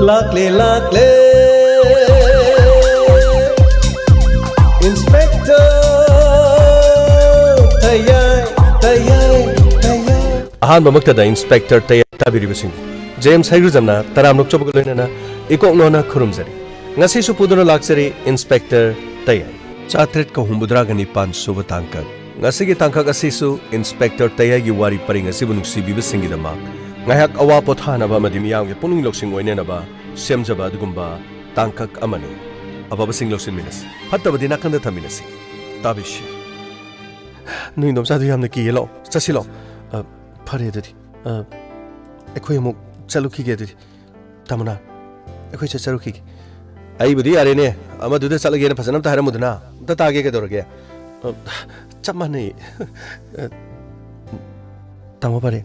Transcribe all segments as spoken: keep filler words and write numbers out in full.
ꯂꯥꯛꯂꯦ, ꯂꯥꯛꯂꯦ, Inspector ꯇꯌꯥꯏ, ꯇꯌꯥꯏ, ꯇꯌꯥꯏ꯫ ꯑꯍꯥꯟꯕꯃꯛꯇꯗ Inspector ꯇꯌꯥꯏ ꯇꯥꯕꯤꯔꯤꯕꯁꯤꯡ, James ꯍꯩꯒ꯭ꯔꯨꯖꯝꯅ ꯇꯔꯥꯝꯅ ꯑꯣꯛꯆꯕꯒ ꯂꯣꯏꯅꯅ ꯏꯀꯣꯛ ꯅꯣꯟꯅ ꯈꯨꯔꯨꯝꯖꯔꯤ꯫ ꯉꯁꯤꯁꯨ ꯄꯨꯗꯨꯅ ꯂꯥꯛꯆꯔꯤ Inspector ꯇꯌꯥꯏ꯫ ꯆꯥꯇ꯭ꯔꯦꯠꯀ ꯍꯨꯝꯐꯨꯇꯔꯥꯒ ꯅꯤꯄꯥꯟ ꯁꯨꯕ ꯇꯥꯡꯀꯛ꯫ ꯉꯁꯤꯒꯤ ꯇꯥꯡꯀꯛ ꯑꯁꯤꯁꯨ Inspector ꯇꯌꯥꯏꯒꯤ ꯋꯥꯔꯤ ꯄꯔꯤꯡ ꯑꯁꯤꯕꯨ ꯅꯨꯡꯁꯤꯕꯤꯕꯁꯤꯡꯒꯤꯗꯃꯛ ꯉꯥꯏꯍꯥꯛ ꯑꯋꯥ ꯄꯣꯊꯥꯅꯕ ꯑꯃꯗꯤ ꯃꯤꯌꯥꯝꯒꯤ ꯄꯨꯛꯅꯤꯡ ꯂꯧꯁꯤꯡ ꯑꯣꯏꯅꯅꯕ ꯁꯦꯝꯖꯕ ꯑꯗꯨꯒꯨꯝꯕ ꯇꯥꯡꯀꯛ ꯑꯃꯅꯤ꯫ ꯑꯐꯕꯁꯤꯡ ꯂꯧꯁꯤꯟꯃꯤꯟꯅꯁꯤ, ꯐꯠꯇꯕꯗꯤ ꯅꯥꯀꯟꯗ ꯊꯝꯃꯤꯟꯅꯁꯤ꯫ ꯇꯥꯕꯤꯁꯤ꯫ ꯅꯣꯏ ꯏꯟꯗꯣꯝꯆꯥꯗꯨ ꯌꯥꯝꯅ ꯀꯤꯌꯦ꯫ ꯂꯥꯛꯑꯣ, ꯆꯠꯁꯤ ꯂꯥꯛꯑꯣ꯫ ꯑ, ꯐꯔꯦ ꯑꯗꯨꯗꯤ꯫ ꯑ, ꯑꯩꯈꯣꯏ ꯑꯃꯨꯛ ꯆꯠꯂꯨꯈꯤꯒꯦ ꯑꯗꯨꯗꯤ꯫ ꯇꯥꯃꯣꯅ, ꯑꯩꯈꯣꯏ ꯆꯠꯆꯔꯨꯈꯤꯒꯦ꯫ ꯑꯩꯕꯨꯗꯤ ꯌꯥꯔꯦꯅꯦ, ꯑꯃꯗꯨꯗ ꯆꯠꯂꯒꯦꯅ ꯐꯖꯅ ꯑꯝꯇ ꯍꯥꯏꯔꯝꯃꯨꯗꯅ꯫ ꯑꯝꯇ ꯇꯥꯒꯦ ꯀꯩꯗꯧꯔꯒꯦ? ꯑ, ꯆꯞ ꯃꯥꯟꯅꯩ꯫ ꯑ, ꯇꯥꯃꯣ ꯐꯔꯦ,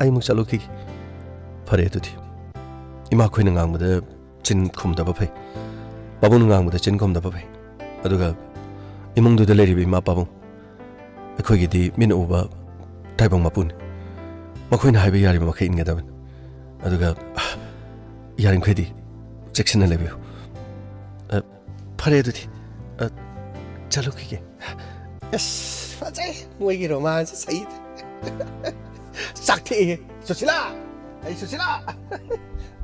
ꯑꯩ ꯑꯃꯨꯛ ꯆꯠꯂꯨꯈꯤꯒꯦ꯫ ꯐꯔꯦ ꯑꯗꯨꯗꯤ꯫ ꯏꯃꯥꯈꯣꯏꯅ ꯉꯥꯡꯕꯗ ꯆꯤꯟ ꯈꯨꯝꯗꯕ ꯐꯩ꯫ ꯄꯥꯕꯨꯡꯅ ꯉꯥꯡꯕꯗ ꯆꯤꯟ ꯈꯨꯝꯗꯕ ꯐꯩ꯫ ꯑꯗꯨꯒ ꯏꯃꯨꯡꯗꯨꯗ ꯂꯩꯔꯤꯕ ꯏꯃꯥ ꯄꯥꯕꯨꯡ, ꯑꯩꯈꯣꯏꯒꯤꯗꯤ ꯃꯤꯠꯅ ꯎꯕ ꯇꯥꯏꯕꯪ ꯃꯄꯨꯅꯤ꯫ ꯃꯈꯣꯏꯅ ꯍꯥꯏꯕ ꯌꯥꯔꯤꯕ ꯃꯈꯩ ꯏꯟꯒꯗꯕꯅꯤ꯫ ꯑꯗꯨꯒ, ꯌꯥꯔꯤꯃꯈꯩꯗꯤ ꯆꯦꯛꯁꯤꯟꯅ ꯂꯩꯕꯤꯌꯨ꯫ ꯑ, ꯐꯔꯦ ꯑꯗꯨꯗꯤ꯫ ꯑ, ꯆꯠꯂꯨꯈꯤꯒꯦ꯫ ꯑꯁ, ꯐꯖꯩ꯫ ꯃꯣꯏꯒꯤ ꯔꯣꯃꯥꯟꯁ ꯁꯩ꯫ ꯆꯥꯛꯊꯦꯛꯑꯦ꯫ ꯁꯨꯁꯤꯂꯥ! ꯑꯩ ꯁꯨꯁꯤꯂꯥ!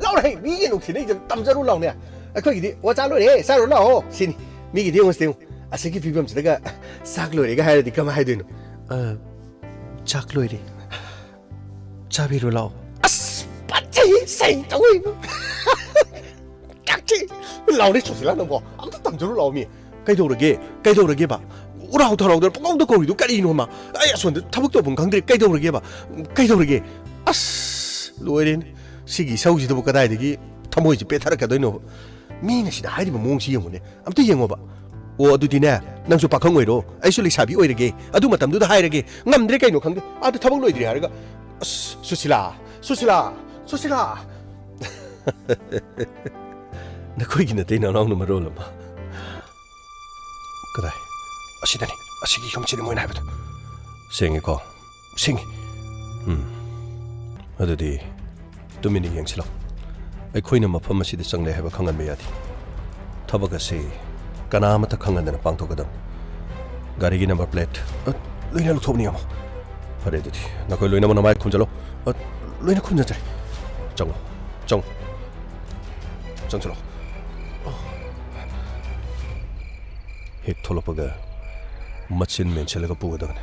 ꯂꯥꯎꯔꯦ! ꯃꯤꯒꯤ ꯅꯨꯡꯁꯤꯅꯩꯁꯦ ꯇꯝꯖꯔꯨ ꯂꯥꯎꯅꯦ꯫ ꯑꯩꯈꯣꯏꯒꯤꯗꯤ "ꯑꯣ, ꯆꯥ ꯂꯣꯏꯔꯦ, ꯆꯥꯔꯨꯔꯣ ꯂꯥꯛꯑꯣ" ꯁꯤꯅꯤ꯫ ꯃꯤꯒꯤꯗꯤ ꯌꯦꯡꯉꯨꯁꯤ, ꯌꯦꯡꯉꯨ꯫ ꯑꯁꯤꯒꯤ ꯐꯤꯕꯝꯁꯤꯗꯒ "ꯆꯥꯛ ꯂꯣꯏꯔꯦꯒ" ꯍꯥꯏꯔꯗꯤ ꯀꯃꯥꯏ ꯍꯥꯏꯗꯣꯏꯅꯣ? ꯑ, "ꯆꯥꯛ ꯂꯣꯏꯔꯦ꯫ ꯆꯥꯕꯤꯔꯣ ꯂꯥꯛꯑꯣ"꯫ ꯑꯁ, ꯐꯖꯩ! ꯁꯩ ꯇꯧꯏ! ꯀꯛꯆꯦꯡ! ꯂꯥꯎꯅꯦ ꯁꯨꯁꯤꯂꯥ ꯅꯪꯕꯣ꯫ ꯑꯝꯇ ꯇꯝꯖꯔꯨ ꯂꯥꯎ ꯃꯤ꯫ ꯀꯩꯗꯧꯔꯒꯦ? ꯀꯩꯗꯧꯔꯒꯦꯕ? ꯎꯔꯥꯎ ꯊꯔꯥꯎꯗꯅ ꯄꯨꯡꯀꯧꯗ ꯀꯧꯔꯤꯗꯨ ꯀꯔꯤꯅꯣꯃ? ꯑꯩ ꯑꯁꯣꯝꯗ ꯊꯕꯛ ꯇꯧꯐꯝ ꯈꯪꯗ꯭ꯔꯦ꯫ ꯀꯩꯗꯧꯔꯒꯦꯕ? ꯀꯩꯗꯧꯔꯒꯦ? ꯑꯁ! ꯂꯣꯏꯔꯦꯅꯦ꯫ ꯁꯤꯒꯤ ꯏꯁꯧꯁꯤꯗꯕꯨ ꯀꯗꯥꯏꯗꯒꯤ ꯊꯃꯣꯏꯁꯤ ꯄꯦꯠꯊꯔꯛꯀꯗꯣꯏꯅꯣꯕ? ꯃꯤꯅ ꯁꯤꯗ ꯍꯥꯏꯔꯤꯕ ꯃꯑꯣꯡꯁꯤ ꯌꯦꯡꯉꯨꯅꯦ꯫ ꯑꯝꯇ ꯌꯦꯡꯉꯣꯕ꯫ ꯑꯣ, ꯑꯗꯨꯗꯤꯅꯦ, ꯅꯪꯁꯨ ꯄꯥꯈꯪ ꯑꯣꯏꯔꯣ꯫ ꯑꯩꯁꯨ ꯂꯩꯁꯥꯕꯤ ꯑꯣꯏꯔꯒꯦ꯫ ꯑꯗꯨ ꯃꯇꯝꯗꯨꯗ ꯍꯥꯏꯔꯒꯦ꯫ ꯉꯝꯗ꯭ꯔꯦ ꯀꯩꯅꯣ ꯈꯪꯗꯦ꯫ ꯑꯥꯗ ꯊꯕꯛ ꯂꯣꯏꯗ꯭ꯔꯤ ꯍꯥꯏꯔꯒ꯫ ꯑꯁ! ꯁꯨꯁꯤꯂꯥ! ꯁꯨꯁꯤꯂꯥ! ꯁꯨꯁꯤꯂꯥ! ꯅꯈꯣꯏꯒꯤ ꯅꯇꯩ ꯅꯅꯥꯎꯅ ꯃꯔꯣꯜ ꯑꯃ꯫ ꯀꯗꯥꯏ? ꯑꯁꯤꯗꯅꯤ꯫ ꯑꯁꯤꯒꯤ ꯌꯨꯝꯁꯤꯅꯤ ꯃꯣꯏꯅ ꯍꯥꯏꯕꯗꯣ꯫ ꯁꯦꯡꯉꯤꯀꯣ? ꯁꯦꯡꯉꯤ꯫ ꯎꯝ꯫ ꯑꯗꯨꯗꯤ ꯇꯨꯃꯤꯟꯅ ꯌꯦꯡꯁꯤꯜꯂꯣ꯫ ꯑꯩꯈꯣꯏꯅ ꯃꯐꯝ ꯑꯁꯤꯗ ꯆꯪꯂꯦ ꯍꯥꯏꯕ ꯈꯪꯍꯟꯕ ꯌꯥꯗꯦ꯫ ꯊꯕꯛ ꯑꯁꯤ ꯀꯅꯥ ꯑꯃꯠꯇ ꯈꯪꯍꯟꯗꯅ ꯄꯥꯡꯊꯣꯛꯀꯗꯕꯅꯤ꯫ ꯒꯥꯔꯤꯒꯤ ꯅꯝꯕꯔ ꯄ꯭ꯂꯦꯠ, ꯑ, ꯂꯣꯏꯅ ꯂꯧꯊꯣꯛꯅꯤ, ꯌꯥꯝꯕ꯫ ꯐꯔꯦ, ꯑꯗꯨꯗꯤ ꯅꯈꯣꯏ ꯂꯣꯏꯅꯃꯛ ꯅꯃꯥꯏ ꯈꯨꯝꯖꯤꯜꯂꯣ꯫ ꯑ, ꯂꯣꯏꯅ ꯈꯨꯝꯖꯤꯟꯖꯔꯦ꯫ ꯆꯪꯉꯣ, ꯆꯪꯉꯣ꯫ ꯆꯪꯁꯤꯜꯂꯣ꯫ ꯍꯦꯛ ꯊꯣꯛꯂꯛꯄꯒ ꯃꯆꯤꯟ ꯃꯦꯟꯁꯤꯜꯂꯒ ꯄꯨꯒꯗꯕꯅꯤ꯫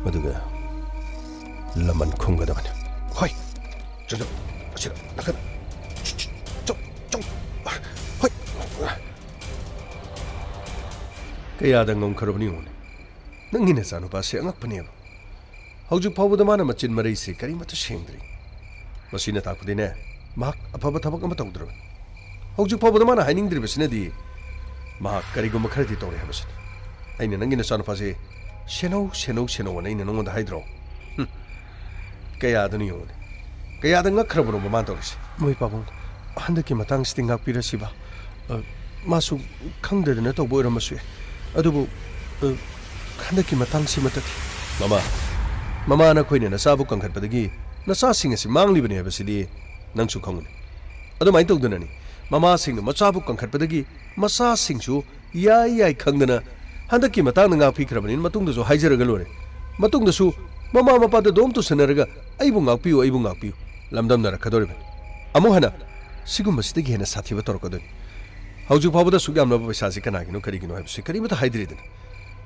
ꯑꯗꯨꯒ ꯂꯃꯟ ꯈꯨꯝꯒꯗꯕꯅꯤ꯫ ꯍꯣꯏ꯫ ꯆꯪꯁꯤꯜꯂꯣ꯫ ꯑꯁꯤꯗ, ꯅꯥꯀꯟ꯫ ꯆꯪ, ꯆꯪ꯫ ꯍꯣꯏ꯫ ꯀꯌꯥꯗ ꯉꯝꯈ꯭ꯔꯕꯅꯤ ꯌꯦꯡꯉꯨꯅꯦ꯫ ꯅꯪꯒꯤ ꯅꯆꯥꯅꯨꯄꯥꯁꯦ ꯑꯉꯛꯄꯅꯦꯕ꯫ ꯍꯧꯖꯤꯛ ꯐꯥꯎꯕꯗ ꯃꯥꯅ ꯃꯆꯤꯟ ꯃꯔꯩꯁꯤ ꯀꯔꯤꯃꯠꯇ ꯁꯦꯡꯗ꯭ꯔꯤ꯫ ꯃꯁꯤꯅ ꯇꯥꯛꯄꯗꯤꯅꯦ, ꯃꯍꯥꯛ ꯑꯐꯕ ꯊꯕꯛ ꯑꯃ ꯇꯧꯗ꯭ꯔꯕꯅꯤ꯫ ꯍꯧꯖꯤꯛ ꯐꯥꯎꯕꯗ ꯃꯥꯅ ꯍꯥꯏꯅꯤꯡꯗ꯭ꯔꯤꯕꯁꯤꯅꯗꯤ, ꯃꯍꯥꯛ ꯀꯔꯤꯒꯨꯝꯕ ꯈꯔꯗꯤ ꯇꯧꯔꯦ ꯍꯥꯏꯕꯁꯤꯅꯤ꯫ ꯑꯩꯅ ꯅꯪꯒꯤ ꯅꯆꯥꯅꯨꯄꯥꯁꯦ ꯁꯦꯟꯅꯧ, ꯁꯦꯟꯅꯧ, ꯁꯦꯟꯅꯧ ꯑꯅ ꯑꯩꯅ ꯅꯉꯣꯟꯗ ꯍꯥꯏꯗ꯭ꯔꯣ? ꯍꯨꯝ꯫ ꯀꯌꯥꯗꯅꯣ ꯌꯦꯡꯉꯨꯅꯦ꯫ ꯀꯌꯥꯗ ꯉꯛꯈ꯭ꯔꯕꯅꯣꯕ ꯃꯥꯅ ꯇꯧꯔꯤꯁꯦ? ꯃꯣꯏ ꯄꯥꯕꯨꯡ, ꯍꯟꯗꯛꯀꯤ ꯃꯇꯥꯡꯁꯤꯗꯤ ꯉꯥꯛꯄꯤꯔꯁꯤꯕ꯫ ꯑ, ꯃꯥꯁꯨ ꯈꯪꯗꯗꯅ ꯇꯧꯕ ꯑꯣꯏꯔꯝꯕꯁꯨ ꯌꯥꯏ꯫ ꯑꯗꯨꯕꯨ, ꯑ, ꯍꯟꯗꯛꯀꯤ ꯃꯇꯥꯡꯁꯤꯃꯇꯗꯤ꯫ ꯃꯃꯥ, ꯃꯃꯥ ꯅꯈꯣꯏꯅ ꯅꯆꯥꯕꯨ ꯀꯟꯈꯠꯄꯗꯒꯤ ꯅꯆꯥꯁꯤꯡ ꯑꯁꯤ ꯃꯥꯡꯂꯤꯕꯅꯤ ꯍꯥꯏꯕꯁꯤꯗꯤ ꯅꯪꯁꯨ ꯈꯪꯒꯅꯤ꯫ ꯑꯗꯨꯃꯥꯏꯅ ꯇꯧꯗꯅꯅꯤ ꯃꯃꯥꯁꯤꯡꯅ ꯃꯆꯥꯕꯨ ꯀꯟꯈꯠꯄꯗꯒꯤ ꯃꯆꯥꯁꯤꯡꯁꯨ ꯌꯥꯏ ꯌꯥꯏ ꯈꯪꯗꯅ ꯍꯟꯗꯛꯀꯤ ꯃꯇꯥꯡꯗ ꯉꯥꯛꯄꯤꯈ꯭ꯔꯕꯅꯤꯅ ꯃꯇꯨꯡꯗꯁꯨ ꯍꯥꯏꯖꯔꯒ ꯂꯣꯏꯔꯦ꯫ ꯃꯇꯨꯡꯗꯁꯨ ꯃꯃꯥ ꯃꯄꯥꯗ ꯑꯗꯨꯝ ꯇꯨꯁꯟꯅꯔꯒ "ꯑꯩꯕꯨ ꯉꯥꯛꯄꯤꯌꯨ, ꯑꯩꯕꯨ ꯉꯥꯛꯄꯤꯌꯨ" ꯂꯝꯗꯝꯅꯔꯛꯀꯗꯧꯔꯤꯕꯅꯤ꯫ ꯑꯃꯨꯛ ꯍꯟꯅ ꯁꯤꯒꯨꯝꯕꯁꯤꯗꯒꯤ ꯍꯦꯟꯅ ꯁꯥꯊꯤꯕ ꯇꯧꯔꯛꯀꯗꯣꯏꯅꯤ꯫ ꯍꯧꯖꯤꯛ ꯐꯥꯎꯕꯗ ꯑꯁꯨꯛ ꯌꯥꯝꯂꯕ ꯄꯩꯁꯥꯁꯤ ꯀꯅꯥꯒꯤꯅꯣ, ꯀꯔꯤꯒꯤꯅꯣ ꯍꯥꯏꯕꯁꯤ ꯀꯔꯤꯃꯠꯇ ꯍꯥꯏꯗ꯭ꯔꯤꯗꯅ꯫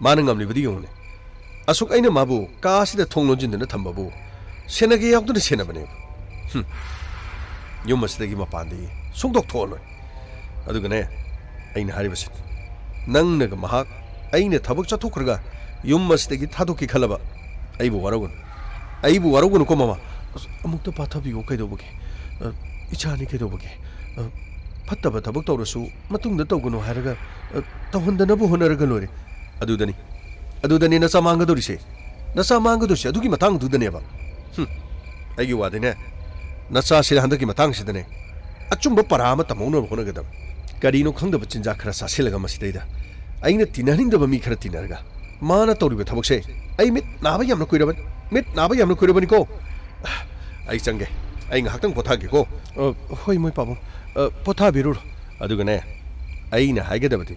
ꯃꯥꯅ ꯉꯝꯂꯤꯕꯗꯤ ꯌꯦꯡꯉꯨꯅꯦ꯫ ꯑꯁꯨꯛ ꯑꯩꯅ ꯃꯥꯕꯨ ꯀꯥ ꯑꯁꯤꯗ ꯊꯣꯡ ꯂꯣꯟꯁꯤꯟꯗꯨꯅ ꯊꯝꯕꯕꯨ ꯁꯦꯟꯅꯒꯦ ꯌꯥꯎꯗꯨꯅ ꯁꯦꯟꯅꯕꯅꯦꯕ꯫ ꯍꯨꯝ꯫ ꯌꯨꯝ ꯑꯁꯤꯗꯒꯤ ꯃꯄꯥꯟꯗꯤ ꯁꯨꯡꯗꯣꯛ ꯊꯣꯛꯍꯜꯂꯣꯏ꯫ ꯑꯗꯨꯒꯅꯦ, ꯑꯩꯅ ꯍꯥꯏꯔꯤꯕꯁꯤ, ꯅꯪꯅꯒ ꯃꯍꯥꯛ ꯑꯩꯅ ꯊꯕꯛ ꯆꯠꯊꯣꯛꯈ꯭ꯔꯒ ꯌꯨꯝ ꯑꯁꯤꯗꯒꯤ ꯊꯥꯗꯣꯛꯀꯦ ꯈꯜꯂꯕ, ꯑꯩꯕꯨ ꯋꯥꯔꯧꯒꯅꯨ꯫ ꯑꯩꯕꯨ ꯋꯥꯔꯧꯒꯅꯨꯀꯣ, ꯃꯃꯥ꯫ ꯑꯁ, ꯑꯃꯨꯛꯇ ꯄꯥꯊꯕꯤꯌꯣ, ꯀꯩꯗꯧꯕꯒꯦ? ꯑ, ꯏꯆꯥꯅꯤ, ꯀꯩꯗꯧꯕꯒꯦ? ꯑ, ꯐꯠꯇꯕ ꯊꯕꯛ ꯇꯧꯔꯁꯨ ꯃꯇꯨꯡꯗ ꯇꯧꯒꯅꯨ ꯍꯥꯏꯔꯒ, ꯑ, ꯇꯧꯍꯟꯗꯅꯕ ꯍꯣꯠꯅꯔꯒ ꯂꯣꯏꯔꯦ꯫ ꯑꯗꯨꯗꯅꯤ, ꯑꯗꯨꯗꯅꯤ ꯅꯆꯥ ꯃꯥꯡꯒꯗꯧꯔꯤꯁꯦ꯫ ꯅꯆꯥ ꯃꯥꯡꯒꯗꯧꯔꯤꯁꯦ ꯑꯗꯨꯒꯤ ꯃꯇꯥꯡꯗꯨꯗꯅꯦꯕ꯫ ꯍꯨꯝ, ꯑꯩꯒꯤ ꯋꯥꯗꯤꯅꯦ, ꯅꯆꯥꯁꯤꯗ ꯍꯟꯗꯛꯀꯤ ꯃꯇꯥꯡꯁꯤꯗꯅꯦ ꯑꯆꯨꯝꯕ ꯄꯔꯥ ꯑꯃ ꯇꯝꯍꯧꯅꯕ ꯍꯣꯠꯅꯒꯗꯕ꯫ ꯀꯔꯤꯅꯣ ꯈꯪꯗꯕ ꯆꯤꯟꯖꯥꯛ ꯈꯔ ꯆꯥꯁꯤꯜꯂꯒ ꯃꯁꯤꯗꯩꯗ ꯑꯩꯅ ꯇꯤꯟꯅꯍꯟꯅꯤꯡꯗꯕ ꯃꯤ ꯈꯔ ꯇꯤꯟꯅꯔꯒ ꯃꯥꯅ ꯇꯧꯔꯤꯕ ꯊꯕꯛꯁꯦ ꯑꯩ ꯃꯤꯠ ꯅꯥꯕ ꯌꯥꯝꯅ ꯀꯨꯏꯔꯕꯅꯤ꯫ ꯃꯤꯠ ꯅꯥꯕ ꯌꯥꯝꯅ ꯀꯨꯏꯔꯕꯅꯤꯀꯣ꯫ ꯑꯩ ꯆꯪꯒꯦ꯫ ꯑꯩ ꯉꯥꯏꯍꯥꯛꯇꯪ ꯄꯣꯊꯥꯒꯦꯀꯣ꯫ ꯑ, ꯍꯣꯏ, ꯃꯣꯏ ꯄꯥꯕꯨꯡ꯫ ꯑ, ꯄꯣꯊꯥꯕꯤꯔꯨꯔꯣ꯫ ꯑꯗꯨꯒꯅꯦ, ꯑꯩꯅ ꯍꯥꯏꯒꯗꯕꯗꯤ,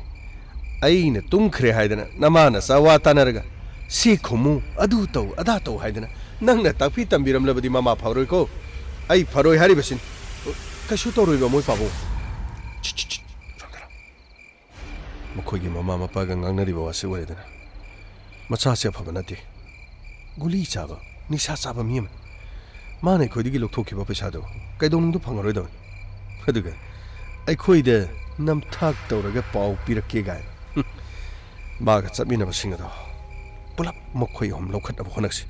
ꯑꯩꯅ ꯇꯨꯝꯈ꯭ꯔꯦ ꯍꯥꯏꯗꯅ ꯅꯃꯥ ꯅꯆꯥ ꯋꯥ ꯇꯥꯅꯔꯒ ꯁꯤ ꯈꯨꯝꯃꯨ, ꯑꯗꯨ ꯇꯧ, ꯑꯗꯥ ꯇꯧ ꯍꯥꯏꯗꯅ ꯅꯪꯅ ꯇꯥꯛꯄꯤ ꯇꯝꯕꯤꯔꯝꯂꯕꯗꯤ ꯃꯃꯥ ꯐꯔꯣꯏꯀꯣ꯫ ꯑꯩ ꯐꯔꯣꯏ ꯍꯥꯏꯔꯤꯕꯁꯤꯅꯤ꯫ ꯀꯩꯁꯨ ꯇꯧꯔꯣꯏꯕ, ꯃꯣꯏ ꯄꯥꯕꯨꯡ꯫ ꯁꯤꯠ, ꯁꯤꯠ, ꯁꯤꯠ, ꯁꯣꯝꯗ ꯂꯥꯎ꯫ ꯃꯈꯣꯏꯒꯤ ꯃꯃꯥ ꯃꯄꯥꯒ ꯉꯥꯡꯅꯔꯤꯕ ꯋꯥꯁꯤ ꯑꯣꯏꯔꯦꯗꯅ꯫ ꯃꯆꯥꯁꯦ ꯑꯐꯕ ꯅꯠꯇꯦ꯫ ꯒꯨꯂꯤ ꯆꯥꯕ, ꯅꯤꯁꯥ ꯆꯥꯕ ꯃꯤ ꯑꯃꯅꯤ꯫ ꯃꯥꯅ ꯑꯩꯈꯣꯏꯗꯒꯤ ꯂꯧꯊꯣꯛꯈꯤꯕ ꯄꯩꯁꯥꯗꯣ ꯀꯩꯗꯧꯅꯨꯡꯗ ꯐꯪꯉꯔꯣꯏꯗꯕꯅꯤ꯫ ꯑꯗꯨꯒ ꯑꯩꯈꯣꯏꯗ ꯅꯝꯊꯥꯛ ꯇꯧꯔꯒ ꯄꯥꯎ ꯄꯤꯔꯛꯀꯦ ꯀꯥꯏꯅ꯫ ꯍꯨꯝ꯫ ꯃꯥꯒ ꯆꯠꯃꯤꯟꯅꯕꯁꯤꯡ ꯑꯗꯣ ꯄꯨꯂꯞ ꯃꯈꯣꯏ ꯑꯍꯨꯝ ꯂꯧꯈꯠꯅꯕ ꯍꯣꯠꯅꯁꯤ꯫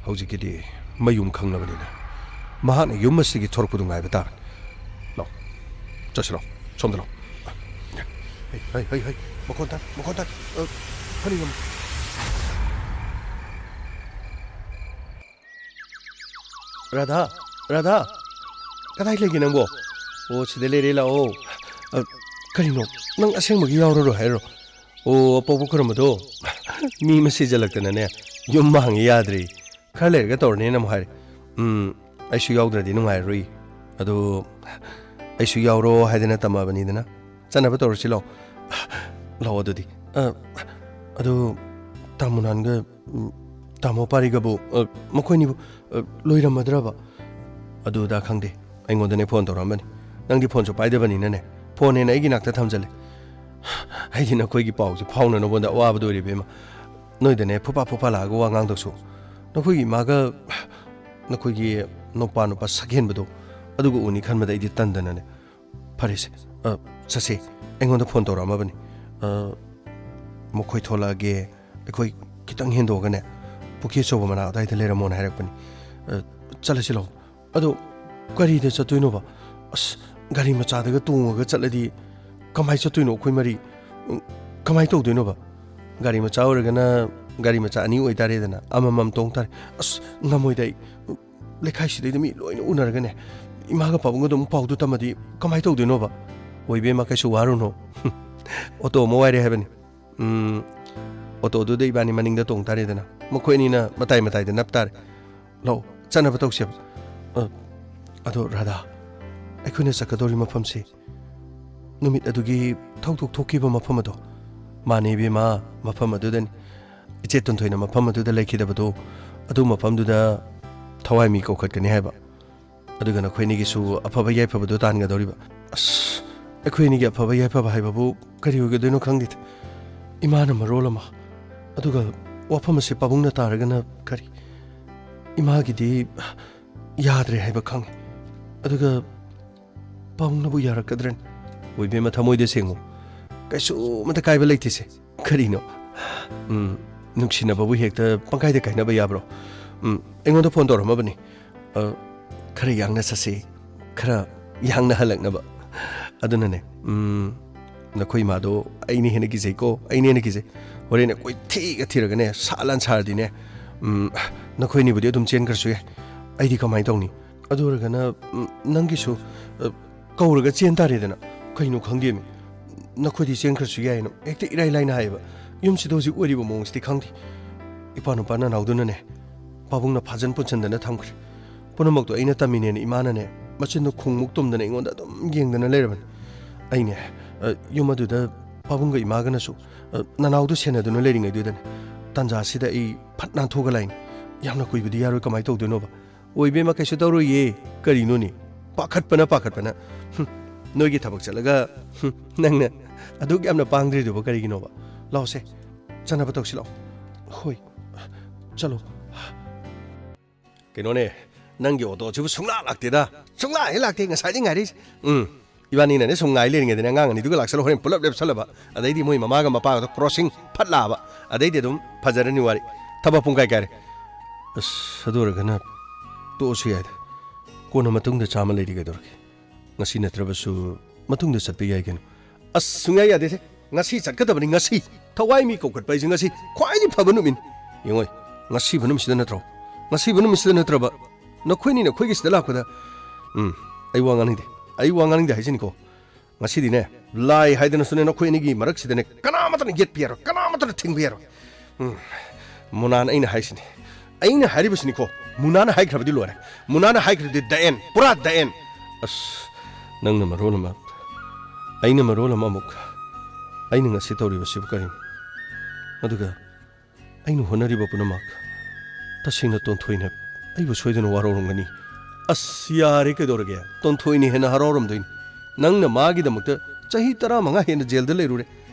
ꯍꯧꯖꯤꯛꯀꯤꯗꯤ ꯃꯌꯨꯝ ꯈꯪꯂꯕꯅꯤꯅ ꯃꯍꯥꯛꯅ ꯌꯨꯝ ꯑꯁꯤꯒꯤ ꯊꯣꯔꯛꯄꯗꯨ ꯉꯥꯏꯕ ꯇꯥꯕꯅꯤ꯫ ꯂꯥꯎ, ꯆꯠꯁꯤ ꯂꯥꯎ, ꯁꯣꯝꯗ ꯂꯥꯎ꯫ ꯍꯩ, ꯍꯩ, ꯍꯩ, ꯍꯩ, ꯃꯈꯣꯟ ꯇꯥꯏ, ꯃꯈꯣꯟ ꯇꯥꯏ꯫ ꯑ, ꯐꯅꯤ ꯉꯝ-, ꯔꯥꯙꯥ, ꯔꯥꯙꯥ, ꯀꯗꯥꯏ ꯂꯩꯒꯦ ꯅꯪꯕꯣ? ꯑꯣ, ꯁꯤꯗ ꯂꯩꯔꯦ, ꯂꯥꯛꯑꯣ꯫ ꯑ, ꯀꯔꯤꯅꯣ, ꯅꯪ ꯑꯁꯦꯡꯕꯒꯤ ꯌꯥꯎꯔꯔꯣꯏ ꯍꯥꯏꯔꯣ? ꯑꯣ, ꯑꯄꯧꯕ ꯈꯨꯔꯨꯝꯕꯗꯣ, ꯃꯤ ꯑꯃ ꯁꯤꯖꯜꯂꯛꯇꯅꯅꯦ, ꯌꯨꯝ ꯃꯥꯡꯉꯦ ꯌꯥꯗ꯭ꯔꯦ꯫ ꯈꯔ ꯂꯩꯔꯒ ꯇꯧꯔꯅꯦꯅ ꯑꯃꯨꯛ ꯍꯥꯏꯔꯦ꯫ ꯎꯝ, ꯑꯩꯁꯨ ꯌꯥꯎꯗ꯭ꯔꯗꯤ ꯅꯨꯡꯉꯥꯏꯔꯔꯣꯏ꯫ ꯑꯗꯣ ꯑꯩꯁꯨ ꯌꯥꯎꯔꯣ ꯍꯥꯏꯗꯅ ꯇꯝꯃꯕꯅꯤꯗꯅ꯫ ꯆꯠꯅꯕ ꯇꯧꯔꯁꯤ ꯂꯥꯛꯑꯣ꯫ ꯂꯥꯛꯑꯣ ꯑꯗꯨꯗꯤ꯫ ꯑ, ꯑꯗꯣ ꯇꯥꯃꯣ ꯅꯥꯟꯒ, ꯎꯝ, ꯇꯥꯃꯣ ꯄꯥꯔꯤꯒꯕꯨ, ꯑ, ꯃꯈꯣꯏꯅꯤꯕꯨ, ꯑ, ꯂꯣꯏꯔꯝꯃꯗ꯭ꯔꯕ? ꯑꯗꯨꯗ ꯈꯪꯗꯦ꯫ ꯑꯩꯉꯣꯟꯗꯅꯦ ꯐꯣꯟ ꯇꯧꯔꯛꯑꯝꯕꯅꯤ꯫ ꯅꯪꯗꯤ ꯐꯣꯟꯁꯨ ꯄꯥꯏꯗꯕꯅꯤꯅꯅꯦ, ꯐꯣꯟ ꯍꯦꯟꯅ ꯑꯩꯒꯤ ꯅꯥꯛꯇ ꯊꯝꯖꯜꯂꯦ꯫ ꯑꯩꯗꯤ ꯅꯈꯣꯏꯒꯤ ꯄꯥꯎꯁꯦ ꯐꯥꯎꯅꯅꯕ ꯍꯣꯠꯅꯕꯗ ꯑꯋꯥꯕꯗꯣ ꯑꯣꯏꯔꯦ ꯏꯕꯦꯝꯃ꯫ ꯅꯣꯏꯗꯅꯦ ꯐꯨꯐꯥ ꯐꯨꯐꯥ ꯂꯥꯛꯑꯒ ꯋꯥ ꯉꯥꯡꯗꯧꯁꯨ꯫ ꯅꯈꯣꯏꯒꯤ ꯏꯃꯥꯒ ꯅꯈꯣꯏꯒꯤ ꯅꯨꯄꯥ ꯅꯨꯄꯥ ꯁꯛꯍꯦꯟꯕꯗꯣ ꯑꯗꯨꯒ ꯎꯅꯤ ꯈꯟꯕꯗ ꯑꯩꯗꯤ ꯇꯟꯗꯅꯅꯦ꯫ ꯐꯔꯦꯁꯦ, ꯑ, ꯆꯠꯁꯦ꯫ ꯑꯩꯉꯣꯟꯗ ꯐꯣꯟ ꯇꯧꯔꯛꯑꯝꯃꯕꯅꯤ꯫ ꯑ, ꯃꯈꯣꯏ ꯊꯣꯛꯂꯛꯑꯒꯦ, ꯑꯩꯈꯣꯏ ꯈꯤꯇꯪ ꯍꯦꯟꯗꯣꯛꯑꯒꯅꯦ ꯄꯨꯈ꯭ꯔꯤ ꯑꯆꯧꯕ ꯃꯅꯥꯛ ꯑꯗꯥꯏꯗ ꯂꯩꯔꯝꯃꯣꯅ ꯍꯥꯏꯔꯛꯄꯅꯤ꯫ ꯑ, ꯆꯠꯂꯁꯤ ꯂꯥꯛꯑꯣ꯫ ꯑꯗꯣ ꯀꯔꯤꯗ ꯆꯠꯇꯣꯏꯅꯣꯕ? ꯑꯁ, ꯒꯥꯔꯤ ꯃꯆꯥꯗꯒ ꯇꯣꯡꯉꯒ ꯆꯠꯂꯗꯤ ꯀꯃꯥꯏ ꯆꯠꯇꯣꯏꯅꯣ ꯑꯩꯈꯣꯏ ꯃꯔꯤ? ꯎꯝ, ꯀꯃꯥꯏ ꯇꯧꯗꯣꯏꯅꯣꯕ? ꯒꯥꯔꯤ ꯃꯆꯥ ꯑꯣꯏꯔꯒꯅ ꯒꯥꯔꯤ ꯃꯆꯥ ꯑꯅꯤ ꯑꯣꯏꯇꯥꯔꯦꯗꯅ, ꯑꯃꯃꯝ ꯇꯣꯡ ꯇꯥꯔꯦ꯫ ꯑꯁ, ꯉꯝꯃꯣꯏꯗ ꯑꯩ꯫ ꯂꯩꯀꯥꯏꯁꯤꯗꯩꯗ ꯃꯤ ꯂꯣꯏꯅ ꯎꯅꯔꯒꯅꯦ, ꯏꯃꯥꯒ ꯄꯥꯕꯨꯡꯒ ꯑꯗꯨꯝ ꯄꯥꯎꯗꯨ ꯇꯝꯃꯗꯤ ꯀꯃꯥꯏ ꯇꯧꯗꯣꯏꯅꯣꯕ? ꯍꯣꯏ ꯏꯕꯦꯝꯃ, ꯀꯩꯁꯨ ꯋꯥꯔꯨꯅꯣ꯫ ꯑꯣꯇꯣ ꯑꯃ ꯋꯥꯏꯔꯦ ꯍꯥꯏꯕꯅꯤ꯫ ꯎꯝ, ꯑꯣꯇꯣꯗꯨꯗ ꯏꯕꯥꯅꯤ ꯃꯅꯤꯡꯗ ꯇꯣꯡ ꯇꯥꯔꯦꯗꯅ꯫ ꯃꯈꯣꯏ ꯑꯅꯤꯅ ꯃꯇꯥꯏ ꯃꯇꯥꯏꯗ ꯅꯞ ꯇꯥꯔꯦ꯫ ꯂꯥꯛꯑꯣ, ꯆꯠꯅꯕ ꯇꯧꯁꯦꯕ꯫ ꯑ, ꯑꯗꯣ ꯔꯥꯙꯥ, ꯑꯩꯈꯣꯏꯅ ꯆꯠꯀꯗꯧꯔꯤ ꯃꯐꯝꯁꯤ ꯅꯨꯃꯤꯠ ꯑꯗꯨꯒꯤ ꯊꯧꯗꯣꯛ ꯊꯣꯛꯈꯤꯕ ꯃꯐꯝ ꯑꯗꯣ, ꯃꯥꯅꯦ ꯏꯕꯦꯝꯃ, ꯃꯐꯝ ꯑꯗꯨꯗꯅꯤ꯫ ꯏꯆꯦ ꯇꯣꯟꯊꯣꯏꯅ ꯃꯐꯝ ꯑꯗꯨꯗ ꯂꯩꯈꯤꯗꯕꯗꯣ, ꯑꯗꯨ ꯃꯐꯝꯗꯨꯗ ꯊꯋꯥꯏ ꯃꯤ ꯀꯧꯈꯠꯀꯅꯤ ꯍꯥꯏꯕ꯫ ꯑꯗꯨꯒ ꯅꯈꯣꯏ ꯑꯅꯤꯒꯤꯁꯨ ꯑꯐꯕ ꯌꯥꯏꯐꯕꯗꯣ ꯇꯥꯟꯒꯗꯧꯔꯤꯕ꯫ ꯑꯁ, ꯑꯩꯈꯣꯏ ꯑꯅꯤꯒꯤ ꯑꯐꯕ ꯌꯥꯏꯐꯕ ꯍꯥꯏꯕꯕꯨ ꯀꯔꯤ ꯑꯣꯏꯒꯗꯣꯏꯅꯣ ꯈꯪꯗꯦꯗ꯫ ꯏꯃꯥꯅ ꯃꯔꯣꯜ ꯑꯃ, ꯑꯗꯨꯒ ꯋꯥꯐꯝ ꯑꯁꯤ ꯄꯥꯕꯨꯡꯅ ꯇꯥꯔꯒꯅ ꯀꯔꯤ? ꯏꯃꯥꯒꯤꯗꯤ ꯌꯥꯗ꯭ꯔꯦ ꯍꯥꯏꯕ ꯈꯪꯉꯤ, ꯑꯗꯨꯒ ꯄꯥꯕꯨꯡꯅꯕꯨ ꯌꯥꯔꯛꯀꯗ꯭ꯔꯅꯤ? ꯑꯣꯏꯕꯦꯝꯃ, ꯊꯃꯣꯏꯗ ꯁꯦꯡꯉꯨ, ꯀꯩꯁꯨ ꯑꯃꯠꯇ ꯀꯥꯏꯕ ꯂꯩꯇꯦꯁꯦ꯫ ꯀꯔꯤꯅꯣ? ꯎꯝ, ꯅꯨꯡꯁꯤꯅꯕꯕꯨ ꯍꯦꯛꯇ ꯄꯪꯀꯥꯏꯗ ꯀꯥꯏꯅꯕ ꯌꯥꯕ꯭ꯔꯣ? ꯎꯝ, ꯑꯩꯉꯣꯟꯗ ꯐꯣꯟ ꯇꯧꯔꯝꯃꯕꯅꯤ꯫ ꯑ, ꯈꯔ ꯌꯥꯡꯅ ꯆꯠꯁꯤ, ꯈꯔ ꯌꯥꯡꯅ ꯍꯜꯂꯛꯅꯕ꯫ ꯑꯗꯨꯅꯅꯦ, ꯎꯝ, ꯅꯈꯣꯏ ꯏꯃꯥꯗꯣ ꯑꯩꯅ ꯍꯦꯟꯅ ꯀꯤꯖꯩꯀꯣ, ꯑꯩꯅ ꯍꯦꯟꯅ ꯀꯤꯖꯩ꯫ ꯍꯣꯔꯦꯟ ꯑꯩꯈꯣꯏ ꯊꯤꯒ ꯊꯤꯔꯒꯅꯦ, ꯁꯥ ꯂꯥꯟ ꯁꯥꯔꯗꯤꯅꯦ, ꯎꯝ, ꯅꯈꯣꯏꯅꯤꯕꯨꯗꯤ ꯑꯗꯨꯝ ꯆꯦꯟꯈ꯭ꯔꯁꯨ ꯌꯥꯏ꯫ ꯑꯩꯗꯤ ꯀꯃꯥꯏꯅ ꯇꯧꯅꯤ? ꯑꯗꯨ ꯑꯣꯏꯔꯒꯅ, ꯎꯝ, ꯅꯪꯒꯤꯁꯨ, ꯑ, ꯀꯧꯔꯒ ꯆꯦꯟ ꯇꯥꯔꯦꯗꯅ꯫ ꯀꯩꯅꯣ ꯈꯪꯗꯦꯃꯤ꯫ ꯅꯈꯣꯏꯗꯤ ꯆꯦꯟꯈ꯭ꯔꯁꯨ ꯌꯥꯏꯅ ꯍꯦꯛꯇ ꯏꯔꯥꯏ ꯂꯥꯏꯅ ꯍꯥꯏꯌꯦꯕ꯫ ꯌꯨꯝꯁꯤꯗ ꯍꯧꯖꯤꯛ ꯑꯣꯏꯔꯤꯕ ꯃꯑꯣꯡꯁꯤꯗꯤ ꯈꯪꯗꯦ꯫ ꯏꯄꯥ ꯅꯨꯄꯥ ꯅꯅꯥꯎꯗꯨꯅꯅꯦ, ꯄꯥꯕꯨꯡꯅ ꯐꯥꯖꯟ ꯄꯨꯟꯁꯟꯗꯅ ꯊꯝꯈ꯭ꯔꯦ꯫ ꯄꯨꯝꯅꯃꯛꯇꯣ ꯑꯩꯅ ꯇꯝꯃꯤꯅꯦꯅ ꯏꯃꯥꯅꯅꯦ, ꯃꯆꯤꯟꯗꯣ ꯈꯣꯡꯃꯨꯛ ꯇꯨꯝꯗꯅ ꯑꯩꯉꯣꯟꯗ ꯑꯗꯨꯝ ꯌꯦꯡꯗꯅ ꯂꯩꯔꯕꯅꯤ꯫ ꯑꯩꯅꯦ, ꯑ, ꯌꯨꯝ ꯑꯗꯨꯗ ꯄꯥꯕꯨꯡꯒ ꯏꯃꯥꯒꯅꯁꯨ, ꯑ, ꯅꯅꯥꯎꯗꯨ ꯁꯦꯟꯅꯗꯨꯅ ꯂꯩꯔꯤꯉꯩꯗꯨꯗꯅꯦ, ꯇꯥꯟꯖꯥꯁꯤꯗ ꯑꯩ ꯐꯠ ꯅꯥꯟꯊꯣꯛꯑꯒ ꯂꯥꯛꯏꯅꯤ꯫ ꯌꯥꯝꯅ ꯀꯨꯏꯕꯗꯤ ꯌꯥꯔꯣꯏ, ꯀꯃꯥꯏꯅ ꯇꯧꯗꯣꯏꯅꯣꯕ? ꯑꯣꯏꯕꯦꯝꯃ, ꯀꯩꯁꯨ ꯇꯧꯔꯣꯏꯌꯦ꯫ ꯀꯔꯤꯅꯣꯅꯦ? ꯄꯥꯈꯠꯄꯅ, ꯄꯥꯈꯠꯄꯅ꯫ ꯍꯨꯝ, ꯅꯣꯏꯒꯤ ꯊꯕꯛ ꯆꯠꯂꯒ, ꯍꯨꯝ, ꯅꯪꯅ ꯑꯗꯨꯛ ꯌꯥꯝꯅ ꯄꯥꯡꯗ꯭ꯔꯤꯗꯨꯕꯨ ꯀꯔꯤꯒꯤꯅꯣꯕ? ꯂꯥꯛꯑꯣꯁꯦ, ꯆꯥꯅꯕ ꯇꯧꯁꯤ ꯂꯥꯛꯑꯣ꯫ ꯍꯣꯏ, ꯆꯠꯂꯣ꯫ ꯀꯩꯅꯣꯅꯦ, ꯅꯪꯒꯤ ꯑꯣꯇꯣꯁꯤꯕꯨ ꯁꯨꯡꯂꯥꯛ ꯂꯥꯛꯇꯦꯗ꯫ ꯁꯨꯡꯂꯥꯛ ꯍꯦꯛ ꯂꯥꯛꯇꯦ, ꯉꯁꯥꯏꯗꯩ ꯉꯥꯏꯔꯛꯏꯁꯦ꯫ ꯎꯝ, ꯏꯕꯥꯅꯤꯅꯅꯦ ꯁꯨꯝ ꯉꯥꯏ ꯂꯩꯔꯤꯉꯩꯗꯅꯦ, ꯑꯉꯥꯡ ꯑꯅꯤꯗꯨꯒ ꯂꯥꯛꯁꯜꯂ ꯍꯣꯔꯦꯟ ꯄꯨꯂꯞ ꯂꯦꯞꯁꯜꯂꯕ, ꯑꯗꯩꯗꯤ ꯃꯣꯏ ꯃꯃꯥꯒ ꯃꯄꯥꯒꯗꯣ ꯀ꯭ꯔꯣꯁꯤꯡ ꯐꯠ ꯂꯥꯛꯑꯕ, ꯑꯗꯩꯗꯤ ꯑꯗꯨꯝ ꯐꯖꯔꯅꯤ ꯋꯥꯔꯤ꯫ ꯊꯕꯛ ꯄꯨꯡ ꯀꯥꯏ ꯀꯥꯏꯔꯦ? ꯑꯁ, ꯑꯗꯨ ꯑꯣꯏꯔꯒꯅ ꯇꯣꯛꯑꯁꯨ ꯌꯥꯏꯗ, ꯀꯣꯟꯅ ꯃꯇꯨꯡꯗ ꯆꯥꯝꯃ ꯂꯩꯔꯤ ꯀꯩꯗꯧꯔꯒꯦ? ꯉꯁꯤ ꯅꯠꯇ꯭ꯔꯕꯁꯨ ꯃꯇꯨꯡꯗ ꯆꯠꯄ ꯌꯥꯏ ꯀꯩꯅꯣ꯫ ꯑꯁ, ꯁꯨꯡꯌꯥ ꯌꯥꯗꯦꯁꯦ꯫ ꯉꯁꯤ ꯆꯠꯀꯗꯕꯅꯤ, ꯉꯁꯤ꯫ ꯊꯋꯥꯏ ꯃꯤ ꯀꯧꯈꯠꯄ ꯍꯥꯏꯁꯦ ꯉꯁꯤ ꯈ꯭ꯋꯥꯏꯗꯒꯤ ꯐꯕ ꯅꯨꯃꯤꯠꯅꯤ꯫ ꯌꯦꯡꯉꯣ, ꯉꯁꯤꯕꯨ ꯅꯨꯃꯤꯠꯁꯤꯗ ꯅꯠꯇ꯭ꯔꯣ? ꯉꯁꯤꯕꯨ ꯅꯨꯃꯤꯠꯁꯤꯗ ꯅꯠꯇ꯭ꯔꯕ ꯅꯈꯣꯏꯅꯤꯅ ꯑꯩꯈꯣꯏꯒꯤ ꯁꯤꯗ ꯂꯥꯛꯄꯗ? ꯎꯝ, ꯑꯩ ꯋꯥ ꯉꯥꯡꯅꯤꯡꯗꯦ꯫ ꯑꯩ ꯋꯥ ꯉꯥꯡꯅꯤꯡꯗꯦ ꯍꯥꯏꯁꯤꯅꯤꯀꯣ꯫ ꯉꯁꯤꯗꯤꯅꯦ, ꯂꯥꯏ ꯍꯥꯏꯗꯅꯁꯨꯅꯦ, ꯅꯈꯣꯏ ꯑꯅꯤꯒꯤ ꯃꯔꯛꯁꯤꯗꯅꯦ, ꯀꯅꯥꯃꯠꯇꯅ ꯌꯦꯠꯄ ꯌꯥꯔꯣꯏ, ꯀꯅꯥꯃꯠꯇꯅ ꯊꯤꯡꯕ ꯌꯥꯔꯣꯏ꯫ ꯎꯝ, ꯃꯣꯅꯥꯟ, ꯑꯩꯅ ꯍꯥꯏꯁꯤꯅꯤ, ꯑꯩꯅ ꯍꯥꯏꯔꯤꯕꯁꯤꯅꯤꯀꯣ, ꯃꯨꯅꯥꯅ ꯍꯥꯏꯈ꯭ꯔꯕꯗꯤ ꯂꯣꯏꯔꯦ꯫ ꯃꯨꯅꯥꯅ ꯍꯥꯏꯈ꯭ꯔꯗꯤ the end, ꯄꯨꯔꯥ the end꯫ ꯑꯁ, ꯅꯪꯅ ꯃꯔꯣꯜ ꯑꯃ, ꯑꯩꯅ ꯃꯔꯣꯜ ꯑꯃ ꯑꯃꯨꯛ, ꯑꯩꯅ ꯉꯁꯤ ꯇꯧꯔꯤꯕꯁꯤꯕꯨ ꯀꯔꯤꯅꯣ? ꯑꯗꯨꯒ ꯑꯩꯅ ꯍꯣꯠꯅꯔꯤꯕ ꯄꯨꯝꯅꯃꯛ, ꯇꯁꯦꯡꯅ ꯇꯣꯟꯊꯣꯏꯅ ꯑꯩꯕꯨ ꯁꯣꯏꯗꯅ ꯋꯥꯔꯧꯔꯝꯒꯅꯤ꯫ ꯑꯁ, ꯌꯥꯔꯦ, ꯀꯩꯗꯧꯔꯒꯦ? ꯇꯣꯟꯊꯣꯏꯅ ꯍꯦꯟꯅ ꯍꯔꯥꯎꯔꯝꯗꯣꯏꯅꯤ꯫ ꯅꯪꯅ ꯃꯥꯒꯤꯗꯃꯛꯇ ꯆꯍꯤ ꯇꯔꯥꯃꯉꯥ ꯍꯦꯟꯅ ꯖꯦꯜꯗ ꯂꯩꯔꯨꯔꯦ꯫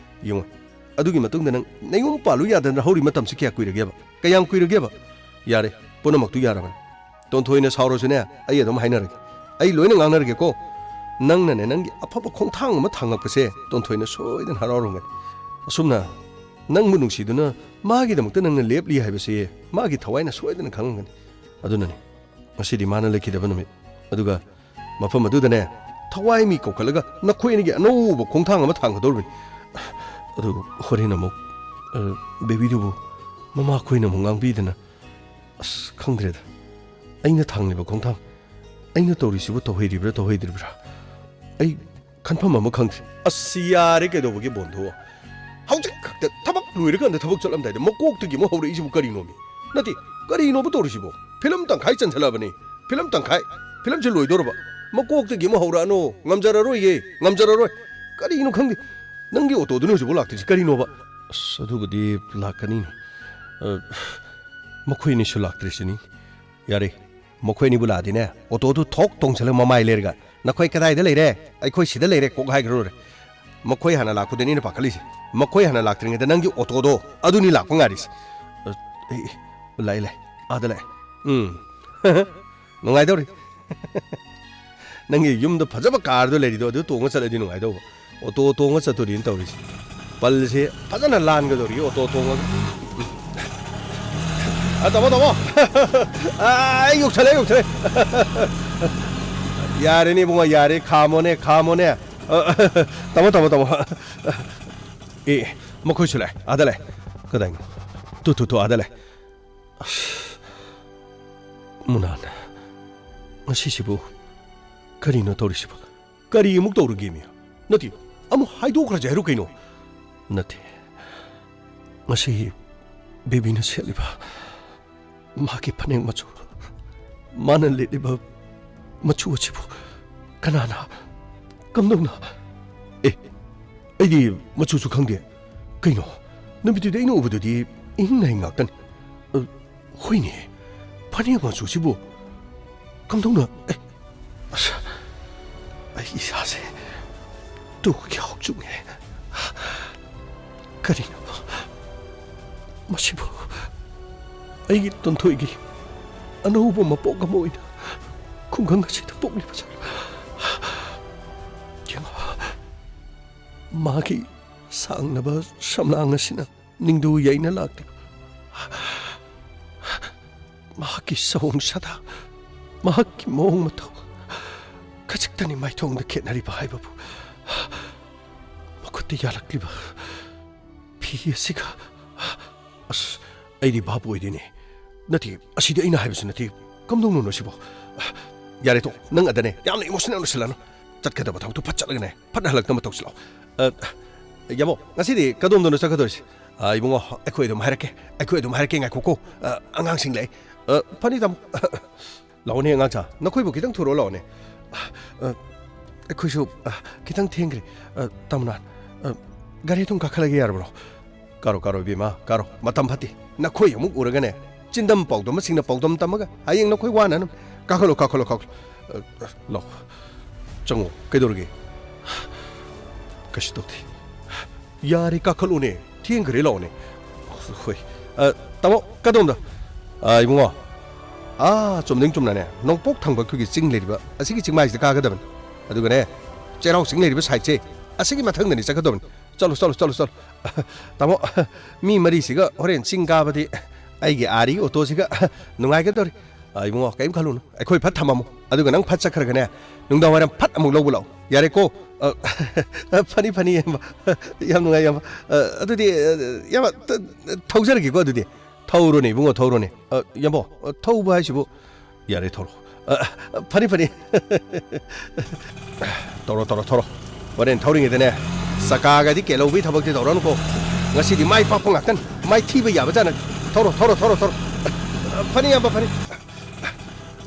ꯌꯦꯡꯉꯣ, ꯑꯗꯨꯒꯤ ꯃꯇꯨꯡꯗ ꯅꯪ ꯅꯌꯨꯝ ꯄꯥꯜꯂꯨ ꯌꯥꯗꯅ ꯍꯧꯔꯤ ꯃꯇꯝꯁꯤ ꯀꯌꯥ ꯀꯨꯏꯔꯒꯦꯕ? ꯀꯌꯥꯝ ꯀꯨꯏꯔꯒꯦꯕ? ꯌꯥꯔꯦ, ꯄꯨꯝꯅꯃꯛꯇꯨ ꯌꯥꯔꯕꯅꯤ꯫ ꯇꯣꯟꯊꯣꯏꯅ ꯁꯥꯎꯔꯁꯨꯅꯦ, ꯑꯩ ꯑꯗꯨꯝ ꯍꯥꯏꯅꯔꯒꯦ꯫ ꯑꯩ ꯂꯣꯏꯅ ꯉꯥꯡꯅꯔꯒꯦꯀꯣ꯫ ꯅꯪꯅꯅꯦ, ꯅꯪꯒꯤ ꯑꯐꯕ ꯈꯣꯡꯊꯥꯡ ꯑꯃ ꯊꯥꯡꯉꯛꯄꯁꯦ ꯇꯣꯟꯊꯣꯏꯅ ꯁꯣꯏꯗꯅ ꯍꯔꯥꯎꯔꯝꯒꯅꯤ꯫ ꯑꯁꯨꯝꯅ ꯅꯪꯕꯨ ꯅꯨꯡꯁꯤꯗꯨꯅ ꯃꯥꯒꯤꯗꯃꯛꯇ ꯅꯪꯅ ꯂꯦꯞꯂꯤ ꯍꯥꯏꯕꯁꯦ ꯃꯥꯒꯤ ꯊꯋꯥꯏꯅ ꯁꯣꯏꯗꯅ ꯈꯪꯉꯝꯒꯅꯤ꯫ ꯑꯗꯨꯅꯅꯤ ꯉꯁꯤꯗꯤ ꯃꯥꯅ ꯂꯩꯈꯤꯗꯕ ꯅꯨꯃꯤꯠ꯫ ꯑꯗꯨꯒ ꯃꯐꯝ ꯑꯗꯨꯗꯅꯦ, ꯊꯋꯥꯏ ꯃꯤ ꯀꯧꯈꯠꯂꯒ ꯅꯈꯣꯏ ꯑꯅꯤꯒꯤ ꯑꯅꯧꯕ ꯈꯣꯡꯊꯥꯡ ꯑꯃ ꯊꯥꯡꯒꯗꯧꯔꯤꯕꯅꯤ꯫ ꯑꯗꯨ ꯍꯣꯔꯦꯟ ꯑꯃꯨꯛ, ꯑ, ꯕꯦꯕꯤꯗꯨꯕꯨ ꯃꯃꯥ ꯈꯣꯏꯅ ꯑꯃꯨꯛ ꯉꯥꯡꯕꯤꯗꯅ, ꯑꯁ, ꯈꯪꯗ꯭ꯔꯦꯗ꯫ ꯑꯩꯅ ꯊꯥꯡꯂꯤꯕ ꯈꯣꯡꯊꯥꯡ, ꯑꯩꯅ ꯇꯧꯔꯤꯁꯤꯕꯨ ꯇꯧꯍꯩꯔꯤꯕ꯭ꯔꯥ ꯇꯧꯍꯩꯗ꯭ꯔꯤꯕ꯭ꯔꯥ? ꯑꯩ ꯈꯟꯐꯝ ꯑꯃ ꯈꯪꯗ꯭ꯔꯦ꯫ ꯑꯁ, ꯌꯥꯔꯦ, ꯀꯩꯗꯧꯕꯒꯤ ꯕꯣꯟꯗꯨ? ꯍꯧꯖꯤꯛ ꯈꯛꯇ ꯊꯕꯛ ꯂꯣꯏꯔꯀꯥꯟꯗ ꯊꯕꯛ ꯆꯠꯂꯝꯗꯥꯏꯗ ꯃꯀꯣꯛꯇꯒꯤ ꯑꯃꯨꯛ ꯍꯧꯔꯛꯏꯁꯤꯕꯨ ꯀꯔꯤꯅꯣꯃꯤ? ꯅꯠꯇꯦ, ꯀꯔꯤꯅꯣꯕ ꯇꯧꯔꯤꯁꯤꯕꯣ? ꯐꯤꯂꯝ ꯇꯪꯈꯥꯏ ꯆꯟꯁꯤꯜꯂꯛꯑꯕꯅꯤ꯫ ꯐꯤꯂꯝ ꯇꯪꯈꯥꯏ, ꯐꯤꯂꯝꯁꯦ ꯂꯣꯏꯗꯧꯔꯕ꯫ ꯃꯀꯣꯛꯇꯒꯤ ꯑꯃꯨꯛ ꯍꯧꯔꯛꯑꯅꯨ꯫ ꯉꯝꯖꯔꯔꯣꯏꯌꯦ, ꯉꯝꯖꯔꯔꯣꯏ꯫ ꯀꯔꯤꯅꯣ ꯈꯪꯗꯦ, ꯅꯪꯒꯤ ꯑꯣꯇꯣꯗꯨꯅ ꯍꯧꯖꯤꯛꯐꯥꯎ ꯂꯥꯛꯇ꯭ꯔꯤꯁꯤ ꯀꯔꯤꯅꯣꯕ? ꯑꯁ, ꯑꯗꯨꯕꯨꯗꯤ ꯂꯥꯛꯀꯅꯤꯅꯦ꯫ ꯑ, ꯃꯈꯣꯏ ꯑꯅꯤꯁꯨ ꯂꯥꯛꯇ꯭ꯔꯤꯁꯤꯅꯤ꯫ ꯌꯥꯔꯦ, ꯃꯈꯣꯏ ꯑꯅꯤꯕꯨ ꯂꯥꯛꯑꯗꯤꯅꯦ, ꯑꯣꯇꯣꯗꯨ ꯊꯣꯛ ꯇꯣꯡꯁꯤꯜꯂꯒ ꯃꯃꯥꯏ ꯂꯩꯔꯒ, "ꯅꯈꯣꯏ ꯀꯗꯥꯏꯗ ꯂꯩꯔꯦ? ꯑꯩꯈꯣꯏ ꯁꯤꯗ ꯂꯩꯔꯦ," ꯀꯣꯛ ꯍꯥꯏꯈ꯭ꯔ ꯂꯣꯏꯔꯦ꯫ ꯃꯈꯣꯏ ꯍꯥꯟꯅ ꯂꯥꯛꯄꯗꯨꯅꯤ ꯑꯩꯅ ꯄꯥꯈꯠꯂꯤꯁꯦ꯫ ꯃꯈꯣꯏ ꯍꯥꯟꯅ ꯂꯥꯛꯇ꯭ꯔꯤꯉꯩꯗ ꯅꯪꯒꯤ ꯑꯣꯇꯣꯗꯣ ꯑꯗꯨꯅꯤ ꯂꯥꯛꯄ ꯉꯥꯏꯔꯤꯁꯦ꯫ ꯑ, ꯑꯩ, ꯂꯥꯛꯑꯦ, ꯂꯥꯛꯑꯦ, ꯑꯥꯗ ꯂꯥꯛꯑꯦ꯫ ꯎꯝ꯫ ꯅꯨꯡꯉꯥꯏꯗꯧꯔꯤ꯫ ꯅꯪꯒꯤ ꯌꯨꯝꯗ ꯐꯖꯕ ꯀꯥꯔꯗꯣ ꯂꯩꯔꯤꯗꯣ, ꯑꯗꯨ ꯇꯣꯡꯉ ꯆꯠꯂꯗꯤ ꯅꯨꯡꯉꯥꯏꯗꯧꯕ꯫ ꯑꯣꯇꯣ ꯇꯣꯡꯉ ꯆꯠꯇꯣꯔꯤꯅ ꯇꯧꯔꯤꯁꯦ꯫ ꯄꯜꯁꯦ ꯐꯖꯅ ꯂꯥꯟꯒꯗꯧꯔꯤ ꯑꯣꯇꯣ ꯇꯣꯡꯉꯒ꯫ ꯎꯝ꯫ ꯑ, ꯇꯥꯃꯣ, ꯇꯥꯃꯣ꯫ ꯑ, ꯑꯩ ꯌꯧꯁꯜꯂꯦ, ꯌꯧꯁꯜꯂꯦ꯫ ꯌꯥꯔꯦꯅꯦ ꯏꯕꯨꯡꯉꯣ, ꯌꯥꯔꯦ꯫ ꯈꯥꯝꯃꯣꯅꯦ, ꯈꯥꯝꯃꯣꯅꯦ꯫ ꯑ, ꯇꯥꯃꯣ, ꯇꯥꯃꯣ, ꯇꯥꯃꯣ꯫ ꯑꯦ, ꯃꯈꯣꯏꯁꯨ ꯂꯥꯛꯑꯦ, ꯑꯥꯗ ꯂꯥꯛꯑꯦ꯫ ꯀꯗꯥꯏꯅꯣ? ꯇꯨ, ꯇꯨ, ꯇꯨ, ꯑꯥꯗ ꯂꯥꯛꯑꯦ꯫ ꯑꯁ, ꯃꯨꯅꯥꯟ, ꯉꯁꯤꯁꯤꯕꯨ ꯀꯔꯤꯅꯣ ꯇꯧꯔꯤꯁꯤꯕꯣ? ꯀꯔꯤ ꯑꯃꯨꯛ ꯇꯧꯔꯒꯦꯃꯤ? ꯅꯠꯇꯦ, ꯑꯃꯨꯛ ꯍꯥꯏꯗꯣꯛꯈ꯭ꯔꯁꯦ ꯍꯥꯏꯔꯣ ꯀꯩꯅꯣ? ꯅꯠꯇꯦ, ꯉꯁꯤ ꯕꯦꯕꯤꯅ ꯁꯦꯠꯂꯤꯕ ꯃꯍꯥꯛꯀꯤ ꯐꯅꯦꯛ ꯃꯆꯨ, ꯃꯥꯅ ꯂꯤꯠꯂꯤꯕ ꯃꯆꯨ ꯑꯁꯤꯕꯨ ꯀꯅꯥꯅ, ꯀꯝꯗꯧꯅ? ꯑꯦ, ꯑꯩꯗꯤ ꯃꯆꯨꯁꯨ ꯈꯪꯗꯦ꯫ ꯀꯩꯅꯣ? ꯅꯨꯃꯤꯠꯇꯨꯗꯤ ꯑꯩꯅ ꯎꯕꯗꯨꯗꯤ ꯏꯍꯤꯡ ꯅꯥꯍꯤꯡ ꯉꯥꯛꯇꯅꯤ꯫ ꯑ, ꯍꯣꯏꯅꯦ, ꯐꯅꯦꯛ ꯃꯆꯨꯁꯤꯕꯨ ꯀꯝꯗꯧꯅ? ꯑꯦ, ꯑꯁ, ꯑꯩ ꯏꯁꯥꯁꯦ ꯇꯨꯒꯤ ꯍꯥꯎꯆꯨꯡꯉꯦ꯫ ꯀꯔꯤꯅꯣ ꯃꯁꯤꯕꯨ? ꯑꯩꯒꯤ ꯇꯣꯟꯊꯣꯏꯒꯤ ꯑꯅꯧꯕ ꯃꯄꯣꯛ ꯑꯃ ꯑꯣꯏꯅ ꯈꯨꯡꯒꯪ ꯑꯁꯤꯗ ꯄꯣꯛꯂꯤꯕ ꯖꯥꯠꯂꯥ? ꯌꯦꯡꯉꯣ, ꯃꯥꯒꯤ ꯁꯥꯡꯂꯕ ꯁꯝꯂꯥꯡ ꯑꯁꯤꯅ ꯅꯤꯡꯗꯨ ꯌꯩꯅ ꯂꯥꯛꯂꯤꯕ ꯃꯍꯥꯛꯀꯤ ꯁꯑꯣꯡ ꯁꯥꯗꯥ, ꯃꯍꯥꯛꯀꯤ ꯃꯑꯣꯡ ꯃꯇꯧ, ꯈꯖꯤꯛꯇꯅꯤ ꯃꯥꯏꯊꯣꯡꯗ ꯈꯦꯠꯅꯔꯤꯕ ꯍꯥꯏꯕꯕꯨ꯫ ꯃꯈꯨꯠꯇ ꯌꯥꯜꯂꯛꯂꯤꯕ ꯐꯤ ꯑꯁꯤꯒ꯫ ꯑꯁ, ꯑꯩꯗꯤ ꯚꯥꯞ ꯑꯣꯏꯗꯦꯅꯦ꯫ ꯅꯠꯇꯦ, ꯑꯁꯤꯗꯤ ꯑꯩꯅ ꯍꯥꯏꯕꯁꯨ ꯅꯠꯇꯦ꯫ ꯀꯝꯗꯧꯅꯣ ꯁꯤꯕꯣ? ꯌꯥꯔꯦ, ꯇꯣꯛ꯫ ꯅꯪ ꯑꯗꯅꯦ ꯌꯥꯝꯅ ꯏꯃꯣꯁꯅꯦꯜ ꯑꯣꯏꯁꯤꯜꯂꯅꯨ꯫ ꯆꯠꯀꯗꯕ ꯊꯕꯛꯇꯨ ꯐꯠ ꯆꯠꯂꯒꯅꯦ, ꯐꯠ ꯍꯜꯂꯛꯅꯕ ꯇꯧꯁꯤꯜꯂꯛꯑꯣ꯫ ꯑ, ꯌꯥꯕꯣ, ꯉꯁꯤꯗꯤ ꯀꯗꯣꯝꯗꯅꯣ ꯆꯠꯀꯗꯣꯔꯤꯁꯦ? ꯑ, ꯏꯕꯨꯡꯉꯣ, ꯑꯩꯈꯣꯏ ꯑꯗꯨꯝ ꯍꯥꯏꯔꯛꯀꯦ, ꯑꯩꯈꯣꯏ ꯑꯗꯨꯝ ꯍꯥꯏꯔꯛꯀꯦ, ꯉꯥꯏꯈꯣꯀꯣ꯫ ꯑ, ꯑꯉꯥꯡꯁꯤꯡ ꯂꯩ꯫ ꯑ, ꯐꯅꯤ, ꯇꯥꯃꯣ꯫ ꯂꯥꯛꯑꯣꯅꯦ, ꯑꯉꯥꯡꯁꯥ, ꯅꯈꯣꯏꯕꯨ ꯈꯤꯇꯪ ꯊꯨꯔꯛꯑꯣ, ꯂꯥꯛꯑꯣꯅꯦ꯫ ꯑ, ꯑꯩꯈꯣꯏꯁꯨ, ꯑ, ꯈꯤꯇꯪ ꯊꯦꯡꯈ꯭ꯔꯦ꯫ ꯑ, ꯇꯥꯃꯣꯅ, ꯑ, ꯒꯥꯔꯤ ꯑꯗꯨꯝ ꯀꯥꯈꯠꯂꯒꯦ ꯌꯥꯔꯕ꯭ꯔꯣ? ꯀꯥꯔꯣ, ꯀꯥꯔꯣ, ꯏꯕꯦꯝꯃ, ꯀꯥꯔꯣ꯫ ꯃꯇꯝ ꯐꯠꯇꯦ꯫ ꯅꯈꯣꯏ ꯑꯃꯨꯛ ꯎꯔꯒꯅꯦ, ꯆꯤꯟꯗꯝ ꯄꯥꯎꯗꯝ ꯑꯃ ꯁꯤꯡꯅ ꯄꯥꯎꯗꯝ ꯇꯝꯃꯒ ꯍꯌꯦꯡ ꯅꯈꯣꯏ ꯋꯥꯅꯅꯕ꯫ ꯀꯥꯈꯠꯂꯣ, ꯀꯥꯈꯠꯂꯣ, ꯀꯥꯈꯠꯂꯣ꯫ ꯑ, ꯑ, ꯂꯥꯛꯑꯣ꯫ ꯆꯪꯉꯣ꯫ ꯀꯩꯗꯧꯔꯒꯦ? ꯀꯩꯁꯨ ꯇꯧꯗꯦ꯫ ꯌꯥꯔꯦ, ꯀꯥꯈꯠꯂꯣꯅꯦ꯫ ꯊꯦꯡꯈ꯭ꯔꯦ, ꯂꯥꯛꯑꯣꯅꯦ꯫ ꯍꯣꯏ꯫ ꯑ, ꯇꯥꯃꯣ, ꯀꯗꯣꯝꯗ? ꯑ, ꯏꯕꯨꯡꯉꯣ꯫ ꯑꯥ, ꯆꯨꯝꯗ꯭ꯔꯤꯡ ꯆꯨꯝꯅꯅꯦ, ꯅꯣꯡꯄꯣꯛ ꯊꯪꯕ ꯑꯩꯈꯣꯏꯒꯤ ꯆꯤꯡ ꯂꯩꯔꯤꯕ, ꯑꯁꯤꯒꯤ ꯆꯤꯡꯃꯥꯏꯁꯤꯗ ꯀꯥꯒꯗꯕꯅꯤ꯫ ꯑꯗꯨꯒꯅꯦ, ꯆꯩꯔꯥꯎ ꯆꯤꯡ ꯂꯩꯔꯤꯕ ꯁꯥꯏꯠꯁꯦ, ꯑꯁꯤꯒꯤ ꯃꯊꯪꯗꯅꯤ ꯆꯠꯀꯗꯕꯅꯤ꯫ ꯆꯠꯂꯣ, ꯆꯠꯂꯣ, ꯆꯠꯂꯣ, ꯆꯠꯂꯣ꯫ ꯇꯥꯃꯣ, ꯃꯤ ꯃꯔꯤꯁꯤꯒ ꯍꯣꯔꯦꯟ ꯆꯤꯡ ꯀꯥꯕꯗꯤ ꯑꯩꯒꯤ ꯑꯥꯔꯤ ꯑꯣꯇꯣꯁꯤꯒ ꯅꯨꯡꯉꯥꯏꯒꯗꯧꯔꯤ꯫ ꯑ, ꯏꯕꯨꯡꯉꯣ, ꯀꯔꯤꯝ ꯈꯜꯂꯨꯅꯨ꯫ ꯑꯩꯈꯣꯏ ꯐꯠ ꯊꯝꯃꯝꯃꯣ꯫ ꯑꯗꯨꯒ ꯅꯪ ꯐꯠ ꯆꯠꯈ꯭ꯔꯒꯅꯦ, ꯅꯨꯡꯗꯥꯡ ꯋꯥꯏꯔꯝ ꯐꯠ ꯑꯃꯨꯛ ꯂꯧꯕ ꯂꯥꯛꯑꯣ꯫ ꯌꯥꯔꯦꯀꯣ? ꯑ, ꯐꯅꯤ, ꯐꯅꯤ, ꯏꯌꯥꯝꯕ꯫ ꯌꯥꯝ ꯅꯨꯡꯉꯥꯏ, ꯏꯌꯥꯝꯕ꯫ ꯑ, ꯑꯗꯨꯗꯤ, ꯑ, ꯏꯌꯥꯝꯕ, ꯊ-, ꯊꯧꯖꯔꯒꯦꯀꯣ, ꯑꯗꯨꯗꯤ꯫ ꯊꯧꯔꯣꯅꯦ, ꯏꯕꯨꯡꯉꯣ, ꯊꯧꯔꯣꯅꯦ꯫ ꯑ, ꯏꯌꯥꯝꯕ, ꯑ, ꯊꯧꯕ ꯍꯥꯏꯁꯤꯕꯨ, ꯌꯥꯔꯦ, ꯊꯧꯔꯣ꯫ ꯑ, ꯑ, ꯐꯅꯤ, ꯐꯅꯤ꯫ ꯇꯧꯔꯣ, ꯇꯧꯔꯣ, ꯊꯧꯔꯣ꯫ ꯍꯣꯔꯦꯟ ꯊꯧꯔꯤꯉꯩꯗꯅꯦ, ꯆꯀꯥꯒꯗꯤ ꯀꯦꯜꯍꯧꯕꯒꯤ ꯊꯕꯛꯇꯤ ꯇꯧꯔꯅꯨꯀꯣ꯫ ꯉꯁꯤꯗꯤ ꯃꯥꯏ ꯄꯥꯛꯄ ꯉꯥꯛꯇꯅꯤ꯫ ꯃꯥꯏ ꯊꯤꯕ ꯌꯥꯕ ꯖꯥꯠ ꯅꯠꯇꯦ꯫ ꯊꯧꯔꯣ, ꯊꯧꯔꯣ, ꯊꯧꯔꯣ, ꯊꯧꯔꯣ꯫ ꯐꯅꯤ, ꯏꯌꯥꯝꯕ, ꯐꯅꯤ꯫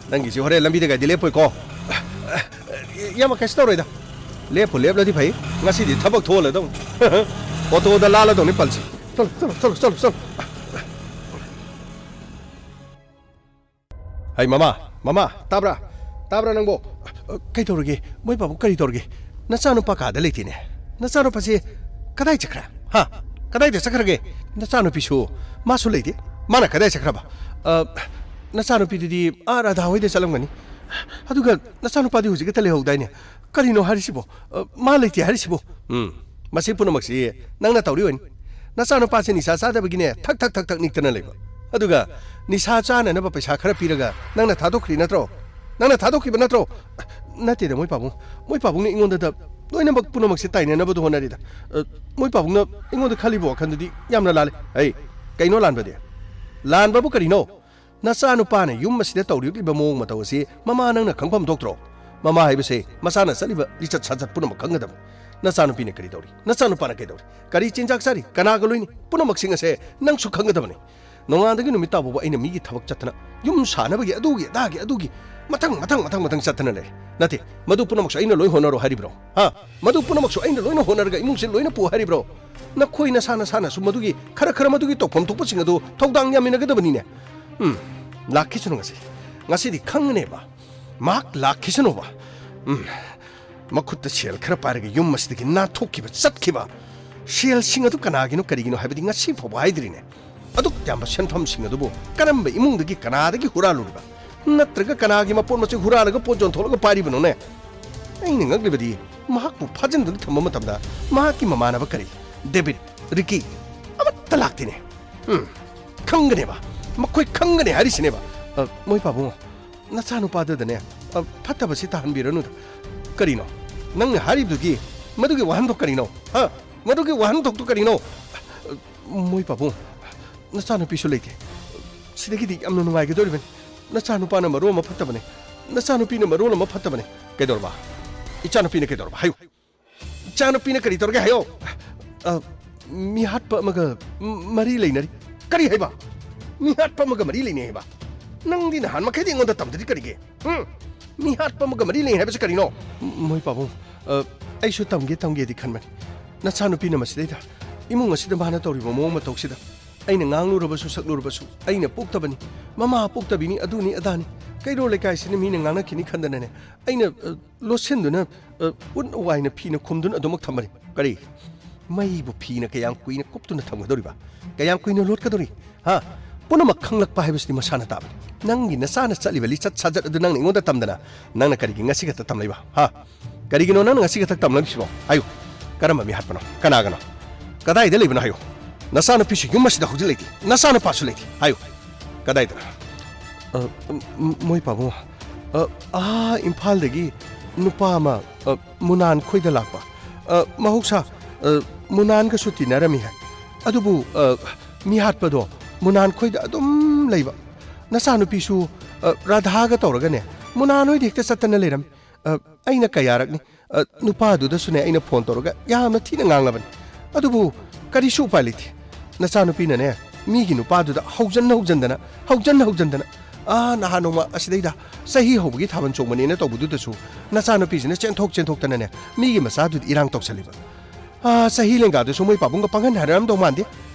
ꯅꯪꯒꯤꯁꯤ ꯍꯣꯔꯦꯟ ꯂꯝꯕꯤꯗ ꯒꯥꯔꯤꯗꯤ ꯂꯦꯞꯄꯣꯏꯀꯣ? ꯏꯌꯥꯝꯕ, ꯀꯩꯁꯨ ꯇꯧꯔꯣꯏꯗ꯫ ꯂꯦꯞꯄꯨ ꯂꯦꯞꯂꯗꯤ ꯐꯩ, ꯉꯁꯤꯗꯤ ꯊꯕꯛ ꯊꯣꯛꯍꯜꯂꯗꯧꯅꯤ꯫ ꯑꯣꯇꯣꯗ ꯂꯥꯜꯂꯗꯧꯅꯤ ꯄꯜꯁꯦ꯫ ꯆꯠꯂꯣ, ꯆꯠꯂꯣ, ꯆꯠꯂꯣ, ꯆꯠꯂꯣ, ꯆꯠꯂꯣ꯫ ꯍꯩ, ꯃꯃꯥ, ꯃꯃꯥ, ꯇꯥꯕ꯭ꯔꯥ? ꯇꯥꯕ꯭ꯔꯥ ꯅꯪꯕꯣ? ꯀꯩ ꯇꯧꯔꯒꯦ? ꯃꯣꯏ ꯄꯥꯕꯨꯡ ꯀꯔꯤ ꯇꯧꯔꯒꯦ? ꯅꯆꯥꯅꯨꯄꯥ ꯀꯥꯗ ꯂꯩꯇꯦꯅꯦ꯫ ꯅꯆꯥꯅꯨꯄꯥꯁꯦ ꯀꯗꯥꯏ ꯆꯠꯈ꯭ꯔꯦ? ꯍꯥ? ꯀꯗꯥꯏꯗ ꯆꯠꯈ꯭ꯔꯒꯦ? ꯅꯆꯥꯅꯨꯄꯤꯁꯨ ꯃꯥꯁꯨ ꯂꯩꯇꯦ꯫ ꯃꯥꯅ ꯀꯗꯥꯏ ꯆꯠꯈ꯭ꯔꯕ? ꯑ, ꯅꯆꯥꯅꯨꯄꯤꯗꯨꯗꯤ ꯑꯥ ꯔꯥꯙꯥ ꯍꯣꯏꯗ ꯆꯠꯂꯝꯒꯅꯤ꯫ ꯑꯗꯨꯒ ꯅꯆꯥꯅꯨꯄꯥꯗꯤ ꯍꯧꯖꯤꯛ ꯈꯛꯇ ꯂꯩꯍꯧꯗꯥꯏꯅꯦ? ꯀꯔꯤꯅꯣ ꯍꯥꯏꯔꯤꯁꯤꯕꯣ? ꯑ, ꯃꯥ ꯂꯩꯇꯦ ꯍꯥꯏꯔꯤꯁꯤꯕꯣ? ꯎꯝ, ꯃꯁꯤ ꯄꯨꯝꯅꯃꯛꯁꯤ ꯅꯪꯅ ꯇꯧꯔꯤ ꯑꯣꯏꯅꯤ꯫ ꯅꯆꯥꯅꯨꯄꯥꯁꯦ ꯅꯤꯁꯥ ꯆꯥꯗꯕꯒꯤꯅꯦ ꯊꯛ ꯊꯛ ꯊꯛ ꯊꯛ ꯅꯤꯛꯇꯅ ꯂꯩꯕ꯫ ꯑꯗꯨꯒ ꯅꯤꯁꯥ ꯆꯥꯅꯅꯕ ꯄꯩꯁꯥ ꯈꯔ ꯄꯤꯔꯒ ꯅꯪꯅ ꯊꯥꯗꯣꯛꯈ꯭ꯔꯤ ꯅꯠꯇ꯭ꯔꯣ? ꯅꯪꯅ ꯊꯥꯗꯣꯛꯈꯤꯕ ꯅꯠꯇ꯭ꯔꯣ? ꯅꯠꯇꯦꯗ, ꯃꯣꯏ ꯄꯥꯕꯨꯡ꯫ ꯃꯣꯏ ꯄꯥꯕꯨꯡꯅ ꯑꯩꯉꯣꯟꯗꯗ ꯂꯣꯏꯅꯃꯛ ꯄꯨꯝꯅꯃꯛꯁꯦ ꯇꯥꯏꯅꯅꯕꯗꯣ ꯍꯣꯠꯅꯔꯤꯗ꯫ ꯑ, ꯃꯣꯏ ꯄꯥꯕꯨꯡꯅ ꯑꯩꯉꯣꯟꯗ ꯈꯜꯂꯤꯕ ꯋꯥꯈꯜꯗꯨꯗꯤ ꯌꯥꯝꯅ ꯂꯥꯜꯂꯦ꯫ ꯑꯩ, ꯀꯩꯅꯣ ꯂꯥꯟꯕꯗꯤ? ꯂꯥꯟꯕꯕꯨ ꯀꯔꯤꯅꯣ? ꯅꯆꯥꯅꯨꯄꯥꯅ ꯌꯨꯝ ꯑꯁꯤꯗ ꯇꯧꯔꯤꯕ ꯃꯑꯣꯡ ꯃꯇꯧ ꯑꯁꯤ ꯃꯃꯥ ꯅꯪꯅ ꯈꯪꯐꯝ ꯊꯣꯛꯇ꯭ꯔꯣ? ꯃꯃꯥ ꯍꯥꯏꯕꯁꯦ ꯃꯆꯥꯅ ꯆꯠꯂꯤꯕ ꯂꯤꯆꯠ ꯁꯥꯖꯠ ꯄꯨꯝꯅꯃꯛ ꯈꯪꯒꯗꯕꯅꯤ꯫ ꯅꯆꯥꯅꯨꯄꯤꯅ ꯀꯔꯤ ꯇꯧꯔꯤ? ꯅꯆꯥꯅꯨꯄꯥꯅ ꯀꯩꯗꯧꯔꯤ? ꯀꯔꯤ ꯆꯤꯟꯖꯥꯛ ꯆꯥꯔꯤ? ꯀꯅꯥꯒ ꯂꯣꯏꯅꯤ? ꯄꯨꯝꯅꯃꯛꯁꯤꯡ ꯑꯁꯦ ꯅꯪꯁꯨ ꯈꯪꯒꯗꯕꯅꯤ꯫ ꯅꯣꯡꯉꯥꯟꯗꯒꯤ ꯅꯨꯃꯤꯠ ꯇꯥꯕꯨꯕ ꯑꯩꯅ ꯃꯤꯒꯤ ꯊꯕꯛ ꯆꯠꯇꯅ, ꯌꯨꯝ ꯁꯥꯅꯕꯒꯤ, ꯑꯗꯨꯒꯤ, ꯑꯗꯥꯒꯤ, ꯑꯗꯨꯒꯤ, ꯃꯊꯪ, ꯃꯊꯪ, ꯃꯊꯪ, ꯃꯊꯪ ꯆꯠꯇꯅ ꯂꯩꯔꯦ꯫ ꯅꯠꯇꯦ, ꯃꯗꯨ ꯄꯨꯝꯅꯃꯛꯁꯨ ꯑꯩꯅ ꯂꯣꯏ ꯍꯣꯠꯅꯔꯣ ꯍꯥꯏꯔꯤꯕ꯭ꯔꯣ? ꯍꯥ? ꯃꯗꯨ ꯄꯨꯝꯅꯃꯛꯁꯨ ꯑꯩꯅ ꯂꯣꯏꯅ ꯍꯣꯠꯅꯔꯒ ꯏꯃꯨꯡꯁꯦ ꯂꯣꯏꯅ ꯄꯨ ꯍꯥꯏꯔꯤꯕ꯭ꯔꯣ? ꯅꯈꯣꯏ ꯅꯁꯥ ꯅꯁꯥꯅꯁꯨ ꯃꯗꯨꯒꯤ ꯈꯔ ꯈꯔ ꯃꯗꯨꯒꯤ ꯇꯧꯐꯝ ꯊꯣꯛꯄꯁꯤꯡ ꯑꯗꯨ ꯊꯧꯗꯥꯡ ꯌꯥꯃꯤꯟꯅꯒꯗꯕꯅꯤꯅꯦ꯫ ꯎꯝ, ꯂꯥꯛꯈꯤꯁꯅꯨ ꯉꯁꯤ꯫ ꯉꯁꯤꯗꯤ ꯈꯪꯒꯅꯦꯕ꯫ ꯃꯍꯥꯛ ꯂꯥꯛꯈꯤꯁꯅꯨꯕ꯫ ꯎꯝ, ꯃꯈꯨꯠꯇ ꯁꯦꯜ ꯈꯔ ꯄꯥꯏꯔꯒ ꯌꯨꯝ ꯑꯁꯤꯗꯒꯤ ꯅꯥꯟꯊꯣꯛꯈꯤꯕ, ꯆꯠꯈꯤꯕ꯫ ꯁꯦꯜꯁꯤꯡ ꯑꯗꯨ ꯀꯅꯥꯒꯤꯅꯣ, ꯀꯔꯤꯒꯤꯅꯣ ꯍꯥꯏꯕꯗꯤ ꯉꯁꯤ ꯐꯥꯎꯕ ꯍꯥꯏꯗ꯭ꯔꯤꯅꯦ꯫ ꯑꯗꯨꯛ ꯌꯥꯝꯕ ꯁꯦꯟꯐꯝꯁꯤꯡ ꯑꯗꯨꯕꯨ ꯀꯔꯝꯕ ꯏꯃꯨꯡꯗꯒꯤ, ꯀꯅꯥꯗꯒꯤ ꯍꯨꯔꯥꯜꯂꯨꯔꯤꯕ? ꯅꯠꯇ꯭ꯔꯒ ꯀꯅꯥꯒꯤ ꯃꯄꯣꯠ ꯃꯆꯩ ꯍꯨꯔꯥꯜꯂꯒ ꯄꯣꯠ ꯌꯣꯟꯊꯣꯛꯂꯒ ꯄꯥꯏꯔꯤꯕꯅꯣꯅꯦ? ꯑꯩꯅ ꯉꯛꯂꯤꯕꯗꯤ, ꯃꯍꯥꯛꯄꯨ ꯐꯥꯖꯤꯟꯗꯨꯅ ꯊꯝꯕ ꯃꯇꯝꯗ ꯃꯍꯥꯛꯀꯤ ꯃꯃꯥꯟꯅꯕ ꯀꯔꯤ, ꯗꯦꯕꯤꯠ, ꯔꯤꯀꯤ, ꯑꯃꯠꯇ ꯂꯥꯛꯇꯦꯅꯦ꯫ ꯎꯝ, ꯈꯪꯒꯅꯦꯕ, ꯃꯈꯣꯏ ꯈꯪꯒꯅꯤ ꯍꯥꯏꯔꯤꯁꯤꯅꯦꯕ꯫ ꯑ, ꯃꯣꯏ ꯄꯥꯕꯨꯡ, ꯅꯆꯥꯅꯨꯄꯥꯗꯨꯗꯅꯦ, ꯑ, ꯐꯠꯇꯕꯁꯤ ꯇꯥꯍꯟꯕꯤꯔꯅꯨꯗ꯫ ꯀꯔꯤꯅꯣ ꯅꯪꯅ ꯍꯥꯏꯔꯤꯕꯗꯨꯒꯤ, ꯃꯗꯨꯒꯤ ꯋꯥꯍꯟꯊꯣꯛ ꯀꯔꯤꯅꯣ? ꯍꯥ? ꯃꯗꯨꯒꯤ ꯋꯥꯍꯟꯊꯣꯛꯇꯨ ꯀꯔꯤꯅꯣ? ꯃꯣꯏ ꯄꯥꯕꯨꯡ, ꯅꯆꯥꯅꯨꯄꯤꯁꯨ ꯂꯩꯇꯦ꯫ ꯁꯤꯗꯒꯤꯗꯤ ꯌꯥꯝꯅ ꯅꯨꯡꯉꯥꯏꯒꯗꯧꯔꯤꯕꯅꯤ꯫ ꯅꯆꯥꯅꯨꯄꯥꯅ ꯃꯔꯣꯜ ꯑꯃ ꯐꯠꯇꯕꯅꯦ꯫ ꯅꯆꯥꯅꯨꯄꯤꯅ ꯃꯔꯣꯜ ꯑꯃ ꯐꯠꯇꯕꯅꯦ꯫ ꯀꯩꯗꯧꯔꯕ? ꯏꯆꯥꯅꯨꯄꯤꯅ ꯀꯩꯗꯧꯔꯕ? ꯍꯥꯏꯌꯨ꯫ ꯏꯆꯥꯅꯨꯄꯤꯅ ꯀꯔꯤ ꯇꯧꯔꯒꯦ ꯍꯥꯏꯌꯣ꯫ ꯑ, ꯃꯤꯍꯥꯠꯄ ꯑꯃꯒ ꯃ-, ꯃꯔꯤ ꯂꯩꯅꯔꯤ꯫ ꯀꯔꯤ ꯍꯥꯏꯕ? ꯃꯤꯍꯥꯠꯄ ꯑꯃꯒ ꯃꯔꯤ ꯂꯩꯅꯩ ꯍꯥꯏꯕ? ꯅꯪꯗꯤ ꯅꯍꯥꯟ ꯃꯈꯩꯗꯤ ꯑꯩꯉꯣꯟꯗ ꯇꯝꯗ꯭ꯔꯗꯤ ꯀꯔꯤꯒꯤ? ꯎꯝ? ꯃꯤꯍꯥꯠꯄ ꯑꯃꯒ ꯃꯔꯤ ꯂꯩꯅꯩ ꯍꯥꯏꯕꯁꯤ ꯀꯔꯤꯅꯣ? ꯃꯣꯏ ꯄꯥꯕꯨꯡ, ꯑ, ꯑꯩꯁꯨ ꯇꯝꯒꯦ ꯇꯝꯒꯦꯗꯤ ꯈꯟꯕꯅꯤ꯫ ꯅꯆꯥꯅꯨꯄꯤꯅ ꯃꯁꯤꯗꯩꯗ ꯏꯃꯨꯡ ꯑꯁꯤꯗ ꯃꯥꯅ ꯇꯧꯔꯤꯕ ꯃꯑꯣꯡ ꯃꯇꯧꯁꯤꯗ ꯑꯩꯅ ꯉꯥꯡꯂꯨꯔꯕꯁꯨ ꯁꯛꯂꯨꯔꯕꯁꯨ ꯑꯩꯅ ꯄꯣꯛꯇꯕꯅꯤ, ꯃꯃꯥ ꯄꯣꯛꯇꯕꯤꯅꯤ, ꯑꯗꯨꯅꯤ ꯑꯗꯥꯅꯤ, ꯀꯩꯔꯣꯜ ꯂꯩꯀꯥꯏꯁꯤꯅ ꯃꯤꯅ ꯉꯥꯡꯅꯈꯤꯅꯤ ꯈꯟꯗꯅꯅꯦ, ꯑꯩꯅ, ꯑ, ꯂꯣꯠꯁꯤꯟꯗꯨꯅ, ꯑ, ꯎꯠ ꯋꯥꯏꯅ ꯐꯤꯅ ꯈꯨꯝꯗꯨꯅ ꯑꯗꯨꯃꯛ ꯊꯝꯕꯅꯤ꯫ ꯀꯔꯤ? ꯃꯩꯕꯨ ꯐꯤꯅ ꯀꯌꯥꯝ ꯀꯨꯏꯅ ꯀꯨꯞꯇꯨꯅ ꯊꯝꯒꯗꯧꯔꯤꯕ? ꯀꯌꯥꯝ ꯀꯨꯏꯅ ꯂꯣꯠꯀꯗꯧꯔꯤ? ꯍꯥ? ꯄꯨꯝꯅꯃꯛ ꯈꯪꯂꯛꯄ ꯍꯥꯏꯕꯁꯤꯗꯤ ꯃꯁꯥꯅ ꯇꯥꯕꯅꯤ꯫ ꯅꯪꯒꯤ ꯅꯆꯥꯅ ꯆꯠꯂꯤꯕ ꯂꯤꯆꯠ ꯁꯥꯖꯠ ꯑꯗꯨ ꯅꯪꯅ ꯑꯩꯉꯣꯟꯗ ꯇꯝꯗꯅ ꯅꯪꯅ ꯀꯔꯤꯒꯤ ꯉꯁꯤ ꯈꯛꯇ ꯇꯝꯂꯛꯏꯕ? ꯍꯥ? ꯀꯔꯤꯒꯤꯅꯣ ꯅꯪꯅ ꯉꯁꯤ ꯈꯛꯇ ꯇꯝꯂꯛꯂꯤꯁꯤꯕꯣ? ꯍꯥꯏꯌꯨ꯫ ꯀꯔꯝꯕ ꯃꯤꯍꯥꯠꯄꯅꯣ? ꯀꯅꯥꯒꯅꯣ? ꯀꯗꯥꯏꯗ ꯂꯩꯕꯅꯣ ꯍꯥꯏꯌꯨ꯫ ꯅꯆꯥꯅꯨꯄꯤꯁꯨ ꯌꯨꯝ ꯑꯁꯤꯗ ꯍꯧꯖꯤꯛ ꯂꯩꯇꯦ꯫ ꯅꯆꯥꯅꯨꯄꯥꯁꯨ ꯂꯩꯇꯦ꯫ ꯍꯥꯏꯌꯨ꯫ ꯀꯗꯥꯏꯗꯅꯣ? ꯑ, ꯃ-, ꯃꯣꯏ ꯄꯥꯕꯨꯡ, ꯑ, ꯑꯥ ꯏꯝꯐꯥꯜꯗꯒꯤ ꯅꯨꯄꯥ ꯑꯃ, ꯑ, ꯃꯨꯅꯥꯟ ꯈꯣꯏꯗ ꯂꯥꯛꯄ꯫ ꯑ, ꯃꯍꯧꯁꯥ, ꯑ, ꯃꯨꯅꯥꯟꯒꯁꯨ ꯇꯤꯟꯅꯔꯝꯃꯤ ꯍꯥꯏ꯫ ꯑꯗꯨꯕꯨ, ꯑ, ꯃꯤꯍꯥꯠꯄꯗꯣ ꯃꯨꯅꯥꯟ ꯈꯣꯏꯗ ꯑꯗꯨꯝ ꯂꯩꯕ꯫ ꯅꯆꯥꯅꯨꯄꯤꯁꯨ, ꯑ, ꯔꯥꯙꯥꯒ ꯇꯧꯔꯒꯅꯦ, ꯃꯨꯅꯥꯟ ꯍꯣꯏꯗ ꯍꯦꯛꯇ ꯆꯠꯇꯅ ꯂꯩꯔꯝꯃꯤ꯫ ꯑ, ꯑꯩꯅ ꯀꯌꯥꯔꯛꯅꯤ, ꯑ, ꯅꯨꯄꯥꯗꯨꯗꯁꯨꯅꯦ ꯑꯩꯅ ꯐꯣꯟ ꯇꯧꯔꯒ ꯌꯥꯝꯅ ꯊꯤꯅ ꯉꯥꯡꯂꯕꯅꯤ꯫ ꯑꯗꯨꯕꯨ ꯀꯔꯤꯁꯨ ꯎꯄꯥꯏ ꯂꯩꯇꯦ꯫ ꯅꯆꯥꯅꯨꯄꯤꯅꯅꯦ, ꯃꯤꯒꯤ ꯅꯨꯄꯥꯗꯨꯗ ꯍꯧꯖꯟ ꯍꯧꯖꯟꯗꯅ, ꯍꯧꯖꯟ ꯍꯧꯖꯟꯗꯅ, ꯑꯥ, ꯅꯍꯥꯟ ꯅꯣꯡꯃ ꯑꯁꯤꯗꯩꯗ ꯆꯍꯤ ꯍꯧꯕꯒꯤ ꯊꯥꯕꯜ ꯆꯣꯡꯕꯅꯦꯅ ꯇꯧꯕꯗꯨꯗꯁꯨ ꯅꯆꯥꯅꯨꯄꯤꯁꯤꯅ ꯆꯦꯟꯊꯣꯛ ꯆꯦꯟꯊꯣꯛꯇꯅꯅꯦ, ꯃꯤꯒꯤ ꯃꯆꯥꯗꯨꯗ ꯏꯔꯥꯡ ꯇꯧꯁꯜꯂꯤꯕ꯫ ꯑꯥ, ꯆꯍꯤ ꯂꯦꯡꯒꯥꯗꯨꯁꯨ ꯃꯣꯏ ꯄꯥꯕꯨꯡꯒ ꯄꯪꯍꯟ ꯍꯥꯏꯔꯝꯗꯧ ꯃꯥꯟꯗꯦ꯫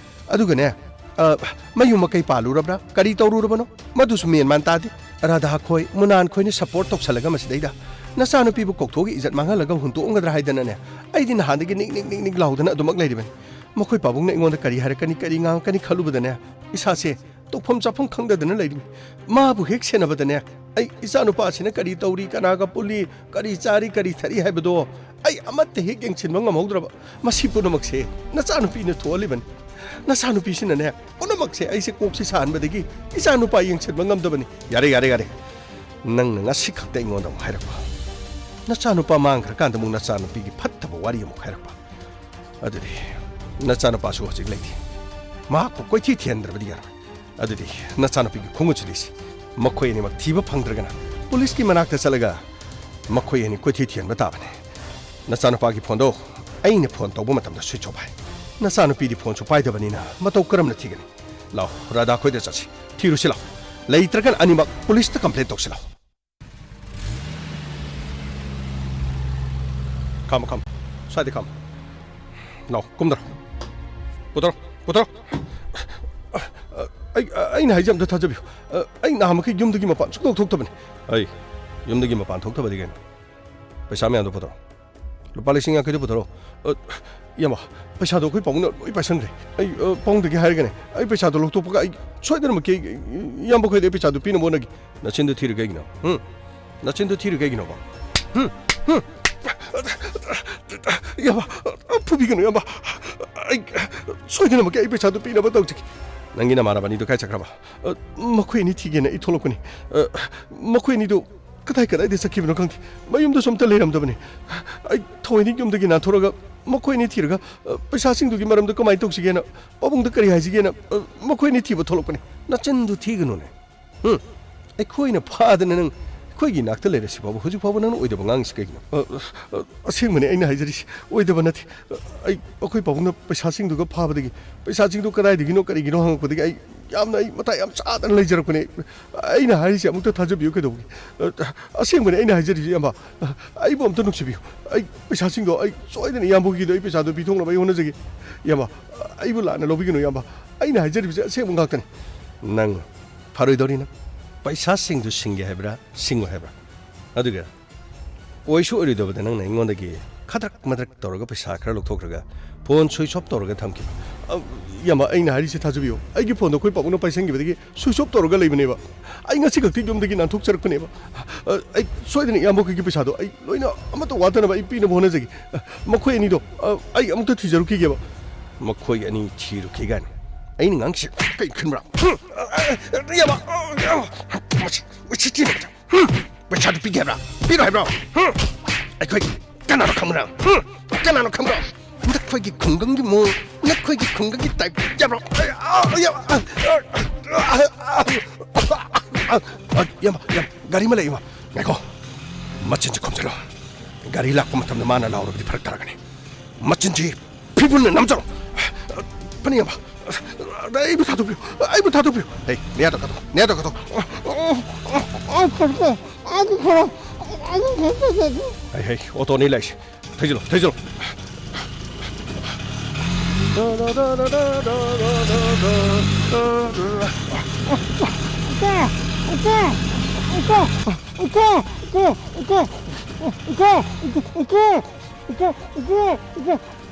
ꯑꯗꯨꯒꯅꯦ, ꯑ, ꯃꯌꯨꯝ ꯃꯀꯩ ꯄꯥꯜꯂꯨꯔꯕ꯭ꯔꯥ? ꯀꯔꯤ ꯇꯧꯔꯨꯔꯕꯅꯣ? ꯃꯗꯨꯁꯨ ꯃꯦꯟ ꯃꯥꯟ ꯇꯥꯗꯦ꯫ ꯔꯥꯙꯥ ꯈꯣꯏ, ꯃꯨꯅꯥꯟ ꯈꯣꯏꯅ ꯁꯄꯣꯔꯠ ꯇꯧꯁꯜꯂꯒ ꯃꯁꯤꯗꯩꯗ ꯅꯆꯥꯅꯨꯄꯤꯕꯨ ꯀꯧꯊꯣꯛꯑꯒ ꯏꯖꯠ ꯃꯥꯡꯍꯜꯂꯒ ꯍꯨꯟꯗꯣꯛꯑꯝꯒꯗ꯭ꯔꯥ ꯍꯥꯏꯗꯅꯅꯦ, ꯑꯩꯗꯤ ꯅꯍꯥꯟꯗꯒꯤ ꯅꯤꯛ ꯅꯤꯛ ꯅꯤꯛ ꯅꯤꯛ ꯂꯥꯎꯗꯅ ꯑꯗꯨꯃꯛ ꯂꯩꯔꯤꯕꯅꯤ꯫ ꯃꯈꯣꯏ ꯄꯥꯕꯨꯡꯅ ꯑꯩꯉꯣꯟꯗ ꯀꯔꯤ ꯍꯥꯏꯔꯛꯀꯅꯤ, ꯀꯔꯤ ꯉꯥꯡꯉꯛꯀꯅꯤ ꯈꯜꯂꯨꯕꯗꯅꯦ, ꯏꯁꯥꯁꯦ ꯇꯧꯐꯝ ꯆꯥꯐꯝ ꯈꯪꯗꯗꯅ ꯂꯩꯔꯤꯕꯅꯤ꯫ ꯃꯥꯕꯨ ꯍꯦꯛ ꯁꯦꯟꯅꯕꯗꯅꯦ, ꯑꯩ ꯏꯆꯥꯅꯨꯄꯥꯁꯤꯅ ꯀꯔꯤ ꯇꯧꯔꯤ, ꯀꯅꯥꯒ ꯄꯨꯜꯂꯤ, ꯀꯔꯤ ꯆꯥꯔꯤ, ꯀꯔꯤ ꯊꯛꯏ ꯍꯥꯏꯕꯗꯣ ꯑꯩ ꯑꯃꯠꯇ ꯍꯦꯛ ꯌꯦꯡꯁꯤꯟꯕ ꯉꯝꯍꯧꯗ꯭ꯔꯕ꯫ ꯃꯁꯤ ꯄꯨꯝꯅꯃꯛꯁꯦ ꯅꯆꯥꯅꯨꯄꯤꯅ ꯊꯣꯛꯍꯜꯂꯤꯕꯅꯤ꯫ ꯅꯆꯥꯅꯨꯄꯤꯁꯤꯅꯅꯦ, ꯄꯨꯝꯅꯃꯛꯁꯦ ꯑꯩꯁꯦ ꯀꯣꯛꯁꯤ ꯁꯥꯍꯟꯕꯗꯒꯤ ꯏꯆꯥꯅꯨꯄꯥ ꯌꯦꯡꯁꯤꯟꯕ ꯉꯝꯗꯕꯅꯤ꯫ ꯌꯥꯔꯦ, ꯌꯥꯔꯦ, ꯌꯥꯔꯦ꯫ ꯅꯪꯅ ꯉꯁꯤ ꯈꯛꯇ ꯑꯩꯉꯣꯟꯗ ꯑꯃꯨꯛ ꯍꯥꯏꯔꯛꯄ꯫ ꯅꯆꯥꯅꯨꯄꯥ ꯃꯥꯡꯈ꯭ꯔꯀꯥꯟꯗ ꯑꯃꯨꯛ ꯅꯆꯥꯅꯨꯄꯤꯒꯤ ꯐꯠꯇꯕ ꯋꯥꯔꯤ ꯑꯃꯨꯛ ꯍꯥꯏꯔꯛꯄ꯫ ꯑꯗꯨꯗꯤ ꯅꯆꯥꯅꯨꯄꯥꯁꯨ ꯍꯧꯖꯤꯛ ꯂꯩꯇꯦ꯫ ꯃꯍꯥꯛꯄꯨ ꯀꯣꯏꯊꯤ ꯊꯤꯍꯟꯗ꯭ꯔꯕꯗꯤ ꯌꯥꯔꯣꯏ꯫ ꯑꯗꯨꯗꯤ ꯅꯆꯥꯅꯨꯄꯤꯒꯤ ꯈꯣꯡꯎꯠꯁꯨ ꯂꯤꯁꯤ꯫ ꯃꯈꯣꯏ ꯑꯅꯤꯃꯛ ꯊꯤꯕ ꯐꯪꯗ꯭ꯔꯒꯅ ꯄꯨꯂꯤꯁꯀꯤ ꯃꯅꯥꯛꯇ ꯆꯠꯂꯒ ꯃꯈꯣꯏ ꯑꯅꯤ ꯀꯣꯏꯊꯤ ꯊꯤꯍꯟꯕ ꯇꯥꯕꯅꯤ꯫ ꯅꯆꯥꯅꯨꯄꯥꯒꯤ ꯐꯣꯟꯗꯣ ꯑꯩꯅ ꯐꯣꯟ ꯇꯧꯕ ꯃꯇꯝꯗ ꯁ꯭ꯋꯤꯆ ꯑꯣꯐ ꯍꯥꯏ꯫ ꯅꯆꯥꯅꯨꯄꯤꯗꯤ ꯐꯣꯟꯁꯨ ꯄꯥꯏꯗꯕꯅꯤꯅ ꯃꯇꯧ ꯀꯔꯝꯅ ꯊꯤꯒꯅꯤ? ꯂꯥꯎ, ꯔꯥꯙꯥ ꯈꯣꯏꯗ ꯆꯠꯁꯤ꯫ ꯊꯤꯔꯨꯁꯤ ꯂꯥꯎ꯫ ꯂꯩꯇ꯭ꯔꯒꯅ ꯑꯅꯤꯃꯛ ꯄꯨꯂꯤꯁꯇ ꯀꯝꯄ꯭ꯂꯦꯟ ꯇꯧꯁꯤ ꯂꯥꯎ꯫ ꯈꯥꯝꯃꯣ, ꯈꯥꯝꯃꯣ꯫ ꯁ꯭ꯋꯥꯏꯗ ꯈꯥꯝꯃꯣ꯫ ꯂꯥꯎ, ꯀꯨꯝꯗꯔꯣ꯫ ꯄꯨꯊꯔꯣ, ꯄꯨꯊꯔꯣ꯫ ꯑꯩ, ꯑꯩꯅ ꯍꯥꯏꯁꯦ ꯑꯝꯇ ꯊꯥꯖꯕꯤꯌꯨ꯫ ꯑꯩ ꯅꯍꯥꯟꯃꯈꯩ ꯌꯨꯝꯗꯒꯤ ꯃꯄꯥꯟ ꯁꯨꯡꯊꯣꯛ ꯊꯣꯛꯇꯕꯅꯤ꯫ ꯑꯩ ꯌꯨꯝꯗꯒꯤ ꯃꯄꯥꯟ ꯊꯣꯛꯇꯕꯗꯤ ꯀꯩꯅꯣ? ꯄꯩꯁꯥ ꯃꯌꯥꯝꯗꯣ ꯄꯨꯊꯔꯣ꯫ ꯂꯨꯄꯥ ꯂꯤꯁꯤꯡ ꯌꯥꯡꯈꯩꯗꯣ ꯄꯨꯊꯔꯣ꯫ ꯑ, ꯏꯌꯥꯝꯕ, ꯄꯩꯁꯥꯗꯣ ꯑꯩꯈꯣꯏ ꯄꯥꯕꯨꯡꯅ ꯂꯣꯏ ꯄꯥꯏꯁꯟꯈ꯭ꯔꯦ꯫ ꯑꯩ, ꯑ, ꯄꯥꯕꯨꯡꯗꯒꯤ ꯍꯥꯏꯔꯒꯅꯦ, ꯑꯩ ꯄꯩꯁꯥꯗꯣ ꯂꯧꯊꯣꯛꯄꯒ ꯑꯩ ꯁꯣꯏꯗꯅꯃꯛꯀꯤ ꯑꯩ, ꯏꯌꯥꯝꯕ ꯈꯣꯏꯗ ꯑꯩ ꯄꯩꯁꯥꯗꯣ ꯄꯤꯅꯕ ꯍꯣꯠꯅꯒꯦ꯫ ꯅꯆꯤꯟꯗꯣ ꯊꯤꯔꯤ ꯀꯩꯒꯤꯅꯣ? ꯍꯨꯝ? ꯅꯆꯤꯟꯗꯣ ꯊꯤꯔꯤ ꯀꯩꯒꯤꯅꯣꯕ? ꯍꯨꯝ? ꯍꯨꯝ? ꯏꯌꯥꯝꯕ, ꯐꯨꯕꯤꯒꯅꯨ, ꯏꯌꯥꯝꯕ꯫ ꯑꯩ ꯁꯣꯏꯗꯅꯃꯛꯀꯤ ꯑꯩ ꯄꯩꯁꯥꯗꯣ ꯄꯤꯅꯕ ꯇꯧꯖꯒꯦ꯫ ꯅꯪꯒꯤ ꯅꯃꯥꯟꯅꯕ ꯑꯅꯤꯗꯣ ꯀꯥꯏ ꯆꯠꯈ꯭ꯔꯕ? ꯑ, ꯃꯈꯣꯏ ꯑꯅꯤ ꯊꯤꯒꯦꯅ ꯑꯩ ꯊꯣꯛꯂꯛꯄꯅꯤ꯫ ꯑ, ꯃꯈꯣꯏ ꯑꯅꯤꯗꯣ ꯀꯗꯥꯏ ꯀꯗꯥꯏꯗ ꯆꯠꯈꯤꯕꯅꯣ ꯈꯪꯗꯦ꯫ ꯃꯌꯨꯝꯗꯁꯨ ꯑꯝꯇ ꯂꯩꯔꯝꯗꯕꯅꯤ꯫ ꯑꯩ ꯊꯑꯣꯏꯅ ꯌꯨꯝꯗꯒꯤ ꯅꯥꯟꯊꯣꯔꯒ ꯃꯈꯣꯏ ꯑꯅꯤ ꯊꯤꯔꯒ, ꯑ, ꯄꯩꯁꯥꯁꯤꯡꯗꯨꯒꯤ ꯃꯔꯝꯗ ꯀꯃꯥꯏꯅ ꯇꯧꯁꯤꯒꯦꯅ, ꯄꯥꯕꯨꯡꯗ ꯀꯔꯤ ꯍꯥꯏꯁꯤꯒꯦꯅ, ꯑ, ꯃꯈꯣꯏ ꯑꯅꯤ ꯊꯤꯕ ꯊꯣꯛꯂꯛꯄꯅꯤ꯫ ꯅꯆꯤꯟꯗꯨ ꯊꯤꯒꯅꯨꯅꯦ꯫ ꯍꯨꯝ? ꯑꯩꯈꯣꯏꯅ ꯐꯥꯗꯅ ꯅꯪ ꯑꯩꯈꯣꯏꯒꯤ ꯏꯅꯥꯛꯇ ꯂꯩꯔꯁꯤ ꯐꯥꯎꯕ ꯍꯧꯖꯤꯛ ꯐꯥꯎꯕ ꯅꯪꯅ ꯑꯣꯏꯗꯕ ꯉꯥꯡꯉꯤꯁꯤ ꯀꯩꯒꯤꯅꯣ? ꯑ, ꯑ, ꯑꯁꯦꯡꯕꯅꯤ ꯑꯩꯅ ꯍꯥꯏꯖꯔꯤꯁꯤ, ꯑꯣꯏꯗꯕ ꯅꯠꯇꯦ꯫ ꯑ, ꯑꯩ, ꯑꯩꯈꯣꯏ ꯄꯥꯕꯨꯡꯅ ꯄꯩꯁꯥꯁꯤꯡꯗꯨꯒ ꯐꯥꯕꯗꯒꯤ, ꯄꯩꯁꯥꯁꯤꯡꯗꯨ ꯀꯗꯥꯏꯗꯒꯤꯅꯣ ꯀꯔꯤꯒꯤꯅꯣ ꯍꯪꯉꯛꯄꯗꯒꯤ ꯑꯩ ꯌꯥꯝꯅ, ꯑꯩ ꯃꯊꯥ ꯌꯥꯝ ꯁꯥꯗꯅ ꯂꯩꯖꯔꯛꯄꯅꯦ꯫ ꯑꯩꯅ ꯍꯥꯏꯔꯤꯁꯦ ꯑꯃꯨꯛꯇ ꯊꯥꯖꯕꯤꯌꯨ ꯀꯩꯗꯧꯕꯒꯤ? ꯑ, ꯑꯁꯦꯡꯕꯅꯤ ꯑꯩꯅ ꯍꯥꯏꯖꯔꯤꯁꯦ, ꯏꯌꯥꯝꯕ꯫ ꯑ, ꯑꯩꯕꯨ ꯑꯝꯇ ꯅꯨꯡꯁꯤꯕꯤꯌꯨ꯫ ꯑꯩ ꯄꯩꯁꯥꯁꯤꯡꯗꯣ ꯑꯩ ꯁꯣꯏꯗꯅ ꯏꯌꯥꯝꯕꯒꯤꯗꯣ ꯑꯩ ꯄꯩꯁꯥꯗꯣ ꯄꯤꯊꯣꯛꯅꯕ ꯑꯩ ꯍꯣꯠꯅꯖꯒꯦ꯫ ꯏꯌꯥꯝꯕ, ꯑ, ꯑꯩꯕꯨ ꯂꯥꯟꯅ ꯂꯧꯕꯤꯒꯅꯨ, ꯏꯌꯥꯝꯕ꯫ ꯑꯩꯅ ꯍꯥꯏꯖꯔꯤꯕꯁꯦ ꯑꯁꯦꯡꯕ ꯉꯥꯛꯇꯅꯤ꯫ ꯅꯪ ꯐꯔꯣꯏꯗꯧꯔꯤꯅ ꯄꯩꯁꯥꯁꯤꯡꯗꯨ ꯁꯤꯡꯒꯦ ꯍꯥꯏꯕ꯭ꯔꯥ, ꯁꯤꯡꯉꯣꯏ ꯍꯥꯏꯕ꯭ꯔꯥ? ꯑꯗꯨꯒ ꯑꯣꯏꯁꯨ ꯑꯣꯏꯔꯣꯏꯗꯕꯗ ꯅꯪꯅ ꯑꯩꯉꯣꯟꯗꯒꯤ ꯈꯗ꯭ꯔꯛ ꯃꯗ꯭ꯔꯛ ꯇꯧꯔꯒ ꯄꯩꯁꯥ ꯈꯔ ꯂꯧꯊꯣꯛꯈ꯭ꯔꯒ ꯐꯣꯟ ꯁ꯭ꯋꯤꯆ ꯑꯣꯐ ꯇꯧꯔꯒ ꯊꯝꯈꯤꯕ꯫ ꯑ, ꯏꯌꯥꯝꯕ, ꯑꯩꯅ ꯍꯥꯏꯔꯤꯁꯦ ꯊꯥꯖꯕꯤꯌꯨ꯫ ꯑꯩꯒꯤ ꯐꯣꯟꯗꯣ ꯑꯩꯈꯣꯏ ꯄꯥꯕꯨꯡꯅ ꯄꯥꯏꯁꯟꯈꯤꯕꯗꯒꯤ ꯁ꯭ꯋꯤꯆ ꯑꯣꯐ ꯇꯧꯔꯒ ꯂꯩꯕꯅꯦꯕ꯫ ꯑꯩ ꯉꯁꯤ ꯈꯛꯇ ꯌꯨꯝꯗꯒꯤ ꯅꯥꯟꯊꯣꯛꯆꯔꯛꯄꯅꯦꯕ꯫ ꯑ, ꯑꯩ ꯁꯣꯏꯗꯅ ꯏꯌꯥꯝꯕ ꯑꯩꯈꯣꯏꯒꯤ ꯄꯩꯁꯥꯗꯣ ꯑꯩ ꯂꯣꯏꯅ ꯑꯃꯠꯇ ꯋꯥꯠꯇꯅꯕ ꯑꯩ ꯄꯤꯅꯕ ꯍꯣꯠꯅꯖꯒꯦ꯫ ꯑ, ꯃꯈꯣꯏ ꯑꯅꯤꯗꯣ, ꯑ, ꯑꯩ ꯑꯃꯨꯛꯇ ꯊꯤꯖꯔꯨꯈꯤꯒꯦꯕ꯫ ꯃꯈꯣꯏ ꯑꯅꯤ ꯊꯤꯔꯨꯈꯤꯒꯅꯤ꯫ ꯑꯩꯅ ꯉꯥꯡꯁꯤ ꯀꯩ ꯈꯟꯕ꯭ꯔꯥ? ꯍꯨꯝ! ꯑ, ꯑ, ꯏꯌꯥꯝꯕ! ꯑ, ꯏꯌꯥꯝꯕ! ꯃꯁꯤ, ꯃꯁꯤ ꯊꯤꯅ ꯍꯨꯝ! ꯄꯩꯁꯥꯗꯨ ꯄꯤꯒꯦ ꯍꯥꯏꯕ꯭ꯔꯥ? ꯄꯤꯔꯣꯏ ꯍꯥꯏꯕ꯭ꯔꯣ? ꯍꯨꯝ! ꯑꯩꯈꯣꯏ ꯀꯅꯥꯅꯣ ꯈꯪꯕ꯭ꯔꯥ? ꯍꯨꯝ! ꯀꯅꯥꯅꯣ ꯈꯪꯕ꯭ꯔꯥ? ꯅꯈꯣꯏꯒꯤ ꯈꯨꯡꯒꯪꯒꯤ ꯃꯑꯣꯡ, ꯅꯈꯣꯏꯒꯤ ꯈꯨꯡꯒꯪꯒꯤ ꯇꯥꯏꯞ ꯌꯥꯕ꯭ꯔꯣ? ꯑ, ꯑ, ꯏꯌꯥꯝꯕ! ꯑ, ꯑ, ꯏꯌꯥꯝꯕ, ꯏꯌꯥꯝꯕ, ꯒꯥꯔꯤ ꯑꯃ ꯂꯩ, ꯏꯃꯥ꯫ ꯉꯥꯏꯈꯣ꯫ ꯃꯆꯤꯟꯁꯤ ꯈꯨꯝꯖꯤꯜꯂꯣ꯫ ꯒꯥꯔꯤ ꯂꯥꯛꯄ ꯃꯇꯝꯗ ꯃꯥꯅ ꯂꯥꯎꯔꯕꯗꯤ ꯐꯔꯛ ꯇꯥꯔꯛꯀꯅꯤ꯫ ꯃꯆꯤꯟꯁꯤ ꯐꯤꯕꯨꯟꯅ ꯅꯝꯖꯔꯣ꯫ ꯐꯅꯤ, ꯏꯌꯥꯝꯕ꯫ ꯑꯩꯕꯨ ꯊꯥꯗꯣꯛꯄꯤꯌꯨ꯫ ꯑꯩꯕꯨ ꯊꯥꯗꯣꯛꯄꯤꯌꯨ꯫ ꯍꯦ, ꯅꯌꯥꯗꯣ ꯀꯥꯊꯣꯛ꯫ ꯅꯌꯥꯗꯣ ꯀꯥꯊꯣꯛ꯫ ꯍꯩ, ꯍꯩ, ꯑꯣꯇꯣꯅꯤ ꯂꯥꯛꯏꯁꯦ꯫ ꯊꯩꯖꯤꯜꯂꯣ, ꯊꯩꯖꯤꯜꯂꯣ꯫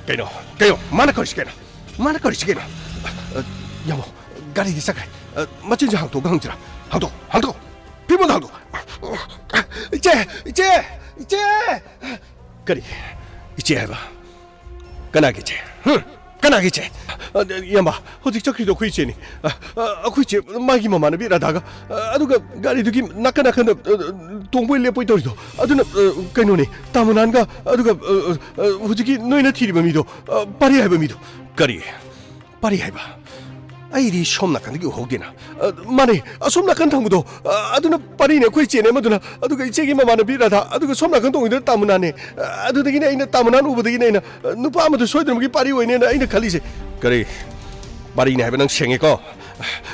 ꯀꯩꯅꯣ? ꯀꯩꯅꯣ? ꯃꯥꯅ ꯀꯧꯔꯤꯁꯤ ꯀꯩꯅꯣ? ꯃꯥꯅ ꯀꯧꯔꯤꯁꯤ ꯀꯩꯅꯣ? ꯑ, ꯌꯥꯝꯕꯣ, ꯒꯥꯔꯤꯗꯤ ꯆꯠꯈ꯭ꯔꯦ꯫ ꯑ, ꯃꯆꯤꯟꯁꯦ ꯍꯥꯡꯇꯣꯛꯑꯒ ꯍꯪꯁꯤꯔꯥ? ꯍꯥꯡꯇꯣꯛ, ꯍꯥꯡꯇꯣꯛ꯫ ꯐꯤꯕꯝꯗꯣ ꯍꯥꯡꯇꯣꯛ꯫ ꯏꯆꯦ! ꯏꯆꯦ! ꯏꯆꯦ! ꯀꯔꯤ? ꯏꯆꯦ ꯍꯥꯏꯕ? ꯀꯅꯥꯒꯤ ꯏꯆꯦ? ꯍꯨꯝ? ꯀꯅꯥꯒꯤ ꯏꯆꯦ? ꯑ, ꯏꯌꯥꯝꯕ, ꯍꯧꯖꯤꯛ ꯆꯠꯈ꯭ꯔꯤꯗꯣ ꯑꯩꯈꯣꯏ ꯏꯆꯦꯅꯤ꯫ ꯑ, ꯑ, ꯑꯩꯈꯣꯏ ꯏꯆꯦ, ꯃꯥꯒꯤ ꯃꯃꯥꯟꯅꯕꯤ ꯔꯥꯙꯥꯒ, ꯑ, ꯑꯗꯨꯒ ꯒꯥꯔꯤꯗꯨꯒꯤ ꯅꯥꯀꯟ ꯅꯥꯀꯟꯗ, ꯑ, ꯇꯣꯡꯕꯣꯏ ꯂꯦꯞꯄꯣꯏ ꯇꯧꯔꯤꯗꯣ, ꯑꯗꯨꯅ, ꯑ, ꯀꯩꯅꯣꯅꯤ, ꯇꯥꯃꯨꯅꯥꯟꯒ, ꯑꯗꯨꯒ, ꯑ, ꯑ, ꯍꯧꯖꯤꯛꯀꯤ ꯅꯣꯏꯅ ꯊꯤꯔꯤꯕ ꯃꯤꯗꯣ, ꯑ, ꯄꯥꯔꯤ ꯍꯥꯏꯕ ꯃꯤꯗꯣ꯫ ꯀꯔꯤ? ꯄꯥꯔꯤ ꯍꯥꯏꯕ? ꯑꯩꯗꯤ ꯁꯣꯝ ꯅꯥꯀꯟꯗꯒꯤ ꯎꯍꯧꯗꯦꯅ꯫ ꯑ, ꯃꯥꯅꯦ, ꯑꯁꯣꯝ ꯅꯥꯀꯟ ꯊꯪꯕꯗꯣ, ꯑ, ꯑꯗꯨꯅ ꯄꯥꯔꯤꯅꯦ, ꯑꯩꯈꯣꯏ ꯏꯆꯦꯅꯦ ꯑꯃꯗꯨꯅ, ꯑꯗꯨꯒ ꯏꯆꯦꯒꯤ ꯃꯃꯥꯟꯅꯕꯤ ꯔꯥꯙꯥ, ꯑꯗꯨꯒ ꯁꯣꯝ ꯅꯥꯀꯟ ꯇꯣꯡꯉꯤꯗꯨꯅ ꯇꯥꯃꯨꯅꯥꯅꯦ꯫ ꯑ, ꯑꯗꯨꯗꯒꯤꯅꯦ ꯑꯩꯅ ꯇꯥꯃꯨꯅꯥꯟ ꯎꯕꯗꯒꯤꯅꯦ ꯑꯩꯅ, ꯑ, ꯅꯨꯄꯥ ꯑꯃꯗꯨ ꯁꯣꯏꯗꯅꯃꯛꯀꯤ ꯄꯥꯔꯤ ꯑꯣꯏꯅꯦꯅ ꯑꯩꯅ ꯈꯜꯂꯤꯁꯦ꯫ ꯀꯔꯤ? ꯄꯥꯔꯤꯅꯦ ꯍꯥꯏꯕ ꯅꯪ ꯁꯦꯡꯉꯦꯀꯣ?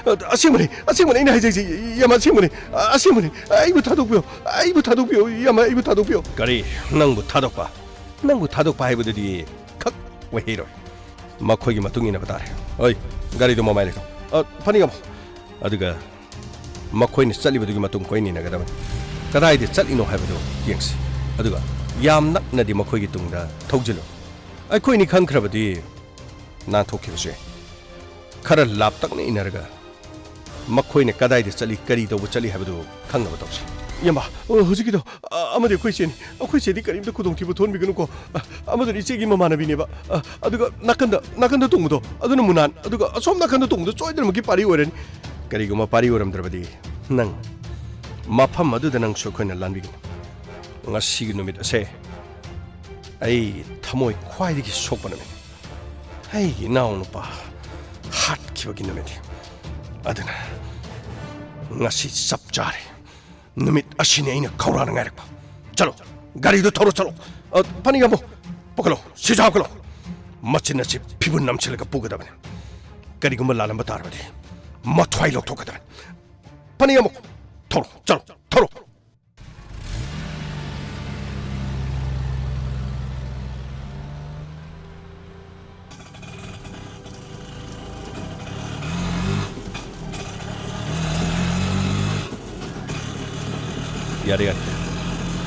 ꯑ, ꯑꯁꯦꯡꯕꯅꯦ, ꯑꯁꯦꯡꯕꯅꯦ ꯑꯩꯅ ꯍꯥꯏꯖꯩꯁꯦ, ꯌꯥꯝ ꯑꯁꯦꯡꯕꯅꯦ, ꯑ, ꯑꯁꯦꯡꯕꯅꯦ꯫ ꯑꯩꯕꯨ ꯊꯥꯗꯣꯛꯄꯤꯌꯣ, ꯑꯩꯕꯨ ꯊꯥꯗꯣꯛꯄꯤꯌꯣ, ꯌꯥꯝ ꯑꯩꯕꯨ ꯊꯥꯗꯣꯛꯄꯤꯌꯣ꯫ ꯀꯔꯤ? ꯅꯪꯕꯨ ꯊꯥꯗꯣꯛꯄ? ꯅꯪꯕꯨ ꯊꯥꯗꯣꯛꯄ ꯍꯥꯏꯕꯗꯨꯗꯤ ꯈꯛ ꯑꯣꯏꯍꯩꯔꯣꯏ꯫ ꯃꯈꯣꯏꯒꯤ ꯃꯇꯨꯡ ꯏꯟꯅꯕ ꯇꯥꯔꯦ꯫ ꯑꯣꯏ, ꯒꯥꯔꯤꯗꯣ ꯃꯃꯥꯏ ꯂꯩꯊꯧ꯫ ꯑ, ꯐꯅꯤꯡꯉꯝꯃꯣ꯫ ꯑꯗꯨꯒ ꯃꯈꯣꯏꯅ ꯆꯠꯂꯤꯕꯗꯨꯒꯤ ꯃꯇꯨꯡ ꯀꯣꯏꯅ ꯏꯟꯅꯒꯗꯕꯅꯤ꯫ ꯀꯗꯥꯏꯗ ꯆꯠꯂꯤꯅꯣ ꯍꯥꯏꯕꯗꯨ ꯌꯦꯡꯁꯤ꯫ ꯑꯗꯨꯒ ꯌꯥꯝ ꯅꯛꯅꯗꯤ ꯃꯈꯣꯏꯒꯤ ꯇꯨꯡꯗ ꯊꯧꯖꯤꯜꯂꯨ꯫ ꯑꯩꯈꯣꯏꯅꯤ ꯈꯪꯈ꯭ꯔꯕꯗꯤ ꯅꯥꯟꯊꯣꯛꯈꯤꯕꯁꯨ ꯌꯥꯏ꯫ ꯈꯔ ꯂꯥꯞꯇꯛꯅ ꯏꯟꯅꯔꯒ ꯃꯈꯣꯏꯅ ꯀꯗꯥꯏꯗ ꯆꯠꯂꯤ, ꯀꯔꯤ ꯇꯧꯕ ꯆꯠꯂꯤ ꯍꯥꯏꯕꯗꯨ ꯈꯪꯅꯕ ꯇꯧꯁꯤ꯫ ꯏꯌꯥꯝꯕ, ꯑ, ꯍꯧꯖꯤꯛꯀꯤꯗꯣ, ꯑ, ꯑꯃꯗꯤ ꯑꯩꯈꯣꯏ ꯏꯆꯦꯅꯤ꯫ ꯑꯩꯈꯣꯏ ꯏꯆꯦꯗꯤ ꯀꯔꯤꯝꯇ ꯈꯨꯗꯣꯡꯊꯤꯕ ꯊꯣꯛꯍꯟꯕꯤꯒꯅꯨꯀꯣ꯫ ꯑ, ꯑꯃꯗꯨꯅ ꯏꯆꯦꯒꯤ ꯃꯃꯥꯟꯅꯕꯤꯅꯦꯕ꯫ ꯑ, ꯑꯗꯨꯒ ꯅꯥꯀꯟꯗ, ꯅꯥꯀꯟꯗ ꯇꯣꯡꯕꯗꯣ, ꯑꯗꯨꯅ ꯃꯨꯅꯥꯟ, ꯑꯗꯨꯒ ꯑꯁꯣꯝ ꯅꯥꯀꯟꯗ ꯇꯣꯡꯕꯗꯣ ꯁꯣꯏꯗꯅꯃꯛꯀꯤ ꯄꯥꯔꯤ ꯑꯣꯏꯔꯅꯤ꯫ ꯀꯔꯤꯒꯨꯝꯕ ꯄꯥꯔꯤ ꯑꯣꯏꯔꯝꯗ꯭ꯔꯕꯗꯤ ꯅꯪ ꯃꯐꯝ ꯑꯗꯨꯗ ꯅꯪꯁꯨ ꯑꯩꯈꯣꯏꯅ ꯂꯥꯟꯕꯤꯒꯅꯤ꯫ ꯉꯁꯤꯒꯤ ꯅꯨꯃꯤꯠ ꯑꯁꯦ ꯑꯩ ꯊꯃꯣꯏ ꯈ꯭ꯋꯥꯏꯗꯒꯤ ꯁꯣꯛꯄ ꯅꯨꯃꯤꯠꯅꯤ꯫ ꯑꯩꯒꯤ ꯏꯅꯥꯎꯅꯨꯄꯥ ꯍꯥꯠꯈꯤꯕꯒꯤ ꯅꯨꯃꯤꯠꯅꯤ꯫ ꯑꯗꯨꯅ ꯉꯁꯤ ꯆꯞ ꯆꯥꯔꯦ꯫ ꯅꯨꯃꯤꯠ ꯑꯁꯤꯅꯤ ꯑꯩꯅ ꯈꯧꯔꯥꯡꯅ ꯉꯥꯏꯔꯛꯄ꯫ ꯆꯠꯂꯣ, ꯒꯥꯔꯤꯗꯨ ꯊꯧꯔꯣ, ꯆꯠꯂꯣ꯫ ꯑ, ꯐꯅꯤꯒꯝꯕꯣ, ꯄꯨꯈꯠꯂꯣ, ꯁꯤꯁꯥ ꯍꯥꯞꯀꯠꯂꯣ꯫ ꯃꯆꯤꯟ ꯑꯁꯤ ꯐꯤꯕꯨꯟ ꯅꯝꯁꯤꯜꯂꯒ ꯄꯨꯒꯗꯕꯅꯤ꯫ ꯀꯔꯤꯒꯨꯝꯕ ꯂꯥꯜꯂꯝꯕ ꯇꯥꯔꯕꯗꯤ ꯃꯊ꯭ꯋꯥꯏ ꯂꯧꯊꯣꯛꯀꯗꯕꯅꯤ꯫ ꯐꯅꯤ ꯑꯃꯨꯛ ꯊꯧꯔꯣ, ꯆꯠꯂꯣ, ꯊꯧꯔꯣ꯫ ꯌꯥꯔꯦ, ꯌꯥꯔꯦ꯫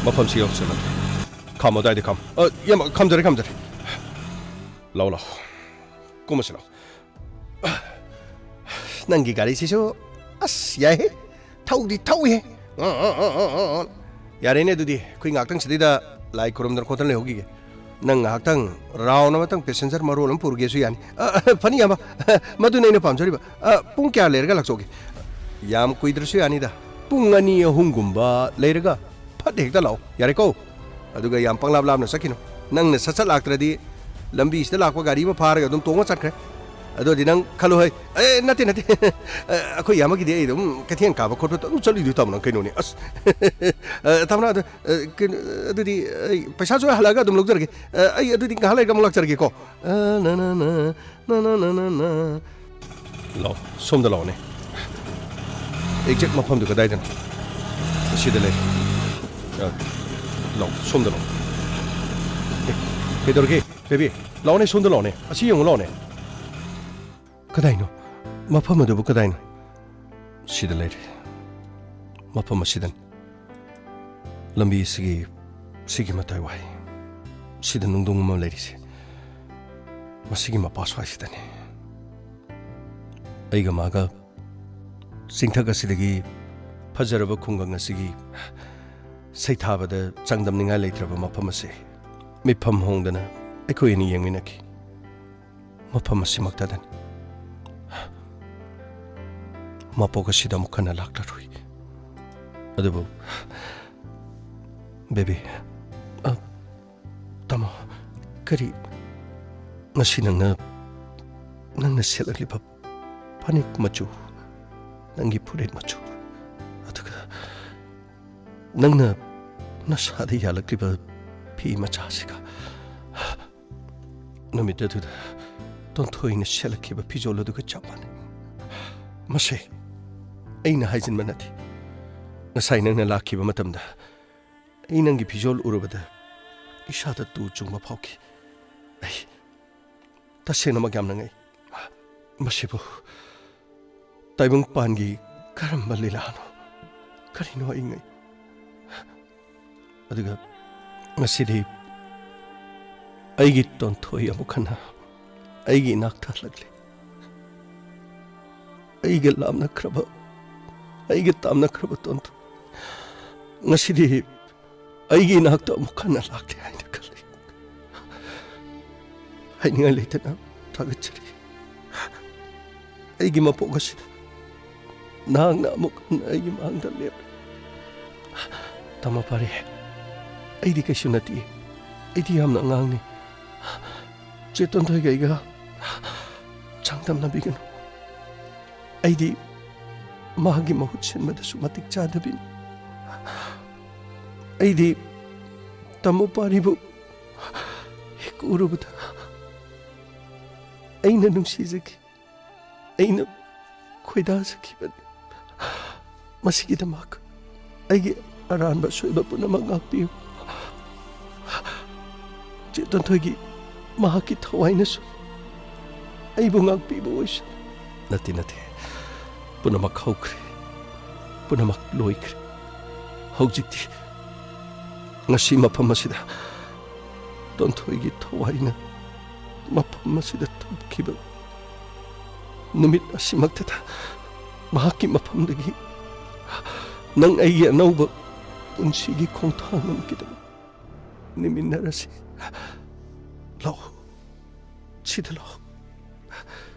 ꯃꯐꯝꯁꯤ ꯌꯧꯁꯜꯂꯛꯂꯦ꯫ ꯈꯥꯝꯃꯣ, ꯑꯗꯨꯋꯥꯏꯗ ꯈꯥꯝꯃꯣ꯫ ꯑ, ꯏꯌꯥꯝꯕ, ꯈꯥꯝꯖꯔꯦ, ꯈꯥꯝꯖꯔꯦ꯫ ꯂꯥꯎ, ꯂꯥꯎ꯫ ꯀꯨꯝꯃꯁꯤ ꯂꯥꯎ꯫ ꯅꯪꯒꯤ ꯒꯥꯔꯤꯁꯤꯁꯨ, ꯑꯁ, ꯌꯥꯏꯍꯦ꯫ ꯊꯧꯗꯤ ꯊꯧꯏꯍꯦ꯫ ꯌꯥꯔꯦꯅꯦ, ꯑꯗꯨꯗꯤ ꯑꯩꯈꯣꯏ ꯉꯥꯛꯇꯪ ꯁꯤꯗꯩꯗ ꯂꯥꯏ ꯈꯨꯔꯨꯝꯗꯅ ꯈꯣꯠꯇꯅ ꯂꯩꯍꯧꯈꯤꯒꯦ꯫ ꯅꯪ ꯉꯥꯏꯍꯥꯛꯇꯪ ꯔꯥꯎꯟ ꯑꯃꯇꯪ ꯄꯦꯁꯦꯟꯖꯔ ꯃꯔꯣꯜ ꯑꯃ ꯄꯨꯔꯒꯦꯁꯨ ꯌꯥꯅꯤ꯫ ꯑ, ꯑ, ꯐꯅꯤ, ꯏꯌꯥꯝꯕ꯫ ꯃꯗꯨꯅꯦ ꯑꯩꯅ ꯄꯥꯝꯖꯔꯤꯕ꯫ ꯑ, ꯄꯨꯡ ꯀꯌꯥ ꯂꯩꯔꯒ ꯂꯥꯛꯆꯧꯒꯦ? ꯌꯥꯝ ꯀꯨꯏꯗ꯭ꯔꯁꯨ ꯌꯥꯅꯤꯗ꯫ ꯄꯨꯡ ꯑꯅꯤ ꯑꯍꯨꯝꯒꯨꯝꯕ ꯂꯩꯔꯒ ꯐꯠ ꯍꯦꯛꯇ ꯂꯥꯛꯑꯣ꯫ ꯌꯥꯔꯦꯀꯣ? ꯑꯗꯨꯒ ꯌꯥꯝ ꯄꯪꯂꯥꯞ ꯂꯥꯞꯅ ꯆꯠꯈꯤꯅꯨ꯫ ꯅꯪꯅ ꯁꯠ ꯁꯠ ꯂꯥꯛꯇ꯭ꯔꯗꯤ ꯂꯝꯕꯤꯁꯤꯗ ꯂꯥꯛꯄ ꯒꯥꯔꯤ ꯑꯃ ꯐꯥꯔꯒ ꯑꯗꯨꯝ ꯇꯣꯡꯉ ꯆꯠꯈ꯭ꯔꯦ꯫ ꯑꯗꯨꯗꯤ ꯅꯪ ꯈꯜꯂꯨ ꯍꯩ꯫ ꯑꯦ, ꯅꯠꯇꯦ, ꯅꯠꯇꯦ꯫ ꯑ, ꯑꯩꯈꯣꯏ ꯌꯥꯝꯕꯒꯤꯗꯤ ꯑꯩ ꯑꯗꯨꯝ ꯀꯩꯊꯦꯜ ꯀꯥꯕ ꯈꯣꯠꯄ ꯑꯗꯨꯝ ꯆꯠꯂꯤꯗꯨ ꯇꯥꯃꯣ, ꯅꯪ ꯀꯩꯅꯣꯅꯦ꯫ ꯑꯁ꯫ ꯑ, ꯇꯥꯃꯣ, ꯑꯗꯨ, ꯑ, ꯀꯩꯅꯣ, ꯑꯗꯨꯗꯤ ꯑꯩ ꯄꯩꯁꯥꯁꯨ ꯍꯜꯂꯛꯑꯒ ꯑꯗꯨꯝ ꯂꯧꯖꯔꯒꯦ꯫ ꯑ, ꯑꯩ ꯑꯗꯨꯗꯤ ꯉꯥꯏꯍꯥꯛ ꯂꯩꯔꯒ ꯑꯃꯨꯛ ꯂꯥꯛꯆꯔꯒꯦꯀꯣ꯫ ꯑ, ꯅ, ꯅ, ꯅ, ꯅ, ꯅ, ꯅ, ꯅ, ꯅ꯫ ꯂꯥꯛꯑꯣ, ꯁꯣꯝꯗ ꯂꯥꯛꯑꯣꯅꯦ꯫ ꯑꯦꯛꯖꯦꯛ ꯃꯐꯝꯗꯨ ꯀꯗꯥꯏꯗꯅꯣ? ꯑꯁꯤꯗ ꯂꯩ꯫ ꯑ, ꯂꯥꯛꯑꯣ, ꯁꯣꯝꯗ ꯂꯥꯛꯑꯣ꯫ ꯑꯦ, ꯀꯩꯗꯧꯔꯒꯦ? ꯕꯦꯕꯤ, ꯂꯥꯛꯑꯣꯅꯦ, ꯁꯣꯝꯗ ꯂꯥꯛꯑꯣꯅꯦ꯫ ꯑꯁꯤ ꯌꯦꯡꯉꯨ ꯂꯥꯛꯑꯣꯅꯦ꯫ ꯀꯗꯥꯏꯅꯣ? ꯃꯐꯝ ꯑꯗꯨꯕꯨ ꯀꯗꯥꯏꯅꯣ? ꯁꯤꯗ ꯂꯩꯔꯦ꯫ ꯃꯐꯝ ꯑꯁꯤꯗꯅꯤ꯫ ꯂꯝꯕꯤ ꯑꯁꯤꯒꯤ, ꯁꯤꯒꯤ ꯃꯇꯥꯏ ꯋꯥꯏ꯫ ꯁꯤꯗ ꯅꯨꯡꯗꯣꯡ ꯑꯃ ꯂꯩꯔꯤꯁꯦ꯫ ꯃꯁꯤꯒꯤ ꯃꯄꯥ ꯁ꯭ꯋꯥꯏꯁꯤꯗꯅꯤ꯫ ꯑꯩꯒ ꯃꯥꯒ ꯆꯤꯡꯊꯛ ꯑꯁꯤꯗꯒꯤ ꯐꯖꯔꯕ ꯈꯨꯡꯒꯪ ꯑꯁꯤꯒꯤ ꯁꯩꯊꯥꯕꯗ ꯆꯥꯡꯗꯝꯅꯤꯡꯉꯥꯏ ꯂꯩꯇ꯭ꯔꯕ ꯃꯐꯝ ꯑꯁꯤ ꯃꯤꯠꯐꯝ ꯍꯣꯡꯗꯅ ꯑꯩꯈꯣꯏ ꯑꯅꯤ ꯌꯦꯡꯃꯤꯟꯅꯈꯤ꯫ ꯃꯐꯝ ꯑꯁꯤꯃꯛꯇꯗꯅꯤ꯫ ꯃꯄꯣꯛ ꯑꯁꯤꯗ ꯑꯃꯨꯛ ꯍꯟꯅ ꯂꯥꯛꯂꯔꯣꯏ꯫ ꯑꯗꯨꯕꯨ, ꯕꯦꯕꯤ, ꯑ, ꯇꯥꯃꯣ, ꯀꯔꯤ, ꯉꯁꯤ ꯅꯪꯅ, ꯅꯪꯅ ꯁꯦꯠꯂꯛꯂꯤꯕ ꯐꯅꯦꯛ ꯃꯆꯨ, ꯅꯪꯒꯤ ꯐꯨꯔꯤꯠ ꯃꯆꯨ, ꯑꯗꯨꯒ ꯅꯪꯅ ꯅꯁꯥꯗ ꯌꯥꯜꯂꯛꯂꯤꯕ ꯐꯤ ꯃꯆꯥꯁꯤꯒ, ꯅꯨꯃꯤꯠ ꯑꯗꯨꯗ ꯇꯣꯟꯊꯣꯏꯅ ꯁꯦꯠꯂꯛꯈꯤꯕ ꯐꯤꯖꯣꯜ ꯑꯗꯨꯒ ꯆꯞ ꯃꯥꯟꯅꯩ꯫ ꯃꯁꯦ ꯑꯩꯅ ꯍꯥꯏꯖꯤꯟꯕ ꯅꯠꯇꯦ꯫ ꯉꯁꯥꯏ ꯅꯪꯅ ꯂꯥꯛꯈꯤꯕ ꯃꯇꯝꯗ ꯑꯩ ꯅꯪꯒꯤ ꯐꯤꯖꯣꯜ ꯎꯔꯨꯕꯗ ꯏꯁꯥꯗ ꯇꯨ ꯆꯨꯡꯕ ꯐꯥꯎꯈꯤ꯫ ꯑꯩ ꯇꯁꯦꯡꯅꯃꯛ ꯌꯥꯝꯅ ꯉꯛꯏ꯫ ꯃꯁꯤꯕꯨ ꯇꯥꯏꯕꯪꯄꯥꯟꯒꯤ ꯀꯔꯝꯕ ꯂꯤꯂꯥꯅꯣ? ꯀꯔꯤꯅꯣ ꯑꯩ ꯉꯛꯏ? ꯑꯗꯨꯒ ꯉꯁꯤꯗꯤ ꯑꯩꯒꯤ ꯇꯣꯟꯊꯣꯏ ꯑꯃꯨꯛ ꯍꯟꯅ ꯑꯩꯒꯤ ꯏꯅꯥꯛꯇ ꯍꯜꯂꯛꯂꯦ꯫ ꯑꯩꯒ ꯂꯥꯞꯅꯈ꯭ꯔꯕ, ꯑꯩꯒ ꯇꯥꯝꯅꯈ꯭ꯔꯕ ꯇꯣꯟꯊꯣꯏ ꯉꯁꯤꯗꯤ ꯑꯩꯒꯤ ꯏꯅꯥꯛꯇ ꯑꯃꯨꯛ ꯍꯟꯅ ꯂꯥꯛꯂꯦ ꯍꯥꯏꯅ ꯈꯜꯂꯤ꯫ ꯍꯥꯏꯅꯤꯡꯉꯥꯏ ꯂꯩꯇꯅ ꯊꯥꯒꯠꯆꯔꯤ꯫ ꯑꯩꯒꯤ ꯃꯄꯣꯛ ꯑꯁꯤꯗ ꯅꯍꯥꯛꯅ ꯑꯃꯨꯛ ꯍꯟꯅ ꯑꯩꯒꯤ ꯃꯥꯡꯗ ꯂꯦꯞꯂꯦ꯫ ꯇꯥꯃꯣ ꯄꯥꯔꯤ, ꯑꯩꯗꯤ ꯀꯩꯁꯨ ꯅꯠꯇꯦ꯫ ꯑꯩꯗꯤ ꯌꯥꯝꯅ ꯑꯉꯥꯡꯅꯤ꯫ ꯆꯦ ꯇꯣꯟꯊꯣꯏꯒ ꯑꯩꯒ ꯆꯥꯡꯗꯝꯅꯕꯤꯒꯅꯨ꯫ ꯑꯩꯗꯤ ꯃꯥꯒꯤ ꯃꯍꯨꯠ ꯁꯤꯟꯕꯗꯁꯨ ꯃꯇꯤꯛ ꯆꯥꯗꯕꯤꯅꯤ꯫ ꯑꯩꯗꯤ ꯇꯥꯃꯣ ꯄꯥꯔꯤꯕꯨ ꯍꯦꯛ ꯎꯔꯨꯕꯗ ꯑꯩꯅ ꯅꯨꯡꯁꯤꯖꯈꯤ, ꯑꯩꯅ ꯈꯣꯏꯗꯥꯖꯈꯤꯕꯅꯤ꯫ ꯃꯁꯤꯒꯤꯗꯃꯛ ꯑꯩꯒꯤ ꯑꯔꯥꯟꯕ ꯑꯁꯣꯏꯕ ꯄꯨꯝꯅꯃꯛ ꯉꯥꯛꯄꯤꯌꯨ꯫ ꯆꯦ ꯇꯣꯟꯊꯣꯏꯒꯤ ꯃꯍꯥꯛꯀꯤ ꯊꯋꯥꯏꯅꯁꯨ ꯑꯩꯕꯨ ꯉꯥꯛꯄꯤꯕ ꯑꯣꯏꯁꯅꯨ꯫ ꯅꯠꯇꯦ, ꯅꯠꯇꯦ꯫ ꯄꯨꯝꯅꯃꯛ ꯍꯧꯈ꯭ꯔꯦ꯫ ꯄꯨꯝꯅꯃꯛ ꯂꯣꯏꯈ꯭ꯔꯦ꯫ ꯍꯧꯖꯤꯛꯇꯤ ꯉꯁꯤ ꯃꯐꯝ ꯑꯁꯤꯗ ꯇꯣꯟꯊꯣꯏꯒꯤ ꯊꯋꯥꯏꯅ ꯃꯐꯝ ꯑꯁꯤꯗ ꯊꯣꯛꯈꯤꯕ ꯅꯨꯃꯤꯠ ꯑꯁꯤꯃꯛꯇꯗ ꯃꯍꯥꯛꯀꯤ ꯃꯐꯝꯗꯒꯤ ꯅꯪ ꯑꯩꯒꯤ ꯑꯅꯧꯕ ꯄꯨꯟꯁꯤꯒꯤ ꯈꯣꯡꯊꯥꯡ ꯑꯃꯒꯤꯗꯃꯛ ꯅꯤꯃꯤꯟꯅꯔꯁꯤ꯫ ꯂꯥꯛꯑꯣ, ꯁꯤꯗ ꯂꯥꯛꯑꯣ꯫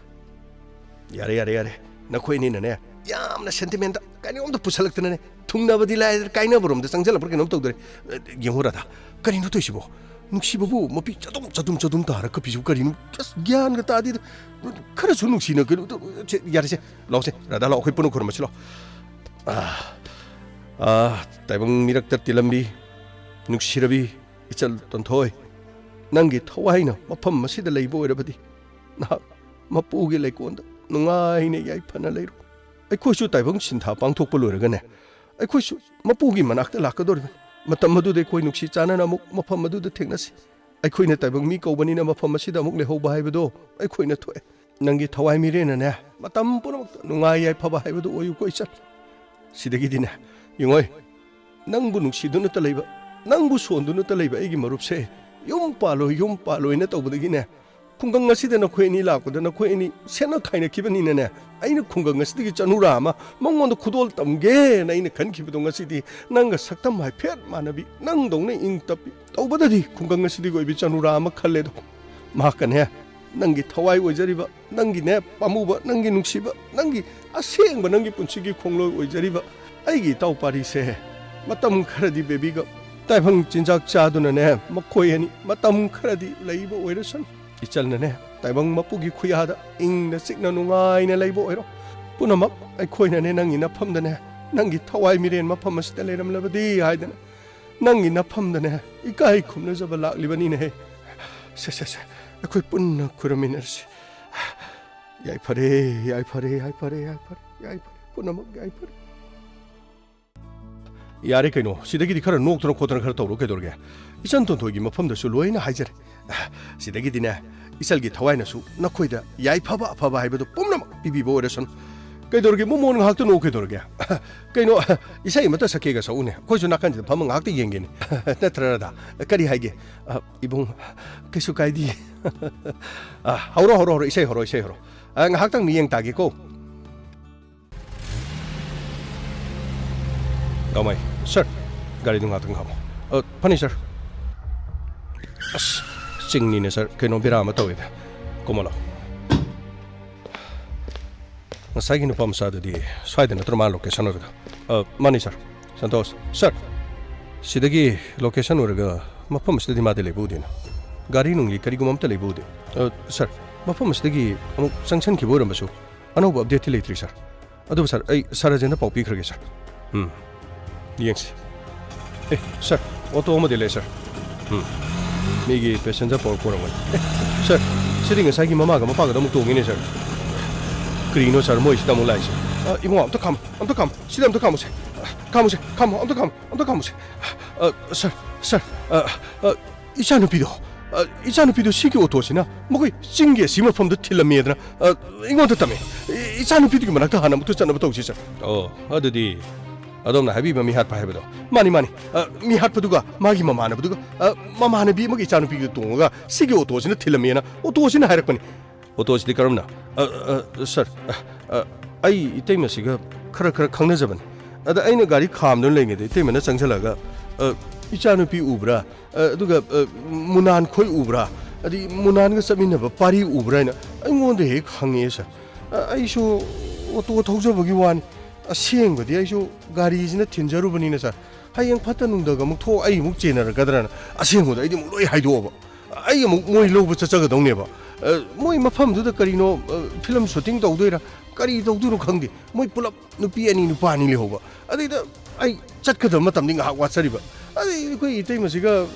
ꯌꯥꯔꯦ, ꯌꯥꯔꯦ, ꯌꯥꯔꯦ꯫ ꯅꯈꯣꯏ ꯑꯅꯤꯅꯅꯦ, ꯌꯥꯝꯅ sentimental ꯀꯩꯅꯣꯝꯇ ꯄꯨꯁꯜꯂꯛꯇꯅꯅꯦ, ꯊꯨꯡꯅꯕꯗꯤ ꯂꯥꯏꯔꯗꯅ ꯀꯥꯏꯅꯕꯔꯣꯝꯗ ꯆꯪꯁꯤꯜꯂꯛꯄ꯭ꯔꯥ ꯀꯩꯅꯣꯝ ꯇꯧꯗꯣꯔꯦ꯫ ꯑ, ꯌꯦꯡꯉꯣ ꯔꯥꯙꯥ, ꯀꯔꯤꯅꯣ ꯇꯧꯔꯤꯁꯤꯕꯣ? ꯅꯨꯡꯁꯤꯕꯕꯨ ꯃꯄꯤ ꯆꯗꯨꯝ, ꯆꯗꯨꯝ, ꯆꯗꯨꯝ ꯇꯥꯔ ꯀꯞꯄꯤꯁꯤꯕꯨ ꯀꯔꯤꯅꯣ? ꯑꯁ, ꯒ꯭ꯌꯥꯟꯒ ꯇꯥꯗꯦꯗ꯫ ꯈꯔꯁꯨ ꯅꯨꯡꯁꯤꯅ ꯀꯩꯅꯣ ꯇꯧ-, ꯁꯦ, ꯌꯥꯔꯦꯁꯦ, ꯂꯥꯛꯑꯣꯁꯦ, ꯔꯥꯙꯥ, ꯂꯥꯛꯑꯣ, ꯑꯩꯈꯣꯏ ꯄꯨꯟꯅ ꯈꯨꯔꯨꯝꯃꯁꯤ, ꯂꯥꯛꯑꯣ꯫ ꯑꯥ, ꯑꯥ, ꯇꯥꯏꯕꯪ ꯃꯤꯔꯛꯇ ꯇꯤꯜꯂꯝꯕꯤ, ꯅꯨꯡꯁꯤꯔꯕꯤ ꯏꯆꯜ ꯇꯣꯟꯊꯣꯏ, ꯅꯪꯒꯤ ꯊꯋꯥꯏꯅ ꯃꯐꯝ ꯑꯁꯤꯗ ꯂꯩꯕ ꯑꯣꯏꯔꯕꯗꯤ, ꯅꯍꯥꯛ ꯃꯄꯨꯒꯤ ꯂꯩꯀꯣꯜꯗ ꯅꯨꯡꯉꯥꯏꯅ ꯌꯥꯏꯐꯅ ꯂꯩꯔꯣ꯫ ꯑꯩꯈꯣꯏꯁꯨ ꯇꯥꯏꯕꯪ ꯁꯤꯟꯊꯥ ꯄꯥꯡꯊꯣꯛꯄ ꯂꯣꯏꯔꯒꯅꯦ, ꯑꯩꯈꯣꯏꯁꯨ ꯃꯄꯨꯒꯤ ꯃꯅꯥꯛꯇ ꯂꯥꯛꯀꯗꯧꯔꯤꯕꯅꯤ꯫ ꯃꯇꯝ ꯑꯗꯨꯗ ꯑꯩꯈꯣꯏ ꯅꯨꯡꯁꯤ ꯆꯥꯟꯅꯅ ꯑꯃꯨꯛ ꯃꯐꯝ ꯑꯗꯨꯗ ꯊꯦꯡꯅꯁꯤ꯫ ꯑꯩꯈꯣꯏꯅ ꯇꯥꯏꯕꯪ ꯃꯤ ꯀꯧꯕꯅꯤꯅ ꯃꯐꯝ ꯑꯁꯤꯗ ꯑꯃꯨꯛ ꯂꯩꯍꯧꯕ ꯍꯥꯏꯕꯗꯣ ꯑꯩꯈꯣꯏꯅ ꯊꯣꯛꯑꯦ꯫ ꯅꯪꯒꯤ ꯊꯋꯥꯏ ꯃꯤꯔꯦꯟꯅꯅꯦ, ꯃꯇꯝ ꯄꯨꯝꯅꯃꯛꯇ ꯅꯨꯡꯉꯥꯏ ꯌꯥꯏꯐꯕ ꯍꯥꯏꯕꯗꯨ ꯑꯣꯏꯌꯨꯀꯣ ꯏꯆꯟ꯫ ꯁꯤꯗꯒꯤꯗꯤꯅꯦ, ꯌꯦꯡꯉꯣꯏ, ꯅꯪꯕꯨ ꯅꯨꯡꯁꯤꯗꯨꯅꯇ ꯂꯩꯕ, ꯅꯪꯕꯨ ꯁꯣꯟꯗꯨꯅꯇ ꯂꯩꯕ ꯑꯩꯒꯤ ꯃꯔꯨꯞꯁꯦ, "ꯌꯨꯝ ꯄꯥꯜꯂꯣꯏ, ꯌꯨꯝ ꯄꯥꯜꯂꯣꯏꯅ" ꯇꯧꯕꯗꯒꯤꯅꯦ, ꯈꯨꯡꯒꯪ ꯑꯁꯤꯗ ꯅꯈꯣꯏ ꯑꯅꯤ ꯂꯥꯛꯄꯗ ꯅꯈꯣꯏ ꯑꯅꯤ ꯁꯦꯠꯅ ꯈꯥꯏꯅꯈꯤꯕꯅꯤꯅꯅꯦ, ꯑꯩꯅ ꯈꯨꯡꯒꯪ ꯑꯁꯤꯗꯒꯤ ꯆꯅꯨꯔꯥ ꯑꯃ ꯃꯉꯣꯟꯗ ꯈꯨꯗꯣꯜ ꯇꯝꯒꯦꯅ ꯑꯩꯅ ꯈꯟꯈꯤꯕꯗꯣ, ꯉꯁꯤꯗꯤ ꯅꯪꯒ ꯁꯛꯇꯝ ꯍꯥꯏꯐꯦꯠ ꯃꯥꯟꯅꯕꯤ, ꯅꯪꯗꯧꯅ ꯏꯪ ꯇꯞꯄꯤ, ꯇꯧꯕꯗꯗꯤ ꯈꯨꯡꯒꯪ ꯑꯁꯤꯗꯒꯤ ꯑꯣꯏꯕꯤ ꯆꯅꯨꯔꯥ ꯑꯃ ꯈꯜꯂꯦꯗꯣ꯫ ꯃꯍꯥꯛꯀꯅꯦ, ꯅꯪꯒꯤ ꯊꯋꯥꯏ ꯑꯣꯏꯖꯔꯤꯕ, ꯅꯪꯒꯤꯅꯦ ꯄꯥꯝꯃꯨꯕ, ꯅꯪꯒꯤ ꯅꯨꯡꯁꯤꯕ, ꯅꯪꯒꯤ ꯑꯁꯦꯡꯕ, ꯅꯪꯒꯤ ꯄꯨꯟꯁꯤꯒꯤ ꯈꯣꯡꯂꯣꯏ ꯑꯣꯏꯖꯔꯤꯕ ꯑꯩꯒꯤ ꯏꯇꯥꯎ ꯄꯥꯔꯤꯁꯦ, ꯃꯇꯝ ꯈꯔꯗꯤ ꯕꯦꯕꯤꯒ ꯇꯥꯏꯕꯪ ꯆꯤꯟꯖꯥꯛ ꯆꯥꯗꯨꯅꯅꯦ, ꯃꯈꯣꯏ ꯑꯅꯤ ꯃꯇꯝ ꯈꯔꯗꯤ ꯂꯩꯕ ꯑꯣꯏꯔꯁꯅꯨ꯫ ꯏꯆꯜꯅꯅꯦ, ꯇꯥꯏꯕꯪ ꯃꯄꯨꯒꯤ ꯈꯨꯌꯥꯗ ꯏꯪꯅ ꯆꯤꯛꯅ ꯅꯨꯡꯉꯥꯏꯅ ꯂꯩꯕ ꯑꯣꯏꯔꯣ꯫ ꯄꯨꯝꯅꯃꯛ ꯑꯩꯈꯣꯏꯅꯅꯦ, ꯅꯪꯒꯤ ꯅꯐꯝꯗꯅꯦ, ꯅꯪꯒꯤ ꯊꯋꯥꯏ ꯃꯤꯔꯦꯟ ꯃꯐꯝ ꯑꯁꯤꯗ ꯂꯩꯔꯝꯂꯕꯗꯤ ꯍꯥꯏꯗꯅ, ꯅꯪꯒꯤ ꯅꯐꯝꯗꯅꯦ, ꯏꯀꯥꯏ ꯈꯨꯝꯅꯖꯕ ꯂꯥꯛꯂꯤꯕꯅꯤꯅꯦꯍꯦ꯫ ꯁꯦ, ꯁꯦ, ꯁꯦ, ꯑꯩꯈꯣꯏ ꯄꯨꯟꯅ ꯈꯨꯔꯨꯝꯃꯤꯟꯅꯔꯁꯤ꯫ ꯌꯥꯏꯐꯔꯦ, ꯌꯥꯏꯐꯔꯦ, ꯌꯥꯏꯐꯔꯦ, ꯌꯥꯏꯐꯔꯦ, ꯌꯥꯏꯐꯔꯦ, ꯄꯨꯝꯅꯃꯛ ꯌꯥꯏꯐꯔꯦ꯫ ꯌꯥꯔꯦ ꯀꯩꯅꯣ, ꯁꯤꯗꯒꯤꯗꯤ ꯈꯔ ꯅꯣꯛꯇꯅ ꯈꯣꯠꯇꯅ ꯈꯔ ꯇꯧꯔꯣ, ꯀꯩꯗꯧꯔꯒꯦ? ꯏꯆꯟ ꯇꯣꯟꯊꯣꯏꯒꯤ ꯃꯐꯝꯗꯁꯨ ꯂꯣꯏꯅ ꯍꯥꯏꯖꯔꯦ꯫ ꯁꯤꯗꯒꯤꯗꯤꯅꯦ, ꯏꯆꯜꯒꯤ ꯊꯋꯥꯏꯅꯁꯨ ꯅꯈꯣꯏꯗ ꯌꯥꯏꯐꯕ ꯑꯐꯕ ꯍꯥꯏꯕꯗꯨ ꯄꯨꯝꯅꯃꯛ ꯄꯤꯕꯤꯕ ꯑꯣꯏꯔꯁꯅꯨ꯫ ꯀꯩꯗꯧꯔꯒꯦ, ꯃꯣꯃꯣꯟ ꯉꯥꯏꯍꯥꯛꯇ ꯅꯣꯛꯑꯣ, ꯀꯩꯗꯧꯔꯒꯦ? ꯀꯩꯅꯣ, ꯏꯁꯩ ꯑꯃꯇ ꯁꯛꯀꯦꯒ ꯁꯛꯎꯅꯦ, ꯑꯩꯈꯣꯏꯁꯨ ꯅꯥꯀꯟꯁꯤꯗ ꯐꯝꯃ ꯉꯥꯏꯍꯥꯛꯇ ꯌꯦꯡꯒꯦꯅꯦ꯫ ꯅꯠꯇ꯭ꯔ ꯔꯥꯙꯥ? ꯀꯔꯤ ꯍꯥꯏꯒꯦ? ꯑ, ꯏꯕꯨꯡ, ꯀꯩꯁꯨ ꯀꯥꯏꯗꯦ꯫ ꯑ, ꯍꯧꯔꯣ, ꯍꯧꯔꯣ, ꯍꯧꯔꯣ, ꯏꯁꯩ ꯍꯧꯔꯣ, ꯏꯁꯩ ꯍꯧꯔꯣ꯫ ꯑ, ꯉꯥꯏꯍꯥꯛꯇꯪ ꯃꯤꯠꯌꯦꯡ ꯇꯥꯒꯦꯀꯣ꯫ ꯀꯃꯥꯏ? ꯁꯥꯔ, ꯒꯥꯔꯤꯗꯨ ꯉꯥꯛꯇꯪ ꯈꯥꯝꯃꯣ꯫ ꯑ, ꯐꯅꯤ, ꯁꯥꯔ꯫ ꯑꯁ, ꯆꯤꯡꯅꯤꯅꯦ, ꯁꯥꯔ꯫ ꯀꯩꯅꯣ ꯕꯦꯔꯥ ꯑꯃ ꯇꯧꯋꯤꯗ꯫ ꯀꯨꯝꯃꯣ ꯂꯥꯎ꯫ ꯉꯁꯥꯏꯒꯤ ꯅꯨꯄꯥ ꯃꯆꯥꯗꯨꯗꯤ ꯁ꯭ꯋꯥꯏꯗ ꯅꯠꯇ꯭ꯔꯣ ꯃꯥ ꯂꯣꯀꯦꯁꯟ ꯑꯣꯏꯕꯗꯣ? ꯑ, ꯃꯥꯅꯤ, ꯁꯥꯔ꯫ ꯁꯟꯇꯣꯁ, ꯁꯥꯔ, ꯁꯤꯗꯒꯤ ꯂꯣꯀꯦꯁꯟ ꯑꯣꯏꯔꯒ ꯃꯐꯝ ꯑꯁꯤꯗꯗꯤ ꯃꯥꯗꯤ ꯂꯩꯕ ꯎꯗꯦꯅ꯫ ꯒꯥꯔꯤ ꯅꯨꯡꯂꯤ ꯀꯔꯤꯒꯨꯝꯕ ꯑꯝꯇ ꯂꯩꯕ ꯎꯗꯦ꯫ ꯑ, ꯁꯥꯔ, ꯃꯐꯝ ꯑꯁꯤꯗꯒꯤ ꯑꯃꯨꯛ ꯆꯪꯁꯟꯈꯤꯕ ꯑꯣꯏꯔꯝꯕꯁꯨ ꯑꯅꯧꯕ ꯑꯞꯗꯦꯠꯇꯤ ꯂꯩꯇ꯭ꯔꯤ, ꯁꯥꯔ꯫ ꯑꯗꯨꯕꯨ ꯁꯥꯔ, ꯑꯩ ꯁꯥꯔ ꯔꯥꯖꯦꯟꯗ ꯄꯥꯎ ꯄꯤꯈ꯭ꯔꯒꯦ, ꯁꯥꯔ꯫ ꯎꯝ, ꯌꯦꯡꯁꯤ꯫ ꯑꯦ, ꯁꯥꯔ, ꯑꯣꯇꯣ ꯑꯃꯗꯤ ꯂꯩ, ꯁꯥꯔ꯫ ꯎꯝ, ꯃꯤꯒꯤ ꯄꯦꯁꯦꯟꯖꯔ ꯄꯨꯔꯛꯄ ꯑꯣꯏꯔꯝꯒꯅꯤ꯫ ꯑꯦ, ꯁꯥꯔ, ꯁꯤꯗꯤ ꯉꯁꯥꯏꯒꯤ ꯃꯃꯥꯒ ꯃꯄꯥꯒꯗ ꯑꯃꯨꯛ ꯇꯣꯡꯉꯤꯅꯦ, ꯁꯥꯔ꯫ ꯀꯔꯤꯅꯣ, ꯁꯥꯔ, ꯃꯣꯏꯁꯤꯗ ꯑꯃꯨꯛ ꯂꯥꯛꯏꯁꯦ? ꯑ, ꯏꯕꯨꯡꯉꯣ, ꯑꯝꯇ ꯈꯥꯝꯃꯣ, ꯑꯝꯇ ꯈꯥꯝꯃꯣ, ꯁꯤꯗ ꯑꯝꯇ ꯈꯥꯝꯃꯣꯁꯦ꯫ ꯑ, ꯈꯥꯝꯃꯣꯁꯦ, ꯈꯥꯝꯃꯣ, ꯑꯝꯇ ꯈꯥꯝꯃꯣ, ꯑꯝꯇ ꯈꯥꯝꯃꯣꯁꯦ꯫ ꯑ, ꯁꯥꯔ, ꯁꯥꯔ, ꯑ, ꯑ, ꯏꯆꯥꯅꯨꯄꯤꯗꯣ, ꯑ, ꯏꯆꯥꯅꯨꯄꯤꯗꯣ ꯁꯤꯒꯤ ꯑꯣꯇꯣꯁꯤꯅ ꯃꯈꯣꯏ ꯆꯤꯡꯒꯤ ꯑꯁꯤ ꯃꯐꯝꯗ ꯊꯤꯜꯂꯝꯃꯦꯗꯅ, ꯑ, ꯑꯩꯉꯣꯟꯗ ꯇꯝꯃꯦ꯫ ꯏ-, ꯏꯆꯥꯅꯨꯄꯤꯗꯨꯒꯤ ꯃꯅꯥꯛꯇ ꯍꯥꯟꯅ ꯑꯃꯨꯛꯇ ꯆꯠꯅꯕ ꯇꯧꯁꯤ, ꯁꯥꯔ꯫ ꯑꯣ, ꯑꯗꯨꯗꯤ ꯑꯗꯣꯝꯅ ꯍꯥꯏꯕꯤꯕ ꯃꯤꯍꯥꯠꯄ ꯍꯥꯏꯕꯗꯣ? ꯃꯥꯅꯤ, ꯃꯥꯅꯤ꯫ ꯑ, ꯃꯤꯍꯥꯠꯄꯗꯨꯒ ꯃꯥꯒꯤ ꯃꯃꯥꯟꯅꯕꯗꯨꯒ, ꯑ, ꯃꯃꯥꯟꯅꯕꯤ ꯑꯃꯒꯤ ꯏꯆꯥꯅꯨꯄꯤꯗꯨ ꯇꯣꯡꯉꯒ ꯁꯤꯒꯤ ꯑꯣꯇꯣꯁꯤꯅ ꯊꯤꯜꯂꯝꯃꯦꯅ ꯑꯣꯇꯣꯁꯤꯅ ꯍꯥꯏꯔꯛꯄꯅꯤ꯫ ꯑꯣꯇꯣꯁꯤꯗꯤ ꯀꯔꯝꯅ? ꯑ, ꯑ, ꯁꯥꯔ, ꯑ, ꯑ, ꯑꯩ ꯏꯇꯩꯃꯁꯤꯒ ꯈꯔ ꯈꯔ ꯈꯪꯅꯖꯕꯅꯤ꯫ ꯑꯗ ꯑꯩꯅ ꯒꯥꯔꯤ ꯈꯥꯝꯗꯨꯅ ꯂꯩꯉꯩꯗ ꯏꯇꯩꯃꯅ ꯆꯪꯁꯤꯜꯂꯒ, "ꯑ, ꯏꯆꯥꯅꯨꯄꯤ ꯎꯕ꯭ꯔꯥ? ꯑ, ꯑꯗꯨꯒ, ꯑ, ꯃꯨꯅꯥꯟ ꯈꯣꯏ ꯎꯕ꯭ꯔꯥ? ꯑꯗꯩ ꯃꯨꯅꯥꯟꯒ ꯆꯠꯃꯤꯟꯅꯕ ꯄꯥꯔꯤ ꯎꯕ꯭ꯔꯥ?" ꯍꯥꯏꯅ ꯑꯩꯉꯣꯟꯗ ꯍꯦꯛ ꯍꯪꯉꯛꯑꯦ, ꯁꯥꯔ꯫ ꯑ, ꯑꯩꯁꯨ ꯑꯣꯇꯣ ꯊꯧꯖꯕꯒꯤ ꯋꯥꯅꯤ꯫ ꯑꯁꯦꯡꯕꯗꯤ ꯑꯩꯁꯨ ꯒꯥꯔꯤꯁꯤꯅ ꯊꯤꯟꯖꯔꯨꯕꯅꯤꯅ, ꯁꯥꯔ, ꯍꯌꯦꯡ ꯐꯠꯇ ꯅꯨꯡꯗꯒ ꯑꯃꯨꯛ ꯊꯣꯛ ꯑꯩ ꯑꯃꯨꯛ ꯆꯦꯟꯅꯔꯛꯀꯗ꯭ꯔꯅ ꯑꯁꯦꯡꯕꯗ ꯑꯩꯗꯤ ꯑꯃꯨꯛ ꯂꯣꯏ ꯍꯥꯏꯗꯣꯛꯑꯕ꯫ ꯑꯩ ꯑꯃꯨꯛ ꯃꯣꯏ ꯂꯧꯕ ꯆꯠꯆꯒꯗꯧꯅꯦꯕ꯫ ꯑ, ꯃꯣꯏ ꯃꯐꯝꯗꯨꯗ ꯀꯔꯤꯅꯣ, ꯑ, ꯐꯤꯂꯝ ꯁꯨꯇꯤꯡ ꯇꯧꯗꯣꯏꯔꯥ ꯀꯔꯤ ꯇꯧꯗꯣꯏꯅꯣ ꯈꯪꯗꯦ꯫ ꯃꯣꯏ ꯄꯨꯂꯞ ꯅꯨꯄꯤ ꯑꯅꯤ ꯅꯨꯄꯥ ꯑꯅꯤ ꯂꯩꯍꯧꯕ꯫ ꯑꯗꯩꯗ ꯑꯩ ꯆꯠꯀꯗꯕ ꯃꯇꯝꯗꯤ ꯉꯥꯏꯍꯥꯛ ꯋꯥꯠꯆꯔꯤꯕ꯫ ꯑꯗꯩ ꯑꯩꯈꯣꯏ ꯏꯇꯩꯃꯁꯤꯒ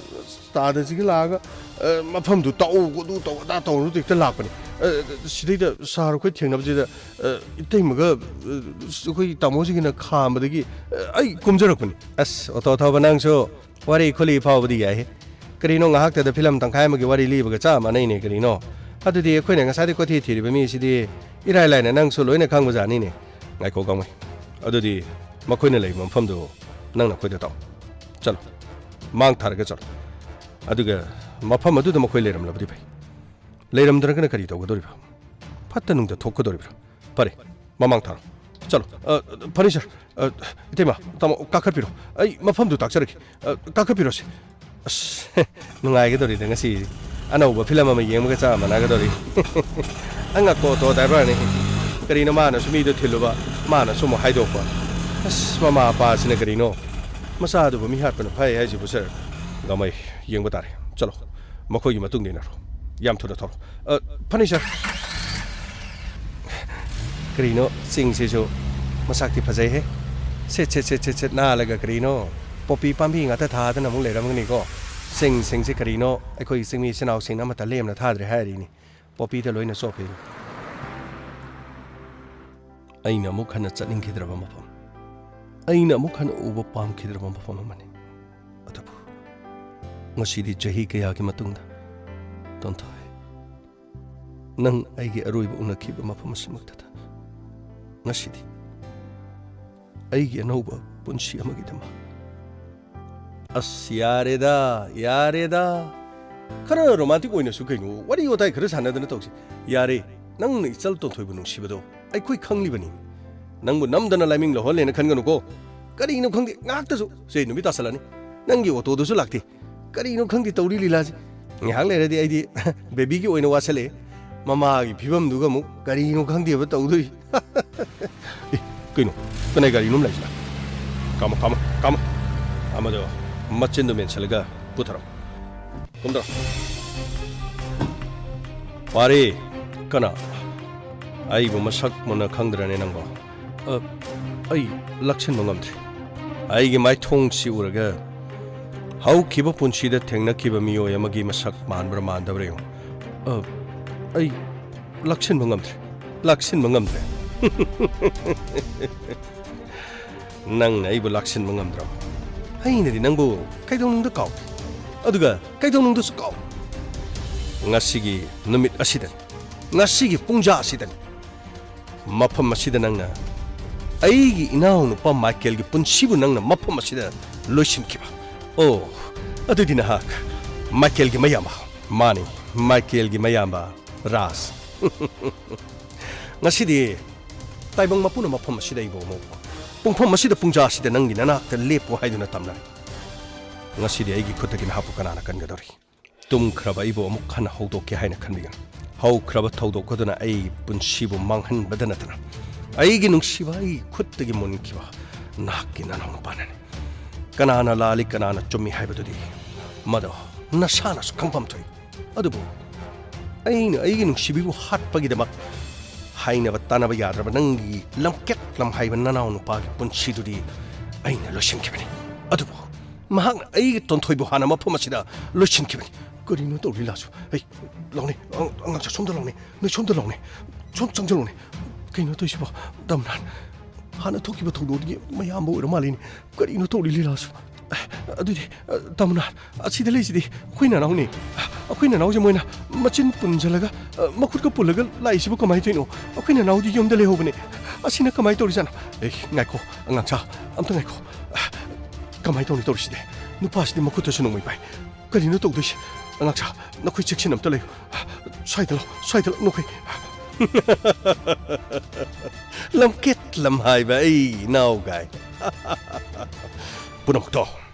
ꯇꯥꯗꯁꯤꯒ ꯂꯥꯛꯑꯒ, ꯑ, ꯃꯐꯝꯗꯨ ꯇꯥꯛꯎ, ꯑꯗꯨ ꯇꯧ, ꯑꯗꯥ ꯇꯧꯔꯨꯗ ꯍꯦꯛꯇ ꯂꯥꯛꯄꯅꯤ꯫ ꯑ, ꯁꯤꯗꯩꯗ ꯁꯥꯔ ꯑꯩꯈꯣꯏ ꯊꯦꯡꯅꯕꯁꯤꯗ, ꯑ, ꯏꯇꯩꯃꯒ, ꯑ, ꯑꯩꯈꯣꯏ ꯇꯥꯃꯣꯁꯤꯒꯤꯅ ꯈꯥꯝꯕꯗꯒꯤ, ꯑ, ꯑꯩ ꯀꯨꯝꯖꯔꯛꯄꯅꯤ꯫ ꯑꯁ, ꯑꯣꯇꯣ ꯊꯧꯕ ꯅꯪꯁꯨ ꯋꯥꯔꯤ ꯈꯨꯂꯤ ꯐꯥꯎꯕꯗꯤ ꯌꯥꯏꯍꯦ꯫ ꯀꯔꯤꯅꯣ, ꯉꯥꯏꯍꯥꯛꯇꯗ ꯐꯤꯂꯝ ꯇꯪꯈꯥꯏ ꯑꯃꯒꯤ ꯋꯥꯔꯤ ꯂꯤꯕꯒ ꯆꯞ ꯃꯥꯟꯅꯩꯅꯦ ꯀꯔꯤꯅꯣ? ꯑꯗꯨꯗꯤ ꯑꯩꯈꯣꯏꯅ ꯉꯁꯥꯏꯗꯩ ꯀꯣꯏꯊꯤ ꯊꯤꯔꯤꯕ ꯃꯤꯁꯤꯗꯤ ꯏꯔꯥꯏ ꯂꯥꯏꯅ ꯅꯪꯁꯨ ꯂꯣꯏꯅ ꯈꯪꯕꯖꯥꯠꯅꯤꯅꯦ꯫ ꯉꯥꯏꯈꯣ ꯒꯥꯡꯃꯩ, ꯑꯗꯨꯗꯤ ꯃꯈꯣꯏꯅ ꯂꯩꯕ ꯃꯐꯝꯗꯨ ꯅꯪꯅ ꯑꯩꯈꯣꯏꯗ ꯇꯥꯛꯑꯣ꯫ ꯆꯠꯂꯣ, ꯃꯥꯡ ꯊꯥꯔꯒ ꯆꯠꯂꯣ꯫ ꯑꯗꯨꯒ ꯃꯐꯝ ꯑꯗꯨꯗ ꯃꯈꯣꯏ ꯂꯩꯔꯝꯂꯕꯗꯤ ꯐꯩ꯫ ꯂꯩꯔꯝꯗ꯭ꯔꯒꯅ ꯀꯔꯤ ꯇꯧꯒꯗꯧꯔꯤꯕ? ꯐꯠꯇ ꯅꯨꯡꯗ ꯊꯣꯛꯀꯗꯧꯔꯤꯕ꯭ꯔꯥ? ꯐꯔꯦ, ꯃꯃꯥꯡ ꯊꯥꯔꯣ꯫ ꯆꯠꯂꯣ꯫ ꯑ, ꯐꯅꯤ, ꯁꯥꯔ꯫ ꯑ, ꯏꯇꯩꯃ, ꯇꯥꯃꯣ, ꯀꯥꯈꯠꯄꯤꯔꯣ꯫ ꯑꯩ ꯃꯐꯝꯗꯨ ꯇꯥꯛꯆꯔꯛꯀꯦ꯫ ꯑ, ꯀꯥꯈꯠꯄꯤꯔꯣꯁꯦ꯫ ꯑꯁ, ꯅꯨꯡꯉꯥꯏꯒꯗꯧꯔꯤꯗ ꯉꯁꯤ꯫ ꯑꯅꯧꯕ ꯐꯤꯂꯝ ꯑꯃ ꯌꯦꯡꯕꯒ ꯆꯞ ꯃꯥꯟꯅꯒꯗꯧꯔꯤ꯫ ꯑꯉꯛꯄ ꯑꯣꯇꯣ ꯗ꯭ꯔꯥꯏꯚꯔꯅꯤ꯫ ꯀꯔꯤꯅꯣ, ꯃꯥꯅꯁꯨ ꯃꯤꯗꯣ ꯊꯤꯜꯂꯨꯕ, ꯃꯥꯅꯁꯨ ꯑꯃꯨꯛ ꯍꯥꯏꯗꯣꯛꯄ꯫ ꯑꯁ, ꯃꯃꯥ ꯃꯄꯥꯁꯤꯅ ꯀꯔꯤꯅꯣ? ꯃꯆꯥꯗꯨꯕꯨ ꯃꯤ ꯍꯥꯠꯄꯅ ꯐꯩ ꯍꯥꯏꯁꯤꯕꯨ, ꯁꯥꯔ꯫ ꯒꯥꯡꯃꯩ, ꯌꯦꯡꯕ ꯇꯥꯔꯦ꯫ ꯆꯠꯂꯣ, ꯃꯈꯣꯏꯒꯤ ꯃꯇꯨꯡꯗ ꯏꯟꯅꯔꯣ꯫ ꯌꯥꯝ ꯊꯨꯅ ꯊꯧꯔꯣ꯫ ꯑ, ꯐꯅꯤ, ꯁꯥꯔ꯫ ꯀꯔꯤꯅꯣ, ꯆꯤꯡꯁꯤꯁꯨ ꯃꯁꯛꯇꯤ ꯐꯖꯩꯍꯦ꯫ Set, set, set, set, set ꯅꯥꯜꯂꯒ ꯀꯔꯤꯅꯣ, ꯄꯣꯄꯤ ꯄꯥꯝꯕꯤ ꯉꯥꯛꯇ ꯊꯥꯗꯅ ꯑꯃꯨꯛ ꯂꯩꯔꯝꯒꯅꯤꯀꯣ꯫ ꯆꯤꯡꯁꯤꯡꯁꯤ ꯀꯔꯤꯅꯣ, ꯑꯩꯈꯣꯏ ꯆꯤꯡꯃꯤ ꯏꯆꯤꯟ ꯏꯅꯥꯎꯁꯤꯡꯅ ꯑꯃꯠꯇ ꯂꯦꯝꯅ ꯊꯥꯗ꯭ꯔꯦ ꯍꯥꯏꯔꯤꯅꯤ꯫ ꯄꯣꯄꯤꯗ ꯂꯣꯏꯅ ꯆꯣꯞꯄꯤꯔꯦ꯫ ꯑꯩꯅ ꯑꯃꯨꯛ ꯍꯟꯅ ꯆꯠꯅꯤꯡꯈꯤꯗ꯭ꯔꯕ ꯃꯐꯝ, ꯑꯩꯅ ꯑꯃꯨꯛ ꯍꯟꯅ ꯎꯕ ꯄꯥꯝꯈꯤꯗ꯭ꯔꯕ ꯃꯐꯝ ꯑꯃꯅꯤ꯫ ꯑꯗꯨꯕꯨ ꯉꯁꯤꯗꯤ ꯆꯍꯤ ꯀꯌꯥꯒꯤ ꯃꯇꯨꯡꯗ, ꯇꯣꯟꯊꯣꯏ, ꯅꯪ ꯑꯩꯒꯤ ꯑꯔꯣꯏꯕ ꯎꯅꯈꯤꯕ ꯃꯐꯝ ꯑꯁꯤꯃꯛꯇꯗ ꯉꯁꯤꯗꯤ ꯑꯩꯒꯤ ꯑꯅꯧꯕ ꯄꯨꯟꯁꯤ ꯑꯃꯒꯤꯗꯃꯛ꯫ ꯑꯁ, ꯌꯥꯔꯦꯗ, ꯌꯥꯔꯦꯗ꯫ ꯈꯔ ꯔꯣꯃꯥꯟꯇꯤꯛ ꯑꯣꯏꯅꯁꯨ ꯀꯩꯅꯣ, ꯋꯥꯔꯤ ꯋꯥꯇꯥꯏ ꯈꯔ ꯁꯥꯟꯅꯗꯅ ꯇꯧꯁꯤ꯫ ꯌꯥꯔꯦ, ꯅꯪꯅ ꯏꯆꯜ ꯇꯣꯟꯊꯣꯏꯕꯨ ꯅꯨꯡꯁꯤꯕꯗꯣ ꯑꯩꯈꯣꯏ ꯈꯪꯂꯤꯕꯅꯤ꯫ ꯅꯪꯕꯨ ꯅꯝꯗꯅ ꯂꯥꯏꯃꯤꯡ ꯂꯧꯍꯜꯂꯦꯅ ꯈꯟꯒꯅꯨꯀꯣ꯫ ꯀꯔꯤꯅꯣ ꯈꯪꯗꯦ, ꯉꯥꯏꯍꯥꯛꯇꯁꯨ꯫ ꯁꯦ, ꯅꯨꯃꯤꯠ ꯇꯥꯁꯜꯂꯅꯤ꯫ ꯅꯪꯒꯤ ꯑꯣꯇꯣꯗꯨꯁꯨ ꯂꯥꯛꯇꯦ꯫ ꯀꯔꯤꯅꯣ ꯈꯪꯗꯦ ꯇꯧꯔꯤ ꯂꯤꯂꯥꯁꯤ꯫ ꯉꯥꯏꯍꯥꯛ ꯂꯩꯔꯗꯤ ꯑꯩꯗꯤ ꯕꯦꯕꯤꯒꯤ ꯑꯣꯏꯅ ꯋꯥꯁꯜꯂꯛꯑꯦ꯫ ꯃꯃꯥꯒꯤ ꯐꯤꯕꯝꯗꯨꯒ ꯑꯃꯨꯛ ꯀꯔꯤꯅꯣ ꯈꯪꯗꯦꯕ ꯇꯧꯗꯣꯏ꯫ ꯑꯦ, ꯀꯩꯅꯣ? ꯀꯅꯥꯏ ꯒꯥꯔꯤꯅꯣ ꯂꯥꯛꯏꯁꯤꯅ? ꯀꯥꯃꯣ, ꯀꯥꯃꯣ, ꯀꯥꯃꯣ꯫ ꯑꯃꯗꯣ ꯃꯆꯤꯟꯗꯣ ꯃꯦꯟꯁꯤꯜꯂꯒ ꯄꯨꯊꯔꯣ꯫ ꯀꯨꯝꯊꯔꯣ꯫ ꯄꯥꯔꯤ, ꯀꯅꯥ? ꯑꯩꯕꯨ ꯃꯁꯛ ꯃꯨꯟꯅ ꯈꯪꯗ꯭ꯔꯅꯦ ꯅꯪꯕꯣ? ꯑ, ꯑꯩ ꯂꯥꯛꯁꯤꯟꯕ ꯉꯝꯗ꯭ꯔꯦ꯫ ꯑꯩꯒꯤ ꯃꯥꯏꯊꯣꯡꯁꯤ ꯎꯔꯒ ꯍꯧꯈꯤꯕ ꯄꯨꯟꯁꯤꯗ ꯊꯦꯡꯅꯈꯤꯕ ꯃꯤꯑꯣꯏ ꯑꯃꯒꯤ ꯃꯁꯛ ꯃꯥꯟꯕ꯭ꯔꯥ ꯃꯥꯟꯗꯕ꯭ꯔꯥ ꯌꯦꯡꯉꯨ꯫ ꯑ, ꯑꯩ ꯂꯥꯛꯁꯤꯟꯕ ꯉꯝꯗ꯭ꯔꯦ꯫ ꯂꯥꯛꯁꯤꯟꯕ ꯉꯝꯗ꯭ꯔꯦ꯫ ꯅꯪꯅ ꯑꯩꯕꯨ ꯂꯥꯛꯁꯤꯟꯕ ꯉꯝꯗ꯭ꯔꯕ? ꯑꯩꯅꯗꯤ ꯅꯪꯕꯨ ꯀꯩꯗꯧꯅꯨꯡꯗ ꯀꯥꯎꯗꯦ꯫ ꯑꯗꯨꯒ ꯀꯩꯗꯧꯅꯨꯡꯗꯁꯨ ꯀꯥꯎ꯫ ꯉꯁꯤꯒꯤ ꯅꯨꯃꯤꯠ ꯑꯁꯤꯗꯅꯤ, ꯉꯁꯤꯒꯤ ꯄꯨꯡꯖꯥ ꯑꯁꯤꯗꯅꯤ, ꯃꯐꯝ ꯑꯁꯤꯗ ꯅꯪꯅ ꯑꯩꯒꯤ ꯏꯅꯥꯎꯅꯨꯄꯥ ꯃꯥꯏꯀꯦꯜꯒꯤ ꯄꯨꯟꯁꯤꯕꯨ ꯅꯪꯅ ꯃꯐꯝ ꯑꯁꯤꯗ ꯂꯣꯏꯁꯤꯟꯈꯤꯕ꯫ ꯑꯣ, ꯑꯗꯨꯗꯤ ꯅꯍꯥꯛ ꯃꯥꯏꯀꯦꯜꯒꯤ ꯃꯌꯥꯝꯕ꯫ ꯃꯥꯅꯤ, ꯃꯥꯏꯀꯦꯜꯒꯤ ꯃꯌꯥꯝꯕ ꯔꯥꯖ꯫ ꯉꯁꯤꯗꯤ ꯇꯥꯏꯕꯪ ꯃꯄꯨꯅ ꯃꯐꯝ ꯑꯁꯤꯗ ꯑꯩꯕꯨ ꯑꯃꯨꯛ, ꯄꯨꯡꯐꯝ ꯑꯁꯤꯗ, ꯄꯨꯡꯖꯥ ꯑꯁꯤꯗ ꯅꯪꯒꯤ ꯅꯅꯥꯛꯇ ꯂꯦꯞꯄꯨ ꯍꯥꯏꯗꯨꯅ ꯇꯝꯅꯔꯦ꯫ ꯉꯁꯤꯗꯤ ꯑꯩꯒꯤ ꯈꯨꯠꯇꯒꯤ ꯅꯍꯥꯛꯄꯨ ꯀꯅꯥꯅ ꯀꯟꯒꯗꯧꯔꯤ? ꯇꯨꯝꯈ꯭ꯔꯕ ꯑꯩꯕꯨ ꯑꯃꯨꯛ ꯍꯟꯅ ꯍꯧꯗꯣꯛꯀꯦ ꯍꯥꯏꯅ ꯈꯟꯕꯤꯒꯅꯨ꯫ ꯍꯧꯈ꯭ꯔꯕ ꯊꯧꯗꯣꯛ ꯑꯗꯨꯅ ꯑꯩ ꯄꯨꯟꯁꯤꯕꯨ ꯃꯥꯡꯍꯟꯕꯗ ꯅꯠꯇꯅ ꯑꯩꯒꯤ ꯅꯨꯡꯁꯤꯕ, ꯑꯩꯒꯤ ꯈꯨꯠꯇꯒꯤ ꯃꯨꯟꯈꯤꯕ ꯅꯍꯥꯛꯀꯤ ꯅꯅꯥꯎ ꯅꯨꯄꯥꯅꯅꯤ꯫ ꯀꯅꯥꯅ ꯂꯥꯜꯂꯤ, ꯀꯅꯥꯅ ꯆꯨꯝꯃꯤ ꯍꯥꯏꯕꯗꯨꯗꯤ ꯃꯗꯣ ꯅꯁꯥꯅꯁꯨ ꯈꯪꯐꯝ ꯊꯣꯛꯏ꯫ ꯑꯗꯨꯕꯨ ꯑꯩꯅ ꯑꯩꯒꯤ ꯅꯨꯡꯁꯤꯕꯤꯕꯨ ꯍꯥꯠꯄꯒꯤꯗꯃꯛ ꯍꯥꯏꯅꯕ ꯇꯥꯅꯕ ꯌꯥꯗ꯭ꯔꯕ ꯅꯪꯒꯤ ꯂꯝꯀꯦꯠ ꯂꯝꯍꯥꯏꯕ ꯅꯅꯥꯎ ꯅꯨꯄꯥꯒꯤ ꯄꯨꯟꯁꯤꯗꯨꯗꯤ ꯑꯩꯅ ꯂꯣꯏꯁꯤꯟꯈꯤꯕꯅꯤ꯫ ꯑꯗꯨꯕꯨ ꯃꯍꯥꯛꯅ ꯑꯩꯒꯤ ꯇꯣꯟꯊꯣꯏꯕꯨ ꯍꯥꯟꯅ ꯃꯐꯝ ꯑꯁꯤꯗ ꯂꯣꯏꯁꯤꯟꯈꯤꯕꯅꯤ꯫ ꯀꯔꯤꯅꯣ ꯇꯧꯔꯤ ꯂꯤꯂꯥꯁꯨ? ꯑꯩ, ꯂꯥꯎꯅꯦ, ꯑꯉꯥꯡ, ꯑꯉꯥꯡꯁꯥ, ꯁꯣꯝꯗ ꯂꯥꯎꯅꯦ, ꯅꯣꯏ ꯁꯣꯝꯗ ꯂꯥꯎꯅꯦ, ꯁꯣꯝ ꯆꯪꯁꯤꯜꯂꯨꯅꯦ꯫ ꯀꯩꯅꯣ ꯇꯧꯔꯤꯁꯤꯕꯣ? ꯇꯝꯅꯥꯟ, ꯍꯥꯟꯅ ꯊꯣꯛꯈꯤꯕ ꯊꯧꯗꯣꯛꯇꯨꯒꯤ ꯃꯌꯥꯝꯕ ꯑꯣꯏꯔ ꯃꯥꯜꯂꯤꯅꯦ꯫ ꯀꯔꯤꯅꯣ ꯇꯧꯔꯤ ꯂꯤꯂꯥꯁꯨ? ꯑꯗꯨꯗꯤ, ꯇꯝꯅꯥꯟ, ꯑꯁꯤꯗ ꯂꯩꯁꯤꯗꯤ ꯑꯩꯈꯣꯏ ꯅꯅꯥꯎꯅꯦ꯫ ꯑꯩꯈꯣꯏ ꯅꯅꯥꯎꯁꯦ ꯃꯣꯏꯅ ꯃꯆꯤꯟ ꯄꯨꯟꯁꯤꯜꯂꯒ, ꯃꯈꯨꯠꯀ ꯄꯨꯜꯂꯒ ꯂꯥꯛꯏꯁꯤꯕꯨ ꯀꯃꯥꯏꯅ ꯇꯧꯔꯤꯅꯣ? ꯑꯩꯈꯣꯏ ꯅꯅꯥꯎꯗꯤ ꯌꯨꯝꯗ ꯂꯩꯍꯧꯕꯅꯦ꯫ ꯑꯁꯤꯅ ꯀꯃꯥꯏꯅ ꯇꯧꯔꯤꯖꯥꯠꯅꯣ? ꯑꯦ, ꯉꯥꯏꯈꯣ, ꯑꯉꯥꯡꯁꯥ, ꯑꯝꯇ ꯉꯥꯏꯈꯣ꯫ ꯀꯃꯥꯏꯅ ꯇꯧꯅꯤ ꯇꯧꯔꯤꯁꯤꯗꯤ? ꯅꯨꯄꯥꯁꯤꯗꯤ ꯃꯈꯨꯠꯇꯁꯨ ꯅꯣꯡꯃꯩ ꯄꯥꯏ꯫ ꯀꯔꯤꯅꯣ ꯇꯧꯗꯣꯏꯁꯦ? ꯑꯉꯥꯡꯁꯥ, ꯅꯈꯣꯏ ꯆꯦꯛꯁꯤꯟ ꯑꯝꯇ ꯂꯩꯌꯨ꯫ ꯁ꯭ꯋꯥꯏꯗ ꯂꯥꯎ, ꯁ꯭ꯋꯥꯏꯗ ꯂꯥꯎ, ꯅꯈꯣꯏ꯫ ꯂꯝꯀꯦꯠ ꯂꯝꯍꯥꯏꯕ ꯑꯩ ꯏꯅꯥꯎꯒꯥꯏ꯫ ꯄꯨꯝꯅꯃꯛꯇꯣ,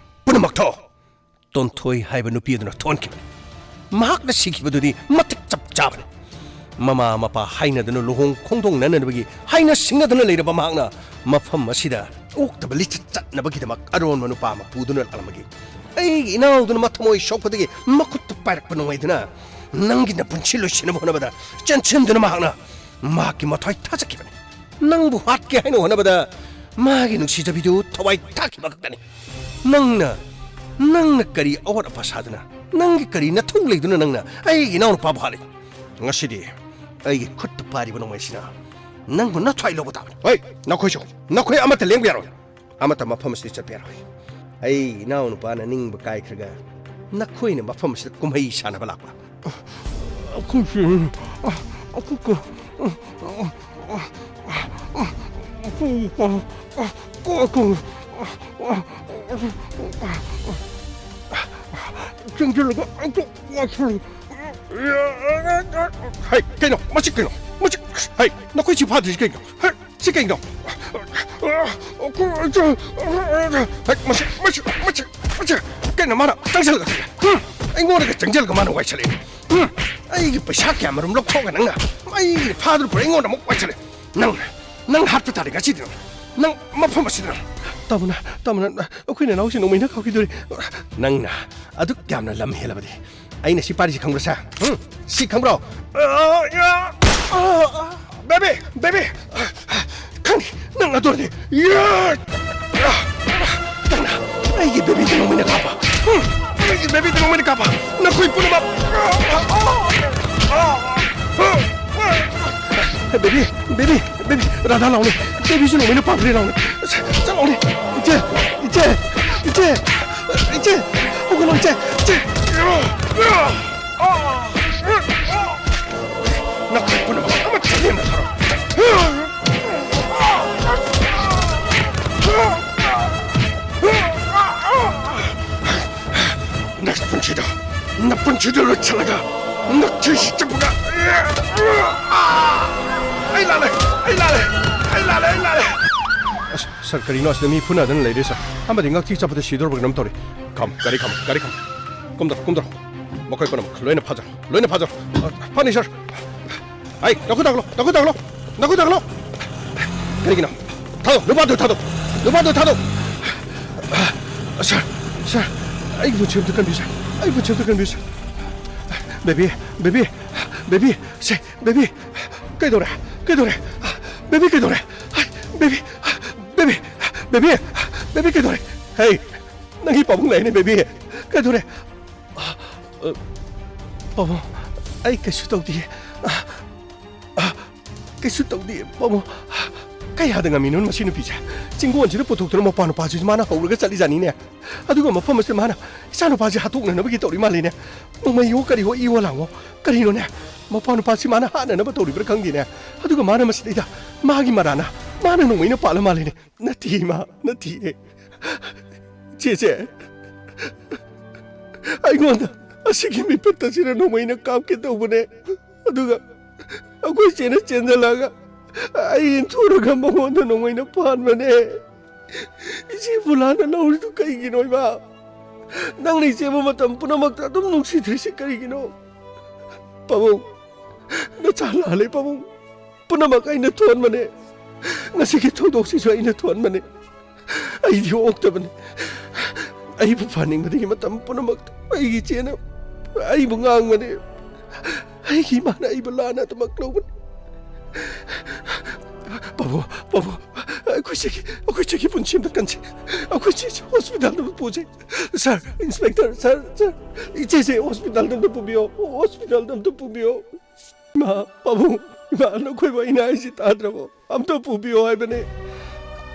ꯄꯨꯝꯅꯃꯛꯇꯣ ꯇꯣꯟꯊꯣꯏ ꯍꯥꯏꯕ ꯅꯨꯄꯤ ꯑꯗꯨꯅ ꯊꯣꯛꯍꯟꯈꯤꯕꯅꯤ꯫ ꯃꯍꯥꯛꯅ ꯁꯤꯈꯤꯕꯗꯨꯗꯤ ꯃꯇꯤꯛ ꯆꯞ ꯆꯥꯕꯅꯤ꯫ ꯃꯃꯥ ꯃꯄꯥ ꯍꯥꯏꯅꯗꯅ ꯂꯨꯍꯣꯡ ꯈꯣꯡꯗꯣꯡꯅꯅꯕꯒꯤ ꯍꯥꯏꯅ ꯁꯤꯡꯅꯗꯨꯅ ꯂꯩꯔꯕ ꯃꯍꯥꯛꯅ ꯃꯐꯝ ꯑꯁꯤꯗ ꯑꯣꯛꯇꯕ ꯂꯤꯆꯠ ꯆꯠꯅꯕꯒꯤꯗꯃꯛ ꯑꯔꯣꯟꯕ ꯅꯨꯄꯥ ꯑꯃ ꯄꯨꯗꯨꯅ ꯂꯥꯛꯂꯝꯕꯒꯤ ꯑꯩꯒꯤ ꯏꯅꯥꯎꯗꯨꯅ ꯃꯊꯃꯣꯏ ꯁꯣꯛꯄꯗꯒꯤ ꯃꯈꯨꯠꯇ ꯄꯥꯏꯔꯛꯄ ꯅꯣꯡꯃꯩꯗꯨꯅ ꯅꯪꯒꯤ ꯅꯄꯨꯟꯁꯤ ꯂꯣꯏꯁꯤꯟꯅꯕ ꯍꯣꯠꯅꯕꯗ ꯆꯦꯟꯁꯤꯟꯗꯨꯅ ꯃꯍꯥꯛꯅ ꯃꯍꯥꯛꯀꯤ ꯃꯊ꯭ꯋꯥꯏ ꯊꯥꯖꯈꯤꯕꯅꯤ꯫ ꯅꯪꯕꯨ ꯍꯥꯠꯀꯦ ꯍꯥꯏꯅ ꯍꯣꯠꯅꯕꯗ ꯃꯥꯒꯤ ꯅꯨꯡꯁꯤꯖꯕꯤꯗꯨ ꯊꯋꯥꯏ ꯊꯥꯈꯤꯕ ꯈꯛꯇꯅꯤ꯫ ꯅꯪꯅ, ꯅꯪꯅ ꯀꯔꯤ ꯑꯋꯥꯠ ꯑꯄꯥ ꯁꯥꯗꯨꯅ, ꯅꯪꯒꯤ ꯀꯔꯤ ꯅꯊꯧ ꯂꯩꯗꯨꯅ ꯅꯪꯅ ꯑꯩꯒꯤ ꯏꯅꯥꯎꯅꯨꯄꯥꯕꯨ ꯍꯥꯠꯂꯤ? ꯉꯁꯤꯗꯤ ꯑꯩꯒꯤ ꯈꯨꯠꯇ ꯄꯥꯏꯔꯤꯕ ꯅꯣꯡꯃꯩꯁꯤꯅ ꯅꯪꯕꯨ ꯅꯊ꯭ꯋꯥꯏ ꯂꯧꯕ ꯇꯥꯕꯅꯤ꯫ ꯍꯣꯏ, ꯅꯈꯣꯏꯁꯨ, ꯅꯈꯣꯏ ꯑꯃꯠꯇ ꯂꯦꯡꯕ ꯌꯥꯔꯣꯏ꯫ ꯑꯃꯠꯇ ꯃꯐꯝ ꯑꯁꯤꯗ ꯆꯠꯄ ꯌꯥꯔꯣꯏ꯫ ꯑꯩ ꯏꯅꯥꯎꯅꯨꯄꯥꯅ ꯅꯤꯡꯕ ꯀꯥꯏꯈ꯭ꯔꯒ ꯅꯈꯣꯏꯅ ꯃꯐꯝ ꯑꯁꯤꯗ ꯀꯨꯝꯍꯩ ꯁꯥꯟꯅꯕ ꯂꯥꯛꯄ꯫ ꯑꯩꯈꯣꯏꯁꯦ, ꯑꯩꯈꯣꯏ ꯀ-, ꯆꯪꯁꯤꯜꯂꯒ ꯑꯝꯇ ꯋꯥꯁꯔꯨꯝ꯫ ꯍꯩ, ꯀꯩꯅꯣ? ꯃꯁꯤ ꯀꯩꯅꯣ? ꯃꯁꯤ, ꯍꯩ, ꯅꯈꯣꯏ ꯁꯤ ꯐꯥꯗ꯭ꯔꯤꯁꯤ ꯀꯩꯅꯣ? ꯍꯩ, ꯁꯤ ꯀꯩꯅꯣ? ꯍꯩ, ꯃꯁꯤ, ꯃꯁꯤ, ꯃꯁꯤ, ꯃꯁꯤ, ꯀꯩꯅꯣ ꯃꯥꯅ ꯆꯪꯁꯤꯜꯂꯒ? ꯍꯨꯝ, ꯑꯩꯉꯣꯟꯗꯒ ꯆꯪꯁꯤꯜꯂꯒ ꯃꯥꯅ ꯋꯥꯏꯁꯜꯂꯛꯏ꯫ ꯍꯨꯝ, ꯑꯩꯒꯤ ꯄꯩꯁꯥ ꯀꯌꯥꯃꯔꯨꯝ ꯂꯧꯊꯣꯛꯑꯒ ꯅꯪꯅ ꯑꯩꯒꯤ ꯐꯥꯗꯨꯅ ꯄꯨꯔꯥ ꯑꯩꯉꯣꯟꯗ ꯑꯃꯨꯛ ꯋꯥꯏꯁꯜꯂꯛꯏ꯫ ꯅꯪ, ꯅꯪ ꯍꯥꯠꯄ ꯇꯥꯔꯦ ꯉꯁꯤꯗꯤ ꯅꯪ꯫ ꯅꯪ ꯃꯐꯝ ꯑꯁꯤꯗ ꯅꯪ꯫ ꯇꯥꯃꯣꯅ, ꯇꯥꯃꯣꯅ, ꯑꯩꯈꯣꯏ ꯅꯅꯥꯎꯁꯤ ꯅꯣꯡꯃꯩꯅ ꯀꯥꯞꯈꯤꯗꯣꯔꯦ꯫ ꯅꯪꯅ ꯑꯗꯨꯛ ꯌꯥꯝꯅ ꯂꯝ ꯍꯦꯜꯂꯕꯗꯤ ꯑꯩꯅ ꯁꯤ ꯄꯥꯏꯔꯤꯁꯤ ꯈꯪꯕ꯭ꯔꯥ ꯁꯥ? ꯍꯨꯝ? ꯁꯤ ꯈꯪꯕ꯭ꯔꯣ? ꯑ, ꯑ, ꯑ, ꯕꯦꯕꯤ! ꯕꯦꯕꯤ! ꯈꯪꯉꯤ, ꯅꯪ ꯑꯗꯨ ꯑꯣꯏꯔꯗꯤ꯫ ꯌꯥ! ꯅꯪꯅ ꯑꯩꯒꯤ ꯕꯦꯕꯤꯗ ꯅꯣꯡꯃꯩꯅ ꯀꯥꯞꯄ꯫ ꯍꯨꯝ! ꯕꯦꯕꯤꯗ ꯅꯣꯡꯃꯩꯅ ꯀꯥꯞꯄ꯫ ꯅꯈꯣꯏ ꯄꯨꯝꯅꯃꯛ꯫ ꯕꯦꯕꯤ, ꯕꯦꯕꯤ, ꯕꯦꯕꯤ, ꯔꯥꯙꯥ ꯂꯥꯎꯅꯦ꯫ ꯕꯦꯕꯤꯁꯨ ꯅꯣꯡꯃꯩꯅ ꯄꯥꯝꯈ꯭ꯔꯦ ꯂꯥꯎꯅꯦ꯫ ꯆꯠꯂꯣꯅꯦ꯫ ꯏꯆꯦ, ꯏꯆꯦ, ꯏꯆꯦ, ꯏꯆꯦ, ꯍꯧꯒꯠꯂꯣ ꯏꯆꯦ, ꯏꯆꯦ꯫ ꯅꯈꯣꯏ ꯄꯨꯝꯅꯃꯛ ꯑꯃꯠꯇ ꯂꯦꯝꯅ ꯊꯥꯔꯣ꯫ ꯅꯄꯨꯟꯁꯤꯗ, ꯅꯄꯨꯟꯁꯤꯗ ꯂꯣꯏꯁꯤꯜꯂꯒ ꯅꯛꯊꯤꯁꯤ ꯆꯨꯞꯄꯒ꯫ ꯑꯩ ꯂꯥꯜꯂꯦ, ꯑꯩ ꯂꯥꯜꯂꯦ, ꯑꯩ ꯂꯥꯜꯂꯦ, ꯑꯩ ꯂꯥꯜꯂꯦ꯫ ꯑꯁ, ꯁꯥꯔ, ꯀꯔꯤꯅꯣ ꯑꯁꯤꯗ ꯃꯤ ꯐꯨꯅꯗꯅ ꯂꯩꯔꯦ, ꯁꯥꯔ? ꯑꯃꯗꯤ ꯉꯛꯊꯤ ꯆꯞꯄꯗ ꯁꯤꯗꯧꯔꯕ ꯀꯩꯅꯣꯝ ꯇꯧꯔꯦ꯫ ꯈꯝ, ꯒꯥꯔꯤ ꯈꯝ, ꯒꯥꯔꯤ ꯈꯝ꯫ ꯀꯨꯝꯗꯔꯣ, ꯀꯨꯝꯗꯔꯣ꯫ ꯃꯈꯣꯏ ꯄꯨꯝꯅꯃꯛ ꯂꯣꯏꯅ ꯐꯥꯖꯔꯣ, ꯂꯣꯏꯅ ꯐꯥꯖꯔꯣ꯫ ꯑ, ꯐꯅꯤ, ꯁꯥꯔ꯫ ꯑꯩ, ꯅꯈꯨꯠ ꯊꯥꯡꯒꯠꯂꯣ, ꯅꯈꯨꯠ ꯊꯥꯡꯒꯠꯂꯣ, ꯅꯈꯨꯠ ꯊꯥꯡꯒꯠꯂꯣ꯫ ꯀꯔꯤꯒꯤꯅꯣ? ꯊꯥꯗꯣꯛ, ꯅꯨꯄꯥꯗꯨ ꯊꯥꯗꯣꯛ, ꯅꯨꯄꯥꯗꯨ ꯊꯥꯗꯣꯛ꯫ ꯑ, ꯁꯥꯔ, ꯁꯥꯔ, ꯑꯩꯒꯤ ꯄꯨꯟꯁꯤ ꯑꯝꯇ ꯀꯟꯕꯤꯌꯨ, ꯁꯥꯔ꯫ ꯑꯩꯒꯤ ꯄꯨꯟꯁꯤ ꯑꯝꯇ ꯀꯟꯕꯤꯌꯨ, ꯁꯥꯔ꯫ ꯕꯦꯕꯤ, ꯕꯦꯕꯤ, ꯕꯦꯕꯤ, ꯁꯦ, ꯕꯦꯕꯤ, ꯀꯩꯗꯧꯔꯦ? ꯀꯩꯗꯧꯔꯦ? ꯕꯦꯕꯤ ꯀꯩꯗꯧꯔꯦ? ꯍꯥꯏ, ꯕꯦꯕꯤ, ꯕꯦꯕꯤ, ꯕꯦꯕꯤ, ꯕꯦꯕꯤ ꯀꯩꯗꯧꯔꯦ? ꯍꯦ, ꯅꯪꯒꯤ ꯄꯥꯕꯨꯡ ꯂꯥꯛꯏꯅꯦ, ꯕꯦꯕꯤ꯫ ꯀꯩꯗꯧꯔꯦ? ꯑ, ꯑ, ꯄꯥꯕꯨꯡ, ꯑꯩ ꯀꯩꯁꯨ ꯇꯧꯗꯤꯌꯦ꯫ ꯑ, ꯑ, ꯀꯩꯁꯨ ꯇꯧꯗꯤꯌꯦ, ꯄꯥꯕꯨꯡ꯫ ꯀꯌꯥꯗ ꯉꯝꯃꯤꯅꯣ ꯃꯁꯤ ꯅꯨꯄꯤꯁꯦ? ꯆꯤꯡꯒꯣꯟꯁꯤꯗ ꯄꯨꯊꯣꯛꯇꯨꯅ ꯃꯄꯥ ꯅꯨꯄꯥꯁꯤꯁꯨ ꯃꯥꯅ ꯍꯧꯔꯒ ꯆꯠꯂꯤꯖꯥꯠꯅꯤꯅꯦ꯫ ꯑꯗꯨꯒ ꯃꯐꯝ ꯑꯁꯤꯗ ꯃꯥꯅ ꯏꯆꯥ ꯅꯨꯄꯥꯁꯦ ꯍꯥꯠꯇꯣꯛꯅꯅꯕꯒꯤ ꯇꯧꯔꯤ ꯃꯥꯜꯂꯤꯅꯦ꯫ ꯅꯣꯡꯃꯩꯌꯣ ꯀꯔꯤꯌꯣ ꯏꯋꯣ ꯂꯥꯡꯉꯣ꯫ ꯀꯔꯤꯅꯣꯅꯦ? ꯃꯄꯥ ꯅꯨꯄꯥꯁꯤ ꯃꯥꯅ ꯍꯥꯠꯅꯅꯕ ꯇꯧꯔꯤꯕ꯭ꯔꯥ ꯈꯪꯗꯦꯅꯦ꯫ ꯑꯗꯨꯒ ꯃꯥꯅ ꯃꯁꯤꯗꯩꯗ ꯃꯥꯒꯤ ꯃꯔꯥꯅ ꯃꯥꯅ ꯅꯣꯡꯃꯩꯅ ꯄꯥꯜꯂ ꯃꯥꯜꯂꯤꯅꯦ꯫ ꯅꯠꯇꯦ ꯏꯃꯥ, ꯅꯠꯇꯦ꯫ ꯆꯦꯆꯦ, ꯑꯩꯉꯣꯟꯗ ꯑꯁꯤꯒꯤ ꯃꯤꯄꯠ ꯑꯁꯤꯅ ꯅꯣꯡꯃꯩꯅ ꯀꯥꯞꯀꯦ ꯇꯧꯕꯅꯦ꯫ ꯑꯗꯨꯒ ꯑꯩꯈꯣꯏ ꯆꯦꯅ ꯆꯦꯟꯖꯜꯂꯛꯑꯒ ꯑꯩ ꯏꯟꯊꯨꯔꯒ ꯃꯉꯣꯟꯗ ꯅꯣꯡꯃꯩꯅ ꯄꯥꯟꯕꯅꯦ꯫ ꯏꯆꯦꯕꯨ ꯂꯥꯟꯅ ꯂꯧꯔꯤꯗꯨ ꯀꯩꯒꯤꯅꯣ ꯏꯃꯥ? ꯅꯪꯅ ꯏꯆꯦꯕꯨ ꯃꯇꯝ ꯄꯨꯝꯅꯃꯛꯇ ꯑꯗꯨꯝ ꯅꯨꯡꯁꯤꯗ꯭ꯔꯤꯁꯤ ꯀꯔꯤꯒꯤꯅꯣ? ꯄꯥꯕꯨꯡ, ꯅꯆꯥ ꯂꯥꯜꯂꯦ ꯄꯥꯕꯨꯡ꯫ ꯄꯨꯝꯅꯃꯛ ꯑꯩꯅ ꯊꯣꯟꯕꯅꯦ꯫ ꯉꯁꯤꯒꯤ ꯊꯧꯗꯣꯛꯁꯤꯁꯨ ꯑꯩꯅ ꯊꯣꯟꯕꯅꯦ꯫ ꯑꯩꯗꯤ ꯑꯣꯛꯇꯕꯅꯤ꯫ ꯑꯩꯕꯨ ꯐꯍꯟꯅꯤꯡꯕꯗꯒꯤ ꯃꯇꯝ ꯄꯨꯝꯅꯃꯛꯇ ꯑꯩꯒꯤ ꯏꯆꯦꯅ ꯑꯩꯕꯨ ꯉꯥꯡꯕꯅꯤ꯫ ꯑꯩꯒꯤ ꯏꯃꯥꯅ ꯑꯩꯕꯨ ꯂꯥꯟꯅ ꯑꯗꯨꯃꯛ ꯂꯧꯕꯅꯤ꯫ ꯄꯥꯕꯨꯡ, ꯄꯥꯕꯨꯡ, ꯑꯩꯈꯣꯏ ꯆꯦꯒꯤ, ꯑꯩꯈꯣꯏ ꯆꯦꯒꯤ ꯄꯨꯟꯁꯤ ꯑꯝꯇ ꯀꯟꯁꯤ꯫ ꯑꯩꯈꯣꯏ ꯆꯦꯁꯦ ꯍꯣꯁꯄꯤꯇꯥꯜꯗ ꯑꯃ ꯄꯨꯁꯤ꯫ ꯁꯥꯔ, ꯏꯟꯁꯄꯦꯛꯇꯔ, ꯁꯥꯔ, ꯁꯥꯔ, ꯏꯆꯦꯁꯦ ꯍꯣꯁꯄꯤꯇꯥꯜꯗ ꯑꯝꯇ ꯄꯨꯕꯤꯌꯣ, ꯍꯣꯁꯄꯤꯇꯥꯜꯗ ꯑꯝꯇ ꯄꯨꯕꯤꯌꯣ꯫ ꯏꯃꯥ, ꯄꯥꯕꯨꯡ, ꯏꯃꯥ, ꯅꯈꯣꯏꯕꯨ ꯑꯩꯅ ꯍꯥꯏꯁꯤ ꯇꯥꯗ꯭ꯔꯕꯣ? ꯑꯝꯇ ꯄꯨꯕꯤꯌꯣ ꯍꯥꯏꯕꯅꯦ꯫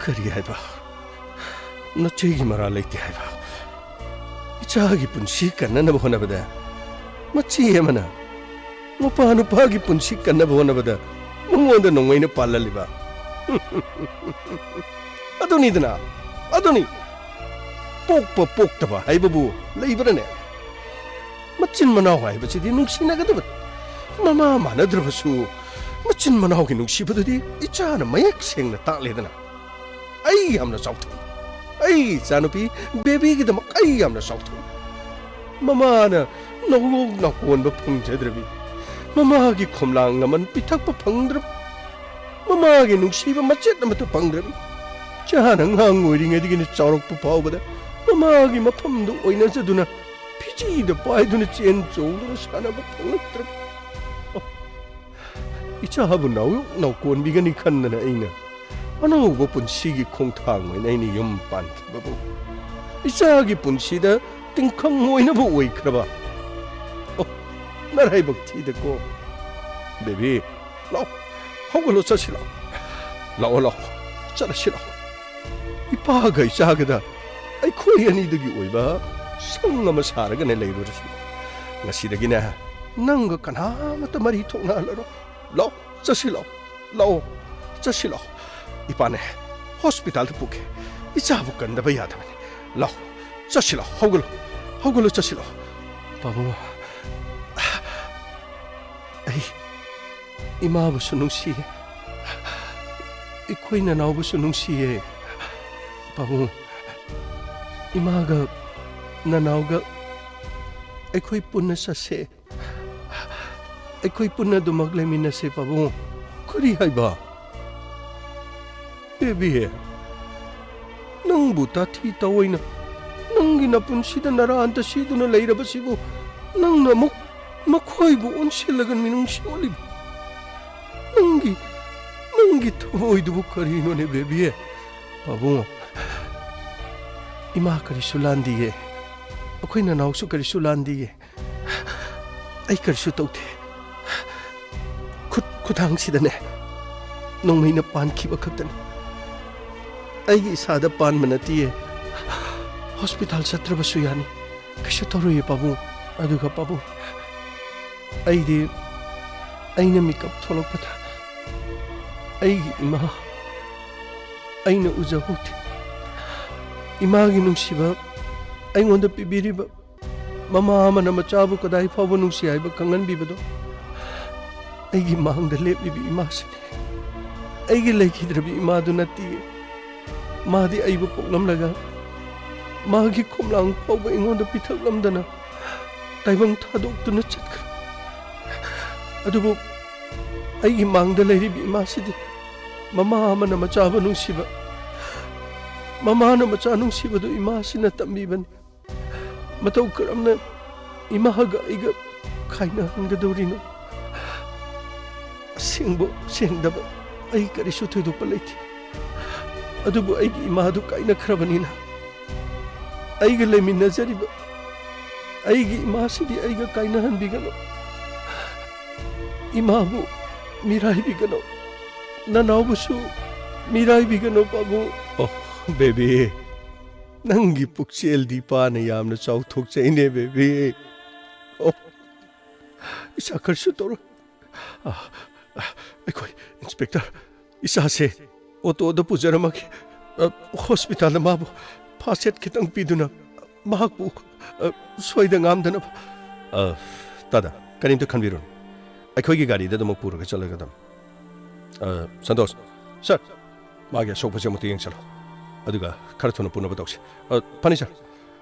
ꯀꯔꯤ ꯍꯥꯏꯕ? ꯅꯆꯦꯒꯤ ꯃꯔꯥꯜ ꯂꯩꯇꯦ ꯍꯥꯏꯕ? ꯏꯆꯥꯒꯤ ꯄꯨꯟꯁꯤ ꯀꯟꯅꯅꯕ ꯍꯣꯠꯅꯕꯗ ꯃꯆꯦ ꯑꯃꯅ ꯃꯄꯥ ꯅꯨꯄꯥꯒꯤ ꯄꯨꯟꯁꯤ ꯀꯟꯅꯕ ꯍꯣꯠꯅꯕꯗ ꯃꯉꯣꯟꯗ ꯅꯣꯡꯃꯩꯅ ꯄꯥꯜꯍꯜꯂꯤꯕ꯫ ꯑꯗꯨꯅꯤꯗꯅ, ꯑꯗꯨꯅꯤ꯫ ꯄꯣꯛꯄ ꯄꯣꯛꯇꯕ ꯍꯥꯏꯕꯕꯨ ꯂꯩꯕ꯭ꯔꯅꯦ? ꯃꯆꯤꯟ ꯃꯅꯥꯎ ꯍꯥꯏꯕꯁꯤꯗꯤ ꯅꯨꯡꯁꯤꯅꯒꯗꯕꯅꯤ꯫ ꯃꯃꯥ ꯃꯥꯟꯅꯗ꯭ꯔꯕꯁꯨ ꯃꯆꯤꯟ ꯃꯅꯥꯎꯒꯤ ꯅꯨꯡꯁꯤꯕꯗꯨꯗꯤ ꯏꯆꯥꯅ ꯃꯌꯦꯛ ꯁꯦꯡꯅ ꯇꯥꯛꯂꯦꯗꯅ꯫ ꯑꯩ ꯌꯥꯝꯅ ꯆꯥꯎꯊꯣꯛꯏ꯫ ꯑꯩꯒꯤ ꯏꯆꯥꯅꯨꯄꯤ ꯕꯦꯕꯤꯒꯤꯗꯃꯛ ꯑꯩ ꯌꯥꯝꯅ ꯆꯥꯎꯊꯣꯛꯏ꯫ ꯃꯃꯥꯅ ꯅꯧꯌꯣꯛ ꯅꯥꯀꯣꯟꯕ ꯐꯪꯖꯗ꯭ꯔꯕꯤ, ꯃꯃꯥꯒꯤ ꯈꯣꯝꯂꯥꯡ ꯃꯃꯟ ꯄꯤꯊꯛꯄ ꯐꯪꯗ꯭ꯔꯕꯤ, ꯃꯃꯥꯒꯤ ꯅꯨꯡꯁꯤꯕ ꯃꯆꯦꯠ ꯑꯃꯠꯇ ꯐꯪꯗ꯭ꯔꯕꯤ, ꯏꯆꯥꯅ ꯑꯉꯥꯡ ꯑꯣꯏꯔꯤꯉꯩꯗꯒꯤꯅ ꯆꯥꯎꯔꯛꯄ ꯐꯥꯎꯕꯗ ꯃꯃꯥꯒꯤ ꯃꯐꯝꯗꯨ ꯑꯣꯏꯅꯖꯗꯨꯅ ꯐꯤꯖꯤꯗ ꯄꯥꯏꯗꯨꯅ ꯆꯦꯟ ꯆꯣꯡꯗꯨꯅ ꯁꯥꯟꯅꯕ ꯐꯪꯂꯛꯇ꯭ꯔꯕꯤ꯫ ꯑꯣ, ꯏꯆꯥꯕꯨ ꯅꯥꯎꯌꯣꯛ ꯅꯥꯎꯀꯣꯟꯕꯤꯒꯅꯤ ꯈꯟꯗꯅ ꯑꯩꯅ ꯑꯅꯧꯕ ꯄꯨꯟꯁꯤꯒꯤ ꯈꯣꯡꯊꯥꯡ ꯑꯣꯏꯅ ꯑꯩꯅ ꯌꯨꯝ ꯄꯥꯟꯈꯤꯕꯕꯨ ꯏꯆꯥꯒꯤ ꯄꯨꯟꯁꯤꯗ ꯇꯤꯡꯈꯪ ꯑꯣꯏꯅꯕ ꯑꯣꯏꯈ꯭ꯔꯕ꯫ ꯑꯣ, ꯅꯔꯥꯏꯕꯛ ꯊꯤꯗꯀꯣ꯫ ꯕꯦꯕꯤ, ꯂꯥꯛꯑꯣ, ꯍꯧꯒꯠꯂꯣ, ꯆꯠꯁꯤ ꯂꯥꯛꯑꯣ꯫ ꯂꯥꯛꯑꯣ, ꯂꯥꯛꯑꯣ, ꯆꯠꯂꯁꯤ ꯂꯥꯛꯑꯣ꯫ ꯏꯄꯥꯒ ꯏꯆꯥꯒꯗ ꯑꯩꯈꯣꯏ ꯑꯅꯤꯗꯒꯤ ꯑꯣꯏꯕ ꯁꯪ ꯑꯃ ꯁꯥꯔꯒꯅꯦ ꯂꯩꯔꯨꯔꯁꯤ꯫ ꯉꯁꯤꯗꯒꯤꯅꯦ ꯅꯪꯒ ꯀꯅꯥꯃꯠꯇ ꯃꯔꯤ ꯊꯣꯛꯅꯍꯜꯂꯔꯣꯏ꯫ ꯂꯥꯛꯑꯣ, ꯆꯠꯁꯤ ꯂꯥꯛꯑꯣ, ꯂꯥꯛꯑꯣ, ꯆꯠꯁꯤ ꯂꯥꯛꯑꯣ꯫ ꯏꯄꯥꯅꯦ ꯍꯣꯁꯄꯤꯇꯥꯜꯗ ꯄꯨꯒꯦ꯫ ꯏꯆꯥꯕꯨ ꯀꯟꯗꯕ ꯌꯥꯗꯕꯅꯤ꯫ ꯂꯥꯛꯑꯣ, ꯆꯠꯁꯤ ꯂꯥꯛꯑꯣ, ꯍꯧꯒꯠꯂꯣ, ꯍꯧꯒꯠꯂꯣ, ꯆꯠꯁꯤ ꯂꯥꯛꯑꯣ꯫ ꯄꯥꯕꯨꯡ, ꯑꯩ ꯏꯃꯥꯕꯨꯁꯨ ꯅꯨꯡꯁꯤꯌꯦ, ꯑꯩꯈꯣꯏ ꯅꯅꯥꯎꯕꯨꯁꯨ ꯅꯨꯡꯁꯤꯌꯦ꯫ ꯄꯥꯕꯨꯡ, ꯏꯃꯥꯒ ꯅꯅꯥꯎꯒ ꯑꯩꯈꯣꯏ ꯄꯨꯟꯅ ꯆꯠꯁꯦ꯫ ꯑꯩꯈꯣꯏ ꯄꯨꯟꯅ ꯑꯗꯨꯃꯛ ꯂꯩꯃꯤꯟꯅꯁꯦ, ꯄꯥꯕꯨꯡ꯫ ꯀꯔꯤ ꯍꯥꯏꯕ? ꯕꯦꯕꯤ, ꯅꯪꯕꯨ ꯇꯥꯊꯤ ꯇꯥꯑꯣꯏꯅ ꯅꯪꯒꯤ ꯅꯄꯨꯟꯁꯤꯗ ꯅꯔꯥꯟꯇ ꯁꯤꯗꯨꯅ ꯂꯩꯔꯕꯁꯤꯕꯨ ꯅꯪꯅ ꯑꯃꯨꯛ ꯃꯈꯣꯏꯕꯨ ꯑꯣꯟꯁꯤꯜꯂꯒ ꯃꯤꯅꯨꯡꯁꯤ ꯎꯠꯂꯤꯕ? ꯅꯪꯒꯤ, ꯅꯪ ꯅꯪꯒꯤ ꯊꯃꯣꯏꯗꯨꯕꯨ ꯀꯔꯤꯅꯣꯅꯦ, ꯕꯦꯕꯤ? ꯄꯥꯕꯨꯡ, ꯏꯃꯥ ꯀꯔꯤꯁꯨ ꯂꯥꯟꯗꯤꯌꯦ꯫ ꯑꯩꯈꯣꯏ ꯅꯅꯥꯎꯁꯨ ꯀꯔꯤꯁꯨ ꯂꯥꯟꯗꯤꯌꯦ꯫ ꯑꯩ ꯀꯔꯤꯁꯨ ꯇꯧꯗꯦ꯫ ꯈꯨꯠ ꯈꯨꯗꯥꯡꯁꯤꯗꯅꯦ, ꯅꯣꯡꯃꯩꯅ ꯄꯥꯟꯈꯤꯕ ꯈꯛꯇꯅꯤ꯫ ꯑꯩꯒꯤ ꯏꯁꯥꯗ ꯄꯥꯟꯕ ꯅꯠꯇꯤꯌꯦ꯫ ꯍꯣꯁꯄꯤꯇꯥꯜ ꯆꯠꯇ꯭ꯔꯕꯁꯨ ꯌꯥꯅꯤ꯫ ꯀꯩꯁꯨ ꯇꯧꯔꯣꯏꯌꯦ, ꯄꯥꯕꯨꯡ꯫ ꯑꯗꯨꯒ, ꯄꯥꯕꯨꯡ, ꯑꯩꯗꯤ, ꯑꯩꯅ ꯃꯤꯀꯞ ꯊꯣꯛꯂꯛꯄꯗ ꯑꯩꯒꯤ ꯏꯃꯥ ꯑꯩꯅ ꯎꯖꯍꯧꯗꯦ꯫ ꯏꯃꯥꯒꯤ ꯅꯨꯡꯁꯤꯕ ꯑꯩꯉꯣꯟꯗ ꯄꯤꯕꯤꯔꯤꯕ ꯃꯃꯥ ꯑꯃꯅ ꯃꯆꯥꯕꯨ ꯀꯗꯥꯏ ꯐꯥꯎꯕ ꯅꯨꯡꯁꯤ ꯍꯥꯏꯕ ꯈꯪꯍꯟꯕꯤꯕꯗꯣ꯫ ꯑꯩꯒꯤ ꯃꯥꯡꯗ ꯂꯦꯞꯂꯤꯕ ꯏꯃꯥꯁꯤꯅꯤ꯫ ꯑꯩꯒꯤ ꯂꯩꯈꯤꯗ꯭ꯔꯕ ꯏꯃꯥꯗꯨ ꯅꯠꯇꯤꯌꯦ꯫ ꯃꯥꯗꯤ ꯑꯩꯕꯨ ꯄꯣꯛꯂꯝꯂꯒ ꯃꯥꯒꯤ ꯈꯣꯝꯂꯥꯡ ꯐꯥꯎꯕ ꯑꯩꯉꯣꯟꯗ ꯄꯤꯊꯛꯂꯝꯗꯅ ꯇꯥꯏꯕꯪ ꯊꯥꯗꯣꯛꯇꯨꯅ ꯆꯠꯈ꯭ꯔꯦ꯫ ꯑꯗꯨꯕꯨ ꯑꯩꯒꯤ ꯃꯥꯡꯗ ꯂꯩꯔꯤꯕ ꯏꯃꯥꯁꯤꯗꯤ ꯃꯃꯥ ꯑꯃꯅ ꯃꯆꯥꯕꯨ ꯅꯨꯡꯁꯤꯕ, ꯃꯃꯥꯅ ꯃꯆꯥ ꯅꯨꯡꯁꯤꯕꯗꯨ ꯏꯃꯥꯁꯤꯅ ꯇꯝꯕꯤꯕꯅꯤ꯫ ꯃꯇꯧ ꯀꯔꯝꯅ ꯏꯃꯥꯒ ꯑꯩꯒ ꯈꯥꯏꯅꯍꯟꯒꯗꯧꯔꯤꯅꯣ? ꯑꯁꯦꯡꯕ ꯁꯦꯡꯗꯕ ꯑꯩ ꯀꯔꯤꯁꯨ ꯊꯣꯏꯗꯣꯛꯄ ꯂꯩꯇꯦ꯫ ꯑꯗꯨꯕꯨ ꯑꯩꯒꯤ ꯏꯃꯥꯗꯨ ꯀꯥꯏꯅꯈ꯭ꯔꯕꯅꯤꯅ ꯑꯩꯒ ꯂꯩꯃꯤꯟꯅꯖꯔꯤꯕ ꯑꯩꯒꯤ ꯏꯃꯥꯁꯤꯗꯤ ꯑꯩꯒ ꯀꯥꯏꯅꯍꯟꯕꯤꯒꯅꯨ꯫ ꯏꯃꯥꯕꯨ ꯃꯤꯔꯥꯏꯕꯤꯒꯅꯨ꯫ ꯅꯅꯥꯎꯕꯨꯁꯨ ꯃꯤꯔꯥꯏꯕꯤꯒꯅꯨ, ꯄꯥꯕꯨꯡ꯫ ꯑꯣ, ꯕꯦꯕꯤ, ꯅꯪꯒꯤ ꯄꯨꯛꯆꯦꯜꯗꯤ ꯄꯥꯅ ꯌꯥꯝꯅ ꯆꯥꯎꯊꯣꯛꯆꯩꯅꯦ, ꯕꯦꯕꯤ꯫ ꯑꯣ, ꯏꯁꯥ ꯀꯔꯤꯁꯨ ꯇꯧꯔꯣꯏ꯫ ꯑ, ꯑ, ꯑꯩꯈꯣꯏ ꯏꯟꯁꯄꯦꯛꯇꯔ, ꯏꯁꯥꯁꯦ ꯑꯣꯇꯣꯗ ꯄꯨꯖꯔꯝꯃꯒꯦ꯫ ꯑ, ꯍꯣꯁꯄꯤꯇꯥꯜꯗ ꯃꯥꯕꯨ ꯐꯥꯔꯁ ꯑꯦꯗ ꯈꯤꯇꯪ ꯄꯤꯗꯨꯅ ꯃꯍꯥꯛꯄꯨ, ꯑ, ꯁꯣꯏꯗ ꯉꯥꯝꯗꯅꯕ꯫ ꯑ, ꯇꯥꯗ, ꯀꯔꯤꯝꯇ ꯈꯟꯕꯤꯔꯨꯅꯨ꯫ ꯑꯩꯈꯣꯏꯒꯤ ꯒꯥꯔꯤꯗ ꯑꯗꯨꯃꯛ ꯄꯨꯔꯒ ꯆꯠꯂꯒꯗꯝ꯫ ꯑ, ꯁꯟꯇꯣꯁ, ꯁꯥꯔ, ꯃꯥꯒꯤ ꯑꯁꯣꯛꯄꯁꯦ ꯑꯃꯨꯛꯇ ꯌꯦꯡꯁꯜꯂꯣ꯫ ꯑꯗꯨꯒ ꯈꯔ ꯊꯨꯅ ꯄꯨꯅꯕ ꯇꯧꯁꯤ꯫ ꯑ, ꯐꯅꯤ, ꯁꯥꯔ꯫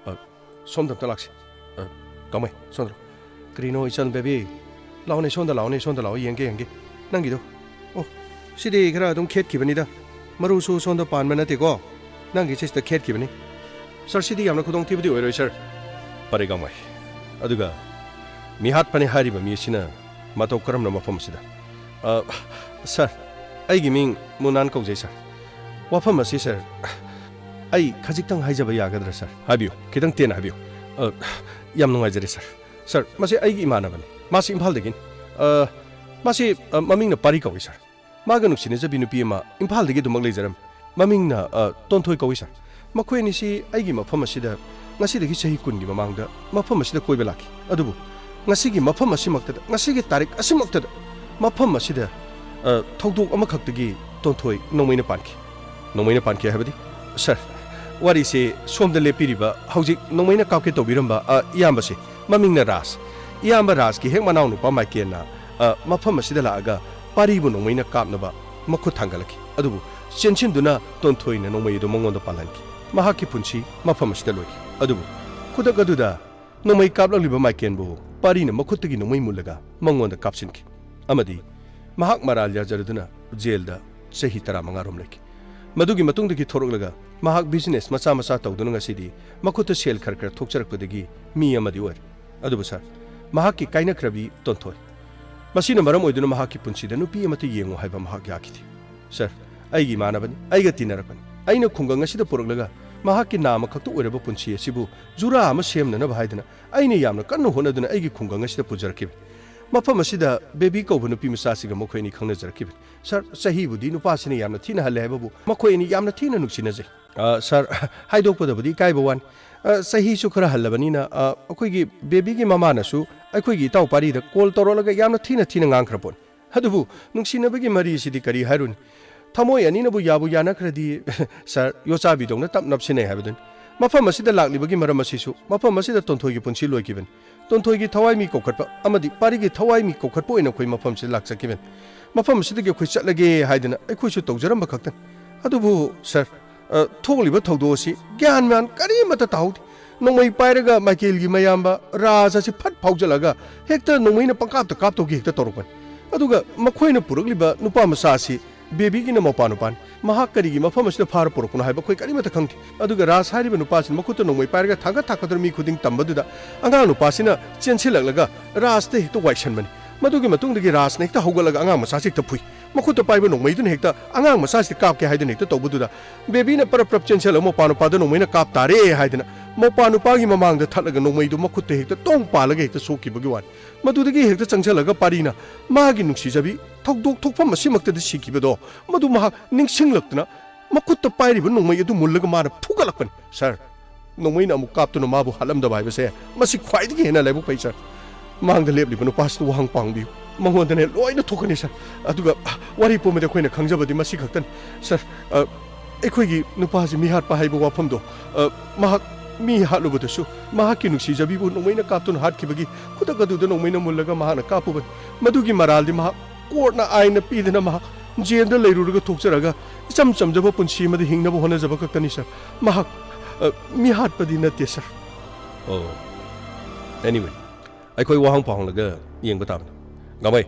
ꯑ, ꯁꯣꯝꯗ ꯑꯝꯇ ꯂꯥꯛꯁꯤ꯫ ꯑ, ꯀꯥꯃꯩ, ꯁꯣꯝꯗ ꯂꯥꯛꯑꯣ꯫ ꯀꯔꯤꯅꯣ, ꯏꯆꯟ ꯕꯦꯕꯤ? ꯂꯥꯛꯑꯣꯅꯦ, ꯁꯣꯝꯗ ꯂꯥꯛꯑꯣꯅꯦ, ꯁꯣꯝꯗ ꯂꯥꯛꯑꯣ, ꯌꯦꯡꯒꯦ, ꯌꯦꯡꯒꯦ꯫ ꯅꯪꯒꯤꯗꯣ꯫ ꯑꯣ, ꯁꯤꯗꯤ ꯈꯔ ꯑꯗꯨꯝ ꯈꯦꯠꯈꯤꯕꯅꯤꯗ꯫ ꯃꯔꯨꯁꯨ ꯁꯣꯝꯗ ꯄꯥꯟꯕ ꯅꯠꯇꯦꯀꯣ꯫ ꯅꯪꯒꯤ ꯁꯤꯁꯤꯗ ꯈꯦꯠꯈꯤꯕꯅꯤ꯫ ꯁꯥꯔ, ꯁꯤꯗꯤ ꯌꯥꯝꯅ ꯈꯨꯗꯣꯡꯊꯤꯕꯗꯤ ꯑꯣꯏꯔꯣꯏ, ꯁꯥꯔ꯫ ꯐꯔꯦ, ꯀꯥꯃꯩ꯫ ꯑꯗꯨꯒ ꯃꯤꯍꯥꯠꯄꯅꯤ ꯍꯥꯏꯔꯤꯕ ꯃꯤ ꯑꯁꯤꯅ ꯃꯇꯧ ꯀꯔꯝꯅ ꯃꯐꯝ ꯑꯁꯤꯗ? ꯑ, ꯁꯥꯔ, ꯑꯩꯒꯤ ꯃꯤꯡ ꯃꯨꯅꯥꯟ ꯀꯧꯖꯩ, ꯁꯥꯔ꯫ ꯋꯥꯐꯝ ꯑꯁꯤ, ꯁꯥꯔ, ꯑꯩ ꯈꯖꯤꯛꯇꯪ ꯍꯥꯏꯖꯕ ꯌꯥꯒꯗ꯭ꯔꯥ, ꯁꯥꯔ? ꯍꯥꯏꯕꯤꯌꯨ, ꯈꯤꯇꯪ ꯇꯦꯟꯅ ꯍꯥꯏꯕꯤꯌꯨ꯫ ꯑ, ꯌꯥꯝ ꯅꯨꯡꯉꯥꯏꯖꯔꯦ, ꯁꯥꯔ꯫ ꯁꯥꯔ, ꯃꯁꯤ ꯑꯩꯒꯤ ꯏꯃꯥꯟꯅꯕꯅꯤ꯫ ꯃꯥꯁꯤ ꯏꯝꯐꯥꯜꯗꯒꯤꯅꯤ꯫ ꯑ, ꯃꯥꯁꯤ, ꯑ, ꯃꯃꯤꯡꯅ ꯄꯥꯔꯤ ꯀꯧꯏ, ꯁꯥꯔ꯫ ꯃꯥꯒ ꯅꯨꯡꯁꯤꯅꯖꯕꯤ ꯅꯨꯄꯤ ꯑꯃ ꯏꯝꯐꯥꯜꯗꯒꯤ ꯑꯗꯨꯃꯛ ꯂꯩꯖꯔꯝꯃꯤ꯫ ꯃꯃꯤꯡꯅ, ꯑ, ꯇꯣꯟꯊꯣꯏ ꯀꯧꯏ, ꯁꯥꯔ꯫ ꯃꯈꯣꯏ ꯑꯅꯤꯁꯤ ꯑꯩꯒꯤ ꯃꯐꯝ ꯑꯁꯤꯗ ꯉꯁꯤꯗꯒꯤ ꯆꯍꯤ ꯀꯨꯟꯒꯤ ꯃꯃꯥꯡꯗ ꯃꯐꯝ ꯑꯁꯤꯗ ꯀꯣꯏꯕ ꯂꯥꯛꯈꯤ꯫ ꯑꯗꯨꯕꯨ ꯉꯁꯤꯒꯤ ꯃꯐꯝ ꯑꯁꯤꯃꯛꯇꯗ, ꯉꯁꯤꯒꯤ ꯇꯥꯔꯤꯛ ꯑꯁꯤꯃꯛꯇꯗ ꯃꯐꯝ ꯑꯁꯤꯗ, ꯑ, ꯊꯧꯗꯣꯛ ꯑꯃꯈꯛꯇꯒꯤ ꯇꯣꯟꯊꯣꯏ ꯅꯣꯡꯃꯩꯅ ꯄꯥꯟꯈꯤ꯫ ꯅꯣꯡꯃꯩꯅ ꯄꯥꯟꯈꯤ ꯍꯥꯏꯕꯗꯤ? ꯁꯥꯔ, ꯋꯥꯔꯤꯁꯤ ꯁꯣꯝꯗ ꯂꯦꯞꯄꯤꯔꯤꯕ ꯍꯧꯖꯤꯛ ꯅꯣꯡꯃꯩꯅ ꯀꯥꯞꯀꯦ ꯇꯧꯕꯤꯔꯝꯕ, ꯑ, ꯏꯌꯥꯝꯕꯁꯦ, ꯃꯃꯤꯡꯅ ꯔꯥꯖ꯫ ꯏꯌꯥꯝꯕ ꯔꯥꯖꯀꯤ ꯍꯦꯛ ꯃꯅꯥꯎꯅꯨꯄꯥ ꯃꯥꯏꯀꯦꯜꯅ, ꯑ, ꯃꯐꯝ ꯑꯁꯤꯗ ꯂꯥꯛꯑꯒ ꯄꯥꯔꯤꯕꯨ ꯅꯣꯡꯃꯩꯅ ꯀꯥꯞꯅꯕ ꯃꯈꯨꯠ ꯊꯥꯡꯒꯠꯂꯛꯈꯤ꯫ ꯑꯗꯨꯕꯨ ꯆꯦꯟꯁꯤꯟꯗꯨꯅ ꯇꯣꯟꯊꯣꯏꯅ ꯅꯣꯡꯃꯩ ꯑꯗꯨ ꯃꯉꯣꯟꯗ ꯄꯥꯜꯍꯟꯈꯤ꯫ ꯃꯍꯥꯛꯀꯤ ꯄꯨꯟꯁꯤ ꯃꯐꯝ ꯑꯁꯤꯗ ꯂꯣꯏꯈꯤ꯫ ꯑꯗꯨꯕꯨ ꯈꯨꯗꯛ ꯑꯗꯨꯗ ꯅꯣꯡꯃꯩ ꯀꯥꯞꯂꯛꯂꯤꯕ ꯃꯥꯏꯀꯦꯜꯕꯨ ꯄꯥꯔꯤꯅ ꯃꯈꯨꯠꯇꯒꯤ ꯅꯣꯡꯃꯩ ꯃꯨꯜꯂꯒ ꯃꯉꯣꯟꯗ ꯀꯥꯞꯁꯤꯟꯈꯤ꯫ ꯑꯃꯗꯤ ꯃꯍꯥꯛ ꯃꯔꯥꯜ ꯌꯥꯖꯔꯗꯨꯅ ꯖꯦꯜꯗ ꯆꯍꯤ ꯇꯔꯥꯃꯉꯥ ꯔꯣꯝ ꯂꯩꯈꯤ꯫ ꯃꯗꯨꯒꯤ ꯃꯇꯨꯡꯗꯒꯤ ꯊꯣꯔꯛꯂꯒ ꯃꯍꯥꯛ ꯕꯤꯖꯤꯅꯦꯁ ꯃꯆꯥ ꯃꯆꯥ ꯇꯧꯗꯨꯅ ꯉꯁꯤꯗꯤ ꯃꯈꯨꯠꯇ ꯁꯦꯜ ꯈꯔ ꯈꯔ ꯊꯣꯛꯆꯔꯛꯄꯗꯒꯤ ꯃꯤ ꯑꯃꯗꯤ ꯑꯣꯏꯔꯦ꯫ ꯑꯗꯨꯕꯨ ꯁꯥꯔ, ꯃꯍꯥꯛꯀꯤ ꯀꯥꯏꯅꯈ꯭ꯔꯕꯤ ꯇꯣꯟꯊꯣꯏ, ꯃꯁꯤꯅ ꯃꯔꯝ ꯑꯣꯏꯗꯨꯅ ꯃꯍꯥꯛꯀꯤ ꯄꯨꯟꯁꯤꯗ ꯅꯨꯄꯤ ꯑꯃꯠꯇ ꯌꯦꯡꯉꯨ ꯍꯥꯏꯕ ꯃꯍꯥꯛ ꯌꯥꯈꯤꯗꯦ꯫ ꯁꯥꯔ, ꯑꯩꯒꯤ ꯏꯃꯥꯟꯅꯕꯅꯤ, ꯑꯩꯒ ꯇꯤꯟꯅꯔꯛꯄꯅꯤ꯫ ꯑꯩꯅ ꯈꯨꯡꯒꯪ ꯑꯁꯤꯗ ꯄꯨꯔꯛꯂꯒ ꯃꯍꯥꯛꯀꯤ ꯅꯥꯝꯃꯈꯛꯇ ꯑꯣꯏꯔꯕ ꯄꯨꯟꯁꯤ ꯑꯁꯤꯕꯨ ꯖꯨꯔꯥ ꯑꯃ ꯁꯦꯝꯅꯅꯕ ꯍꯥꯏꯗꯨꯅ ꯑꯩꯅ ꯌꯥꯝꯅ ꯀꯟꯅ ꯍꯣꯠꯅꯗꯨꯅ ꯑꯩꯒꯤ ꯈꯨꯡꯒꯪ ꯑꯁꯤꯗ ꯄꯨꯖꯔꯛꯈꯤꯕꯅꯤ꯫ ꯃꯐꯝ ꯑꯁꯤꯗ ꯕꯦꯕꯤ ꯀꯧꯕ ꯅꯨꯄꯤ ꯃꯆꯥꯁꯤꯒ ꯃꯈꯣꯏ ꯑꯅꯤ ꯈꯪꯅꯖꯔꯛꯈꯤꯕꯅꯤ꯫ ꯁꯥꯔ, ꯆꯍꯤꯕꯨꯗꯤ ꯅꯨꯄꯥꯁꯤꯅ ꯌꯥꯝꯅ ꯊꯤꯅ ꯍꯜꯂꯦ ꯍꯥꯏꯕꯕꯨ ꯃꯈꯣꯏ ꯑꯅꯤ ꯌꯥꯝꯅ ꯊꯤꯅ ꯅꯨꯡꯁꯤꯅꯖꯩ꯫ ꯑ, ꯁꯥꯔ, ꯍꯥꯏꯗꯣꯛꯄꯗꯕꯨꯗꯤ ꯏꯀꯥꯏꯕ ꯋꯥꯅꯤ꯫ ꯑ, ꯆꯍꯤꯁꯨ ꯈꯔ ꯍꯜꯂꯕꯅꯤꯅ, ꯑ, ꯑꯩꯈꯣꯏꯒꯤ ꯕꯦꯕꯤꯒꯤ ꯃꯃꯥꯅꯁꯨ ꯑꯩꯈꯣꯏꯒꯤ ꯏꯇꯥꯎ ꯄꯥꯔꯤꯗ ꯀꯣꯜ ꯇꯧꯔꯛꯂꯒ ꯌꯥꯝꯅ ꯊꯤꯅ ꯊꯤꯅ ꯉꯥꯡꯈ꯭ꯔ ꯄꯣꯠꯅꯤ꯫ ꯑꯗꯨꯕꯨ ꯅꯨꯡꯁꯤꯅꯕꯒꯤ ꯃꯔꯤꯁꯤꯗꯤ ꯀꯔꯤ ꯍꯥꯏꯔꯨꯅꯤ? ꯊꯃꯣꯏ ꯑꯅꯤꯅꯕꯨ ꯌꯥꯕꯨ ꯌꯥꯅꯈ꯭ꯔꯗꯤ, ꯁꯥꯔ, ꯌꯣꯠꯆꯥꯕꯤꯗꯧꯅ ꯇꯞ ꯅꯞꯁꯤꯟꯅꯩ ꯍꯥꯏꯕꯗꯨꯅꯤ꯫ ꯃꯐꯝ ꯑꯁꯤꯗ ꯂꯥꯛꯂꯤꯕꯒꯤ ꯃꯔꯝ ꯑꯁꯤꯁꯨ ꯃꯐꯝ ꯑꯁꯤꯗ ꯇꯣꯟꯊꯣꯏꯒꯤ ꯄꯨꯟꯁꯤ ꯂꯣꯏꯈꯤꯕꯅꯤ꯫ ꯇꯣꯟꯊꯣꯏꯒꯤ ꯊꯋꯥꯏ ꯃꯤ ꯀꯧꯈꯠꯄ ꯑꯃꯗꯤ ꯄꯥꯔꯤꯒꯤ ꯊꯋꯥꯏ ꯃꯤ ꯀꯧꯈꯠꯄ ꯑꯣꯏꯅ ꯑꯩꯈꯣꯏ ꯃꯐꯝꯁꯤꯗ ꯂꯥꯛꯆꯈꯤꯕꯅꯤ꯫ ꯃꯐꯝ ꯑꯁꯤꯗꯒꯤ ꯑꯩꯈꯣꯏ ꯆꯠꯂꯒꯦ ꯍꯥꯏꯗꯅ ꯑꯩꯈꯣꯏꯁꯨ ꯇꯧꯖꯔꯝꯕ ꯈꯛꯇꯅꯤ꯫ ꯑꯗꯨꯕꯨ ꯁꯥꯔ, ꯑ, ꯊꯣꯛꯂꯤꯕ ꯊꯧꯗꯣꯛ ꯑꯁꯤ ꯒ꯭ꯌꯥꯟ ꯃ꯭ꯌꯥꯟ ꯀꯔꯤꯃꯠꯇ ꯇꯥꯍꯧꯗꯦ꯫ ꯅꯣꯡꯃꯩ ꯄꯥꯏꯔꯒ ꯃꯥꯏꯀꯦꯜꯒꯤ ꯃꯌꯥꯝꯕ ꯔꯥꯖ ꯑꯁꯤ ꯐꯠ ꯐꯥꯎꯖꯜꯂꯒ ꯍꯦꯛꯇ ꯅꯣꯡꯃꯩꯅ ꯄꯪꯀꯥꯞꯇ ꯀꯥꯞꯇꯧꯒꯤ ꯍꯦꯛꯇ ꯇꯧꯔꯛꯄꯅꯤ꯫ ꯑꯗꯨꯒ ꯃꯈꯣꯏꯅ ꯄꯨꯔꯛꯂꯤꯕ ꯅꯨꯄꯥ ꯃꯆꯥ ꯑꯁꯤ ꯕꯦꯕꯤꯒꯤꯅ ꯃꯧꯄꯥ ꯅꯨꯄꯥꯅꯤ꯫ ꯃꯍꯥꯛ ꯀꯔꯤꯒꯤ ꯃꯐꯝ ꯑꯁꯤꯗ ꯐꯥꯔ ꯄꯨꯔꯛꯄꯅꯣ ꯍꯥꯏꯕ ꯑꯩꯈꯣꯏ ꯀꯔꯤꯃꯠꯇ ꯈꯪꯗꯦ꯫ ꯑꯗꯨꯒ ꯔꯥꯖ ꯍꯥꯏꯔꯤꯕ ꯅꯨꯄꯥꯁꯤꯅ ꯃꯈꯨꯠꯇ ꯅꯣꯡꯃꯩ ꯄꯥꯏꯔꯒ ꯊꯥꯡꯒꯠ ꯊꯥꯡꯒꯠꯇꯨꯅ ꯃꯤ ꯈꯨꯗꯤꯡ ꯇꯝꯕꯗꯨꯗ ꯑꯉꯥꯡ ꯅꯨꯄꯥꯁꯤꯅ ꯆꯦꯟꯁꯤꯜꯂꯛꯂꯒ ꯔꯥꯖꯇ ꯍꯦꯛꯇ ꯋꯥꯏꯁꯟꯕꯅꯤ꯫ ꯃꯗꯨꯒꯤ ꯃꯇꯨꯡꯗꯒꯤ ꯔꯥꯖꯅ ꯍꯦꯛꯇ ꯍꯧꯒꯠꯂꯒ ꯑꯉꯥꯡ ꯃꯆꯥꯁꯤ ꯍꯦꯛꯇ ꯐꯨꯏ꯫ ꯃꯈꯨꯠꯇ ꯄꯥꯏꯕ ꯅꯣꯡꯃꯩꯗꯨꯅ ꯍꯦꯛꯇ ꯑꯉꯥꯡ ꯃꯆꯥꯁꯤꯗ ꯀꯥꯞꯀꯦ ꯍꯥꯏꯗꯨꯅ ꯍꯦꯛꯇ ꯇꯧꯕꯗꯨꯗ, ꯕꯦꯕꯤꯅ ꯄꯔꯞ ꯄꯔꯞ ꯆꯦꯟꯁꯤꯜꯂꯒ ꯃꯧꯄꯥ ꯅꯨꯄꯥꯗ ꯅꯣꯡꯃꯩꯅ ꯀꯥꯞ ꯇꯥꯔꯦ ꯍꯥꯏꯗꯅ ꯃꯧꯄꯥ ꯅꯨꯄꯥꯒꯤ ꯃꯃꯥꯡꯗ ꯊꯠꯂꯒ ꯅꯣꯡꯃꯩꯗꯨ ꯃꯈꯨꯠꯇ ꯍꯦꯛꯇ ꯇꯣꯡ ꯄꯥꯜꯂꯒ ꯍꯦꯛꯇ ꯁꯣꯛꯈꯤꯕꯒꯤ ꯋꯥꯅꯤ꯫ ꯃꯗꯨꯗꯒꯤ ꯍꯦꯛꯇ ꯆꯪꯁꯤꯜꯂꯒ ꯄꯥꯔꯤꯅ ꯃꯥꯒꯤ ꯅꯨꯡꯁꯤꯖꯕꯤ ꯊꯧꯗꯣꯛ ꯊꯣꯛꯐꯝ ꯑꯁꯤꯃꯛꯇꯗ ꯁꯤꯈꯤꯕꯗꯣ, ꯃꯗꯨ ꯃꯍꯥꯛ ꯅꯤꯡꯁꯤꯡꯂꯛꯇꯨꯅ ꯃꯈꯨꯠꯇ ꯄꯥꯏꯔꯤꯕ ꯅꯣꯡꯃꯩ ꯑꯗꯨ ꯃꯨꯜꯂꯒ ꯃꯥꯅ ꯐꯨꯒꯠꯂꯛꯄꯅꯤ꯫ "ꯁꯥꯔ, ꯅꯣꯡꯃꯩꯅ ꯑꯃꯨꯛ ꯀꯥꯞꯇꯨꯅ ꯃꯥꯕꯨ ꯍꯥꯠꯂꯝꯗꯕ ꯍꯥꯏꯕꯁꯦ, ꯃꯁꯤ ꯈ꯭ꯋꯥꯏꯗꯒꯤ ꯍꯦꯟꯅ ꯂꯥꯏꯕꯛ ꯐꯩ, ꯁꯥꯔ꯫ ꯃꯥꯡꯗ ꯂꯦꯞꯂꯤꯕ ꯅꯨꯄꯥꯁꯤꯗ ꯋꯥꯍꯪ ꯄꯥꯎꯍꯪꯕꯤꯌꯨ꯫ ꯃꯉꯣꯟꯗꯅꯦ ꯂꯣꯏꯅ ꯊꯣꯛꯀꯅꯤ, ꯁꯥꯔ꯫ ꯑꯗꯨꯒ, ꯑ, ꯋꯥꯔꯤ ꯄꯨꯝꯕꯗꯤ ꯑꯩꯈꯣꯏꯅ ꯈꯪꯖꯕꯗꯤ ꯃꯁꯤ ꯈꯛꯇꯅꯤ, ꯁꯥꯔ꯫ ꯑ, ꯑꯩꯈꯣꯏꯒꯤ ꯅꯨꯄꯥꯁꯤ ꯃꯤ ꯍꯥꯠꯄ ꯍꯥꯏꯕ ꯋꯥꯐꯝꯗꯣ, ꯑ, ꯃꯍꯥꯛ ꯃꯤ ꯍꯥꯠꯂꯨꯕꯗꯁꯨ ꯃꯍꯥꯛꯀꯤ ꯅꯨꯡꯁꯤꯖꯕꯤꯕꯨ ꯅꯣꯡꯃꯩꯅ ꯀꯥꯞꯇꯨꯅ ꯍꯥꯠꯈꯤꯕꯒꯤ ꯈꯨꯗꯛ ꯑꯗꯨꯗ ꯅꯣꯡꯃꯩꯅ ꯃꯨꯜꯂꯒ ꯃꯍꯥꯛꯅ ꯀꯥꯞꯄꯨꯕꯅꯤ꯫ ꯃꯗꯨꯒꯤ ꯃꯔꯥꯜꯗꯤ ꯃꯍꯥꯛ ꯀꯣꯔꯠꯅ ꯑꯥꯏꯟꯅ ꯄꯤꯗꯅ ꯃꯍꯥꯛ ꯖꯦꯜꯗ ꯂꯩꯔꯨꯔꯒ ꯊꯣꯛꯆꯔꯒ ꯏꯆꯝ ꯆꯝꯖꯕ ꯄꯨꯟꯁꯤ ꯑꯃꯗ ꯍꯤꯡꯅꯕ ꯍꯣꯠꯅꯖꯕ ꯈꯛꯇꯅꯤ, ꯁꯥꯔ꯫ ꯃꯍꯥꯛ, ꯑ, ꯃꯤ ꯍꯥꯠꯄꯗꯤ ꯅꯠꯇꯦ, ꯁꯥꯔ꯫" ꯑꯣ, anyway, ꯑꯩꯈꯣꯏ ꯋꯥꯍꯪ ꯄꯥꯎꯍꯪꯂꯒ ꯌꯦꯡꯕ ꯇꯥꯕꯅꯤ꯫ ꯒꯥꯡꯃꯩ,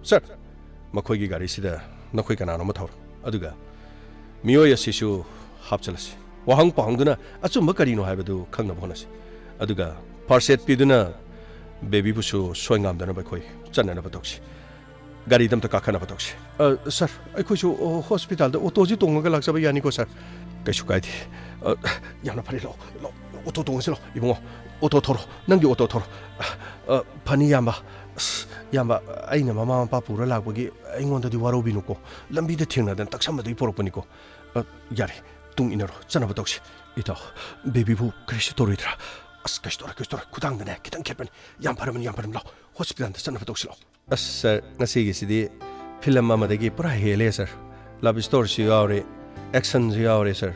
ꯁꯥꯔ, ꯃꯈꯣꯏꯒꯤ ꯒꯥꯔꯤꯁꯤꯗ ꯅꯈꯣꯏ ꯀꯅꯥꯅꯣꯝꯃ ꯊꯧꯔꯣ꯫ ꯑꯗꯨꯒ ꯃꯤꯑꯣꯏ ꯑꯁꯤꯁꯨ ꯍꯥꯞꯆꯤꯜꯂꯁꯤ꯫ ꯋꯥꯍꯪ ꯄꯥꯎꯍꯪꯗꯨꯅ ꯑꯆꯨꯝꯕ ꯀꯔꯤꯅꯣ ꯍꯥꯏꯕꯗꯨ ꯈꯪꯅꯕ ꯍꯣꯠꯅꯁꯤ꯫ ꯑꯗꯨꯒ ꯐꯥꯔꯁ ꯑꯦꯗ ꯄꯤꯗꯨꯅ ꯕꯦꯕꯤꯕꯨꯁꯨ ꯁꯣꯏ ꯉꯥꯝꯗꯅꯕ ꯑꯩꯈꯣꯏ ꯆꯠꯅꯅꯕ ꯇꯧꯁꯤ꯫ ꯒꯥꯔꯤꯗ ꯑꯝꯇ ꯀꯥꯈꯠꯅꯕ ꯇꯧꯁꯤ꯫ ꯑ, ꯁꯥꯔ, ꯑꯩꯈꯣꯏꯁꯨ, ꯑꯣ, ꯍꯣꯁꯄꯤꯇꯥꯜꯗ ꯑꯣꯇꯣꯁꯤ ꯇꯣꯡꯉꯒ ꯂꯥꯛꯆꯕ ꯌꯥꯅꯤꯀꯣ, ꯁꯥꯔ? ꯀꯩꯁꯨ ꯀꯥꯏꯗꯦ꯫ ꯑ, ꯌꯥꯝꯅ ꯐꯔꯦ, ꯂꯥꯛꯑꯣ, ꯂꯥꯛꯑꯣ, ꯑꯣꯇꯣ ꯇꯣꯡꯉꯁꯤ, ꯂꯥꯛꯑꯣ꯫ ꯏꯕꯨꯡꯉꯣ, ꯑꯣꯇꯣ ꯊꯧꯔꯣ, ꯅꯪꯒꯤ ꯑꯣꯇꯣ ꯊꯧꯔꯣ꯫ ꯑ, ꯐꯅꯤ, ꯏꯌꯥꯝꯕ꯫ ꯑꯁ, ꯏꯌꯥꯝꯕ, ꯑꯩꯅ ꯃꯃꯥ ꯃꯄꯥ ꯄꯨꯔ ꯂꯥꯛꯄꯒꯤ ꯑꯩꯉꯣꯟꯗꯗꯤ ꯋꯥꯔꯧꯕꯤꯅꯨꯀꯣ꯫ ꯂꯝꯕꯤꯗ ꯊꯦꯡꯅꯗꯅ ꯇꯛꯁꯝꯕꯗꯒꯤ ꯄꯣꯔꯛꯄꯅꯤꯀꯣ꯫ ꯑ, ꯌꯥꯔꯦ, ꯇꯨꯡ ꯏꯟꯅꯔꯣ, ꯆꯠꯅꯕ ꯇꯧꯁꯤ꯫ ꯏꯇꯥꯎ, ꯕꯦꯕꯤꯕꯨ ꯀꯔꯤꯁꯨ ꯇꯧꯔꯣꯏꯗ꯭ꯔꯥ? ꯑꯁ, ꯀꯩꯁꯨ ꯇꯧꯔꯣꯏ, ꯀꯩꯁꯨ ꯇꯧꯔꯣꯏ꯫ ꯈꯨꯗꯥꯡꯗꯅꯦ ꯈꯤꯇꯪ ꯈꯦꯠꯄꯅꯤ꯫ ꯌꯥꯝ ꯐꯔꯕꯅꯤ, ꯌꯥꯝ ꯐꯔꯕꯅꯤ, ꯂꯥꯛꯑꯣ, ꯍꯣꯁꯄꯤꯇꯥꯜꯗ ꯆꯠꯅꯕ ꯇꯧꯁꯤ, ꯂꯥꯛꯑꯣ꯫ ꯑꯁ, ꯁꯥꯔ, ꯉꯁꯤꯒꯤꯁꯤꯗꯤ ꯐꯤꯂꯝ ꯑꯃꯗꯒꯤ ꯄꯨꯔꯥ ꯍꯦꯜꯂꯦ, ꯁꯥꯔ꯫ ꯂꯚ ꯁ꯭ꯇꯣꯔꯤꯁꯨ ꯌꯥꯎꯔꯦ, ꯑꯦꯛꯁꯟꯁꯨ ꯌꯥꯎꯔꯦ, ꯁꯥꯔ꯫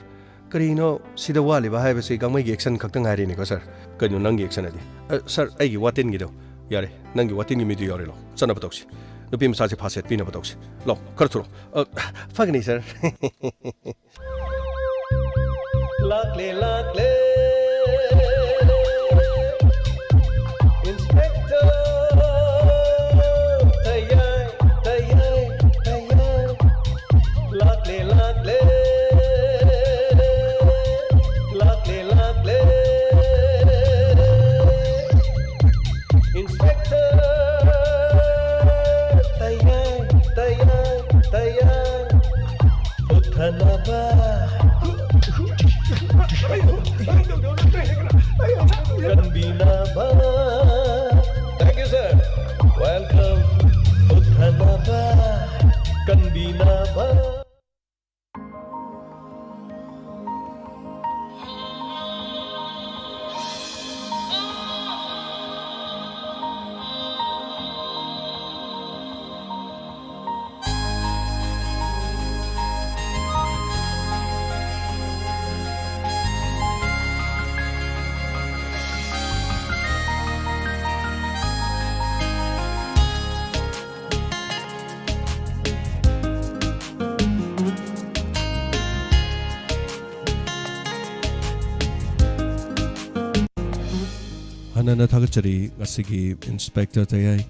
ꯀꯔꯤꯅꯣ ꯁꯤꯗ ꯋꯥꯠꯂꯤꯕ ꯍꯥꯏꯕꯁꯤ ꯒꯥꯡꯃꯩꯒꯤ ꯑꯦꯛꯁꯟ ꯈꯛꯇ ꯉꯥꯏꯔꯦꯅꯦꯀꯣ, ꯁꯥꯔ꯫ ꯀꯩꯅꯣ ꯅꯪꯒꯤ ꯑꯦꯛꯁꯟ ꯍꯥꯏꯗꯤ? ꯑ, ꯁꯥꯔ, ꯑꯩꯒꯤ ꯋꯥꯇꯤꯟꯒꯤꯗꯣ꯫ ꯌꯥꯔꯦ, ꯅꯪꯒꯤ ꯋꯥꯇꯤꯟꯒꯤ ꯃꯤꯗꯨ ꯌꯥꯎꯔꯦ, ꯂꯥꯛꯑꯣ, ꯆꯠꯅꯕ ꯇꯧꯁꯤ꯫ ꯅꯨꯄꯤ ꯃꯆꯥꯁꯦ ꯐꯥꯁꯦꯠ ꯄꯤꯅꯕ ꯇꯧꯁꯤ꯫ ꯂꯥꯛꯑꯣ, ꯈꯔ ꯊꯨꯔꯣ꯫ ꯑ, ꯐꯒꯅꯤ, ꯁꯥꯔ꯫ ꯂꯥꯛꯂꯦ, ꯂꯥꯛꯂꯦ꯫ ꯏꯟꯁꯄꯦꯛꯇꯔ ꯇꯌꯥꯏ, ꯇꯌꯥꯏ, ꯇꯌꯥꯏ꯫ ꯂꯥꯛꯂꯦ, ꯂꯥꯛꯂꯦ꯫ ꯂꯥꯛꯂꯦ, ꯂꯥꯛꯂꯦ꯫ ꯏꯟꯁꯄꯦꯛꯇꯔ ꯇꯌꯥꯏ, ꯇꯌꯥꯏ꯫ ꯅꯟꯅ ꯊꯥꯒꯠꯆꯔꯤ ꯉꯁꯤꯒꯤ ꯏꯟꯁꯄꯦꯛꯇꯔ ꯇꯌꯥꯏ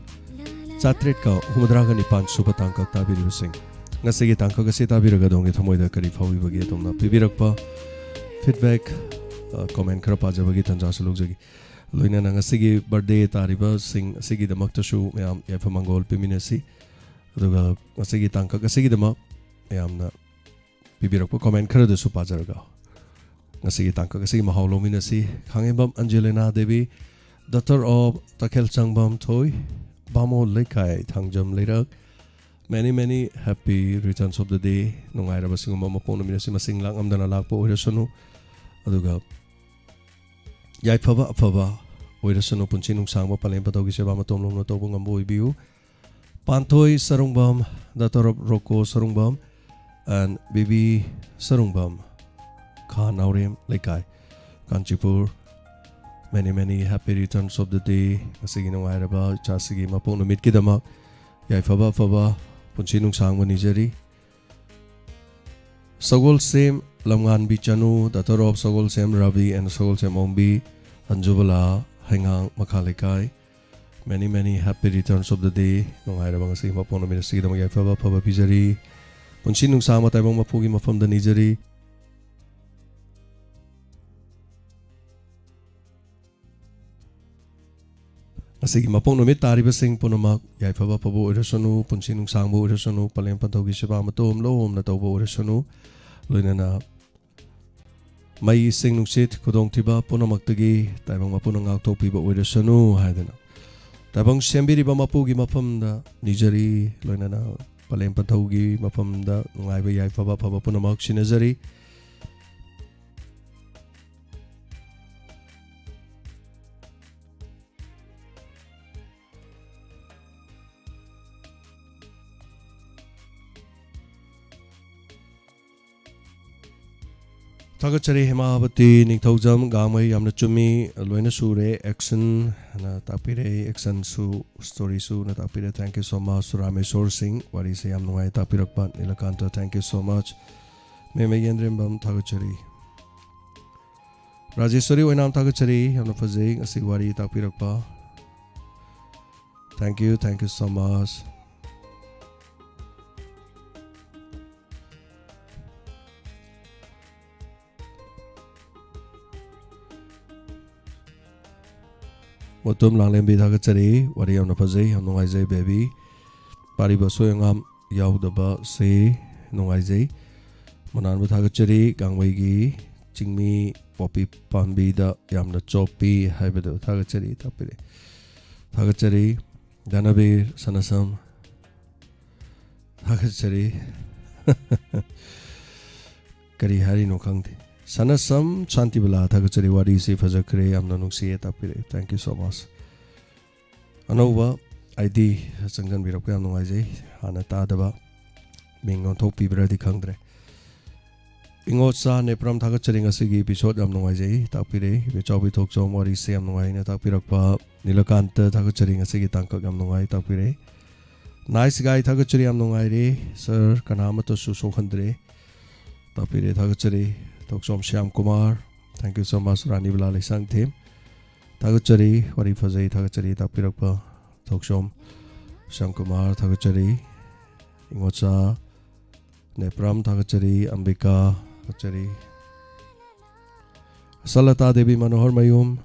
ꯆꯥꯇ꯭ꯔꯦꯠꯀ ꯍꯨꯝꯐꯨꯇꯔꯥꯒ ꯅꯤꯄꯥꯟ ꯁꯨꯕ ꯇꯥꯡꯀꯛ ꯇꯥꯕꯤꯔꯤꯕꯁꯤꯡ꯫ ꯉꯁꯤꯒꯤ ꯇꯥꯡꯀꯛ ꯑꯁꯤ ꯇꯥꯕꯤꯔꯒ ꯑꯗꯣꯝꯒꯤ ꯊꯃꯣꯏꯗ ꯀꯔꯤ ꯐꯥꯎꯕꯤꯕꯒꯦ? ꯑꯗꯣꯝꯅ ꯄꯤꯕꯤꯔꯛꯄ ꯐꯤꯗꯕꯦꯛ, ꯑ, ꯀꯣꯃꯦꯟ ꯈꯔ ꯄꯥꯖꯕꯒꯤ ꯇꯥꯟꯖꯥꯁꯨ ꯂꯧꯖꯒꯦ꯫ ꯂꯣꯏꯅꯅ ꯉꯁꯤꯒꯤ ꯕꯥꯔꯗꯦ ꯇꯥꯔꯤꯕꯁꯤꯡ ꯑꯁꯤꯒꯤꯗꯃꯛꯇꯁꯨ ꯃꯌꯥꯝ ꯌꯥꯏꯐ ꯃꯪꯒꯣꯜ ꯄꯤꯃꯤꯟꯅꯁꯤ꯫ ꯑꯗꯨꯒ ꯉꯁꯤꯒꯤ ꯇꯥꯡꯀꯛ ꯑꯁꯤꯒꯤꯗꯃꯛ ꯃꯌꯥꯝꯅ ꯄꯤꯕꯤꯔꯛꯄ ꯀꯣꯃꯦꯟ ꯈꯔꯗꯨꯁꯨ ꯄꯥꯖꯔꯒ ꯉꯁꯤꯒꯤ ꯇꯥꯡꯀꯛ ꯑꯁꯤꯒꯤ ꯃꯍꯥꯎ ꯂꯧꯃꯤꯟꯅꯁꯤ꯫ ꯈꯥꯉꯦꯝꯕꯝ ꯑꯟꯖꯂꯤꯅꯥ ꯗꯦꯕꯤ, daughter of ꯇꯈꯦꯜ ꯆꯪꯕꯝ ꯊꯣꯏ, ꯕꯥꯃꯣꯟ ꯂꯩꯀꯥꯏ, ꯊꯥꯡꯖꯝ ꯂꯩꯔꯛ, many many happy returns of the day꯫ ꯅꯨꯡꯉꯥꯏꯔꯕ ꯁꯤꯒꯨꯝꯕ ꯃꯄꯣꯛ ꯅꯨꯃꯤꯠ ꯑꯁꯤ ꯃꯁꯤꯡ ꯂꯥꯛꯉꯝꯗꯅ ꯂꯥꯛꯄ ꯑꯣꯏꯔꯁꯅꯨ, ꯑꯗꯨꯒ ꯌꯥꯏꯐꯕ ꯑꯐꯕ ꯑꯣꯏꯔꯁꯅꯨ, ꯄꯨꯟꯁꯤ ꯅꯨꯡꯁꯥꯡꯕ, ꯄꯂꯦꯝ ꯄꯟꯊꯧꯒꯤ ꯁꯦꯕꯥ ꯃꯇꯣꯝ ꯂꯣꯝꯅ ꯇꯧꯕ ꯉꯝꯕ ꯑꯣꯏꯕꯤꯌꯨ꯫ ꯄꯥꯟꯊꯣꯏ Sarungbam, daughter of ꯔꯣꯀꯣ Sarungbam and ꯕꯤꯕꯤ ꯁꯔꯨꯡꯕꯝ, ꯈꯥ ꯅꯥꯎꯔꯦꯝ ꯂꯩꯀꯥꯏ, Kanchipur, many many happy returns of the day꯫ ꯉꯁꯤꯒꯤ ꯅꯨꯡꯉꯥꯏꯔꯕ ꯏꯆꯥꯁꯤꯒꯤ ꯃꯄꯣꯛ ꯅꯨꯃꯤꯠꯀꯤꯗꯃꯛ ꯌꯥꯏꯐꯕ ꯑꯐꯕ ꯄꯨꯟꯁꯤ ꯅꯨꯡꯁꯥꯡꯕ ꯅꯤꯖꯔꯤ꯫ ꯁꯒꯣꯜꯁꯦꯝ ꯂꯝꯉꯥꯟꯕꯤ ꯆꯅꯨ, daughter of Sagolsem Ravi and ꯁꯒꯣꯜꯁꯦꯝ ꯑꯣꯡꯕꯤ, ꯑꯟꯖꯨꯕꯂꯥ, ꯍꯩꯉꯥꯡ ꯃꯈꯥ ꯂꯩꯀꯥꯏ, many many happy returns of the day꯫ ꯅꯨꯡꯉꯥꯏꯔꯕ ꯉꯁꯤꯒꯤ ꯃꯄꯣꯛ ꯅꯨꯃꯤꯠ ꯑꯁꯤꯒꯤꯗꯃꯛ ꯌꯥꯏꯐꯕ ꯑꯐꯕ ꯄꯤꯖꯔꯤ꯫ ꯄꯨꯟꯁꯤ ꯅꯨꯡꯁꯥꯡꯕ ꯇꯥꯏꯕꯪ ꯃꯄꯨꯒꯤ ꯃꯐꯝꯗ ꯅꯤꯖꯔꯤ꯫ ꯉꯁꯤꯒꯤ ꯃꯄꯣꯛ ꯅꯨꯃꯤꯠ ꯇꯥꯔꯤꯕꯁꯤꯡ ꯄꯨꯝꯅꯃꯛ ꯌꯥꯏꯐꯕ ꯑꯐꯕ ꯑꯣꯏꯔꯁꯅꯨ, ꯄꯨꯟꯁꯤ ꯅꯨꯡꯁꯥꯡꯕ ꯑꯣꯏꯔꯁꯅꯨ, ꯄꯂꯦꯝ ꯄꯟꯊꯧꯒꯤ ꯁꯦꯕꯥ ꯃꯇꯣꯝ ꯂꯣꯝꯅ ꯇꯧꯕ ꯑꯣꯏꯔꯁꯅꯨ, ꯂꯣꯏꯅꯅ ꯃꯩ, ꯏꯁꯤꯡ, ꯅꯨꯡꯁꯤꯠ, ꯈꯨꯗꯣꯡꯊꯤꯕ ꯄꯨꯝꯅꯃꯛꯇꯒꯤ ꯇꯥꯏꯕꯪ ꯃꯄꯨꯅ ꯉꯥꯛꯊꯣꯛꯄꯤꯕ ꯑꯣꯏꯔꯁꯅꯨ ꯍꯥꯏꯗꯅ ꯇꯥꯏꯕꯪ ꯁꯦꯝꯕꯤꯔꯤꯕ ꯃꯄꯨꯒꯤ ꯃꯐꯝꯗ ꯅꯤꯖꯔꯤ, ꯂꯣꯏꯅꯅ ꯄꯂꯦꯝ ꯄꯟꯊꯧꯒꯤ ꯃꯐꯝꯗ ꯅꯨꯡꯉꯥꯏꯕ ꯌꯥꯏꯐꯕ ꯑꯐꯕ ꯄꯨꯝꯅꯃꯛ ꯁꯤꯟꯅꯖꯔꯤ꯫ ꯊꯥꯒꯠꯆꯔꯤ ꯍꯦꯃꯥꯕꯇꯤ ꯅꯤꯡꯊꯧꯖꯝ ꯒꯥꯡꯃꯩ, ꯌꯥꯝꯅ ꯆꯨꯝꯃꯤ, ꯂꯣꯏꯅ ꯁꯨꯔꯦ꯫ Action ꯅ ꯇꯥꯛꯄꯤꯔꯦ, action ꯁꯨ, story ꯁꯨ ꯅ ꯇꯥꯛꯄꯤꯔꯦ꯫ Thank you so much꯫ Rameshwor ꯁꯤꯡ, ꯋꯥꯔꯤꯁꯦ ꯌꯥꯝ ꯅꯨꯡꯉꯥꯏ ꯇꯥꯛꯄꯤꯔꯛꯄ꯫ Nilakanta, thank you so much꯫ ꯃꯦꯝ ꯃꯩꯒꯦꯟꯗ꯭ꯔꯦꯝꯕꯝ, ꯊꯥꯒꯠꯆꯔꯤ꯫ ꯔꯥꯖꯦꯁ꯭ꯋꯔꯤ ꯑꯣꯏꯅꯥꯝ, ꯊꯥꯒꯠꯆꯔꯤ, ꯌꯥꯝꯅ ꯐꯖꯩ ꯉꯁꯤ ꯋꯥꯔꯤ ꯇꯥꯛꯄꯤꯔꯛꯄ꯫ Thank you, thank you so much. Mutum ꯂꯥꯡꯂꯦꯝꯕꯤ, ꯊꯥꯒꯠꯆꯔꯤ, ꯋꯥꯔꯤ ꯌꯥꯝꯅ ꯐꯖꯩ, ꯌꯥꯝ ꯅꯨꯡꯉꯥꯏꯖꯩ ꯕꯦꯕꯤ꯫ ꯄꯥꯔꯤꯕ ꯑꯁꯣꯏ ꯑꯉꯥꯝ ꯌꯥꯎꯗꯕꯁꯤ ꯅꯨꯡꯉꯥꯏꯖꯩ꯫ ꯃꯅꯥꯟꯕꯨ ꯊꯥꯒꯠꯆꯔꯤ꯫ ꯒꯥꯡꯃꯩꯒꯤ ꯆꯤꯡꯃꯤ ꯄꯣꯄꯤ ꯄꯥꯝꯕꯤꯗ ꯌꯥꯝꯅ ꯆꯣꯞꯄꯤ ꯍꯥꯏꯕꯗꯨ ꯊꯥꯒꯠꯆꯔꯤ, ꯇꯥꯛꯄꯤꯔꯦ꯫ ꯊꯥꯒꯠꯆꯔꯤ꯫ ꯗꯥꯅꯕꯤꯔ ꯁꯅꯥꯁꯝ, ꯊꯥꯒꯠꯆꯔꯤ꯫ ꯀꯔꯤ ꯍꯥꯏꯔꯤꯅꯣ ꯈꯪꯗꯦ꯫ ꯁꯅꯥꯁꯝ ꯁꯥꯟꯇꯤꯕꯂꯥ, ꯊꯥꯒꯠꯆꯔꯤ, ꯋꯥꯔꯤꯁꯤ ꯐꯖꯈ꯭ꯔꯦ, ꯌꯥꯝꯅ ꯅꯨꯡꯁꯤꯌꯦ, ꯇꯥꯛꯄꯤꯔꯛꯑꯦ, thank you so much꯫ ꯑꯅꯧꯕ ID ꯆꯪꯁꯤꯟꯕꯤꯔꯛꯄ ꯌꯥꯝ ꯅꯨꯡꯉꯥꯏꯖꯩ, ꯍꯥꯟꯅ ꯇꯥꯗꯕ ꯃꯤꯡ ꯑꯣꯟꯊꯣꯛꯄꯤꯕ꯭ꯔꯗꯤ ꯈꯪꯗ꯭ꯔꯦ꯫ ꯏꯉꯣꯆꯥ ꯅꯦꯄ꯭ꯔꯝ, ꯊꯥꯒꯠꯆꯔꯤ, ꯉꯁꯤꯒꯤ episode ꯌꯥꯝ ꯅꯨꯡꯉꯥꯏꯖꯩ, ꯇꯥꯛꯄꯤꯔꯦ꯫ ꯏꯕꯦꯆꯥꯎꯕꯤ ꯊꯣꯛꯆꯣꯝ, ꯋꯥꯔꯤꯁꯦ ꯌꯥꯝ ꯅꯨꯡꯉꯥꯏꯅ ꯇꯥꯛꯄꯤꯔꯛꯄ꯫ ꯅꯤꯂꯀꯥꯟꯇ, ꯊꯥꯒꯠꯆꯔꯤ, ꯉꯁꯤꯒꯤ ꯇꯥꯡꯀꯛ ꯌꯥꯝ ꯅꯨꯡꯉꯥꯏ, ꯇꯥꯛꯄꯤꯔꯦ꯫ Nice guy, ꯊꯥꯒꯠꯆꯔꯤ, ꯌꯥꯝ ꯅꯨꯡꯉꯥꯏꯔꯦ꯫ Sir, ꯀꯅꯥ ꯑꯃꯠꯇꯁꯨ ꯁꯣꯛꯍꯟꯗ꯭ꯔꯦ, ꯇꯥꯛꯄꯤꯔꯦ, ꯊꯥꯒꯠꯆꯔꯤ꯫ ꯊꯣꯛꯆꯣꯝ Shyam Kumar, thank you so much꯫ ꯔꯥꯅꯤꯕꯂꯥ ꯂꯩꯁꯥꯡꯊꯦꯝ, ꯊꯥꯒꯠꯆꯔꯤ, ꯋꯥꯔꯤ ꯐꯖꯩ, ꯊꯥꯒꯠꯆꯔꯤ, ꯇꯥꯛꯄꯤꯔꯛꯄ꯫ ꯊꯣꯛꯆꯣꯝ ꯁ꯭ꯌꯥꯝ ꯀꯨꯃꯥꯔ, ꯊꯥꯒꯠꯆꯔꯤ꯫ ꯏꯉꯣꯆꯥ ꯅꯦꯄ꯭ꯔꯥꯝ, ꯊꯥꯒꯠꯆꯔꯤ꯫ ꯑꯝꯕꯤꯀꯥ, ꯊꯥꯒꯠꯆꯔꯤ꯫ ꯑꯁꯥꯂꯇꯥ ꯗꯦꯕꯤ, ꯃꯅꯣꯍꯔ ꯃꯌꯨꯝ,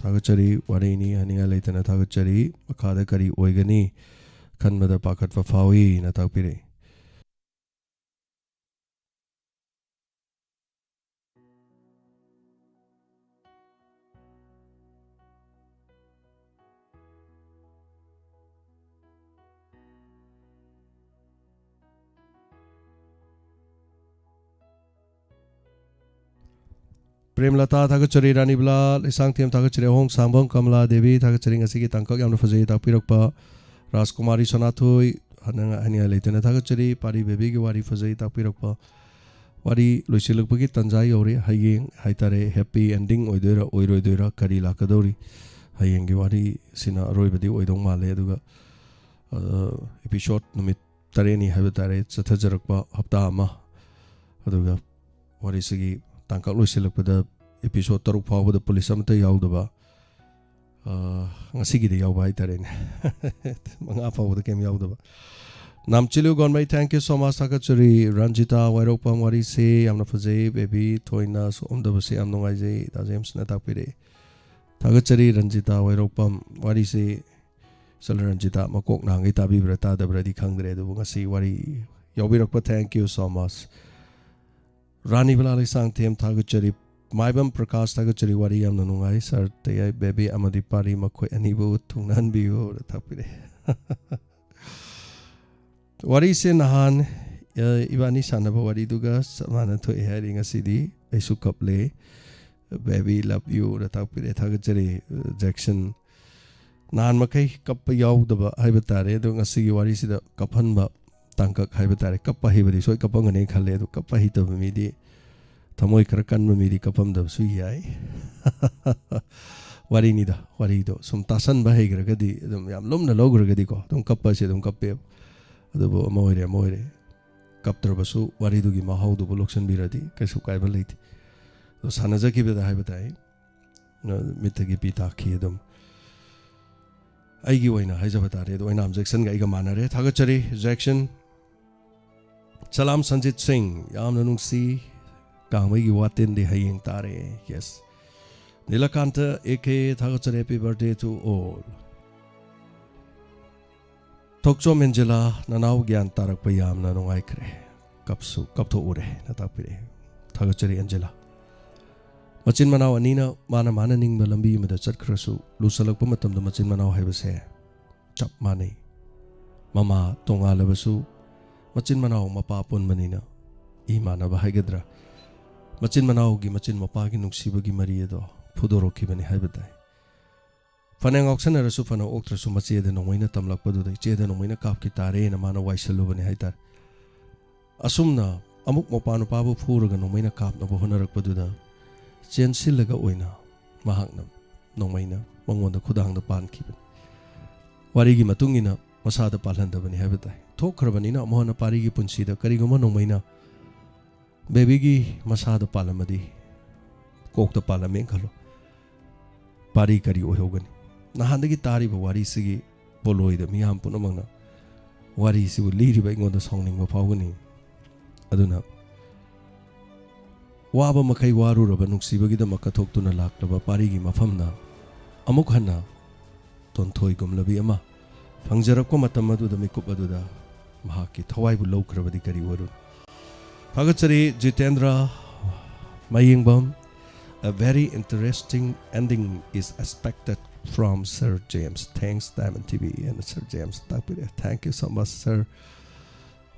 ꯊꯥꯒꯠꯆꯔꯤ꯫ ꯋꯥꯔꯤꯅꯤ, ꯍꯥꯏꯅꯤꯡꯉꯥꯏ ꯂꯩꯇꯅ ꯊꯥꯒꯠꯆꯔꯤ꯫ ꯃꯈꯥꯗ ꯀꯔꯤ ꯑꯣꯏꯒꯅꯤ ꯈꯟꯕꯗ ꯄꯥꯈꯠꯄ ꯐꯥꯎꯏꯅ ꯇꯥꯛꯄꯤꯔꯛꯏ꯫ ꯄ꯭ꯔꯦꯝꯂꯇꯥ, ꯊꯥꯒꯠꯆꯔꯤ꯫ ꯔꯥꯅꯤꯕꯂꯥ ꯂꯩꯁꯥꯡꯊꯦꯝ, ꯊꯥꯒꯠꯆꯔꯤ꯫ ꯑꯍꯣꯡ ꯁꯥꯡꯕꯝ ꯀꯃꯂꯥ ꯗꯦꯕꯤ, ꯊꯥꯒꯠꯆꯔꯤ, ꯉꯁꯤꯒꯤ ꯇꯥꯡꯀꯛ ꯌꯥꯝꯅ ꯐꯖꯩ ꯇꯥꯛꯄꯤꯔꯛꯄ꯫ ꯔꯥꯖꯀꯨꯃꯥꯔꯤ ꯁꯅꯥꯊꯣꯏ, ꯍꯥꯏꯅꯤꯡꯉꯥꯏ ꯂꯩꯇꯅ ꯊꯥꯒꯠꯆꯔꯤ꯫ ꯄꯥꯔꯤ ꯕꯦꯕꯤꯒꯤ ꯋꯥꯔꯤ ꯐꯖꯩ ꯇꯥꯛꯄꯤꯔꯛꯄ꯫ ꯋꯥꯔꯤ ꯂꯣꯏꯁꯤꯜꯂꯛꯄꯒꯤ ꯇꯥꯟꯖꯥ ꯌꯧꯔꯦ꯫ ꯍꯌꯦꯡ ꯍꯥꯏꯇꯥꯔꯦ, happy ending ꯑꯣꯏꯗꯣꯏꯔꯥ ꯑꯣꯏꯔꯣꯏꯗꯣꯏꯔꯥ, ꯀꯔꯤ ꯂꯥꯛꯀꯗꯧꯔꯤ? ꯍꯌꯦꯡꯒꯤ ꯋꯥꯔꯤꯁꯤꯅ ꯑꯔꯣꯏꯕꯗꯤ ꯑꯣꯏꯗꯧ ꯃꯥꯜꯂꯦ꯫ ꯑꯗꯨꯒ, ꯑ, episode ꯅꯨꯃꯤꯠ ꯇꯔꯦꯠꯅꯤ ꯍꯥꯏꯕ ꯇꯥꯔꯦ, ꯆꯠꯊꯖꯔꯛꯄ ꯍꯞꯇꯥ ꯑꯃ, ꯑꯗꯨꯒ ꯋꯥꯔꯤꯁꯤꯒꯤ ꯇꯥꯡꯀꯛ ꯂꯣꯏꯁꯤꯜꯂꯛꯄꯗ episode ꯇꯔꯨꯛ ꯐꯥꯎꯕꯗ ꯄꯨꯂꯤꯁ ꯑꯃꯠꯇ ꯌꯥꯎꯗꯕ, ꯑ, ꯉꯁꯤꯒꯤꯗꯤ ꯌꯥꯎꯕ ꯍꯥꯏꯇꯥꯔꯦꯅꯦ꯫ ꯃꯉꯥ ꯐꯥꯎꯕꯗ ꯀꯩꯝ ꯌꯥꯎꯗꯕ꯫ ꯅꯥꯝꯆꯤꯂꯨ ꯒꯣꯟꯃꯩ, thank you so much, ꯊꯥꯒꯠꯆꯔꯤ꯫ ꯔꯟꯖꯤꯇꯥ ꯋꯥꯏꯔꯣꯛꯄꯝ, ꯋꯥꯔꯤꯁꯦ ꯌꯥꯝꯅ ꯐꯖꯩ ꯕꯦꯕꯤ, ꯊꯣꯏꯅ ꯁꯣꯛꯑꯝꯗꯕꯁꯦ ꯌꯥꯝ ꯅꯨꯡꯉꯥꯏꯖꯩ, ꯗꯥ ꯖꯦꯝꯁꯅ ꯇꯥꯛꯄꯤꯔꯛꯑꯦ꯫ ꯊꯥꯒꯠꯆꯔꯤ ꯔꯟꯖꯤꯇꯥ ꯋꯥꯏꯔꯣꯛꯄꯝ, ꯋꯥꯔꯤꯁꯦ꯫ ꯆꯠꯂ ꯔꯟꯖꯤꯇꯥ, ꯃꯀꯣꯛ ꯅꯍꯥꯟꯈꯩ ꯇꯥꯕꯤꯕ꯭ꯔꯥ ꯇꯥꯗꯕ꯭ꯔꯥꯗꯤ ꯈꯪꯗ꯭ꯔꯦ, ꯑꯗꯨꯕꯨ ꯉꯁꯤ ꯋꯥꯔꯤ ꯌꯥꯎꯕꯤꯔꯛꯄ, thank you so much꯫ ꯔꯥꯅꯤ ꯕꯂꯥ ꯂꯩꯁꯥꯡꯊꯦꯝ, ꯊꯥꯒꯠꯆꯔꯤ꯫ ꯃꯥꯏꯕꯝ ꯄ꯭ꯔꯀꯥꯁ, ꯊꯥꯒꯠꯆꯔꯤ, ꯋꯥꯔꯤ ꯌꯥꯝꯅ ꯅꯨꯡꯉꯥꯏ꯫ ꯁꯥꯔ ꯇꯌꯥꯏ, ꯕꯦꯕꯤ ꯑꯃꯗꯤ ꯄꯥꯔꯤ, ꯃꯈꯣꯏ ꯑꯅꯤꯕꯨ ꯊꯨꯡꯅꯍꯟꯕꯤꯌꯨ ꯊꯥꯛꯄꯤꯔꯦ꯫ ꯋꯥꯔꯤꯁꯦ ꯅꯍꯥꯟ, ꯑ, ꯏꯕꯥꯅꯤ ꯁꯥꯟꯅꯕ ꯋꯥꯔꯤꯗꯨꯒ ꯆꯞ ꯃꯥꯟꯅ ꯊꯣꯛꯑꯦ ꯍꯥꯏꯔꯤ ꯉꯁꯤꯗꯤ꯫ ꯑꯩꯁꯨ ꯀꯞꯂꯦ꯫ ꯕꯦꯕꯤ, love you ꯅ ꯇꯥꯛꯄꯤꯔꯦ꯫ ꯊꯥꯒꯠꯆꯔꯤ, ꯖꯦꯛꯁꯟ꯫ ꯅꯍꯥꯟ ꯃꯈꯩ ꯀꯞꯄ ꯌꯥꯎꯗꯕ ꯍꯥꯏꯕ ꯇꯥꯔꯦ, ꯑꯗꯣ ꯉꯁꯤꯒꯤ ꯋꯥꯔꯤꯁꯤꯗ ꯀꯞꯍꯟꯕ ꯇꯥꯡꯀꯛ ꯍꯥꯏꯕ ꯇꯥꯔꯦ꯫ ꯀꯞꯄ ꯍꯩꯕꯗꯤ ꯁꯣꯏ ꯀꯞꯄꯝꯒꯅꯤ ꯈꯜꯂꯦ, ꯑꯗꯣ ꯀꯞꯄ ꯍꯩꯇꯕ ꯃꯤꯗꯤ, ꯊꯃꯣꯏ ꯈꯔ ꯀꯟꯕ ꯃꯤꯗꯤ ꯀꯞꯄꯝꯗꯕꯁꯨ ꯌꯥꯏ꯫ ꯋꯥꯔꯤꯅꯤꯗ, ꯋꯥꯔꯤꯗꯣ ꯁꯨꯝ ꯇꯥꯁꯟꯕ ꯍꯩꯈ꯭ꯔꯒꯗꯤ, ꯑꯗꯨꯝ ꯌꯥꯝ ꯂꯨꯝꯅ ꯂꯧꯈ꯭ꯔꯒꯗꯤꯀꯣ, ꯑꯗꯨꯝ ꯀꯞꯄꯁꯦ ꯑꯗꯨꯝ ꯀꯞꯄꯦꯕ꯫ ꯑꯗꯨꯕꯨ ꯑꯃ ꯑꯣꯏꯔꯦ, ꯑꯃ ꯑꯣꯏꯔꯦ, ꯀꯞꯇ꯭ꯔꯕꯁꯨ ꯋꯥꯔꯤꯗꯨꯒꯤ ꯃꯍꯥꯎꯗꯨꯕꯨ ꯂꯧꯁꯤꯟꯕꯤꯔꯗꯤ ꯀꯩꯁꯨ ꯀꯥꯏꯕ ꯂꯩꯇꯦ꯫ ꯑꯗꯣ ꯁꯥꯟꯅꯖꯈꯤꯕꯗ ꯍꯥꯏꯕ ꯇꯥꯏ, ꯃꯤꯠꯇꯒꯤ ꯄꯤ ꯇꯥꯈꯤ꯫ ꯑꯗꯨꯝ ꯑꯩꯒꯤ ꯑꯣꯏꯅ ꯍꯥꯏꯖꯕ ꯇꯥꯔꯦ, ꯑꯗꯣ ꯑꯣꯏꯅꯥꯝ ꯖꯦꯛꯁꯟꯒ ꯑꯩꯒ ꯃꯥꯟꯅꯔꯦ꯫ ꯊꯥꯒꯠꯆꯔꯤ ꯖꯦꯛꯁꯟ꯫ ꯁꯂꯥꯝ ꯁꯟꯖꯤꯠ ꯁꯤꯡ, ꯌꯥꯝꯅ ꯅꯨꯡꯁꯤ꯫ ꯀꯥꯡꯃꯩꯒꯤ ꯋꯥꯇꯦꯟꯗꯤ ꯍꯌꯦꯡ ꯇꯥꯔꯦ꯫ Yes꯫ ꯅꯤꯂꯀꯥꯟꯇ ꯑꯦ ꯀꯦ, ꯊꯥꯒꯠꯆꯔꯤ, happy birthday to all꯫ Thokchom Angela, ꯅꯅꯥꯎ ꯒ꯭ꯌꯥꯟ ꯇꯥꯔꯛꯄ ꯌꯥꯝꯅ ꯅꯨꯡꯉꯥꯏꯈ꯭ꯔꯦ꯫ ꯀꯞꯁꯨ ꯀꯞꯊꯣꯛꯎꯔꯦ ꯅ ꯇꯥꯛꯄꯤꯔꯛꯑꯦ꯫ ꯊꯥꯒꯠꯆꯔꯤ ꯑꯦꯟꯖꯦꯂꯥ꯫ ꯃꯆꯤꯟ ꯃꯅꯥꯎ ꯑꯅꯤꯅ ꯃꯥꯅ ꯃꯥꯅ ꯅꯤꯡꯕ ꯂꯝꯕꯤ ꯑꯃꯗ ꯆꯠꯈ꯭ꯔꯁꯨ, ꯂꯨꯁꯜꯂꯛꯄ ꯃꯇꯝꯗ ꯃꯆꯤꯟ ꯃꯅꯥꯎ ꯍꯥꯏꯕꯁꯦ ꯆꯞ ꯃꯥꯟꯅꯩ꯫ ꯃꯃꯥ ꯇꯣꯉꯥꯜꯂꯕꯁꯨ ꯃꯆꯤꯟ ꯃꯅꯥꯎ ꯃꯄꯥ ꯄꯨꯟꯕꯅꯤꯅ ꯏ ꯃꯥꯟꯅꯕ ꯍꯥꯏꯒꯗ꯭ꯔꯥ, ꯃꯆꯤꯟ ꯃꯅꯥꯎꯒꯤ ꯃꯆꯤꯟ ꯃꯄꯥꯒꯤ ꯅꯨꯡꯁꯤꯕꯒꯤ ꯃꯔꯤ ꯑꯗꯣ ꯐꯨꯗꯣꯔꯛꯈꯤꯕꯅꯤ ꯍꯥꯏꯕ ꯇꯥꯏ꯫ ꯐꯅ ꯉꯥꯎꯁꯟꯅꯔꯁꯨ, ꯐꯅ ꯑꯣꯛꯇ꯭ꯔꯁꯨ, ꯃꯆꯦꯗ ꯅꯣꯡꯃꯩꯅ ꯇꯝꯂꯛꯄꯗꯨꯗ ꯏꯆꯦꯗ ꯅꯣꯡꯃꯩꯅ ꯀꯥꯞꯈꯤ ꯇꯥꯔꯦꯅ ꯃꯥꯅ ꯋꯥꯏꯁꯜꯂꯨꯕꯅꯤ ꯍꯥꯏꯇꯥꯔꯦ꯫ ꯑꯁꯨꯝꯅ ꯑꯃꯨꯛ ꯃꯄꯥ ꯅꯨꯄꯥꯕꯨ ꯐꯨꯔꯒ ꯅꯣꯡꯃꯩꯅ ꯀꯥꯞꯅꯕ ꯍꯣꯠꯅꯔꯛꯄꯗꯨꯗ ꯆꯦꯟꯁꯤꯜꯂꯒ ꯑꯣꯏꯅ ꯃꯍꯥꯛꯅ ꯅꯣꯡꯃꯩꯅ ꯃꯉꯣꯟꯗ ꯈꯨꯗꯥꯡꯗ ꯄꯥꯟꯈꯤꯕꯅꯤ꯫ ꯋꯥꯔꯤꯒꯤ ꯃꯇꯨꯡ ꯏꯟꯅ ꯃꯁꯥꯗ ꯄꯥꯜꯍꯟꯗꯕꯅꯤ ꯍꯥꯏꯕ ꯇꯥꯏ꯫ ꯊꯣꯛꯈ꯭ꯔꯕꯅꯤꯅ ꯑꯃꯨꯛ ꯍꯟꯅ ꯄꯥꯔꯤꯒꯤ ꯄꯨꯟꯁꯤꯗ ꯀꯔꯤꯒꯨꯝꯕ ꯅꯣꯡꯃꯩꯅ ꯕꯦꯕꯤꯒꯤ ꯃꯁꯥꯗ ꯄꯥꯜꯂꯝꯃꯗꯤ, ꯀꯣꯛꯇ ꯄꯥꯜꯂꯝꯃꯦꯅ ꯈꯜꯂꯣ, ꯄꯥꯔꯤ ꯀꯔꯤ ꯑꯣꯏꯍꯧꯒꯅꯤ? ꯅꯍꯥꯟꯗꯒꯤ ꯇꯥꯔꯤꯕ ꯋꯥꯔꯤꯁꯤꯒꯤ ꯄꯣꯂꯣꯏꯗ ꯃꯤꯌꯥꯝ ꯄꯨꯝꯅꯃꯛꯅ ꯋꯥꯔꯤꯁꯤꯕꯨ ꯂꯤꯔꯤꯕ ꯑꯩꯉꯣꯟꯗ ꯁꯥꯎꯅꯤꯡꯕ ꯐꯥꯎꯒꯅꯤ꯫ ꯑꯗꯨꯅ ꯋꯥꯕ ꯃꯈꯩ ꯋꯥꯔꯨꯔꯕ ꯅꯨꯡꯁꯤꯕꯒꯤꯗꯃꯛ ꯀꯠꯊꯣꯛꯇꯨꯅ ꯂꯥꯛꯂꯕ ꯄꯥꯔꯤꯒꯤ ꯃꯐꯝꯗ ꯑꯃꯨꯛ ꯍꯟꯅ ꯇꯣꯟꯊꯣꯏꯒꯨꯝꯂꯕꯤ ꯑꯃ ꯐꯪꯖꯔꯛꯄ ꯃꯇꯝ ꯑꯗꯨꯗ, ꯃꯤꯀꯨꯞ ꯑꯗꯨꯗ ꯃꯍꯥꯛꯀꯤ ꯊꯋꯥꯏꯕꯨ ꯂꯧꯈ꯭ꯔꯕꯗꯤ ꯀꯔꯤ ꯑꯣꯏꯔꯨꯅꯤ? ꯊꯥꯒꯠꯆꯔꯤ ꯖꯤꯇꯦꯟꯗ꯭ꯔ ꯃꯌꯦꯡꯕꯝ꯫ A very interesting ending is expected from Sir James. Thanks, Diamond T V and Sir James ꯇꯥꯛꯄꯤꯔꯦ꯫ Thank you so much, sir.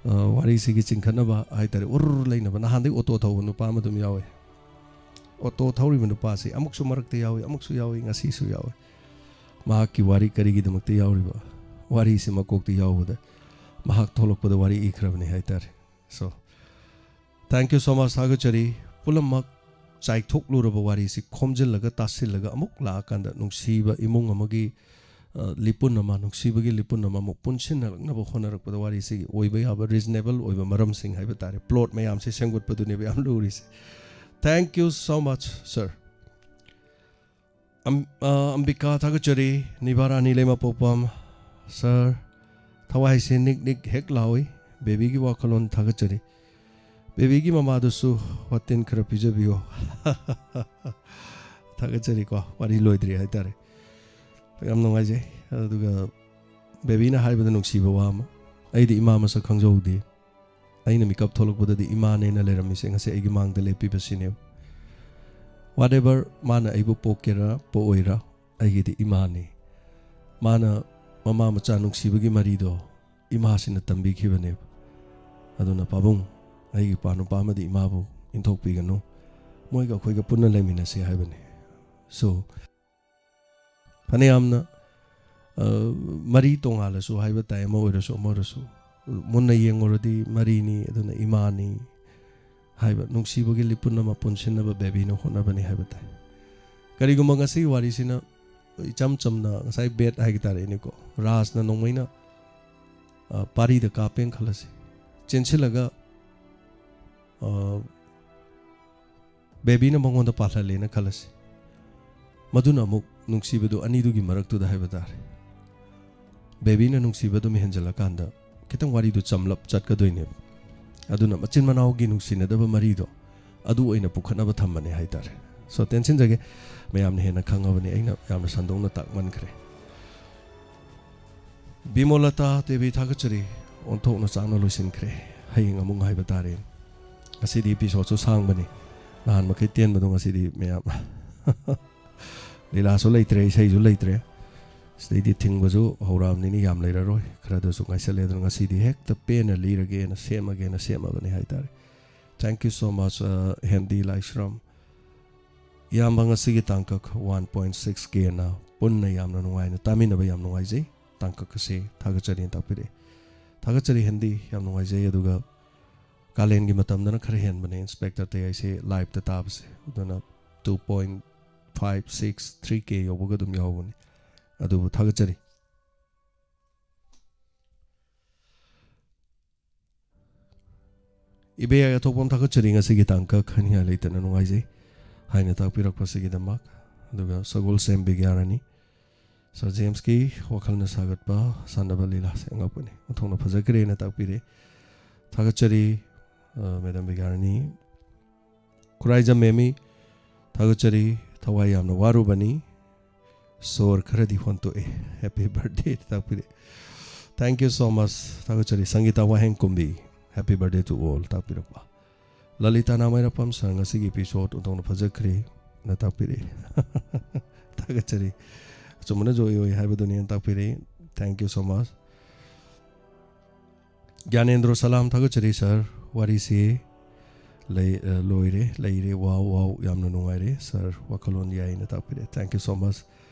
ꯑ, ꯋꯥꯔꯤꯁꯤꯒꯤ ꯆꯤꯡꯈꯠꯅꯕ ꯍꯥꯏꯇꯥꯔꯦ, ꯎꯔ ꯂꯩꯅꯕ꯫ ꯅꯍꯥꯟꯗꯩ ꯑꯣꯇꯣ ꯊꯧꯕ ꯅꯨꯄꯥ ꯑꯃ ꯑꯗꯨꯝ ꯌꯥꯎꯋꯦ꯫ ꯑꯣꯇꯣ ꯊꯧꯔꯤꯕ ꯅꯨꯄꯥꯁꯤ ꯑꯃꯨꯛꯁꯨ ꯃꯔꯛꯇ ꯌꯥꯎꯏ, ꯑꯃꯨꯛꯁꯨ ꯌꯥꯎꯏ, ꯉꯁꯤꯁꯨ ꯌꯥꯎꯏ꯫ ꯃꯍꯥꯛꯀꯤ ꯋꯥꯔꯤ ꯀꯔꯤꯒꯤꯗꯃꯛꯇ ꯌꯥꯎꯔꯤꯕ? ꯋꯥꯔꯤꯁꯤ ꯃꯀꯣꯛꯇ ꯌꯥꯎꯕꯗ ꯃꯍꯥꯛ ꯊꯣꯛꯂꯛꯄꯗ ꯋꯥꯔꯤ ꯏꯈ꯭ꯔꯕꯅꯤ ꯍꯥꯏꯇꯥꯔꯦ꯫ So, thank you so much, ꯊꯥꯒꯠꯆꯔꯤ꯫ ꯄꯨꯝꯅꯃꯛ ꯆꯥꯏꯊꯣꯛꯂꯨꯔꯕ ꯋꯥꯔꯤꯁꯤ ꯈꯣꯝꯖꯤꯜꯂꯒ, ꯇꯥꯁꯤꯜꯂꯒ, ꯑꯃꯨꯛ ꯂꯥꯛꯑꯀꯥꯟꯗ ꯅꯨꯡꯁꯤꯕ ꯏꯃꯨꯡ ꯑꯃꯒꯤ, ꯑ, ꯂꯤꯄꯨꯟ ꯑꯃ, ꯅꯨꯡꯁꯤꯕꯒꯤ ꯂꯤꯄꯨꯟ ꯑꯃ ꯑꯃꯨꯛ ꯄꯨꯟꯁꯤꯟꯅꯔꯛꯅꯕ ꯍꯣꯠꯅꯔꯛꯄꯗ ꯋꯥꯔꯤꯁꯤꯒꯤ ꯑꯣꯏꯕ ꯌꯥꯕ reasonable ꯑꯣꯏꯕ ꯃꯔꯝꯁꯤꯡ ꯍꯥꯏꯕ ꯇꯥꯔꯦ, plot ꯃꯌꯥꯝꯁꯦ ꯁꯦꯝꯒꯠꯄꯗꯨꯅꯦꯕ ꯌꯥꯝ ꯂꯨꯔꯤꯁꯦ꯫ Thank you so much, sir. ꯑꯝ-, ꯑ, ꯑꯝꯕꯤꯀꯥ ꯊꯥꯒꯠꯆꯔꯤ, ꯅꯤꯕꯥꯔꯥꯅꯤ ꯂꯩꯃꯄꯣꯛꯄꯝ꯫ Sir, ꯊꯋꯥꯏꯁꯦ ꯅꯤꯛ ꯅꯤꯛ ꯍꯦꯛ ꯂꯥꯎꯏ꯫ ꯕꯦꯕꯤꯒꯤ ꯋꯥꯈꯜꯂꯣꯟ ꯊꯥꯒꯠꯆꯔꯤ꯫ ꯕꯦꯕꯤꯒꯤ ꯃꯃꯥꯗꯨꯁꯨ ꯋꯥꯇꯤꯟ ꯈꯔ ꯄꯤꯖꯕꯤꯌꯣ꯫ ꯊꯥꯒꯠꯆꯔꯤꯀꯣ, ꯋꯥꯔꯤ ꯂꯣꯏꯗ꯭ꯔꯤ ꯍꯥꯏꯇꯥꯔꯦ꯫ ꯌꯥꯝ ꯅꯨꯡꯉꯥꯏꯖꯩ꯫ ꯑꯗꯨꯒ ꯕꯦꯕꯤꯅ ꯍꯥꯏꯕꯗ ꯅꯨꯡꯁꯤꯕ ꯋꯥ ꯑꯃ, "ꯑꯩꯗꯤ ꯏꯃꯥ ꯃꯁꯛ ꯈꯪꯖꯍꯧꯗꯦ꯫ ꯑꯩꯅ ꯃꯤꯀꯞ ꯊꯣꯛꯂꯛꯄꯗꯗꯤ ꯏꯃꯥꯅꯦꯅ ꯂꯩꯔꯝꯃꯤꯁꯦ ꯉꯁꯤ ꯑꯩꯒꯤ ꯃꯥꯡꯗ ꯂꯦꯞꯄꯤꯕꯁꯤꯅꯦꯕ꯫" Whatever, ꯃꯥꯅ ꯑꯩꯕꯨ ꯄꯣꯛꯀꯦꯔꯥ ꯄꯣꯛꯑꯣꯏꯔꯥ, ꯑꯩꯒꯤꯗꯤ ꯏꯃꯥꯅꯤ꯫ ꯃꯥꯅ ꯃꯃꯥ ꯃꯆꯥ ꯅꯨꯡꯁꯤꯕꯒꯤ ꯃꯔꯤꯗꯣ ꯏꯃꯥꯁꯤꯅ ꯇꯝꯕꯤꯈꯤꯕꯅꯦꯕ꯫ ꯑꯗꯨꯅ ꯄꯥꯕꯨꯡ, ꯑꯩꯒꯤ ꯏꯄꯥ ꯅꯨꯄꯥ ꯑꯃꯗꯤ ꯏꯃꯥꯕꯨ ꯏꯟꯊꯣꯛꯄꯤꯒꯅꯨ, ꯃꯣꯏꯒ ꯑꯩꯈꯣꯏꯒ ꯄꯨꯟꯅ ꯂꯩꯃꯤꯟꯅꯁꯤ ꯍꯥꯏꯕꯅꯤ꯫ So, ꯐꯅꯌꯥꯝꯅ, ꯑ, ꯃꯔꯤ ꯇꯣꯉꯥꯜꯂꯁꯨ ꯍꯥꯏꯕ ꯇꯥꯏ, ꯑꯃ ꯑꯣꯏꯔꯁꯨ ꯑꯃ ꯑꯣꯏꯔꯁꯨ, ꯃꯨꯟꯅ ꯌꯦꯡꯉꯨꯔꯗꯤ ꯃꯔꯤꯅꯤ, ꯑꯗꯨꯅ ꯏꯃꯥꯅꯤ ꯍꯥꯏꯕ ꯅꯨꯡꯁꯤꯕꯒꯤ ꯂꯤꯄꯨꯟ ꯑꯃ ꯄꯨꯟꯁꯤꯟꯅꯕ ꯕꯦꯕꯤꯅ ꯍꯣꯠꯅꯕꯅꯤ ꯍꯥꯏꯕ ꯇꯥꯏ꯫ ꯀꯔꯤꯒꯨꯝꯕ ꯉꯁꯤꯒꯤ ꯋꯥꯔꯤꯁꯤꯅ ꯏꯆꯝ ꯆꯝꯅ ꯉꯁꯥꯏ ꯕꯦꯠ ꯍꯥꯏꯒ ꯇꯥꯔꯦꯅꯦꯀꯣ, ꯔꯥꯖꯅ ꯅꯣꯡꯃꯩꯅ ꯑ, ꯄꯥꯔꯤꯗ ꯀꯥꯞꯄꯦꯅ ꯈꯜꯂꯁꯤ꯫ ꯆꯦꯟꯁꯤꯜꯂꯒ, ꯑ, ꯕꯦꯕꯤꯅ ꯃꯉꯣꯟꯗ ꯄꯥꯜꯍꯜꯂꯦꯅ ꯈꯜꯂꯁꯤ꯫ ꯃꯗꯨꯅ ꯑꯃꯨꯛ ꯅꯨꯡꯁꯤꯕꯗꯨ ꯑꯅꯤꯗꯨꯒꯤ ꯃꯔꯛꯇꯨꯗ ꯍꯥꯏꯕ ꯇꯥꯔꯦ꯫ ꯕꯦꯕꯤꯅ ꯅꯨꯡꯁꯤꯕ ꯑꯗꯨꯝ ꯍꯦꯟꯖꯜꯂꯀꯥꯟꯗ ꯈꯤꯇꯪ ꯋꯥꯔꯤꯗꯨ ꯆꯝꯂꯞ ꯆꯠꯀꯗꯣꯏꯅꯦꯕ꯫ ꯑꯗꯨꯅ ꯃꯆꯤꯟ ꯃꯅꯥꯎꯒꯤ ꯅꯨꯡꯁꯤꯅꯗꯕ ꯃꯔꯤꯗꯣ ꯑꯗꯨ ꯑꯣꯏꯅ ꯄꯨꯈꯠꯅꯕ ꯊꯝꯕꯅꯦ ꯍꯥꯏꯇꯥꯔꯦ꯫ So, ꯇꯦꯟꯁꯤꯟꯖꯒꯦ, ꯃꯌꯥꯝꯅ ꯍꯦꯟꯅ ꯈꯪꯉꯕꯅꯤ, ꯑꯩꯅ ꯌꯥꯝꯅ ꯁꯟꯗꯣꯛꯅ ꯇꯥꯛꯃꯟꯈ꯭ꯔꯦ꯫ ꯕꯤꯃꯣꯂꯇꯥ ꯗꯦꯕꯤ, ꯊꯥꯒꯠꯆꯔꯤ꯫ ꯑꯣꯟꯊꯣꯛꯅ ꯆꯥꯛꯅ ꯂꯣꯏꯁꯤꯟꯈ꯭ꯔꯦ꯫ ꯍꯌꯦꯡ ꯑꯃꯨꯛ ꯉꯥꯏꯕ ꯇꯥꯔꯦ꯫ ꯉꯁꯤꯗꯤ episodeꯁꯨ ꯁꯥꯡꯕꯅꯤ꯫ ꯅꯍꯥꯟ ꯃꯈꯩ ꯇꯦꯟꯕꯗꯣ ꯉꯁꯤꯗꯤ ꯃꯌꯥꯝ ꯂꯤꯂꯥꯁꯨ ꯂꯩꯇ꯭ꯔꯦ, ꯏꯁꯩꯁꯨ ꯂꯩꯇ꯭ꯔꯦ꯫ ꯁꯤꯗꯩꯗꯤ ꯊꯤꯡꯕꯁꯨ ꯍꯧꯔꯛꯑꯕꯅꯤꯅ ꯌꯥꯝ ꯂꯩꯔꯔꯣꯏ꯫ ꯈꯔꯗꯁꯨ ꯉꯥꯏꯁꯜꯂꯦ꯫ ꯑꯗꯨꯅ ꯉꯁꯤꯗꯤ ꯍꯦꯛꯇ ꯄꯦꯟꯅ ꯂꯤꯔꯒꯦꯅ ꯁꯦꯝꯃꯒꯦꯅ ꯁꯦꯝꯃꯕꯅꯤ ꯍꯥꯏꯇꯥꯔꯦ꯫ Thank you so much, uh, ꯍꯦꯟꯗꯤ ꯂꯥꯏꯁ꯭ꯔꯝ꯫ ꯏꯌꯥꯝꯕ, ꯉꯁꯤꯒꯤ ꯇꯥꯡꯀꯛ one point six Kꯅ ꯄꯨꯟꯅ ꯌꯥꯝꯅ ꯅꯨꯡꯉꯥꯏꯅ ꯇꯥꯃꯤꯟꯅꯕ ꯌꯥꯝ ꯅꯨꯡꯉꯥꯏꯖꯩ꯫ ꯇꯥꯡꯀꯛ ꯑꯁꯤ ꯊꯥꯒꯠꯆꯔꯤꯅ ꯇꯥꯛꯄꯤꯔꯛꯏ꯫ ꯊꯥꯒꯠꯆꯔꯤ ꯍꯦꯟꯗꯤ, ꯌꯥꯝ ꯅꯨꯡꯉꯥꯏꯖꯩ꯫ ꯑꯗꯨꯒ ꯀꯥꯂꯦꯟꯒꯤ ꯃꯇꯝꯗꯅ ꯈꯔ ꯍꯦꯟꯕꯅꯦ ꯏꯟꯁꯄꯦꯛꯇꯔ ꯇꯌꯥꯏꯁꯦ liveꯇ ꯇꯥꯕꯁꯦ꯫ ꯑꯗꯨꯅ two point five six three K ꯌꯧꯕꯒ ꯑꯗꯨꯝ ꯌꯥꯎꯕꯅꯤ꯫ ꯑꯗꯨꯕꯨ ꯊꯥꯒꯠꯆꯔꯤ꯫ ꯏꯕꯦ ꯑꯊꯣꯛꯄꯝ, ꯊꯥꯒꯠꯆꯔꯤ, ꯉꯁꯤꯒꯤ ꯇꯥꯡꯀꯛ ꯍꯥꯏꯅꯤꯡꯉꯥꯏ ꯂꯩꯇꯅ ꯅꯨꯡꯉꯥꯏꯖꯩ ꯍꯥꯏꯅ ꯇꯥꯛꯄꯤꯔꯛꯄꯁꯤꯒꯤꯗꯃꯛ꯫ ꯑꯗꯨꯒ ꯁꯒꯣꯜꯁꯦꯝ ꯕꯤꯒ꯭ꯌꯥꯔꯥꯅꯤ, ꯁꯔ ꯖꯦꯝꯁꯀꯤ ꯋꯥꯈꯜꯅ ꯁꯥꯒꯠꯄ ꯁꯥꯟꯅꯕ ꯂꯤꯂꯥꯁꯦ ꯑꯉꯛꯄꯅꯤ, ꯑꯣꯟꯊꯣꯛꯅ ꯐꯖꯈ꯭ꯔꯦꯅ ꯇꯥꯛꯄꯤꯔꯦ꯫ ꯊꯥꯒꯠꯆꯔꯤ, ꯑ, ꯃꯦꯗꯥꯝ ꯕꯤꯒ꯭ꯌꯥꯔꯥꯅꯤ꯫ ꯈꯨꯔꯥꯏꯖꯝ ꯃꯦꯃꯤ, ꯊꯥꯒꯠꯆꯔꯤ, ꯊꯋꯥꯏ ꯌꯥꯝꯅ ꯋꯥꯔꯨꯕꯅꯤ꯫ ꯁꯣꯔ ꯈꯔꯗꯤ ꯍꯣꯟꯇꯣꯛꯑꯦ꯫ Happy birthday ꯇꯥꯛꯄꯤꯔꯛꯑꯦ꯫ Thank you so much꯫ ꯊꯥꯒꯠꯆꯔꯤ꯫ ꯁꯪꯒꯤꯇꯥ ꯋꯥꯍꯦꯡ ꯀꯨꯝꯕꯤ, happy birthday to all ꯇꯥꯛꯄꯤꯔꯛꯄ꯫ ꯂꯂꯤꯇꯥ ꯅꯥꯃꯩꯔꯥꯄꯝ, ꯁꯥꯔ, ꯉꯁꯤꯒꯤ episode ꯑꯣꯟꯊꯣꯛꯅ ꯐꯖꯈ꯭ꯔꯦ ꯅ ꯇꯥꯛꯄꯤꯔꯛꯏ꯫ ꯊꯥꯒꯠꯆꯔꯤ꯫ ꯑꯆꯨꯝꯕꯅꯁꯨ ꯑꯣꯏ ꯑꯣꯏ ꯍꯥꯏꯕꯗꯨꯅꯦꯅ ꯇꯥꯛꯄꯤꯔꯛꯏ꯫ Thank you so much꯫ ꯒ꯭ꯌꯥꯅꯦꯟꯗ꯭ꯔꯣ ꯁꯂꯥꯝ, ꯊꯥꯒꯠꯆꯔꯤ ꯁꯥꯔ, ꯋꯥꯔꯤꯁꯤ ꯂꯩ-, ꯑ, ꯂꯣꯏꯔꯦ, ꯂꯩꯔꯦ, ꯋꯥꯎ, ꯋꯥꯎ, ꯌꯥꯝꯅ ꯅꯨꯡꯉꯥꯏꯔꯦ ꯁꯥꯔ, ꯋꯥꯈꯜꯂꯣꯟ ꯌꯥꯏꯅ ꯇꯥꯛꯄꯤꯔꯦ꯫ Thank you so much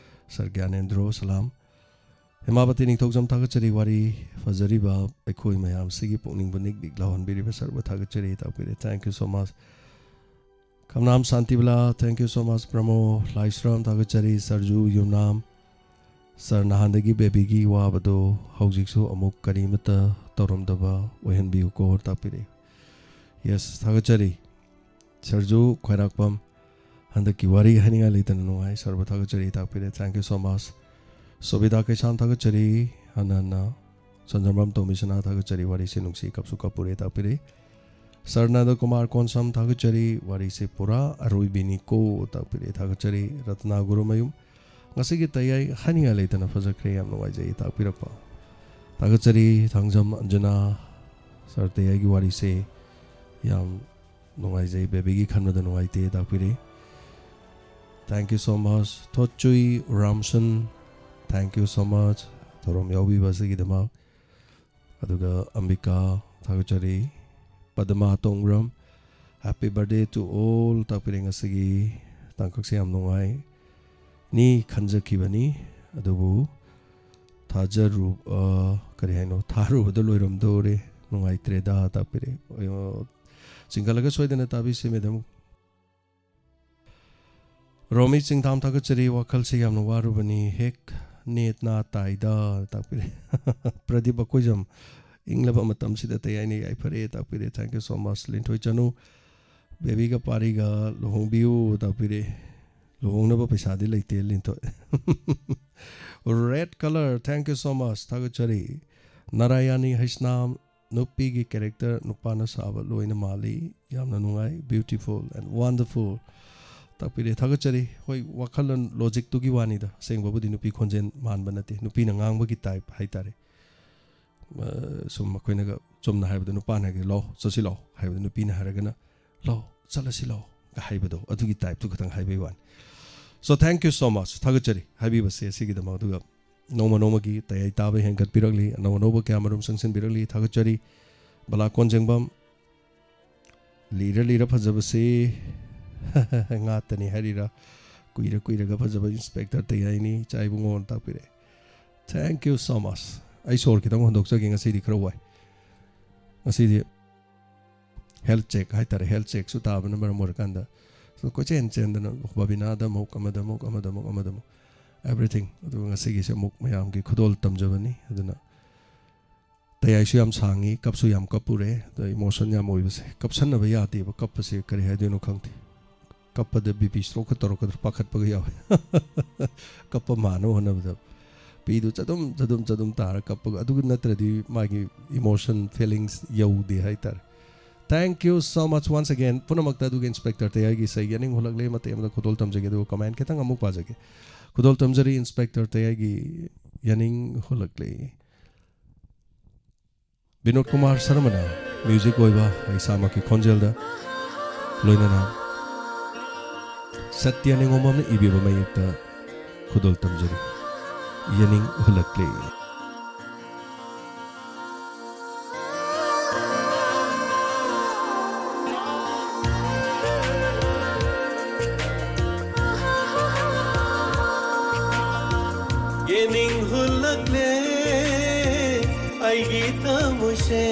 ꯁꯥꯔ ꯒ꯭ꯌꯥꯅꯦꯟꯗ꯭ꯔꯣ ꯁꯂꯥꯝ꯫ ꯍꯦꯃꯥꯕꯇꯤ ꯅꯤꯡꯊꯧꯖꯝ, ꯊꯥꯒꯠꯆꯔꯤ, ꯋꯥꯔꯤ ꯐꯖꯔꯤꯕ ꯑꯩꯈꯣꯏ ꯃꯌꯥꯝꯁꯤꯒꯤ ꯄꯨꯛꯅꯤꯡꯕꯨ ꯅꯤꯛ ꯅꯤꯛ ꯂꯥꯎꯍꯟꯕꯤꯔꯤꯕ ꯁꯥꯔꯕꯨ ꯊꯥꯒꯠꯆꯔꯤ, ꯇꯥꯛꯄꯤꯔꯦ꯫ Thank you so much꯫ ꯈꯝꯅꯥꯝ Shantibala, thank you so much꯫ ꯄ꯭ꯔꯃꯣ ꯂꯥꯏꯁ꯭ꯔꯝ, ꯊꯥꯒꯠꯆꯔꯤ꯫ ꯁꯔꯖꯨ ꯌꯨꯝꯅꯥꯝ, ꯁꯥꯔ, ꯅꯍꯥꯟꯗꯒꯤ ꯕꯦꯕꯤꯒꯤ ꯋꯥꯕꯗꯣ ꯍꯧꯖꯤꯛꯁꯨ ꯑꯃꯨꯛ ꯀꯔꯤꯃꯠꯇ ꯇꯧꯔꯝꯗꯕ ꯑꯣꯏꯍꯟꯕꯤꯌꯨꯀꯣ ꯇꯥꯛꯄꯤꯔꯛꯏ꯫ ꯌꯦꯁ, ꯊꯥꯒꯠꯆꯔꯤ꯫ ꯁꯥꯔꯖꯨ ꯈ꯭ꯋꯥꯏꯔꯥꯛꯄꯝ, ꯍꯟꯗꯛꯀꯤ ꯋꯥꯔꯤ ꯍꯥꯏꯅꯤꯡꯉꯥꯏ ꯂꯩꯇꯅ ꯅꯨꯡꯉꯥꯏ꯫ ꯁꯥꯔꯕꯨ ꯊꯥꯒꯠꯆꯔꯤ, ꯇꯥꯛꯄꯤꯔꯦ꯫ Thank you so much꯫ ꯁꯣꯕꯤꯗꯥ ꯀꯩꯁꯥꯝ ꯊꯥꯒꯠꯆꯔꯤ꯫ ꯍꯟꯅ ꯍꯟꯅ ꯆꯟꯗ꯭ꯔꯃꯥꯝ ꯇꯣꯝꯕꯤꯁꯅꯥ ꯊꯥꯒꯠꯆꯔꯤ꯫ ꯋꯥꯔꯤꯁꯦ ꯅꯨꯡꯁꯤ, ꯀꯞꯁꯨ ꯀꯞꯄꯨꯔꯦ ꯇꯥꯛꯄꯤꯔꯦ꯫ ꯁꯥꯔ ꯅꯟꯗ ꯀꯨꯃꯥꯔ ꯀꯣꯟꯁꯝ ꯊꯥꯒꯠꯆꯔꯤ꯫ ꯋꯥꯔꯤꯁꯦ ꯄꯨꯔꯥ ꯑꯔꯣꯏꯕꯤꯅꯤꯀꯣ ꯇꯥꯛꯄꯤꯔꯦ꯫ ꯊꯥꯒꯠꯆꯔꯤ꯫ ꯔꯇꯅꯥ ꯒꯨꯔꯨꯃꯌꯨꯝ, ꯉꯁꯤꯒꯤ ꯇꯌꯥꯏ ꯍꯥꯏꯅꯤꯡꯉꯥꯏ ꯂꯩꯇꯅ ꯐꯖꯈ꯭ꯔꯦ, ꯌꯥꯝ ꯅꯨꯡꯉꯥꯏꯖꯩ ꯇꯥꯛꯄꯤꯔꯛꯄ꯫ ꯊꯥꯒꯠꯆꯔꯤ꯫ ꯊꯥꯡꯖꯝ ꯑꯟꯖꯅꯥ, ꯁꯥꯔ ꯇꯌꯥꯏꯒꯤ ꯋꯥꯔꯤꯁꯦ ꯌꯥꯝ ꯅꯨꯡꯉꯥꯏꯖꯩ, ꯕꯦꯕꯤꯒꯤ ꯈꯟꯕꯗ ꯅꯨꯡꯉꯥꯏꯇꯦ ꯇꯥꯛꯄꯤꯔꯤ꯫ Thank you so much꯫ ꯊꯣꯠꯆꯨꯏ ꯔꯥꯝꯁꯟ, thank you so much ꯊꯧꯔꯝ ꯌꯥꯎꯕꯤꯕ ꯑꯁꯤꯒꯤꯗꯃꯛ꯫ ꯑꯗꯨꯒ ꯑꯝꯕꯤꯀꯥ, ꯊꯥꯒꯠꯆꯔꯤ꯫ ꯄꯗꯃꯥ ꯇꯣꯡꯕ꯭ꯔꯝ, happy birthday to all ꯇꯥꯛꯄꯤꯔꯦ꯫ ꯉꯁꯤꯒꯤ ꯇꯥꯡꯀꯛꯁꯦ ꯌꯥꯝ ꯅꯨꯡꯉꯥꯏ꯫ ꯅꯤ ꯈꯟꯖꯈꯤꯕꯅꯤ, ꯑꯗꯨꯕꯨ ꯊꯥꯖꯔꯨ-, ꯑ, ꯀꯔꯤ ꯍꯥꯏꯅꯣ, ꯊꯥꯔꯨꯕꯗ ꯂꯣꯏꯔꯝꯗꯧꯔꯦ, ꯅꯨꯡꯉꯥꯏꯇ꯭ꯔꯦꯗ ꯇꯥꯛꯄꯤꯔꯦ꯫ ꯑ, ꯆꯤꯡꯈꯠꯂꯒ ꯁꯣꯏꯗꯅ ꯇꯥꯕꯤꯁꯤ, ꯃꯦꯗꯥꯝ꯫ ꯔꯣꯃꯤ ꯆꯤꯡꯊꯥꯝ ꯊꯥꯒꯠꯆꯔꯤ, ꯋꯥꯈꯜꯁꯦ ꯌꯥꯝꯅ ꯋꯥꯔꯨꯕꯅꯤ, ꯍꯦꯛ ꯅꯦꯠ ꯅꯥ ꯇꯥꯏꯗ ꯇꯥꯛꯄꯤꯔꯦ꯫ ꯄ꯭ꯔꯗꯤꯞ ꯑꯀꯣꯏꯖꯝ, ꯏꯪꯂꯕ ꯃꯇꯝꯁꯤꯗ ꯇꯌꯥꯏꯅ ꯌꯥꯏꯐꯔꯦ ꯇꯥꯛꯄꯤꯔꯦ꯫ Thank you so much꯫ ꯂꯤꯟꯊꯣꯏ ꯆꯅꯨ, ꯕꯦꯕꯤꯒ ꯄꯥꯔꯤꯒ ꯂꯨꯍꯣꯡꯕꯤꯌꯨ ꯇꯥꯛꯄꯤꯔꯦ꯫ ꯂꯨꯍꯣꯡꯅꯕ ꯄꯩꯁꯥꯗꯤ ꯂꯩꯇꯦ, ꯂꯤꯟꯊꯣꯏ꯫ Red color, thank you so much, ꯊꯥꯒꯠꯆꯔꯤ꯫ ꯅꯥꯔꯥꯌꯥꯅꯤ ꯍꯩꯁꯅꯥꯝ, ꯅꯨꯄꯤꯒꯤ character ꯅꯨꯄꯥꯅ ꯁꯥꯕ ꯂꯣꯏꯅ ꯃꯥꯜꯂꯤ, ꯌꯥꯝꯅ ꯅꯨꯡꯉꯥꯏ, beautiful and wonderful꯫ ꯇꯥꯛꯄꯤꯔꯦ, ꯊꯥꯒꯠꯆꯔꯤ꯫ ꯍꯣꯏ, ꯋꯥꯈꯜꯂꯣꯟ, logic ꯇꯨꯒꯤ ꯋꯥꯅꯤꯗ, ꯑꯁꯦꯡꯕꯕꯨꯗꯤ ꯅꯨꯄꯤ ꯈꯣꯟꯖꯦꯜ ꯃꯥꯟꯕ ꯅꯠꯇꯦ, ꯅꯨꯄꯤꯅ ꯉꯥꯡꯕꯒꯤ type ꯍꯥꯏꯇꯥꯔꯦ꯫ ꯑ, ꯁꯨꯝ ꯑꯩꯈꯣꯏꯅꯒ ꯆꯨꯝꯅ ꯍꯥꯏꯕꯗ, ꯅꯨꯄꯥꯅ ꯍꯥꯏꯔꯒ "ꯂꯥꯎ, ꯆꯠꯁꯤ ꯂꯥꯎ" ꯍꯥꯏꯕꯗ, ꯅꯨꯄꯤꯅ ꯍꯥꯏꯔꯒꯅ "ꯂꯥꯎ, ꯆꯠꯂꯁꯤ ꯂꯥꯎ" ꯒ ꯍꯥꯏꯕꯗꯣ, ꯑꯗꯨꯒꯤ type ꯇꯨ ꯈꯇꯪ ꯍꯥꯏꯕꯒꯤ ꯋꯥꯅꯤ꯫ So, thank you so much, ꯊꯥꯒꯠꯆꯔꯤ ꯍꯥꯏꯕꯤꯕꯁꯦ ꯑꯁꯤꯒꯤꯗꯃꯛ꯫ ꯑꯗꯨꯒ ꯅꯣꯡꯃ ꯅꯣꯡꯃꯒꯤ ꯇꯌꯥꯏ ꯇꯥꯕ ꯍꯦꯟꯒꯠꯄꯤꯔꯛꯂꯤ, ꯑꯅꯧ ꯑꯅꯧꯕ ꯀꯌꯥ ꯃꯔꯨꯝ ꯆꯪꯁꯤꯟꯕꯤꯔꯛꯂꯤ, ꯊꯥꯒꯠꯆꯔꯤ꯫ ꯕꯂꯥ ꯀꯣꯟꯖꯦꯡꯕꯝ, ꯂꯤꯔ ꯂꯤꯔ ꯐꯖꯕꯁꯤ ꯉꯥꯛꯇꯅꯤ ꯍꯥꯏꯔꯤꯔꯥ? ꯀꯨꯏꯔ ꯀꯨꯏꯔꯒ ꯐꯖꯕ Inspector ꯇꯌꯥꯏꯅꯤ, ꯏꯆꯥ ꯏꯕꯨꯡꯉꯣꯅ ꯇꯥꯛꯄꯤꯔꯛꯑꯦ꯫ Thank you so much꯫ ꯑꯩ ꯁꯣꯔ ꯈꯤꯇꯪ ꯍꯣꯟꯗꯣꯛꯆꯒꯦ, ꯉꯁꯤꯗꯤ ꯈꯔ ꯋꯥꯏ꯫ ꯉꯁꯤꯗꯤ health check ꯍꯥꯏꯇꯥꯔꯦ, health checkꯁꯨ ꯇꯥꯕꯅ ꯃꯔꯝ ꯑꯣꯏꯔꯀꯥꯟꯗ ꯁꯨꯝ ꯀꯣꯏꯆꯦꯟ ꯆꯦꯟꯗꯅ, ꯕꯕꯤꯅꯥꯗ ꯑꯃꯨꯛ, ꯑꯃꯗ ꯑꯃꯨꯛ, ꯑꯃꯗ ꯑꯃꯨꯛ, ꯑꯃꯗ ꯑꯃꯨꯛ, Everything. ꯑꯗꯨꯒ ꯉꯁꯤꯒꯤꯁꯦ ꯑꯃꯨꯛ ꯃꯌꯥꯝꯒꯤ ꯈꯨꯗꯣꯜ ꯇꯝꯖꯕꯅꯤ꯫ ꯑꯗꯨꯅ ꯇꯌꯥꯏꯁꯨ ꯌꯥꯝ ꯁꯥꯡꯉꯤ, ꯀꯞꯁꯨ ꯌꯥꯝ ꯀꯞꯄꯨꯔꯦ, ꯑꯗꯣ emotion ꯌꯥꯝ ꯑꯣꯏꯕꯁꯦ, ꯀꯞꯁꯟꯅꯕ ꯌꯥꯗꯦꯕ꯫ ꯀꯞꯄꯁꯦ ꯀꯔꯤ ꯍꯥꯏꯗꯣꯏꯅꯣ ꯈꯪꯗꯦ꯫ ꯀꯞꯄꯗ BP stroke ꯈ ꯇꯧꯔꯛꯀꯗ꯭ꯔꯥ ꯄꯥꯈꯠꯄꯒ ꯌꯥꯎꯋꯦ꯫ ꯀꯞꯄ ꯃꯥꯟꯅꯕ ꯍꯣꯠꯅꯕꯗ ꯄꯤꯗꯨ ꯆꯗꯨꯝ ꯆꯗꯨꯝ ꯆꯗꯨꯝ ꯇꯥꯔ ꯀꯞꯄꯒ, ꯑꯗꯨ ꯅꯠꯇ꯭ꯔꯗꯤ ꯃꯥꯒꯤ emotion, feelings ꯌꯧꯗꯦ ꯍꯥꯏꯇꯥꯔꯦ꯫ Thank you so much once again꯫ ꯄꯨꯝꯅꯃꯛꯇ ꯑꯗꯨꯒ Inspector ꯇꯌꯥꯏꯒꯤ ꯏꯁꯩ ꯌꯦꯅꯤꯡ ꯍꯨꯜꯂꯛꯂꯦ ꯃꯇꯦꯛ ꯑꯃꯗ ꯈꯨꯗꯣꯜ ꯇꯝꯖꯒꯦ, ꯑꯗꯨꯒ comment ꯈꯤꯇꯪ ꯑꯃꯨꯛ ꯄꯥꯖꯒꯦ꯫ ꯈꯨꯗꯣꯜ ꯇꯝꯖꯔꯤ Inspector ꯇꯌꯥꯏꯒꯤ ꯌꯦꯅꯤꯡ ꯍꯨꯜꯂꯛꯂꯦ꯫ ꯕꯤꯅꯣꯗ ꯀꯨꯃꯥꯔ ꯁꯔꯃꯅ music ꯑꯣꯏꯕ ꯑꯩ ꯏꯁꯥꯃꯛꯀꯤ ꯈꯣꯟꯖꯦꯜꯗ, ꯂꯣꯏꯅꯅ ꯁꯇ꯭ꯌ ꯅꯤꯉꯣꯝꯕꯝꯅ ꯏꯕꯤꯕ ꯃꯌꯦꯛꯇ ꯈꯨꯗꯣꯜ ꯇꯝꯖꯔꯤ꯫ ꯌꯦꯅꯤꯡ ꯍꯨꯜꯂꯛꯂꯦ꯫ ꯌꯦꯅꯤꯡ ꯍꯨꯜꯂꯛꯂꯦ ꯑꯩꯒꯤ ꯊꯃꯣꯏꯁꯦ,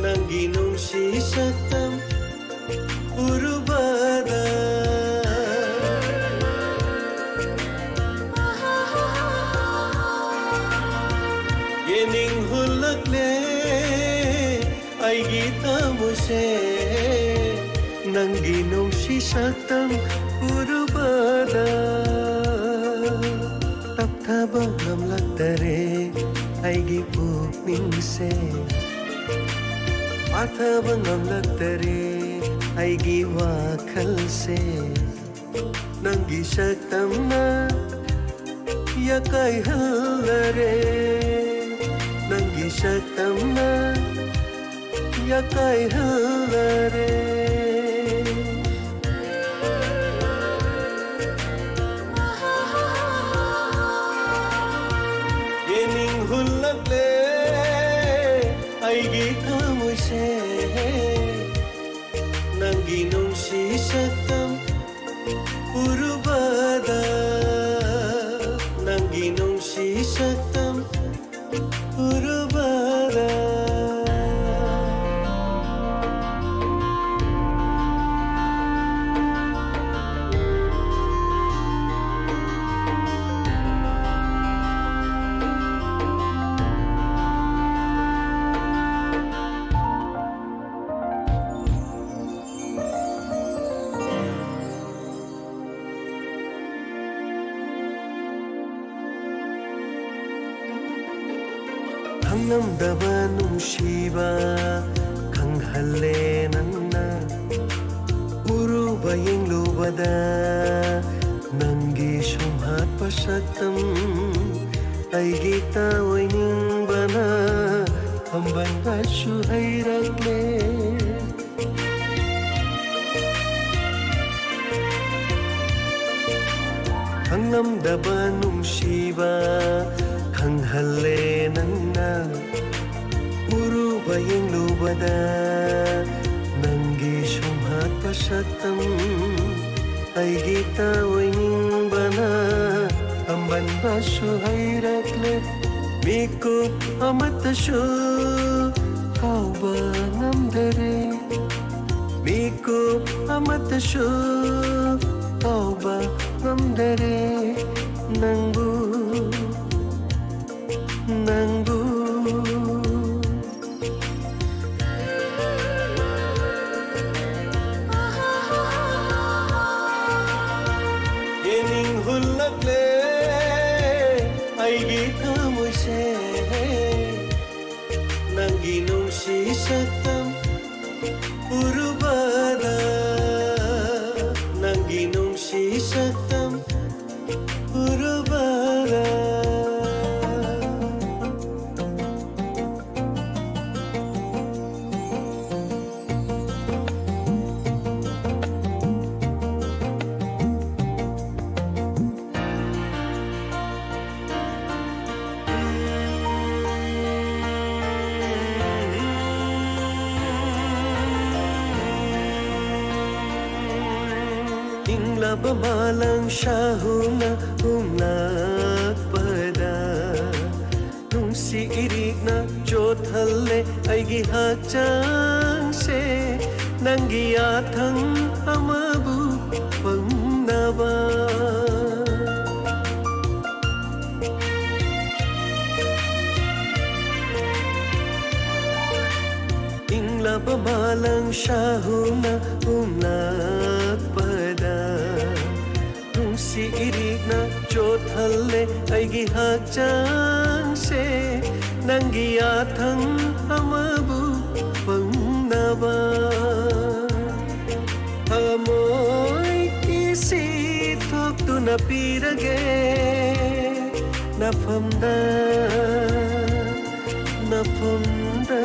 ꯅꯪꯒꯤ ꯅꯨꯡꯁꯤ ꯁꯛꯇꯝ ꯎꯔꯨꯕꯗ꯫ ꯌꯦꯅꯤꯡ ꯍꯨꯜꯂꯛꯂꯦ ꯑꯩꯒꯤ ꯊꯃꯣꯏꯁꯦ, ꯅꯪꯒꯤ ꯅꯨꯡꯁꯤ ꯁꯛꯇꯝ ꯎꯔꯨꯕꯗ꯫ ꯇꯞꯊꯕ ꯉꯝꯂꯛꯇꯔꯦ ꯑꯩꯒꯤ ꯄꯨꯛꯅꯤꯡꯁꯦ, ꯄꯥꯊꯕ ꯉꯝꯂꯛꯇꯔꯦ ꯑꯩꯒꯤ ꯋꯥꯈꯜꯁꯦ꯫ ꯅꯪꯒꯤ ꯁꯛꯇꯝꯅ ꯌꯥꯀꯥꯏꯍꯜꯂꯔꯦ, ꯅꯪꯒꯤ ꯁꯛꯇꯝꯅ ꯌꯥꯀꯥꯏꯍꯜꯂꯔꯦ꯫ ꯌꯦꯅꯤꯡ ꯍꯨꯜꯂꯛꯂꯦ ꯑꯩꯒꯤ ꯊꯃꯣꯏꯁꯦ, ꯅꯪꯒꯤ ꯅꯨꯡꯁꯤ ꯁꯛꯇꯝ ꯎꯔꯨꯕꯗ, ꯅꯪꯒꯤ ꯅꯨꯡꯁꯤ ꯁꯛꯇꯝ ꯎꯔꯨꯕꯗ꯫ ꯈꯪꯂꯝꯗꯕ ꯅꯨꯡꯁꯤꯕ ꯈꯪꯍꯜꯂꯦ ꯅꯪꯅ꯫ ꯎꯔꯨꯕ ꯌꯦꯡꯂꯨꯕꯗ ꯅꯪꯒꯤ ꯁꯨꯝꯍꯠꯄ ꯁꯛꯇꯝ ꯑꯩꯒꯤ ꯇꯥꯑꯣꯏꯅꯤꯡꯕꯅ ꯑꯝꯕꯟꯕꯁꯨ ꯍꯩꯔꯛꯂꯦ꯫ ꯈꯪꯂꯝꯗꯕ ꯅꯨꯡꯁꯤꯕ ꯈꯪꯍꯜꯂꯦ ꯅꯪꯅ꯫ ꯎꯔꯨꯕ ꯌꯦꯡꯂꯨꯕꯗ ꯅꯪꯒꯤ ꯁꯨꯝꯍꯠꯄ ꯁꯛꯇꯝ ꯑꯩꯒꯤ ꯇꯥꯑꯣꯏꯅꯤꯡꯕꯅ ꯑꯝꯕꯟꯕꯁꯨ ꯍꯩꯔꯛꯂꯦ꯫ ꯃꯤꯀꯨꯞ ꯑꯃꯠꯇꯁꯨ ꯐꯥꯎꯕ ꯉꯝꯗꯔꯦ꯫ ꯃꯤꯀꯨꯞ ꯑꯃꯠꯇꯁꯨ ꯐꯥꯎꯕ ꯉꯝꯗꯔꯦ꯫ ꯅꯪꯕꯨ, ꯅꯪꯕꯨ꯫ ꯌꯦꯡꯅꯤꯡ ꯍꯨꯜꯂꯛꯂꯦ ꯑꯩꯒꯤ ꯊꯃꯣꯏꯁꯦ꯫ ꯅꯪꯒꯤ ꯅꯨꯡꯁꯤ ꯁꯛꯇꯝ ꯎꯔꯨꯕꯗ, ꯅꯪꯒꯤ ꯅꯨꯡꯁꯤ ꯁꯛꯇꯝ ꯎꯔꯨꯕꯗ꯫ ꯏꯪꯂꯕ ꯃꯥꯂꯪ ꯁꯥꯍꯨꯝꯅ ꯍꯨꯝꯂꯛꯄꯗ, ꯅꯨꯡꯁꯤ ꯏꯔꯤꯛꯅ ꯆꯣꯠꯍꯜꯂꯦ ꯑꯩꯒꯤ ꯍꯛꯆꯥꯡꯁꯦ꯫ ꯅꯪꯒꯤ ꯌꯥꯊꯪ ꯑꯃꯕꯨ ꯐꯪꯅꯕ꯫ ꯏꯪꯂꯕ ꯃꯥꯂꯪ ꯁꯥꯍꯨꯝꯅ ꯍꯨꯝꯂꯛꯄꯗ, ꯅꯨꯡꯁꯤ ꯏꯔꯤꯛꯅ ꯆꯣꯠꯍꯜꯂꯦ ꯑꯩꯒꯤ ꯍꯛꯆꯥꯡꯁꯦ꯫ ꯅꯪꯒꯤ ꯌꯥꯊꯪ ꯑꯃꯕꯨ ꯐꯪꯅꯕ ꯊꯃꯣꯏ ꯀꯤꯁꯤ ꯊꯣꯛꯇꯨꯅ ꯄꯤꯔꯒꯦ ꯅꯐꯝꯗ, ꯅꯐꯝꯗ꯫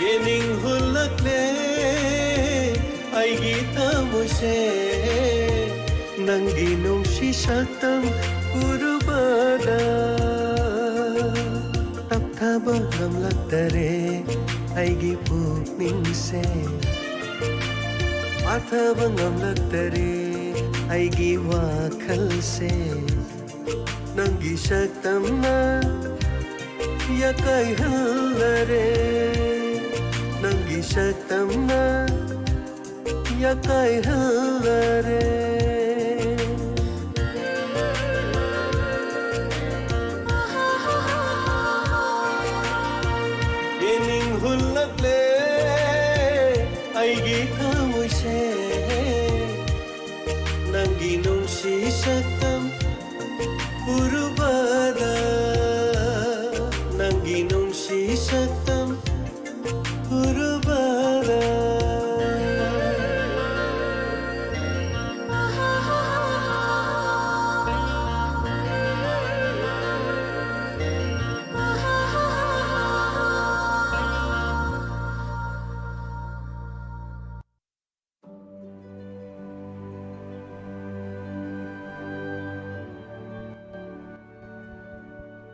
ꯌꯦꯅꯤꯡ ꯍꯨꯜꯂꯛꯂꯦ ꯑꯩꯒꯤ ꯊꯃꯣꯏꯁꯦ, ꯅꯪꯒꯤ ꯅꯨꯡꯁꯤ ꯁꯛꯇꯝ ꯎꯔꯨꯕꯗ ꯇꯞꯊꯕ ꯉꯝꯂꯛꯇꯔꯦ ꯑꯩꯒꯤ ꯄꯨꯛꯅꯤꯡꯁꯦ, ꯄꯥꯊꯕ ꯉꯝꯂꯛꯇꯔꯦ ꯑꯩꯒꯤ ꯋꯥꯈꯜꯁꯦ꯫ ꯅꯪꯒꯤ ꯁꯛꯇꯝꯅ ꯌꯥꯀꯥꯏꯍꯜꯂꯔꯦ, ꯅꯪꯒꯤ ꯁꯛꯇꯝꯅ ꯌꯥꯀꯥꯏꯍꯜꯂꯔꯦ꯫ ꯌꯦꯅꯤꯡ ꯍꯨꯜꯂꯛꯂꯦ ꯑꯩꯒꯤ ꯊꯃꯣꯏꯁꯦ, ꯅꯪꯒꯤ ꯅꯨꯡꯁꯤ ꯁꯛꯇꯝ ꯎꯔꯨꯕꯗ, ꯅꯪꯒꯤ ꯅꯨꯡꯁꯤ ꯁꯛꯇꯝ ꯎꯔꯨꯕꯗ꯫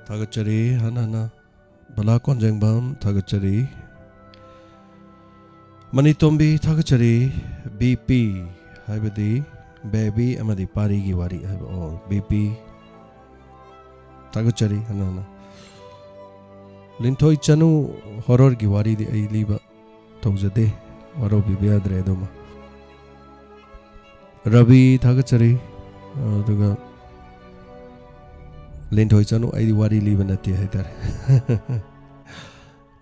ꯊꯥꯒꯠꯆꯔꯤ꯫ ꯍꯟꯅ ꯍꯟꯅ ꯕꯂꯥ ꯀꯣꯟꯖꯦꯡꯕꯝ ꯊꯥꯒꯠꯆꯔꯤ꯫ ꯃꯅꯤꯇꯣꯝꯕꯤ ꯊꯥꯒꯠꯆꯔꯤ꯫ ꯕꯤ ꯄꯤ ꯍꯥꯏꯕꯗꯤ ꯕꯦꯕꯤ ꯑꯃꯗꯤ ꯄꯥꯔꯤꯒꯤ ꯋꯥꯔꯤ ꯍꯥꯏꯕ꯫ ꯑꯣ, ꯕꯤ ꯄꯤ ꯊꯥꯒꯠꯆꯔꯤ ꯍꯟꯅ ꯍꯟꯅ꯫ ꯂꯤꯟꯊꯣꯏ ꯆꯅꯨ ꯍꯣꯔꯔꯒꯤ ꯋꯥꯔꯤꯗꯤ ꯑꯩ ꯂꯤꯕ ꯇꯧꯖꯗꯦ, ꯋꯥꯔꯧꯕꯤꯕ ꯌꯥꯗ꯭ꯔꯦ ꯑꯗꯨꯃ꯫ ꯔꯕꯤ ꯊꯥꯒꯠꯆꯔꯤ꯫ ꯑꯗꯨꯒ ꯂꯤꯟꯊꯣꯏ ꯆꯅꯨ, ꯑꯩꯗꯤ ꯋꯥꯔꯤ ꯂꯤꯕ ꯅꯠꯇꯦ ꯍꯥꯏꯇꯥꯔꯦ꯫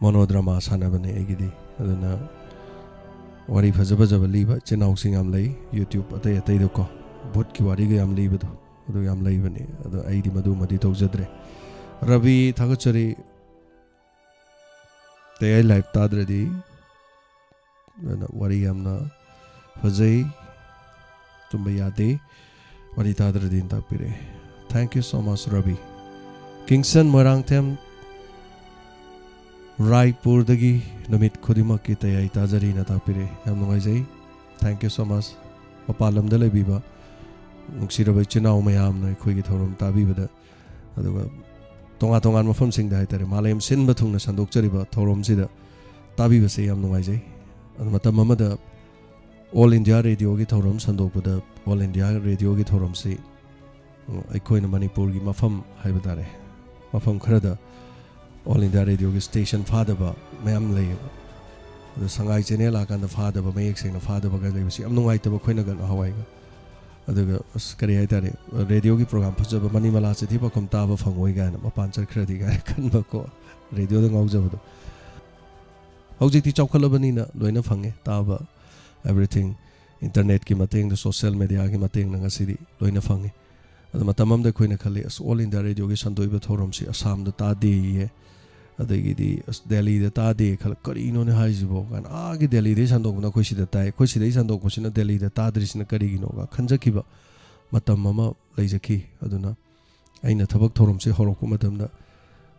ꯃꯣꯅꯣꯗ꯭ꯔꯃꯥ ꯁꯥꯟꯅꯕꯅꯦ ꯑꯩꯒꯤꯗꯤ꯫ ꯑꯗꯨꯅ ꯋꯥꯔꯤ ꯐꯖ ꯐꯖꯕ ꯂꯤꯕ ꯏꯆꯤꯟ ꯏꯅꯥꯎꯁꯤꯡ ꯌꯥꯝ ꯂꯩ, YouTube ꯑꯇꯩ ꯑꯇꯩꯗꯀꯣ, ꯚꯨꯠꯀꯤ ꯋꯥꯔꯤꯒ ꯌꯥꯝ ꯂꯤꯕꯗꯣ, ꯑꯗꯨ ꯌꯥꯝ ꯂꯩꯕꯅꯦ꯫ ꯑꯗꯣ ꯑꯩꯗꯤ ꯃꯗꯨꯃꯗꯤ ꯇꯧꯖꯗ꯭ꯔꯦ꯫ ꯔꯕꯤ, ꯊꯥꯒꯠꯆꯔꯤ꯫ ꯇꯌꯥꯏ ꯂꯥꯏꯞ ꯇꯥꯗ꯭ꯔꯗꯤ꯫ ꯑꯗꯨꯅ ꯋꯥꯔꯤ ꯌꯥꯝꯅ ꯐꯖꯩ꯫ ꯇꯨꯝꯕ ꯌꯥꯗꯦ꯫ ꯋꯥꯔꯤ ꯇꯥꯗ꯭ꯔꯗꯤꯅ ꯇꯥꯛꯄꯤꯔꯛꯑꯦ꯫ Thank you so much, Rabi. Kingson Moirangthem, ꯔꯥꯏꯄꯨꯔꯗꯒꯤ ꯅꯨꯃꯤꯠ ꯈꯨꯗꯤꯡꯃꯛꯀꯤ ꯇꯌꯥꯏ ꯇꯥꯖꯔꯤꯅ ꯇꯥꯛꯄꯤꯔꯛꯑꯦ꯫ ꯌꯥꯝ ꯅꯨꯡꯉꯥꯏꯖꯩ꯫ Thank you so much꯫ ꯃꯄꯥꯟ ꯂꯝꯗ ꯂꯩꯕꯤꯕ ꯅꯨꯡꯁꯤꯔꯕ ꯏꯆꯤꯟ ꯏꯅꯥꯎ ꯃꯌꯥꯝꯅ ꯑꯩꯈꯣꯏꯒꯤ ꯊꯧꯔꯝ ꯇꯥꯕꯤꯕꯗ, ꯑꯗꯨꯒ ꯇꯣꯉꯥꯟ ꯇꯣꯉꯥꯟꯕ ꯃꯐꯝꯁꯤꯡꯗ ꯍꯥꯏꯇꯥꯔꯦ, ꯃꯥꯂꯦꯝ ꯁꯤꯟꯕ ꯊꯨꯡꯅ ꯁꯟꯗꯣꯛꯆꯔꯤꯕ ꯊꯧꯔꯝꯁꯤꯗ ꯇꯥꯕꯤꯕꯁꯦ ꯌꯥꯝ ꯅꯨꯡꯉꯥꯏꯖꯩ꯫ ꯑꯗꯨ ꯃꯇꯝ ꯑꯃꯗ All India Radioꯒꯤ ꯊꯧꯔꯝ ꯁꯟꯗꯣꯛꯄꯗ, All India Radioꯒꯤ ꯊꯧꯔꯝꯁꯤ, ꯎꯝ, ꯑꯩꯈꯣꯏꯅ ꯃꯅꯤꯄꯨꯔꯒꯤ ꯃꯐꯝ ꯍꯥꯏꯕ ꯇꯥꯔꯦ, ꯃꯐꯝ ꯈꯔꯗ All India Radioꯒꯤ station ꯐꯥꯗꯕ ꯃꯌꯥꯝ ꯂꯩꯌꯦꯕ꯫ ꯑꯗꯣ ꯁꯉꯥꯏ channel ꯂꯥꯛꯀꯥꯟꯗ ꯐꯥꯗꯕ, ꯃꯌꯦꯛ ꯁꯦꯡꯅ ꯐꯥꯗꯕ ꯀꯥꯏꯅ ꯂꯩꯕꯁꯤ ꯌꯥꯝ ꯅꯨꯡꯉꯥꯏꯇꯕ ꯑꯩꯈꯣꯏꯅ ꯀꯩꯅꯣ ꯍꯋꯥꯏꯒ꯫ ꯑꯗꯨꯒ ꯑꯁ, ꯀꯔꯤ ꯍꯥꯏꯇꯥꯔꯦ, radioꯒꯤ program ꯐꯖꯕ ꯃꯅꯤꯃꯂꯥ ꯆꯤꯊꯤ ꯄꯥꯎꯈꯨꯝ ꯇꯥꯕ ꯐꯪꯉꯣꯏ ꯀꯥꯏꯅ, ꯃꯄꯥꯟ ꯆꯠꯈ꯭ꯔꯗꯤ ꯀꯥꯏꯅ ꯈꯟꯕꯀꯣ, radioꯗ ꯉꯥꯎꯖꯕꯗꯣ꯫ ꯍꯧꯖꯤꯛꯇꯤ ꯆꯥꯎꯈꯠꯂꯕꯅꯤꯅ ꯂꯣꯏꯅ ꯐꯪꯉꯦ ꯇꯥꯕ, everything internetꯀꯤ ꯃꯇꯦꯡꯗ, social mediaꯒꯤ ꯃꯇꯦꯡꯅ ꯉꯁꯤꯗꯤ ꯂꯣꯏꯅ ꯐꯪꯉꯦ꯫ ꯑꯗꯣ ꯃꯇꯝ ꯑꯃꯗ ꯑꯩꯈꯣꯏꯅ ꯈꯜꯂꯤ, "ꯑꯁ, All India Radioꯒꯤ ꯁꯟꯗꯣꯛꯏꯕ ꯊꯧꯔꯝꯁꯤ ꯑꯁꯥꯝꯗ ꯇꯥꯗꯦꯌꯦ, ꯑꯗꯒꯤꯗꯤ ꯑꯁ, ꯗꯦꯜꯂꯤꯗ ꯇꯥꯗꯦ" ꯈꯜꯂ, "ꯀꯔꯤꯅꯣꯅꯦ ꯍꯥꯏꯁꯤꯕꯣ?" ꯀꯥꯏꯅ, ꯑꯥꯒꯤ ꯗꯦꯜꯂꯤꯗꯩ ꯁꯟꯗꯣꯛꯄꯅ ꯑꯩꯈꯣꯏ ꯁꯤꯗ ꯇꯥꯏ, ꯑꯩꯈꯣꯏ ꯁꯤꯗꯩ ꯁꯟꯗꯣꯛꯄꯁꯤꯅ ꯗꯦꯜꯂꯤꯗ ꯇꯥꯗ꯭ꯔꯤꯁꯤꯅ ꯀꯔꯤꯒꯤꯅꯣꯒ ꯈꯟꯖꯈꯤꯕ ꯃꯇꯝ ꯑꯃ ꯂꯩꯖꯈꯤ꯫ ꯑꯗꯨꯅ ꯑꯩꯅ ꯊꯕꯛ ꯊꯧꯔꯝꯁꯦ ꯍꯧꯔꯛꯄ ꯃꯇꯝꯗ,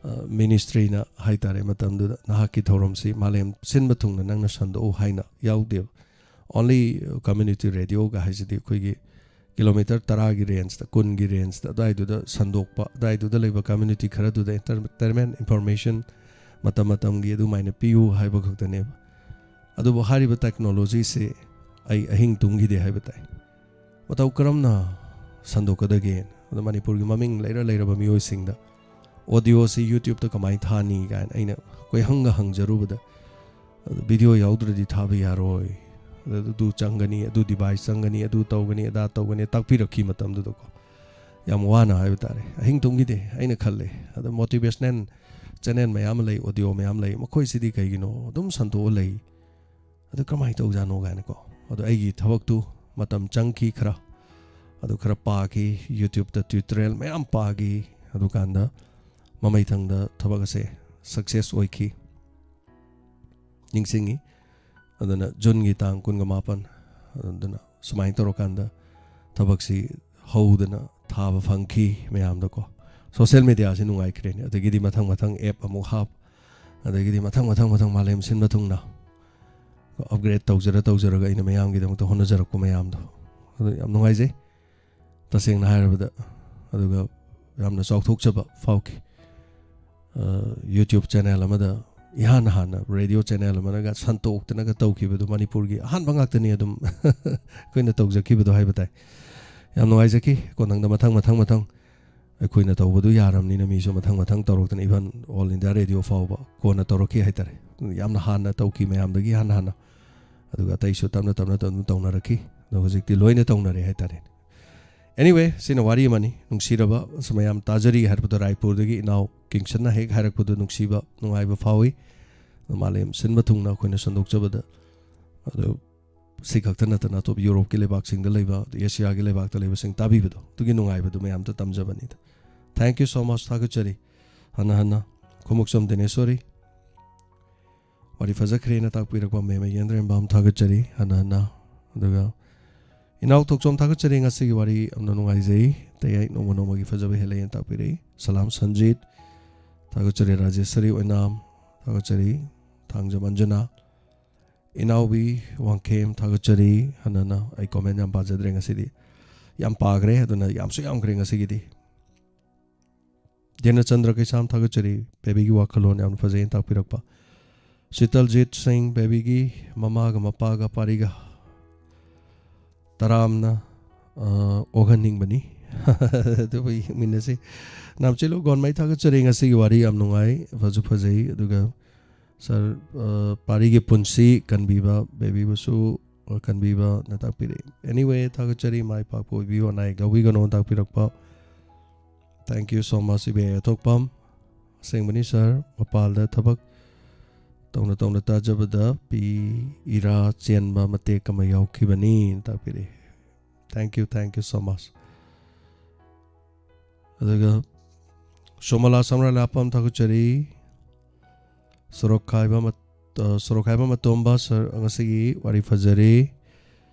ꯑ, ministryꯅ ꯍꯥꯏꯇꯥꯔꯦ, ꯃꯇꯝꯗꯨꯗ "ꯅꯍꯥꯛꯀꯤ ꯊꯧꯔꯝꯁꯤ ꯃꯥꯂꯦꯝ ꯁꯤꯟꯕ ꯊꯨꯡꯅ ꯅꯪꯅ ꯁꯟꯗꯣꯛꯎ" ꯍꯥꯏꯅ ꯌꯥꯎꯗꯦꯕ꯫ Only community radioꯒ ꯍꯥꯏꯁꯤꯗꯤ ꯑꯩꯈꯣꯏꯒꯤ kilometre ꯇꯔꯥꯒꯤ rangeꯇ, ꯀꯨꯟꯒꯤ rangeꯇ ꯑꯗꯨꯋꯥꯏꯗꯨꯗ ꯁꯟꯗꯣꯛꯄ, ꯑꯗꯨꯋꯥꯏꯗꯨꯗ ꯂꯩꯕ community ꯈꯔꯗꯨꯗ entertainment information ꯃꯇꯝ ꯃꯇꯝꯒꯤ ꯑꯗꯨꯃꯥꯏꯅ ꯄꯤꯌꯨ ꯍꯥꯏꯕ ꯈꯛꯇꯅꯦꯕ꯫ ꯑꯗꯨꯕꯨ ꯍꯥꯏꯔꯤꯕ technologyꯁꯦ ꯑꯩ ꯑꯍꯤꯡ ꯇꯨꯝꯈꯤꯗꯦ ꯍꯥꯏꯕ ꯇꯥꯏ꯫ ꯃꯇꯧ ꯀꯔꯝꯅ ꯁꯟꯗꯣꯛꯀꯗꯒꯦ? ꯑꯗ ꯃꯅꯤꯄꯨꯔꯒꯤ ꯃꯃꯤꯡ ꯂꯩꯔ ꯂꯩꯔꯕ ꯃꯤꯑꯣꯏꯁꯤꯡꯗ audioꯁꯤ YouTubeꯇ ꯀꯃꯥꯏꯅ ꯊꯥꯅꯤ ꯀꯥꯏꯅ ꯑꯩꯅ ꯀꯣꯏꯍꯪꯒ ꯍꯪꯖꯔꯨꯕꯗ, ꯑꯗꯨ video ꯌꯥꯎꯗ꯭ꯔꯗꯤ ꯊꯥꯕ ꯌꯥꯔꯣꯏ, ꯑꯗꯨ, ꯑꯗꯨ ꯆꯪꯒꯅꯤ, ꯑꯗꯨ device ꯆꯪꯒꯅꯤ, ꯑꯗꯨ ꯇꯧꯒꯅꯤ, ꯑꯗꯥ ꯇꯧꯒꯅꯤ, ꯇꯥꯛꯄꯤꯔꯛꯈꯤ ꯃꯇꯝꯗꯨꯗꯀꯣ꯫ ꯌꯥꯝ ꯋꯥꯅ ꯍꯥꯏꯕ ꯇꯥꯔꯦ꯫ ꯑꯍꯤꯡ ꯇꯨꯝꯈꯤꯗꯦ ꯑꯩꯅ ꯈꯜꯂꯦ꯫ ꯑꯗ motivational channel ꯃꯌꯥꯝ ꯑꯃ ꯂꯩ, audio ꯃꯌꯥꯝ ꯂꯩ, ꯃꯈꯣꯏꯁꯤꯗꯤ ꯀꯩꯒꯤꯅꯣ ꯑꯗꯨꯝ ꯁꯟꯗꯣꯛꯑ ꯂꯩ? ꯑꯗꯨ ꯀꯃꯥꯏꯅ ꯇꯧꯖꯥꯠꯅꯣ ꯀꯥꯏꯅꯀꯣ꯫ ꯑꯗꯣ ꯑꯩꯒꯤ ꯊꯕꯛꯇꯨ ꯃꯇꯝ ꯆꯪꯈꯤ ꯈꯔ, ꯑꯗꯨ ꯈꯔ ꯄꯥꯈꯤ, YouTube-ꯇ tutorial ꯃꯌꯥꯝ ꯄꯥꯈꯤ꯫ ꯑꯗꯨꯀꯥꯟꯗ ꯃꯃꯩꯊꯪꯗ ꯊꯕꯛ ꯑꯁꯦ success ꯑꯣꯏꯈꯤ ꯅꯤꯡꯁꯤꯡꯉꯤ꯫ ꯑꯗꯨꯅ June-ꯒꯤ ꯇꯥꯡ ꯀꯨꯟꯒ ꯃꯥꯄꯟ, ꯑꯗꯨꯅ ꯁꯨꯃꯥꯏꯅ ꯇꯧꯔꯀꯥꯟꯗ ꯊꯕꯛꯁꯤ ꯍꯧꯗꯅ ꯊꯥꯕ ꯐꯪꯈꯤ ꯃꯌꯥꯝꯗꯀꯣ꯫ Social media-ꯁꯤ ꯅꯨꯡꯉꯥꯏꯈ꯭ꯔꯦꯅꯦ꯫ ꯑꯗꯒꯤꯗꯤ ꯃꯊꯪ ꯃꯊꯪ app ꯑꯃꯨꯛ ꯍꯥꯞ, ꯑꯗꯒꯤꯗꯤ ꯃꯊꯪ ꯃꯊꯪ ꯃꯊꯪ ꯃꯥꯂꯦꯝ ꯁꯤꯟꯕ ꯊꯨꯡꯅ upgrade ꯇꯧꯖꯔ ꯇꯧꯖꯔꯒ ꯑꯩꯅ ꯃꯌꯥꯝꯒꯤꯗꯃꯛꯇ ꯍꯣꯠꯅꯖꯔꯛꯄ ꯃꯌꯥꯝꯗꯣ, ꯑꯗꯨ ꯌꯥꯝ ꯅꯨꯡꯉꯥꯏꯖꯩ ꯇꯁꯦꯡꯅ ꯍꯥꯏꯔꯕꯗ꯫ ꯑꯗꯨꯒ ꯌꯥꯝꯅ ꯆꯥꯎꯊꯣꯛꯆꯕ ꯐꯥꯎꯈꯤ꯫ ꯑ, YouTube channel ꯑꯃꯗ ꯏꯍꯥꯟ ꯍꯥꯟꯅ radio channel ꯑꯃꯅꯒ ꯁꯟꯇꯣꯛꯇꯅꯒ ꯇꯧꯈꯤꯕꯗꯣ, ꯃꯅꯤꯄꯨꯔꯒꯤ ꯑꯍꯥꯟꯕ ꯉꯥꯛꯇꯅꯤ ꯑꯗꯨꯝ ꯑꯩꯈꯣꯏꯅ ꯇꯧꯖꯈꯤꯕꯗꯣ ꯍꯥꯏꯕ ꯇꯥꯏ꯫ ꯌꯥꯝ ꯅꯨꯡꯉꯥꯏꯖꯈꯤ꯫ ꯀꯣꯟꯊꯪꯗ ꯃꯊꯪ ꯃꯊꯪ ꯃꯊꯪ ꯑꯩꯈꯣꯏꯅ ꯇꯧꯕꯗꯨ ꯌꯥꯔꯕꯅꯤꯅ ꯃꯤꯁꯨ ꯃꯊꯪ ꯃꯊꯪ ꯇꯧꯔꯛꯇꯅ, even All India Radio ꯐꯥꯎꯕ ꯀꯣꯟꯅ ꯇꯧꯔꯛꯈꯤ ꯍꯥꯏꯇꯥꯔꯦ꯫ ꯌꯥꯝꯅ ꯍꯥꯟꯅ ꯇꯧꯈꯤ ꯃꯌꯥꯝꯗꯒꯤ ꯍꯥꯟꯅ ꯍꯥꯟꯅ꯫ ꯑꯗꯨꯒ ꯑꯇꯩꯁꯨ ꯇꯞꯅ ꯇꯞꯅ ꯑꯗꯨꯝ ꯇꯧꯅꯔꯛꯈꯤ꯫ ꯑꯗꯣ ꯍꯧꯖꯤꯛꯇꯤ ꯂꯣꯏꯅ ꯇꯧꯅꯔꯦ ꯍꯥꯏꯇꯥꯔꯦ꯫ Anyway, ꯁꯤꯅ ꯋꯥꯔꯤ ꯑꯃꯅꯤ꯫ ꯅꯨꯡꯁꯤꯔꯕ ꯁꯨꯝ ꯃꯌꯥꯝ ꯇꯥꯖꯔꯤ ꯍꯥꯏꯔꯛꯄꯗꯣ ꯔꯥꯏꯄꯨꯔꯗꯒꯤ ꯏꯅꯥꯎ ꯀꯤꯡꯁꯟꯅ ꯍꯦꯛ ꯍꯥꯏꯔꯛꯄꯗꯣ ꯅꯨꯡꯁꯤꯕ, ꯅꯨꯡꯉꯥꯏꯕ ꯐꯥꯎꯏ꯫ ꯑꯗꯣ ꯃꯥꯂꯦꯝ ꯁꯤꯟꯕ ꯊꯨꯡꯅ ꯑꯩꯈꯣꯏꯅ ꯁꯟꯗꯣꯛꯆꯕꯗ, ꯑꯗꯣ ꯁꯤ ꯈꯛꯇ ꯅꯠꯇꯅ ꯑꯇꯣꯞꯄ ꯌꯨꯔꯣꯞꯀꯤ ꯂꯩꯕꯥꯛꯁꯤꯡꯗ ꯂꯩꯕ, ꯑꯦꯁꯤꯌꯥꯒꯤ ꯂꯩꯕꯥꯛꯇ ꯂꯩꯕꯁꯤꯡ ꯇꯥꯕꯤꯕꯗꯣ, ꯑꯗꯨꯒꯤ ꯅꯨꯡꯉꯥꯏꯕꯗꯨ ꯃꯌꯥꯝꯗ ꯇꯝꯖꯕꯅꯤꯗ꯫ Thank you so much, ꯊꯥꯒꯠꯆꯔꯤ꯫ ꯍꯟꯅ ꯍꯟꯅ ꯈꯣꯡꯎꯞꯆꯝ ꯗꯤꯅꯦꯁꯣꯔꯤ, ꯋꯥꯔꯤ ꯐꯖꯈ꯭ꯔꯦꯅ ꯇꯥꯛꯄꯤꯔꯛꯄ ꯃꯦꯝ ꯌꯦꯟꯗ꯭ꯔꯦꯝꯕꯥꯝ, ꯊꯥꯒꯠꯆꯔꯤ ꯍꯟꯅ ꯍꯟꯅ꯫ ꯑꯗꯨꯒ ꯏꯅꯥꯎ ꯊꯣꯛꯆꯣꯝ, ꯊꯥꯒꯠꯆꯔꯤ, ꯉꯁꯤꯒꯤ ꯋꯥꯔꯤ ꯌꯥꯝꯅ ꯅꯨꯡꯉꯥꯏꯖꯩ꯫ ꯇꯌꯥꯏ ꯅꯣꯡꯃ ꯅꯣꯡꯃꯒꯤ ꯐꯖꯕ ꯍꯦꯜꯂꯛꯑꯦꯅ ꯇꯥꯛꯄꯤꯔꯛꯏ꯫ ꯁꯂꯥꯝ ꯁꯟꯖꯤꯠ, ꯊꯥꯒꯠꯆꯔꯤ꯫ ꯔꯥꯖꯦꯁꯔꯤ ꯑꯣꯏꯅꯥꯝ, ꯊꯥꯒꯠꯆꯔꯤ꯫ ꯊꯥꯡꯖꯝ ꯑꯟꯖꯅꯥ, ꯏꯅꯥꯎꯕꯤ ꯋꯥꯡꯈꯦꯝ, ꯊꯥꯒꯠꯆꯔꯤ꯫ ꯍꯟꯅ ꯍꯟꯅ ꯑꯩ comment ꯌꯥꯝ ꯄꯥꯖꯗ꯭ꯔꯦ ꯉꯁꯤꯗꯤ꯫ ꯌꯥꯝ ꯄꯥꯈ꯭ꯔꯦ, ꯑꯗꯨꯅ ꯌꯥꯝꯁꯨ ꯌꯥꯝꯈ꯭ꯔꯦ ꯉꯁꯤꯒꯤꯗꯤ꯫ ꯙꯤꯔꯅꯆꯟꯗ꯭ꯔ ꯀꯩꯁꯥꯝ, ꯊꯥꯒꯠꯆꯔꯤ꯫ ꯕꯦꯕꯤꯒꯤ ꯋꯥꯈꯜꯂꯣꯟ ꯌꯥꯝꯅ ꯐꯖꯩꯅ ꯇꯥꯛꯄꯤꯔꯛꯄ꯫ ꯁꯤꯇꯜꯖꯤꯠ ꯁꯤꯡ, ꯕꯦꯕꯤꯒꯤ ꯃꯃꯥꯒ ꯃꯄꯥꯒ ꯄꯥꯔꯤꯒ ꯇꯔꯥꯝꯅ, ꯑ, ꯑꯣꯛꯍꯟꯅꯤꯡꯕꯅꯤ꯫ ꯑꯗꯨꯕꯨ ꯌꯦꯡꯃꯤꯟꯅꯁꯤ꯫ ꯅꯥꯝꯆꯦꯂꯨ ꯒꯣꯟꯃꯩ, ꯊꯥꯒꯠꯆꯔꯤ꯫ ꯉꯁꯤꯒꯤ ꯋꯥꯔꯤ ꯌꯥꯝ ꯅꯨꯡꯉꯥꯏ, ꯐꯁꯨ ꯐꯖꯩ꯫ ꯑꯗꯨꯒ ꯁꯥꯔ, ꯑ, ꯄꯥꯔꯤꯒꯤ ꯄꯨꯟꯁꯤ ꯀꯟꯕꯤꯕ, ꯕꯦꯕꯤꯕꯨꯁꯨ, ꯑ, ꯀꯟꯕꯤꯕꯅ ꯇꯥꯛꯄꯤꯔꯛꯏ꯫ Anyway, ꯊꯥꯒꯠꯆꯔꯤ꯫ ꯃꯥꯏ ꯄꯥꯛꯄ ꯑꯣꯏꯕꯤꯌꯨ, ꯑꯅꯥ ꯑꯌꯦꯛ ꯌꯥꯎꯕꯤꯒꯅꯣ ꯇꯥꯛꯄꯤꯔꯛꯄ꯫ Thank you so much, ꯏꯕꯦ ꯑꯊꯣꯛꯄꯝ꯫ ꯑꯁꯦꯡꯕꯅꯤ ꯁꯥꯔ, ꯃꯄꯥꯜꯗ ꯊꯕꯛ ꯇꯧꯅ ꯇꯧꯅ ꯇꯥꯖꯕꯗ ꯄꯤ ꯏꯔꯥ ꯆꯦꯟꯕ ꯃꯇꯦꯛ ꯑꯃ ꯌꯥꯎꯈꯤꯕꯅꯤ ꯇꯥꯛꯄꯤꯔꯛꯏ꯫ Thank you, thank you so much. ꯑꯗꯨꯒ ꯁꯣꯃꯂꯥ ꯁꯝꯔꯥꯏ ꯂꯥꯛꯄꯝ ꯊꯥꯒꯠꯆꯔꯤ꯫ ꯁꯣꯔꯣꯛꯈꯥꯏꯕ ꯃꯠ-, ꯑ, ꯁꯣꯔꯣꯛꯈꯥꯏꯕ ꯃꯇꯣꯝꯕ ꯁꯔ, ꯉꯁꯤꯒꯤ ꯋꯥꯔꯤ ꯐꯖꯔꯤ꯫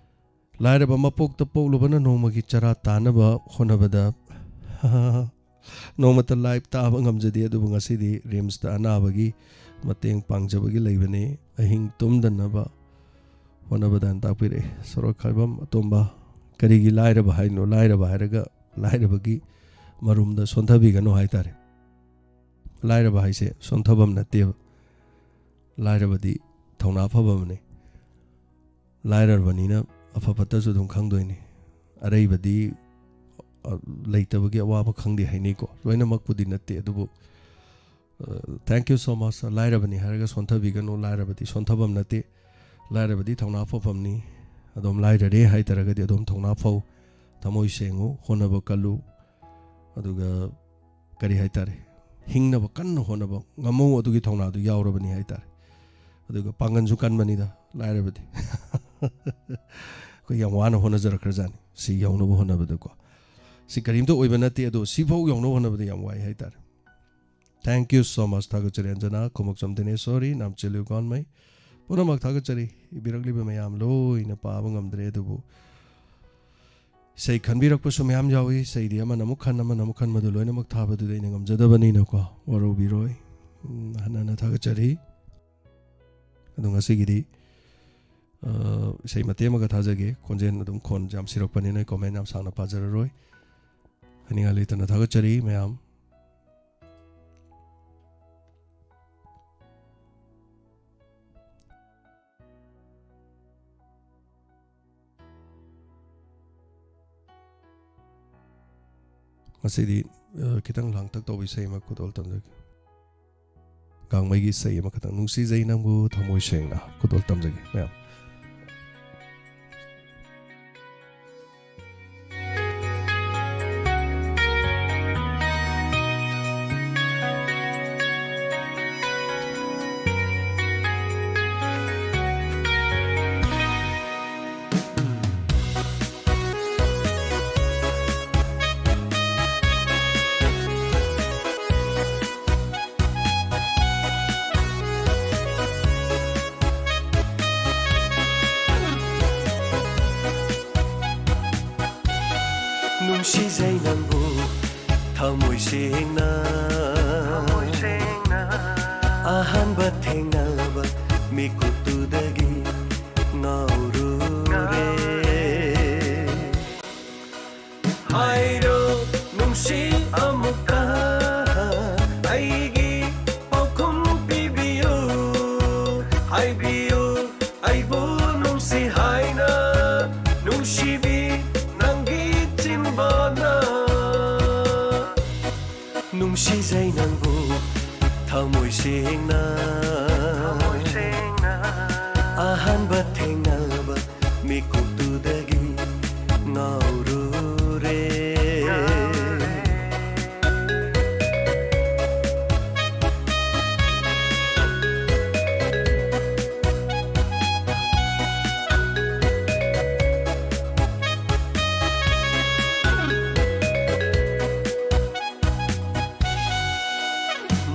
ꯂꯥꯏꯔꯕ ꯃꯄꯣꯛꯇ ꯄꯣꯛꯂꯨꯕꯅ ꯅꯣꯡꯃꯒꯤ ꯆꯔꯥ ꯇꯥꯅꯕ ꯍꯣꯠꯅꯕꯗ ꯅꯣꯡꯃꯇ ꯂꯥꯏꯞ ꯇꯥꯕ ꯉꯝꯖꯗꯦ, ꯑꯗꯨꯕꯨ ꯉꯁꯤꯗꯤ ꯔꯤꯝꯁꯇ ꯑꯅꯥꯕꯒꯤ ꯃꯇꯦꯡ ꯄꯥꯡꯖꯕꯒꯤ ꯂꯩꯕꯅꯤ꯫ ꯑꯍꯤꯡ ꯇꯨꯝꯗꯅꯕ ꯍꯣꯠꯅꯕꯗ ꯍꯥꯏꯅ ꯇꯥꯛꯄꯤꯔꯛꯏ꯫ ꯁꯣꯔꯣꯛꯈꯥꯏꯕꯝ ꯑꯇꯣꯝꯕ, ꯀꯔꯤꯒꯤ ꯂꯥꯏꯔꯕ ꯍꯥꯏꯅꯣ? ꯂꯥꯏꯔꯕ ꯍꯥꯏꯔꯒ ꯂꯥꯏꯔꯕꯒꯤ ꯃꯔꯨꯝꯗ ꯁꯣꯟꯊꯕꯤꯒꯅꯨ ꯍꯥꯏꯇꯥꯔꯦ꯫ ꯂꯥꯏꯔꯕ ꯍꯥꯏꯁꯦ ꯁꯣꯟꯊꯐꯝ ꯅꯠꯇꯦꯕ꯫ ꯂꯥꯏꯔꯕꯗꯤ ꯊꯧꯅꯥ ꯐꯕ ꯑꯃꯅꯤ꯫ ꯂꯥꯏꯔꯕꯅꯤꯅ ꯑꯐ ꯐꯠꯇꯁꯨ ꯑꯗꯨꯝ ꯈꯪꯗꯣꯏꯅꯤ꯫ ꯑꯔꯩꯕꯗꯤ, ꯑ, ꯂꯩꯇꯕꯒꯤ ꯑꯋꯥꯕ ꯈꯪꯗꯦ ꯍꯥꯏꯅꯩꯀꯣ꯫ ꯂꯣꯏꯅꯃꯛꯄꯨꯗꯤ ꯅꯠꯇꯦ, ꯑꯗꯨꯕꯨ, ꯑ, thank you so much꯫ ꯂꯥꯏꯔꯕꯅꯤ ꯍꯥꯏꯔꯒ ꯁꯣꯟꯊꯕꯤꯒꯅꯨ꯫ ꯂꯥꯏꯔꯕꯗꯤ ꯁꯣꯟꯊꯐꯝ ꯅꯠꯇꯦ꯫ ꯂꯥꯏꯔꯕꯗꯤ ꯊꯧꯅꯥ ꯐꯐꯝꯅꯤ꯫ ꯑꯗꯨꯝ ꯂꯥꯏꯔꯔꯦ ꯍꯥꯏꯇꯥꯔꯒꯗꯤ ꯑꯗꯨꯝ ꯊꯧꯅꯥ ꯐꯧ, ꯊꯃꯣꯏ ꯁꯦꯡꯉꯨ, ꯍꯣꯠꯅꯕ ꯀꯜꯂꯨ꯫ ꯑꯗꯨꯒ ꯀꯔꯤ ꯍꯥꯏꯇꯥꯔꯦ, ꯍꯤꯡꯅꯕ ꯀꯟꯅ ꯍꯣꯠꯅꯕ ꯉꯝꯃꯨ, ꯑꯗꯨꯒꯤ ꯊꯧꯅꯥꯗꯨ ꯌꯥꯎꯔꯕꯅꯤ ꯍꯥꯏꯇꯥꯔꯦ꯫ ꯑꯗꯨꯒ ꯄꯥꯡꯒꯟꯁꯨ ꯀꯟꯕꯅꯤꯗ ꯂꯥꯏꯔꯕꯗꯤ꯫ ꯑꯩꯈꯣꯏ ꯌꯥꯝ ꯋꯥꯅ ꯍꯣꯠꯅꯖꯔꯛꯈ꯭ꯔꯖꯥꯠꯅꯤ ꯁꯤ ꯌꯧꯅꯕ ꯍꯣꯠꯅꯕꯗꯀꯣ꯫ ꯁꯤ ꯀꯔꯤꯝꯇ ꯑꯣꯏꯕ ꯅꯠꯇꯦ, ꯑꯗꯣ ꯁꯤꯐꯥꯎ ꯌꯧꯅꯕ ꯍꯣꯠꯅꯕꯗ ꯌꯥꯝ ꯋꯥꯏ ꯍꯥꯏꯇꯥꯔꯦ꯫ Thank you so much꯫ ꯊꯥꯒꯠꯆꯔꯤ ꯑꯟꯖꯅꯥ, ꯈꯨꯃꯛꯆꯝ ꯗꯤꯅꯦꯁꯣꯔꯤ, ꯅꯥꯝꯆꯦꯂꯨ ꯒꯣꯟꯃꯩ, ꯄꯨꯝꯅꯃꯛ ꯊꯥꯒꯠꯆꯔꯤ꯫ ꯏꯕꯤꯔꯛꯂꯤꯕ ꯃꯌꯥꯝ ꯂꯣꯏꯅ ꯄꯥꯕ ꯉꯝꯗ꯭ꯔꯦ, ꯑꯗꯨꯕꯨ ꯏꯁꯩ ꯈꯟꯕꯤꯔꯛꯄꯁꯨ ꯃꯌꯥꯝ ꯌꯥꯎꯏ꯫ ꯏꯁꯩꯗꯤ ꯑꯃꯅ ꯑꯃꯨꯛ ꯈꯟ, ꯑꯃꯅ ꯑꯃꯨꯛ ꯈꯟ, ꯃꯗꯨ ꯂꯣꯏꯅꯃꯛ ꯊꯥꯕꯗꯨꯗꯤ ꯑꯩꯅ ꯉꯝꯖꯗꯕꯅꯤꯅꯀꯣ, ꯋꯥꯔꯧꯕꯤꯔꯣꯏ꯫ ꯎꯝ, ꯍꯟꯅ ꯍꯟꯅ ꯊꯥꯒꯠꯆꯔꯤ꯫ ꯑꯗꯣ ꯉꯁꯤꯒꯤꯗꯤ, ꯑ, ꯏꯁꯩ ꯃꯇꯦꯛ ꯑꯃꯒ ꯊꯥꯖꯒꯦ꯫ ꯈꯣꯟꯖꯦꯜ ꯑꯗꯨꯝ ꯈꯣꯟ ꯌꯥꯝ ꯁꯤꯔꯛꯄꯅꯤꯅ comment ꯌꯥꯝ ꯁꯥꯡꯅ ꯄꯥꯖꯔꯔꯣꯏ꯫ ꯍꯥꯏꯅꯤꯡꯉꯥꯏ ꯂꯩꯇꯅ ꯊꯥꯒꯠꯆꯔꯤ ꯃꯌꯥꯝ꯫ ꯉꯁꯤꯗꯤ, ꯑ, ꯈꯤꯇꯪ ꯂꯥꯡꯇꯛ ꯇꯧꯕ ꯏꯁꯩ ꯑꯃ ꯈꯨꯗꯣꯜ ꯇꯝꯖꯒꯦ꯫ ꯒꯥꯡꯃꯩꯒꯤ ꯏꯁꯩ ꯑꯃꯈꯛꯇꯪ, "ꯅꯨꯡꯁꯤꯖꯩ ꯅꯪꯕꯨ ꯊꯃꯣꯏ ꯁꯦꯡꯅ", ꯈꯨꯗꯣꯜ ꯇꯝꯖꯒꯦ ꯃꯌꯥꯝ꯫ ꯁꯦꯡꯅ ꯑꯍꯥꯟꯕ ꯊꯦꯡꯅꯕ ꯃꯤꯀꯨꯞꯇꯨꯗꯒꯤ ꯉꯥꯎꯔꯨꯔꯦ꯫ ꯍꯥꯏꯔꯣ ꯅꯨꯡꯁꯤ ꯑꯃꯨꯛꯇ, ꯑꯩꯒꯤ ꯄꯥꯎꯈꯨꯝ ꯄꯤꯕꯤꯌꯨ꯫ ꯍꯥꯏꯕꯤꯌꯨ ꯑꯩꯕꯨ ꯅꯨꯡꯁꯤ ꯍꯥꯏꯅ, ꯅꯨꯡꯁꯤꯕꯤ ꯅꯪꯒꯤ ꯆꯤꯟꯕꯥꯅ꯫ ꯅꯨꯡꯁꯤꯖꯩ ꯅꯪꯕꯨ ꯊꯃꯣꯏ ꯁꯦꯡꯅ꯫ ꯑꯍꯥꯟꯕ ꯊꯦꯡꯅꯕ ꯃꯤꯀꯨꯞꯇꯨꯗꯒꯤ ꯉꯥꯎꯔꯨꯔꯦ꯫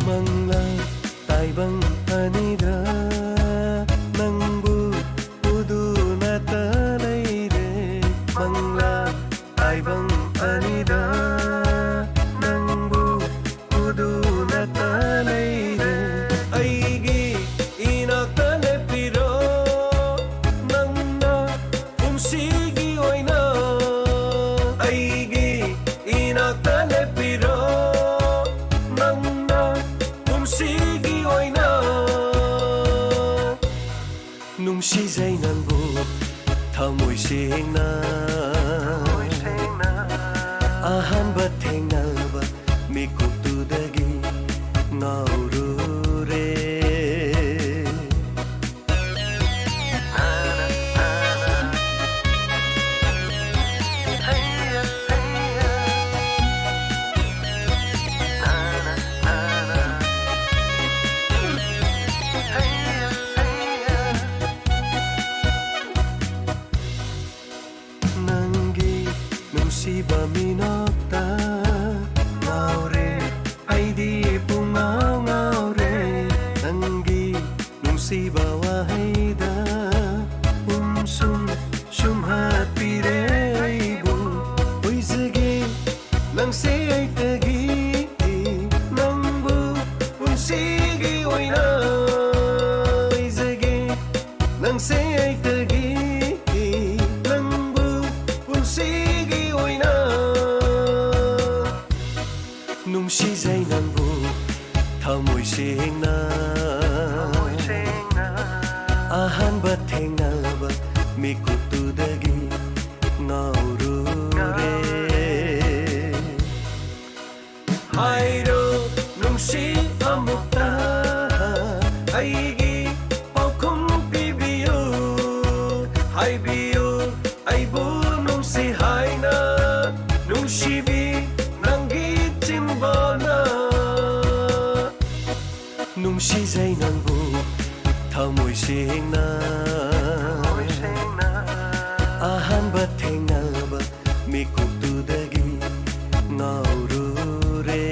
ꯃꯪꯂꯥ ꯇꯥꯏꯕꯪ ꯑꯅꯤꯗ ꯅꯪꯕꯨ ꯎꯗꯨꯅꯇ ꯂꯩꯔꯦ꯫ ꯃꯪꯂꯥ ꯇꯥꯏꯕꯪ ꯑꯅꯤꯗ ꯅꯪꯕꯨ ꯎꯗꯨꯅꯇ ꯂꯩꯔꯦ꯫ ꯑꯩꯒꯤ ꯏꯅꯥꯛꯇ ꯂꯦꯞꯄꯤꯔꯣ ꯅꯪꯅ ꯄꯨꯟꯁꯤꯒꯤ ꯑꯣꯏꯅ꯫ ꯑꯩꯒꯤ ꯏꯅꯥꯛꯇ ꯂꯦꯞꯄꯤꯔꯣ ꯅꯪꯅ ꯄꯨꯟꯁꯤꯒꯤ ꯑꯣꯏꯅ꯫ ꯅꯨꯡꯁꯤꯖꯩ ꯅꯪꯕꯨ ꯊꯃꯣꯏ ꯁꯦꯡꯅ꯫ ꯑꯍꯥꯟꯕ ꯊꯦꯡꯅꯕ ꯃꯤꯀꯨꯞꯇꯨꯗꯒꯤ ꯉꯥꯎꯔꯨꯔꯦ꯫ ꯅꯪꯒꯤ ꯅꯨꯡꯁꯤꯕ ꯃꯤꯅꯣꯛꯇ ꯉꯥꯎꯔꯦ, ꯑꯩꯗꯤ ꯄꯨꯡꯉꯥꯎ ꯉꯥꯎꯔꯦ꯫ ꯅꯪꯒꯤ ꯅꯨꯡꯁꯤꯕ ꯋꯥꯍꯩꯗ ꯎꯝꯁꯨꯝ ꯁꯨꯝꯍꯠꯄꯤꯔꯦ ꯑꯩꯕꯨ꯫ ꯑꯣꯏꯖꯒꯦ ꯅꯪꯁꯦ ꯑꯩꯇꯒꯤ ꯁꯦꯡꯅ ꯑꯍꯥꯟꯕ ꯊꯦꯡꯅꯕ ꯃꯤꯀꯨꯞꯇꯨꯗꯒꯤ ꯉꯥꯎꯔꯨꯔꯦ꯫ ꯍꯥꯏꯔꯣ ꯅꯨꯡꯁꯤ ꯑꯃꯨꯛꯇ ꯑꯩꯒꯤ ꯄꯥꯎꯈꯨꯝ ꯄꯤꯕꯤꯌꯨ꯫ ꯍꯥꯏꯕꯤꯌꯨ ꯑꯩꯕꯨ ꯅꯨꯡꯁꯤ ꯍꯥꯏꯅ ꯅꯨꯡꯁꯤꯕꯤ ꯅꯪꯒꯤ ꯆꯤꯝꯕꯥꯜꯅ꯫ ꯅꯨꯡꯁꯤꯖꯩ ꯅꯪꯕꯨ ꯊꯃꯣꯏ ꯁꯦꯡꯅ꯫ ꯑꯍꯥꯟꯕ ꯊꯦꯡꯅꯕ ꯃꯤꯀꯨꯞꯇꯨꯗꯒꯤ ꯉꯥꯎꯔꯨꯔꯦ꯫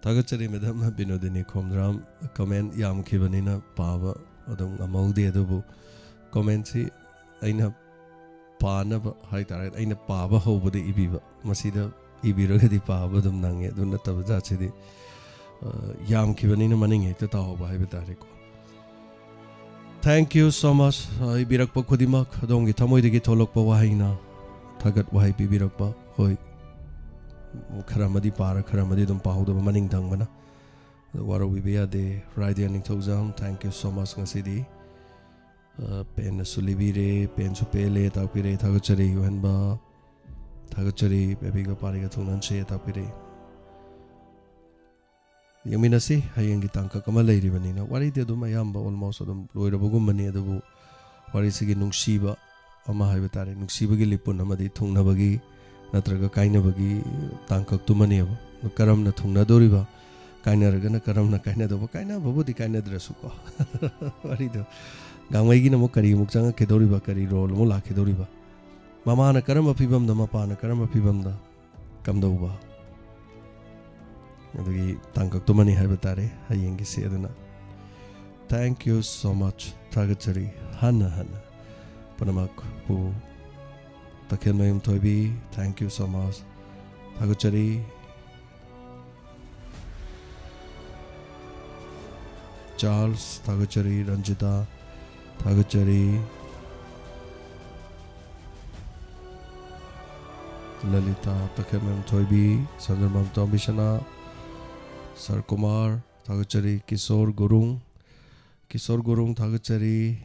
ꯊꯥꯒꯠꯆꯔꯤ ꯃꯦꯗꯥꯝ ꯕꯤꯅꯣꯗꯤꯅꯤ ꯈꯣꯝꯗ꯭ꯔꯥꯝ꯫ ꯀꯃꯦꯟ ꯌꯥꯝꯈꯤꯕꯅꯤꯅ ꯄꯥꯕ ꯑꯗꯨꯝ ꯉꯝꯍꯧꯗꯦ, ꯑꯗꯨꯕꯨ ꯀꯃꯦꯟꯁꯤ ꯑꯩꯅ ꯄꯥꯅꯕ ꯍꯥꯏꯇꯥꯔꯦ, ꯑꯩꯅ ꯄꯥꯕ ꯍꯧꯕꯗ ꯏꯕꯤꯕ, ꯃꯁꯤꯗ ꯏꯕꯤꯔꯒꯗꯤ ꯄꯥꯕ ꯑꯗꯨꯝ ꯅꯪꯉꯦ, ꯑꯗꯨ ꯅꯠꯇꯕ ꯖꯥꯠꯁꯤꯗꯤ, ꯑ, ꯌꯥꯝꯈꯤꯕꯅꯤꯅ ꯃꯅꯤꯡ ꯍꯦꯛꯇ ꯇꯥꯍꯧꯕ ꯍꯥꯏꯕ ꯇꯥꯔꯦꯀꯣ꯫ Thank you so much꯫ ꯑ, ꯏꯕꯤꯔꯛꯄ ꯈꯨꯗꯤꯡꯃꯛ ꯑꯗꯣꯝꯒꯤ ꯊꯃꯣꯏꯗꯒꯤ ꯊꯣꯛꯂꯛꯄ ꯋꯥꯍꯩꯅ ꯊꯥꯒꯠ ꯋꯥꯍꯩ ꯄꯤꯕꯤꯔꯛꯄ꯫ ꯍꯣꯏ, ꯈꯔ ꯑꯃꯗꯤ ꯄꯥꯔ, ꯈꯔ ꯑꯃꯗꯤ ꯑꯗꯨꯝ ꯄꯥꯍꯧꯗꯕ ꯃꯅꯤꯡ ꯊꯪꯕꯅ꯫ ꯑꯗꯣ ꯋꯥꯔꯧꯕꯤꯕ ꯌꯥꯗꯦ꯫ ꯔꯥꯏꯗꯤꯌꯥ ꯅꯤꯡꯊꯧꯖꯝ, thank you so much꯫ ꯉꯁꯤꯗꯤ, ꯑ, ꯄꯦꯟꯅꯁꯨ ꯂꯤꯕꯤꯔꯦ, ꯄꯦꯟꯁꯨ ꯄꯦꯜꯂꯦ, ꯇꯥꯛꯄꯤꯔꯦ, ꯊꯥꯒꯠꯆꯔꯤ꯫ ꯌꯨꯍꯟꯕ, ꯊꯥꯒꯠꯆꯔꯤ꯫ ꯕꯦꯕꯤꯒ ꯄꯥꯔꯤꯒ ꯊꯨꯡꯅꯍꯟꯁꯦ, ꯇꯥꯛꯄꯤꯔꯦ꯫ ꯌꯦꯡꯃꯤꯟꯅꯁꯤ꯫ ꯍꯌꯦꯡꯒꯤ ꯇꯥꯡꯀꯛ ꯑꯃ ꯂꯩꯔꯤꯕꯅꯤꯅ, ꯋꯥꯔꯤꯗꯤ ꯑꯗꯨꯝ ꯑꯌꯥꯝꯕ almost ꯑꯗꯨꯝ ꯂꯣꯏꯔꯕꯒꯨꯝꯕꯅꯤ, ꯑꯗꯨꯕꯨ ꯋꯥꯔꯤꯁꯤꯒꯤ ꯅꯨꯡꯁꯤꯕ ꯑꯃ ꯍꯥꯏꯕ ꯇꯥꯔꯦ, ꯅꯨꯡꯁꯤꯕꯒꯤ ꯂꯤꯄꯨꯟ ꯑꯃꯗꯤ ꯊꯨꯡꯅꯕꯒꯤ ꯅꯠꯇ꯭ꯔꯒ ꯀꯥꯏꯅꯕꯒꯤ ꯇꯥꯡꯀꯛꯇꯨꯃꯅꯦꯕ꯫ ꯑꯗꯨ ꯀꯔꯝꯅ ꯊꯨꯡꯅꯗꯣꯔꯤꯕ, ꯀꯥꯏꯅꯔꯒꯅ ꯀꯔꯝꯅ ꯀꯥꯏꯅꯗꯧꯕ, ꯀꯥꯏꯅꯕꯕꯨꯗꯤ ꯀꯥꯏꯅꯗ꯭ꯔꯁꯨꯀꯣ꯫ ꯋꯥꯔꯤꯗꯣ ꯒꯥꯡꯃꯩꯒꯤꯅ ꯑꯃꯨꯛ ꯀꯔꯤ ꯑꯃꯨꯛ ꯆꯪꯉꯛꯈꯤꯗꯧꯔꯤꯕ, ꯀꯔꯤ role ꯑꯃꯨꯛ ꯂꯥꯛꯈꯤꯗꯧꯔꯤꯕ, ꯃꯃꯥꯅ ꯀꯔꯝꯕ ꯐꯤꯕꯝꯗ, ꯃꯄꯥꯅ ꯀꯔꯝꯕ ꯐꯤꯕꯝꯗ, ꯀꯝꯗꯧꯕ? ꯑꯗꯨꯒꯤ ꯇꯥꯡꯀꯛꯇꯨꯃꯅꯤ ꯍꯥꯏꯕ ꯇꯥꯔꯦ ꯍꯌꯦꯡꯒꯤꯁꯤ꯫ ꯑꯗꯨꯅ thank you so much, ꯊꯥꯒꯠꯆꯔꯤ ꯍꯟꯅ ꯍꯟꯅ ꯄꯨꯝꯅꯃꯛꯄꯨ꯫ ꯇꯈꯦꯜꯃꯌꯨꯝ ꯊꯣꯏꯕꯤ, thank you so much, ꯊꯥꯒꯠꯆꯔꯤ꯫ ꯆꯥꯔꯜꯁ, ꯊꯥꯒꯠꯆꯔꯤ꯫ ꯔꯟꯖꯤꯇꯥ, ꯊꯥꯒꯠꯆꯔꯤ꯫ ꯂꯂꯤꯇꯥ, ꯇꯈꯦꯜꯃꯌꯨꯝ ꯊꯣꯏꯕꯤ, ꯁꯟꯗ꯭ꯔꯃꯥꯝ ꯇꯣꯝꯕꯤꯁꯅꯥ, ꯁꯔ ꯀꯨꯃꯥꯔ, ꯊꯥꯒꯠꯆꯔꯤ꯫ ꯀꯤꯁꯣꯔ ꯒꯨꯔꯨꯡ, ꯀꯤꯁꯣꯔ ꯒꯨꯔꯨꯡ, ꯊꯥꯒꯠꯆꯔꯤ꯫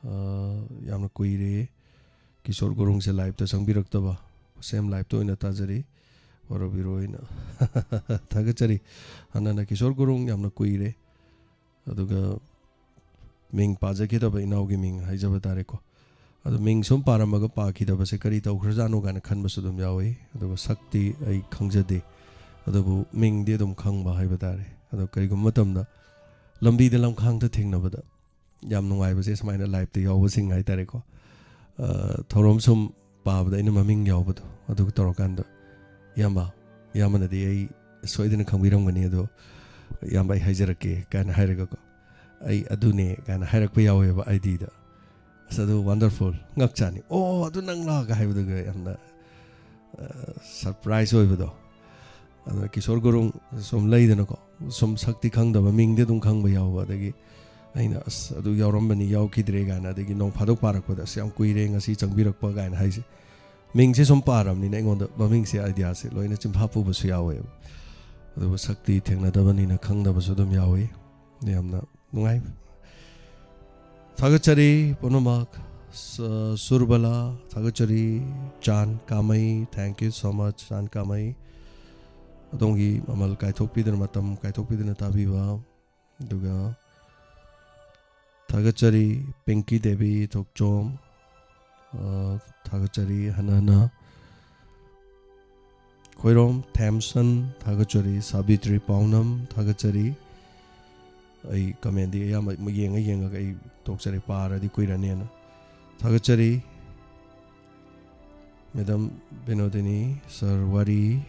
ꯑ, ꯌꯥꯝꯅ ꯀꯨꯏꯔꯦ ꯀꯤꯁꯣꯔ ꯒꯨꯔꯨꯡꯁꯦ ꯂꯥꯏꯞꯇ ꯆꯪꯕꯤꯔꯛꯇꯕ꯫ ꯁꯦꯝ ꯂꯥꯏꯞꯇ ꯑꯣꯏꯅ ꯇꯥꯖꯔꯤ, ꯋꯥꯔꯧꯕꯤꯔꯣꯏꯅ꯫ ꯊꯥꯒꯠꯆꯔꯤ꯫ ꯍꯥꯟꯅꯅ ꯀꯤꯁꯣꯔ ꯒꯨꯔꯨꯡ ꯌꯥꯝꯅ ꯀꯨꯏꯔꯦ꯫ ꯑꯗꯨꯒ ꯃꯤꯡ ꯄꯥꯖꯈꯤꯗꯕ ꯏꯅꯥꯎꯒꯤ ꯃꯤꯡ ꯍꯥꯏꯖꯕ ꯇꯥꯔꯦꯀꯣ꯫ ꯑꯗꯣ ꯃꯤꯡ ꯁꯨꯝ ꯄꯥꯔꯝꯃꯒ ꯄꯥꯈꯤꯗꯕꯁꯦ ꯀꯔꯤ ꯇꯧꯈ꯭ꯔꯖꯥꯠꯅꯣ ꯀꯥꯏꯅ ꯈꯟꯕꯁꯨ ꯑꯗꯨꯝ ꯌꯥꯎꯏ꯫ ꯑꯗꯨꯒ ꯁꯛꯇꯤ ꯑꯩ ꯈꯪꯖꯗꯦ, ꯑꯗꯨꯕꯨ ꯃꯤꯡꯗꯤ ꯑꯗꯨꯝ ꯈꯪꯕ ꯍꯥꯏꯕ ꯇꯥꯔꯦ꯫ ꯑꯗꯣ ꯀꯔꯤꯒꯨꯝꯕ ꯃꯇꯝꯗ ꯂꯝꯕꯤꯗ ꯂꯝꯈꯥꯡꯗ ꯊꯦꯡꯅꯕꯗ ꯌꯥꯝ ꯅꯨꯡꯉꯥꯏꯕꯁꯦ ꯁꯨꯃꯥꯏꯅ ꯂꯥꯏꯞꯇ ꯌꯥꯎꯕꯁꯤꯡ ꯍꯥꯏ ꯇꯥꯔꯦꯀꯣ꯫ ꯑ, ꯊꯧꯔꯝ ꯁꯨꯝ ꯄꯥꯕꯗ ꯑꯩꯅ ꯃꯃꯤꯡ ꯌꯥꯎꯕꯗꯣ ꯑꯗꯨ ꯇꯧꯔꯀꯥꯟꯗ, "ꯏꯌꯥꯝꯕ, ꯏꯌꯥꯝꯕꯅꯗꯤ ꯑꯩ ꯁꯣꯏꯗꯅ ꯈꯪꯕꯤꯔꯝꯒꯅꯤ, ꯑꯗꯣ ꯏꯌꯥꯝꯕ ꯑꯩ ꯍꯥꯏꯖꯔꯛꯀꯦ" ꯀꯥꯏꯅ ꯍꯥꯏꯔꯒꯀꯣ, "ꯑꯩ ꯑꯗꯨꯅꯦ" ꯀꯥꯏꯅ ꯍꯥꯏꯔꯛꯄ ꯌꯥꯎꯋꯦꯕ ꯑꯥꯏ ꯗꯤꯗ꯫ ꯑꯁ, ꯑꯗꯨ ꯋꯥꯟꯗꯔꯐꯨꯜ, ꯉꯛꯆꯥꯅꯤ꯫ "ꯑꯣ, ꯑꯗꯨ ꯅꯪꯂꯥ?" ꯀꯥꯏ ꯍꯥꯏꯕꯗꯨꯒ ꯌꯥꯝꯅ, ꯑ, ꯁꯔꯄ꯭ꯔꯥꯏꯖ ꯑꯣꯏꯕꯗꯣ꯫ ꯑꯗꯨꯅ ꯀꯤꯁꯣꯔ ꯒꯨꯔꯨꯡ ꯁꯨꯝ ꯂꯩꯗꯅꯀꯣ, ꯁꯨꯝ ꯁꯛꯇꯤ ꯈꯪꯗꯕ, ꯃꯤꯡꯗꯤ ꯑꯗꯨꯝ ꯈꯪꯕ ꯌꯥꯎꯕ, ꯑꯗꯒꯤ ꯑꯩꯅ, "ꯑꯁ, ꯑꯗꯨ ꯌꯥꯎꯔꯝꯕꯅꯤ, ꯌꯥꯎꯈꯤꯗ꯭ꯔꯦ" ꯀꯥꯏꯅ, ꯑꯗꯒꯤ ꯅꯣꯡ ꯐꯥꯗꯣꯛ ꯄꯥꯔꯛꯄꯗ, "ꯑꯁ, ꯌꯥꯝ ꯀꯨꯏꯔꯦ ꯉꯁꯤ ꯆꯪꯕꯤꯔꯛꯄ" ꯀꯥꯏꯅ ꯍꯥꯏꯁꯦ꯫ ꯃꯤꯡꯁꯦ ꯁꯨꯝ ꯄꯥꯔꯕꯅꯤꯅ ꯑꯩꯉꯣꯟꯗ ꯃꯃꯤꯡꯁꯦ, ꯑꯥꯏꯗꯤꯌꯥꯁꯦ ꯂꯣꯏꯅ ꯆꯤꯟꯐꯥ ꯄꯨꯕꯁꯨ ꯌꯥꯎꯋꯦꯕ꯫ ꯑꯗꯨꯕꯨ ꯁꯛꯇꯤ ꯊꯦꯡꯅꯗꯕꯅꯤꯅ ꯈꯪꯗꯕꯁꯨ ꯑꯗꯨꯝ ꯌꯥꯎꯋꯤ꯫ ꯌꯥꯝꯅ ꯅꯨꯡꯉꯥꯏ꯫ ꯊꯥꯒꯠꯆꯔꯤ ꯄꯨꯝꯅꯃꯛ꯫ ꯁ-, ꯁꯨꯔꯕꯂꯥ, ꯊꯥꯒꯠꯆꯔꯤ꯫ ꯆꯥꯟ ꯀꯥꯃꯩ, thank you so much, ꯆꯥꯟ ꯀꯥꯃꯩ꯫ ꯑꯗꯣꯝꯒꯤ ꯃꯃꯜ ꯀꯥꯏꯊꯣꯛꯄꯤꯗꯨꯅ, ꯃꯇꯝ ꯀꯥꯏꯊꯣꯛꯄꯤꯗꯨꯅ ꯇꯥꯕꯤꯕ꯫ ꯑꯗꯨꯒ ꯊꯥꯒꯠꯆꯔꯤ ꯄꯤꯡꯀꯤ ꯗꯦꯕꯤ ꯊꯣꯛꯆꯣꯝ, ꯑ, ꯊꯥꯒꯠꯆꯔꯤ ꯍꯟꯅ ꯍꯟꯅ꯫ ꯈꯣꯏꯔꯣꯝ ꯊꯦꯝꯁꯟ, ꯊꯥꯒꯠꯆꯔꯤ꯫ ꯁꯥꯕꯤꯇ꯭ꯔꯤ ꯄꯥꯎꯅꯝ, ꯊꯥꯒꯠꯆꯔꯤ꯫ ꯑꯩ ꯀꯃꯦꯟꯗꯤ ꯑꯌꯥꯝꯕ ꯌꯦꯡꯉ ꯌꯦꯡꯉꯒ ꯑꯩ ꯇꯣꯛꯆꯔꯦ, ꯄꯥꯔꯗꯤ ꯀꯨꯏꯔꯅꯦꯅ꯫ ꯊꯥꯒꯠꯆꯔꯤ꯫ ꯃꯦꯗꯥꯝ ꯕꯤꯅꯣꯗꯤꯅꯤ, ꯁꯥꯔ ꯋꯥꯔꯤ,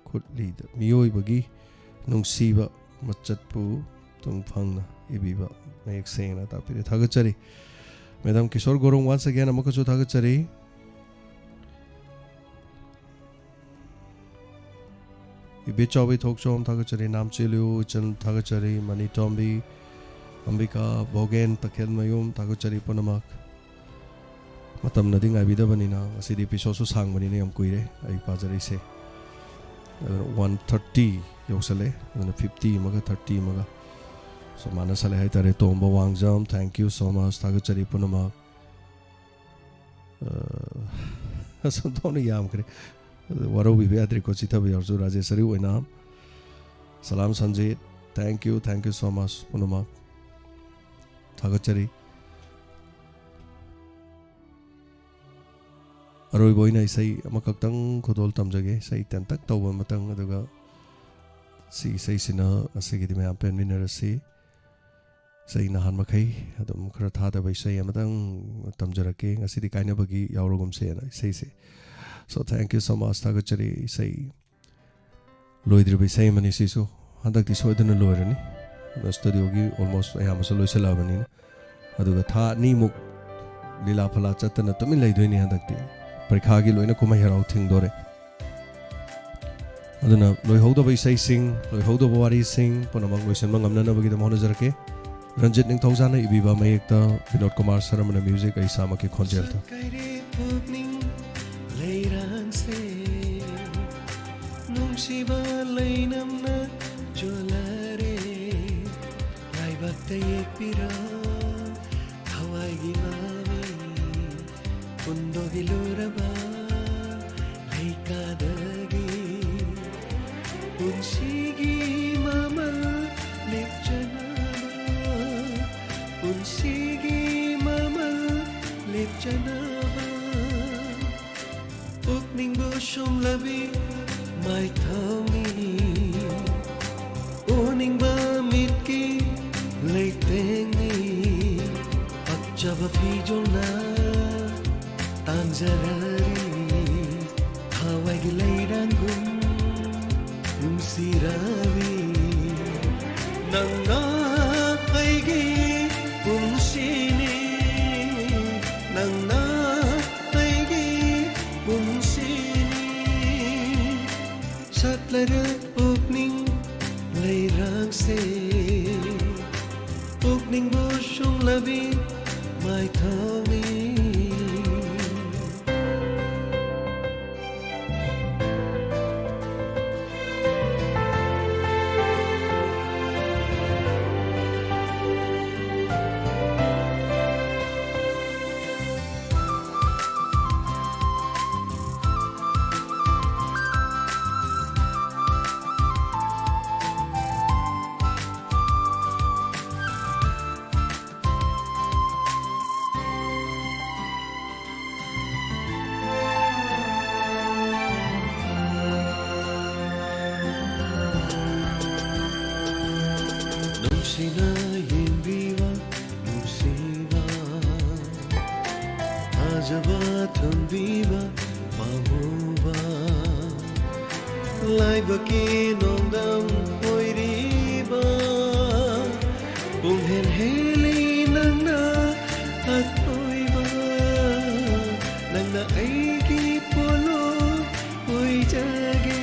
ꯈꯨꯠꯂꯤꯗ ꯃꯤꯑꯣꯏꯕꯒꯤ ꯅꯨꯡꯁꯤꯕ ꯃꯆꯠꯄꯨ ꯇꯨꯡ ꯐꯪꯅ ꯏꯕꯤꯕ ꯃꯌꯦꯛ ꯁꯦꯡꯅ ꯇꯥꯛꯄꯤꯔꯦ꯫ ꯊꯥꯒꯠꯆꯔꯤ꯫ Madam ꯀꯤꯁꯣꯔ ꯒꯣꯔꯣꯡ, once again ꯑꯃꯨꯛꯀꯁꯨ ꯊꯥꯒꯠꯆꯔꯤ꯫ ꯏꯕꯦꯆꯥꯎꯕꯤ ꯊꯣꯛꯆꯣꯝ ꯊꯥꯒꯠꯆꯔꯤ, ꯅꯥꯝꯆꯦꯂꯨ ꯏꯆꯟ ꯊꯥꯒꯠꯆꯔꯤ, ꯃꯅꯤ ꯇꯣꯝꯕꯤ, ꯑꯝꯕꯤꯀꯥ, ꯚꯣꯒꯦꯟ, ꯇꯈꯦꯜꯃꯌꯨꯝ ꯊꯥꯒꯠꯆꯔꯤ ꯄꯨꯝꯅꯃꯛ꯫ ꯃꯇꯝꯅꯗꯤ ꯉꯥꯏꯕꯤꯗꯕꯅꯤꯅ ꯉꯁꯤꯗꯤ episode ꯁꯨ ꯁꯥꯡꯕꯅꯤꯅ ꯌꯥꯝ ꯀꯨꯏꯔꯦ ꯑꯩ ꯄꯥꯖꯔꯛꯏꯁꯦ꯫ ꯑꯗꯨꯅ one thirty ꯌꯧꯁꯜꯂꯦ, ꯑꯗꯨꯅ fifty ꯑꯃꯒ thirty ꯑꯃꯒ ꯁꯨꯃꯥꯏꯅ ꯁꯜꯂꯦ ꯍꯥꯏꯇꯥꯔꯦ꯫ ꯇꯣꯝꯕ ꯋꯥꯡꯖꯝ, thank you so much, ꯊꯥꯒꯠꯆꯔꯤ ꯄꯨꯝꯅꯃꯛ꯫ ꯑ, ꯑꯁ, ꯑꯣꯟꯊꯣꯛꯅ ꯌꯥꯝꯈ꯭ꯔꯦ꯫ ꯋꯥꯔꯧꯕꯤꯕ ꯌꯥꯗ꯭ꯔꯦꯀꯣ, ꯆꯤꯊꯕ ꯌꯥꯎꯔꯁꯨ꯫ ꯔꯥꯖꯦꯁꯔꯤ ꯑꯣꯏꯅ, ꯁꯂꯥꯝ Sanjit, thank you, thank you so much ꯄꯨꯝꯅꯃꯛ꯫ ꯊꯥꯒꯠꯆꯔꯤ꯫ ꯑꯔꯣꯏꯕ ꯑꯣꯏꯅ ꯏꯁꯩ ꯑꯃꯈꯛꯇꯪ ꯈꯨꯗꯣꯜ ꯇꯝꯖꯒꯦ꯫ ꯏꯁꯩ ꯇꯦꯟꯇꯛ ꯇꯧꯕ ꯑꯃꯇꯪ, ꯑꯗꯨꯒ ꯁꯤ ꯏꯁꯩꯁꯤꯅ ꯉꯁꯤꯒꯤꯗꯤ ꯃꯌꯥꯝ ꯄꯦꯟꯃꯤꯟꯅꯔꯁꯤ꯫ ꯏꯁꯩ ꯅꯍꯥꯟ ꯃꯈꯩ ꯑꯗꯨꯝ ꯈꯔ ꯊꯥꯗꯕ ꯏꯁꯩ ꯑꯃꯇꯪ ꯇꯝꯖꯔꯛꯀꯦ꯫ ꯉꯁꯤꯗꯤ ꯀꯥꯏꯅꯕꯒꯤ ꯌꯥꯎꯔꯒꯨꯝꯁꯦꯅ ꯏꯁꯩꯁꯦ꯫ So, thank you so much, ꯊꯥꯒꯠꯆꯔꯤ꯫ ꯏꯁꯩ ꯂꯣꯏꯗ꯭ꯔꯤꯕ ꯏꯁꯩ ꯑꯃꯅꯤ ꯁꯤꯁꯨ꯫ ꯍꯟꯗꯛꯇꯤ ꯁꯣꯏꯗꯅ ꯂꯣꯏꯔꯅꯤ꯫ ꯑꯗꯣ studio ꯒꯤ almost ꯑꯌꯥꯝꯕꯁꯨ ꯂꯣꯏꯁꯤꯜꯂꯛꯑꯕꯅꯤꯅ꯫ ꯑꯗꯨꯒ ꯊꯥ ꯑꯅꯤꯃꯨꯛ ꯂꯤꯂꯥ ꯐꯂꯥ ꯆꯠꯇꯅ ꯇꯨꯃꯤꯟ ꯂꯩꯗꯣꯏꯅꯤ ꯍꯟꯗꯛꯇꯤ꯫ ꯄꯔꯤꯈꯥꯒꯤ ꯂꯣꯏꯅ ꯀꯨꯝꯍꯩ ꯍꯔꯥꯎ ꯊꯤꯡꯗꯣꯔꯦ꯫ ꯑꯗꯨꯅ ꯂꯣꯏꯍꯧꯗꯕ ꯏꯁꯩꯁꯤꯡ, ꯂꯣꯏꯍꯧꯗꯕ ꯋꯥꯔꯤꯁꯤꯡ ꯄꯨꯝꯅꯃꯛ ꯂꯣꯏꯁꯤꯟꯕ ꯉꯝꯅꯅꯕꯒꯤꯗꯃꯛ ꯍꯣꯠꯅꯖꯔꯛꯀꯦ꯫ ꯔꯟꯖꯤꯠ ꯅꯤꯡꯊꯧꯖꯥꯅ ꯏꯕꯤꯕ ꯃꯌꯦꯛꯇ ꯕꯤꯅꯣꯗ ꯀꯨꯃꯥꯔ ꯁꯔꯃꯅ music, ꯑꯩ ꯏꯁꯥꯃꯛꯀꯤ ꯈꯣꯟꯖꯦꯜꯗ꯫ ꯆꯠꯈ꯭ꯔꯦ ꯄꯨꯛꯅꯤꯡ ꯂꯩꯔꯥꯡꯁꯦ, ꯅꯨꯡꯁꯤꯕ ꯂꯩꯅꯝꯅ ꯆꯣꯜꯂꯔꯦ, ꯂꯥꯏꯕꯛꯇ ꯌꯦꯛꯄꯤꯔꯣ ꯊꯋꯥꯏꯒꯤ ꯃꯃꯤ꯫ ꯍꯨꯟꯗꯣꯛꯂꯨꯔꯕ ꯂꯩꯀꯥꯗꯒꯤ ꯄꯨꯟꯁꯤꯒꯤ ꯃꯃꯜ ꯂꯦꯞꯆꯅꯕ, ꯄꯨꯟꯁꯤꯒꯤ ꯃꯃꯜ ꯂꯦꯞꯆꯅꯕ, ꯄꯨꯛꯅꯤꯡꯕꯨ ꯁꯨꯝꯂꯕꯤ ꯃꯥꯏꯊꯣꯡꯅꯤ꯫ ꯎꯅꯤꯡꯕ ꯃꯤꯠꯀꯤ ꯂꯩꯇꯦꯡꯅꯤ꯫ ꯄꯛꯆꯕ ꯐꯤꯖꯣꯜꯅ ꯇꯥꯡꯖꯔꯔꯤ ꯊꯋꯥꯏꯒꯤ ꯂꯩꯔꯥꯡꯒꯨꯝ꯫ ꯁꯤꯔꯥꯕꯤ, ꯅꯪꯅ ꯑꯩꯒꯤ ꯄꯨꯟꯁꯤꯅꯤ, ꯅꯪꯅ ꯑꯩꯒꯤ ꯄꯨꯟꯁꯤꯅꯤ꯫ ꯁꯠꯂꯔꯦ ꯄꯨꯛꯅꯤꯡ ꯂꯩꯔꯥꯡꯁꯦ, ꯄꯨꯛꯅꯤꯡꯕꯨ ꯁꯨꯡꯂꯕꯤ ꯃꯥꯏꯊꯣꯡꯅꯤ꯫ ꯅꯨꯡꯁꯤꯅ ꯌꯦꯡꯕꯤꯕ ꯅꯨꯡꯁꯤꯕ, ꯊꯥꯖꯕ ꯊꯝꯕꯤꯕ ꯄꯥꯝꯃꯨꯕ, ꯂꯥꯏꯕꯛꯀꯤ ꯅꯣꯡꯗꯝ ꯑꯣꯏꯔꯤꯕ, ꯄꯨꯡꯍꯦꯟ ꯍꯦꯜꯂꯤ ꯅꯪꯅ ꯑꯊꯣꯏꯕ, ꯅꯪꯅ ꯑꯩꯒꯤ ꯄꯣꯠꯂꯨꯝ ꯑꯣꯏꯖꯒꯦ꯫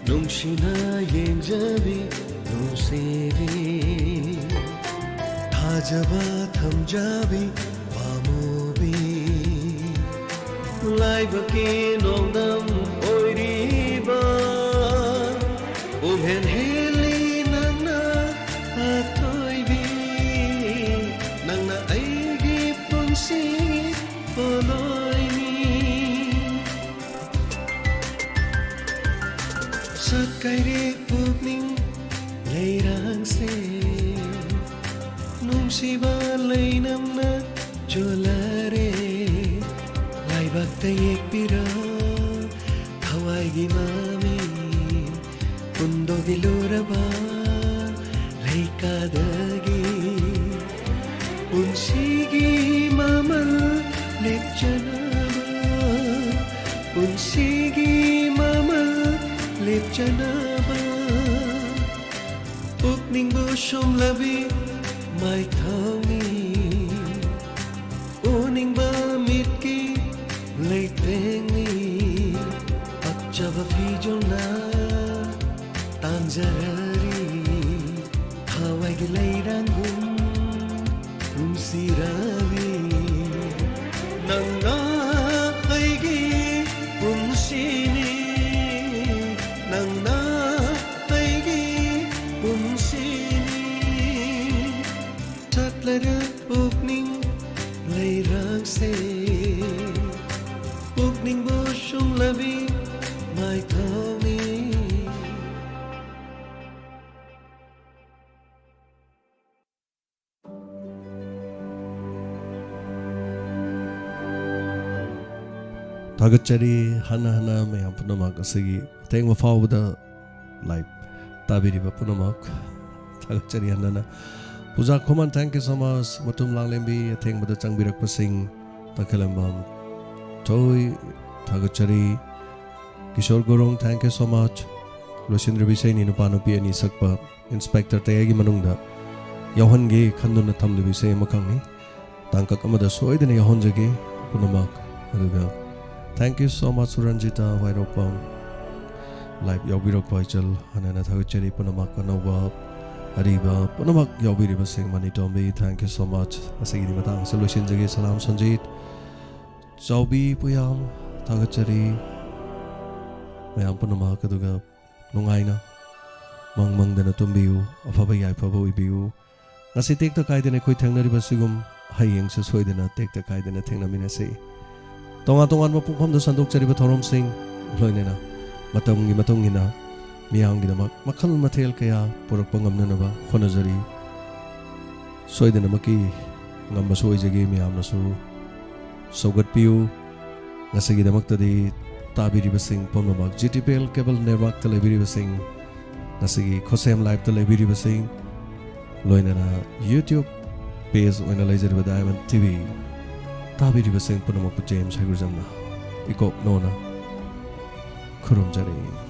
ꯅꯨꯡꯁꯤꯅ ꯌꯦꯡꯖꯕꯤ ꯅꯨꯡꯁꯤꯕꯤ, ꯊꯥꯖꯕ ꯊꯝꯖꯕꯤ ꯄꯥꯝꯃꯨꯕꯤ, ꯂꯥꯏꯕꯛꯀꯤ ꯅꯣꯡꯗꯝ ꯑꯣꯏꯔꯤꯕ, ꯄꯨꯝꯍꯦꯟ ꯍꯦꯜꯂꯤ ꯅꯪꯅ ꯑꯊꯣꯏꯕꯤ, ꯅꯪꯅ ꯑꯩꯒꯤ ꯄꯨꯟꯁꯤ ꯄꯣꯠꯂꯣꯏꯅꯤ꯫ ꯁꯛꯀꯥꯏꯔꯦ ꯄꯨꯛꯅꯤꯡ ꯂꯩꯔꯥꯡꯁꯦ, ꯅꯨꯡꯁꯤꯕ ꯂꯩꯅꯝꯅ ꯆꯣꯜꯂꯔꯦ꯫ ꯂꯥꯏꯕꯛꯇ ꯌꯦꯛꯄꯤꯔꯣ ꯊꯋꯥꯏꯒꯤ ꯃꯃꯤ, ꯍꯨꯟꯗꯣꯛꯂꯨꯔꯕ ꯂꯩꯀꯥꯗꯒꯤ꯫ ꯄꯨꯟꯁꯤꯒꯤ ꯃꯃꯜ ꯂꯦꯞꯆꯅꯕ, ꯄꯨꯟꯁꯤꯒꯤ ꯃꯃꯜ ꯆꯥꯟꯅꯕ ꯄꯨꯛꯅꯤꯡꯕꯨ ꯁꯨꯝꯂꯕꯤ ꯃꯥꯏꯊꯣꯡꯅꯤ꯫ ꯎꯅꯤꯡꯕ ꯃꯤꯠꯀꯤ ꯂꯩꯇꯦꯡꯅꯤ꯫ ꯄꯛꯆꯕ ꯐꯤꯖꯣꯜꯅ ꯇꯥꯡꯖꯔꯔꯤ꯫ ꯊꯋꯥꯏꯒꯤ ꯂꯩꯔꯥꯡꯒꯨꯝ ꯅꯨꯡꯁꯤꯔꯕꯤ ꯅꯪꯅ ꯑꯩꯒꯤ ꯄꯨꯟꯁꯤꯅꯤ꯫ ꯅꯪꯅ ꯑꯩꯒꯤ ꯄꯨꯟꯁꯤꯅꯤ꯫ ꯆꯠꯂꯔ ꯄꯨꯛꯅꯤꯡ ꯂꯩꯔꯥꯡꯁꯦ ꯄꯨꯛꯅꯤꯡꯕꯨ ꯁꯨꯝꯂꯕꯤ ꯃꯥꯏꯊꯣꯡꯅꯤ꯫ ꯊꯥꯒꯠꯆꯔꯤ ꯍꯟꯅ ꯍꯟꯅ ꯃꯌꯥꯝ ꯄꯨꯝꯅꯃꯛ ꯑꯁꯤꯒꯤ ꯑꯊꯦꯡꯕ ꯐꯥꯎꯕꯗ live ꯇꯥꯕꯤꯔꯤꯕ ꯄꯨꯝꯅꯃꯛ ꯊꯥꯒꯠꯆꯔꯤ ꯍꯟꯅ ꯍꯟꯅ꯫ ꯄꯨꯖꯥ ꯈꯨꯃꯟ, thank you so much꯫ ꯃꯇꯨꯝ ꯂꯥꯡꯂꯦꯝꯕꯤ, ꯑꯊꯦꯡꯕꯗ ꯆꯪꯕꯤꯔꯛꯄꯁꯤꯡ, ꯇꯈꯦꯂꯝꯕꯝ ꯊꯣꯏ, ꯊꯥꯒꯠꯆꯔꯤ꯫ Kishore Gurung, thank you so much꯫ ꯂꯣꯏꯁꯤꯟꯗ꯭ꯔꯤꯕ ꯏꯁꯩꯅꯤ, ꯅꯨꯄꯥ ꯅꯨꯄꯤ ꯑꯅꯤ ꯁꯛꯄ ꯏꯟꯁꯄꯦꯛꯇꯔ ꯇꯌꯥꯏꯒꯤ ꯃꯅꯨꯡꯗ ꯌꯥꯎꯍꯟꯒꯦ ꯈꯟꯗꯨꯅ ꯊꯝꯂꯤꯕ ꯏꯁꯩ ꯑꯃꯈꯛꯅꯤ꯫ ꯇꯥꯡꯀꯛ ꯑꯃꯗ ꯁꯣꯏꯗꯅ ꯌꯥꯎꯍꯟꯖꯒꯦ ꯄꯨꯝꯅꯃꯛ꯫ ꯑꯗꯨꯒ thank you so much ꯁꯨꯔꯟꯖꯤꯇꯥ ꯋꯥꯏꯔꯣꯛꯄꯝ, live ꯌꯥꯎꯕꯤꯔꯛꯄ ꯏꯆꯜ ꯍꯟꯅ ꯍꯟꯅ ꯊꯥꯒꯠꯆꯔꯤ꯫ ꯄꯨꯝꯅꯃꯛ ꯑꯅꯧꯕ ꯑꯔꯤꯕ ꯄꯨꯝꯅꯃꯛ ꯌꯥꯎꯕꯤꯔꯤꯕꯁꯤꯡ, ꯃꯅꯤ ꯇꯣꯝꯕꯤ, thank you so much꯫ ꯉꯁꯤꯒꯤꯗꯤ ꯃꯇꯥꯡ ꯑꯁꯤꯗ ꯂꯣꯏꯁꯤꯟꯖꯒꯦ꯫ ꯁꯂꯥꯝ ꯁꯟꯖꯤꯠ, ꯆꯥꯎꯕꯤ ꯄꯨꯌꯥꯝ, ꯊꯥꯒꯠꯆꯔꯤ ꯃꯌꯥꯝ ꯄꯨꯝꯅꯃꯛ꯫ ꯑꯗꯨꯒ ꯅꯨꯡꯉꯥꯏꯅ ꯃꯪ ꯃꯪꯗꯅ ꯇꯨꯝꯕꯤꯌꯨ, ꯑꯐꯕ ꯌꯥꯏꯐꯕ ꯑꯣꯏꯕꯤꯌꯨ꯫ ꯉꯁꯤ ꯇꯦꯛꯇ ꯀꯥꯏꯗꯅ ꯑꯩꯈꯣꯏ ꯊꯦꯡꯅꯔꯤꯕꯁꯤꯒꯨꯝ ꯍꯌꯦꯡꯁꯨ ꯁꯣꯏꯗꯅ ꯇꯦꯛꯇ ꯀꯥꯏꯗꯅ ꯊꯦꯡꯅꯃꯤꯟꯅꯁꯤ꯫ ꯇꯣꯉꯥꯟ ꯇꯣꯉꯥꯟꯕ ꯄꯨꯡꯐꯝꯗ ꯁꯟꯗꯣꯛꯆꯔꯤꯕ ꯊꯧꯔꯝꯁꯤꯡ, ꯂꯣꯏꯅꯅ ꯃꯇꯝꯒꯤ ꯃꯇꯨꯡ ꯏꯟꯅ ꯃꯤꯌꯥꯝꯒꯤꯗꯃꯛ ꯃꯈꯜ ꯃꯊꯦꯜ ꯀꯌꯥ ꯄꯨꯔꯛꯄ ꯉꯝꯅꯅꯕ ꯍꯣꯠꯅꯖꯔꯤ꯫ ꯁꯣꯏꯗꯅꯃꯛꯀꯤ ꯉꯝꯕꯁꯨ ꯑꯣꯏꯖꯒꯦ꯫ ꯃꯌꯥꯝꯅꯁꯨ ꯁꯧꯒꯠꯄꯤꯌꯨ꯫ ꯉꯁꯤꯒꯤꯗꯃꯛꯇꯗꯤ ꯇꯥꯕꯤꯔꯤꯕꯁꯤꯡ ꯄꯨꯝꯅꯃꯛ, G T P L cable networkꯇ ꯂꯩꯕꯤꯔꯤꯕꯁꯤꯡ, ꯉꯁꯤꯒꯤ ꯈꯨꯠꯁꯦꯝ liveꯇ ꯂꯩꯕꯤꯔꯤꯕꯁꯤꯡ, ꯂꯣꯏꯅꯅ YouTube page ꯑꯣꯏꯅ ꯂꯩꯖꯔꯤꯕ Diamond T V ꯇꯥꯕꯤꯔꯤꯕꯁꯤꯡ ꯄꯨꯝꯅꯃꯛꯄꯨ ꯖꯦꯝꯁ ꯍꯩꯒ꯭ꯔꯨꯖꯝꯅ ꯏꯀꯣꯛ ꯅꯣꯅ ꯈꯨꯔꯨꯝꯖꯔꯤ꯫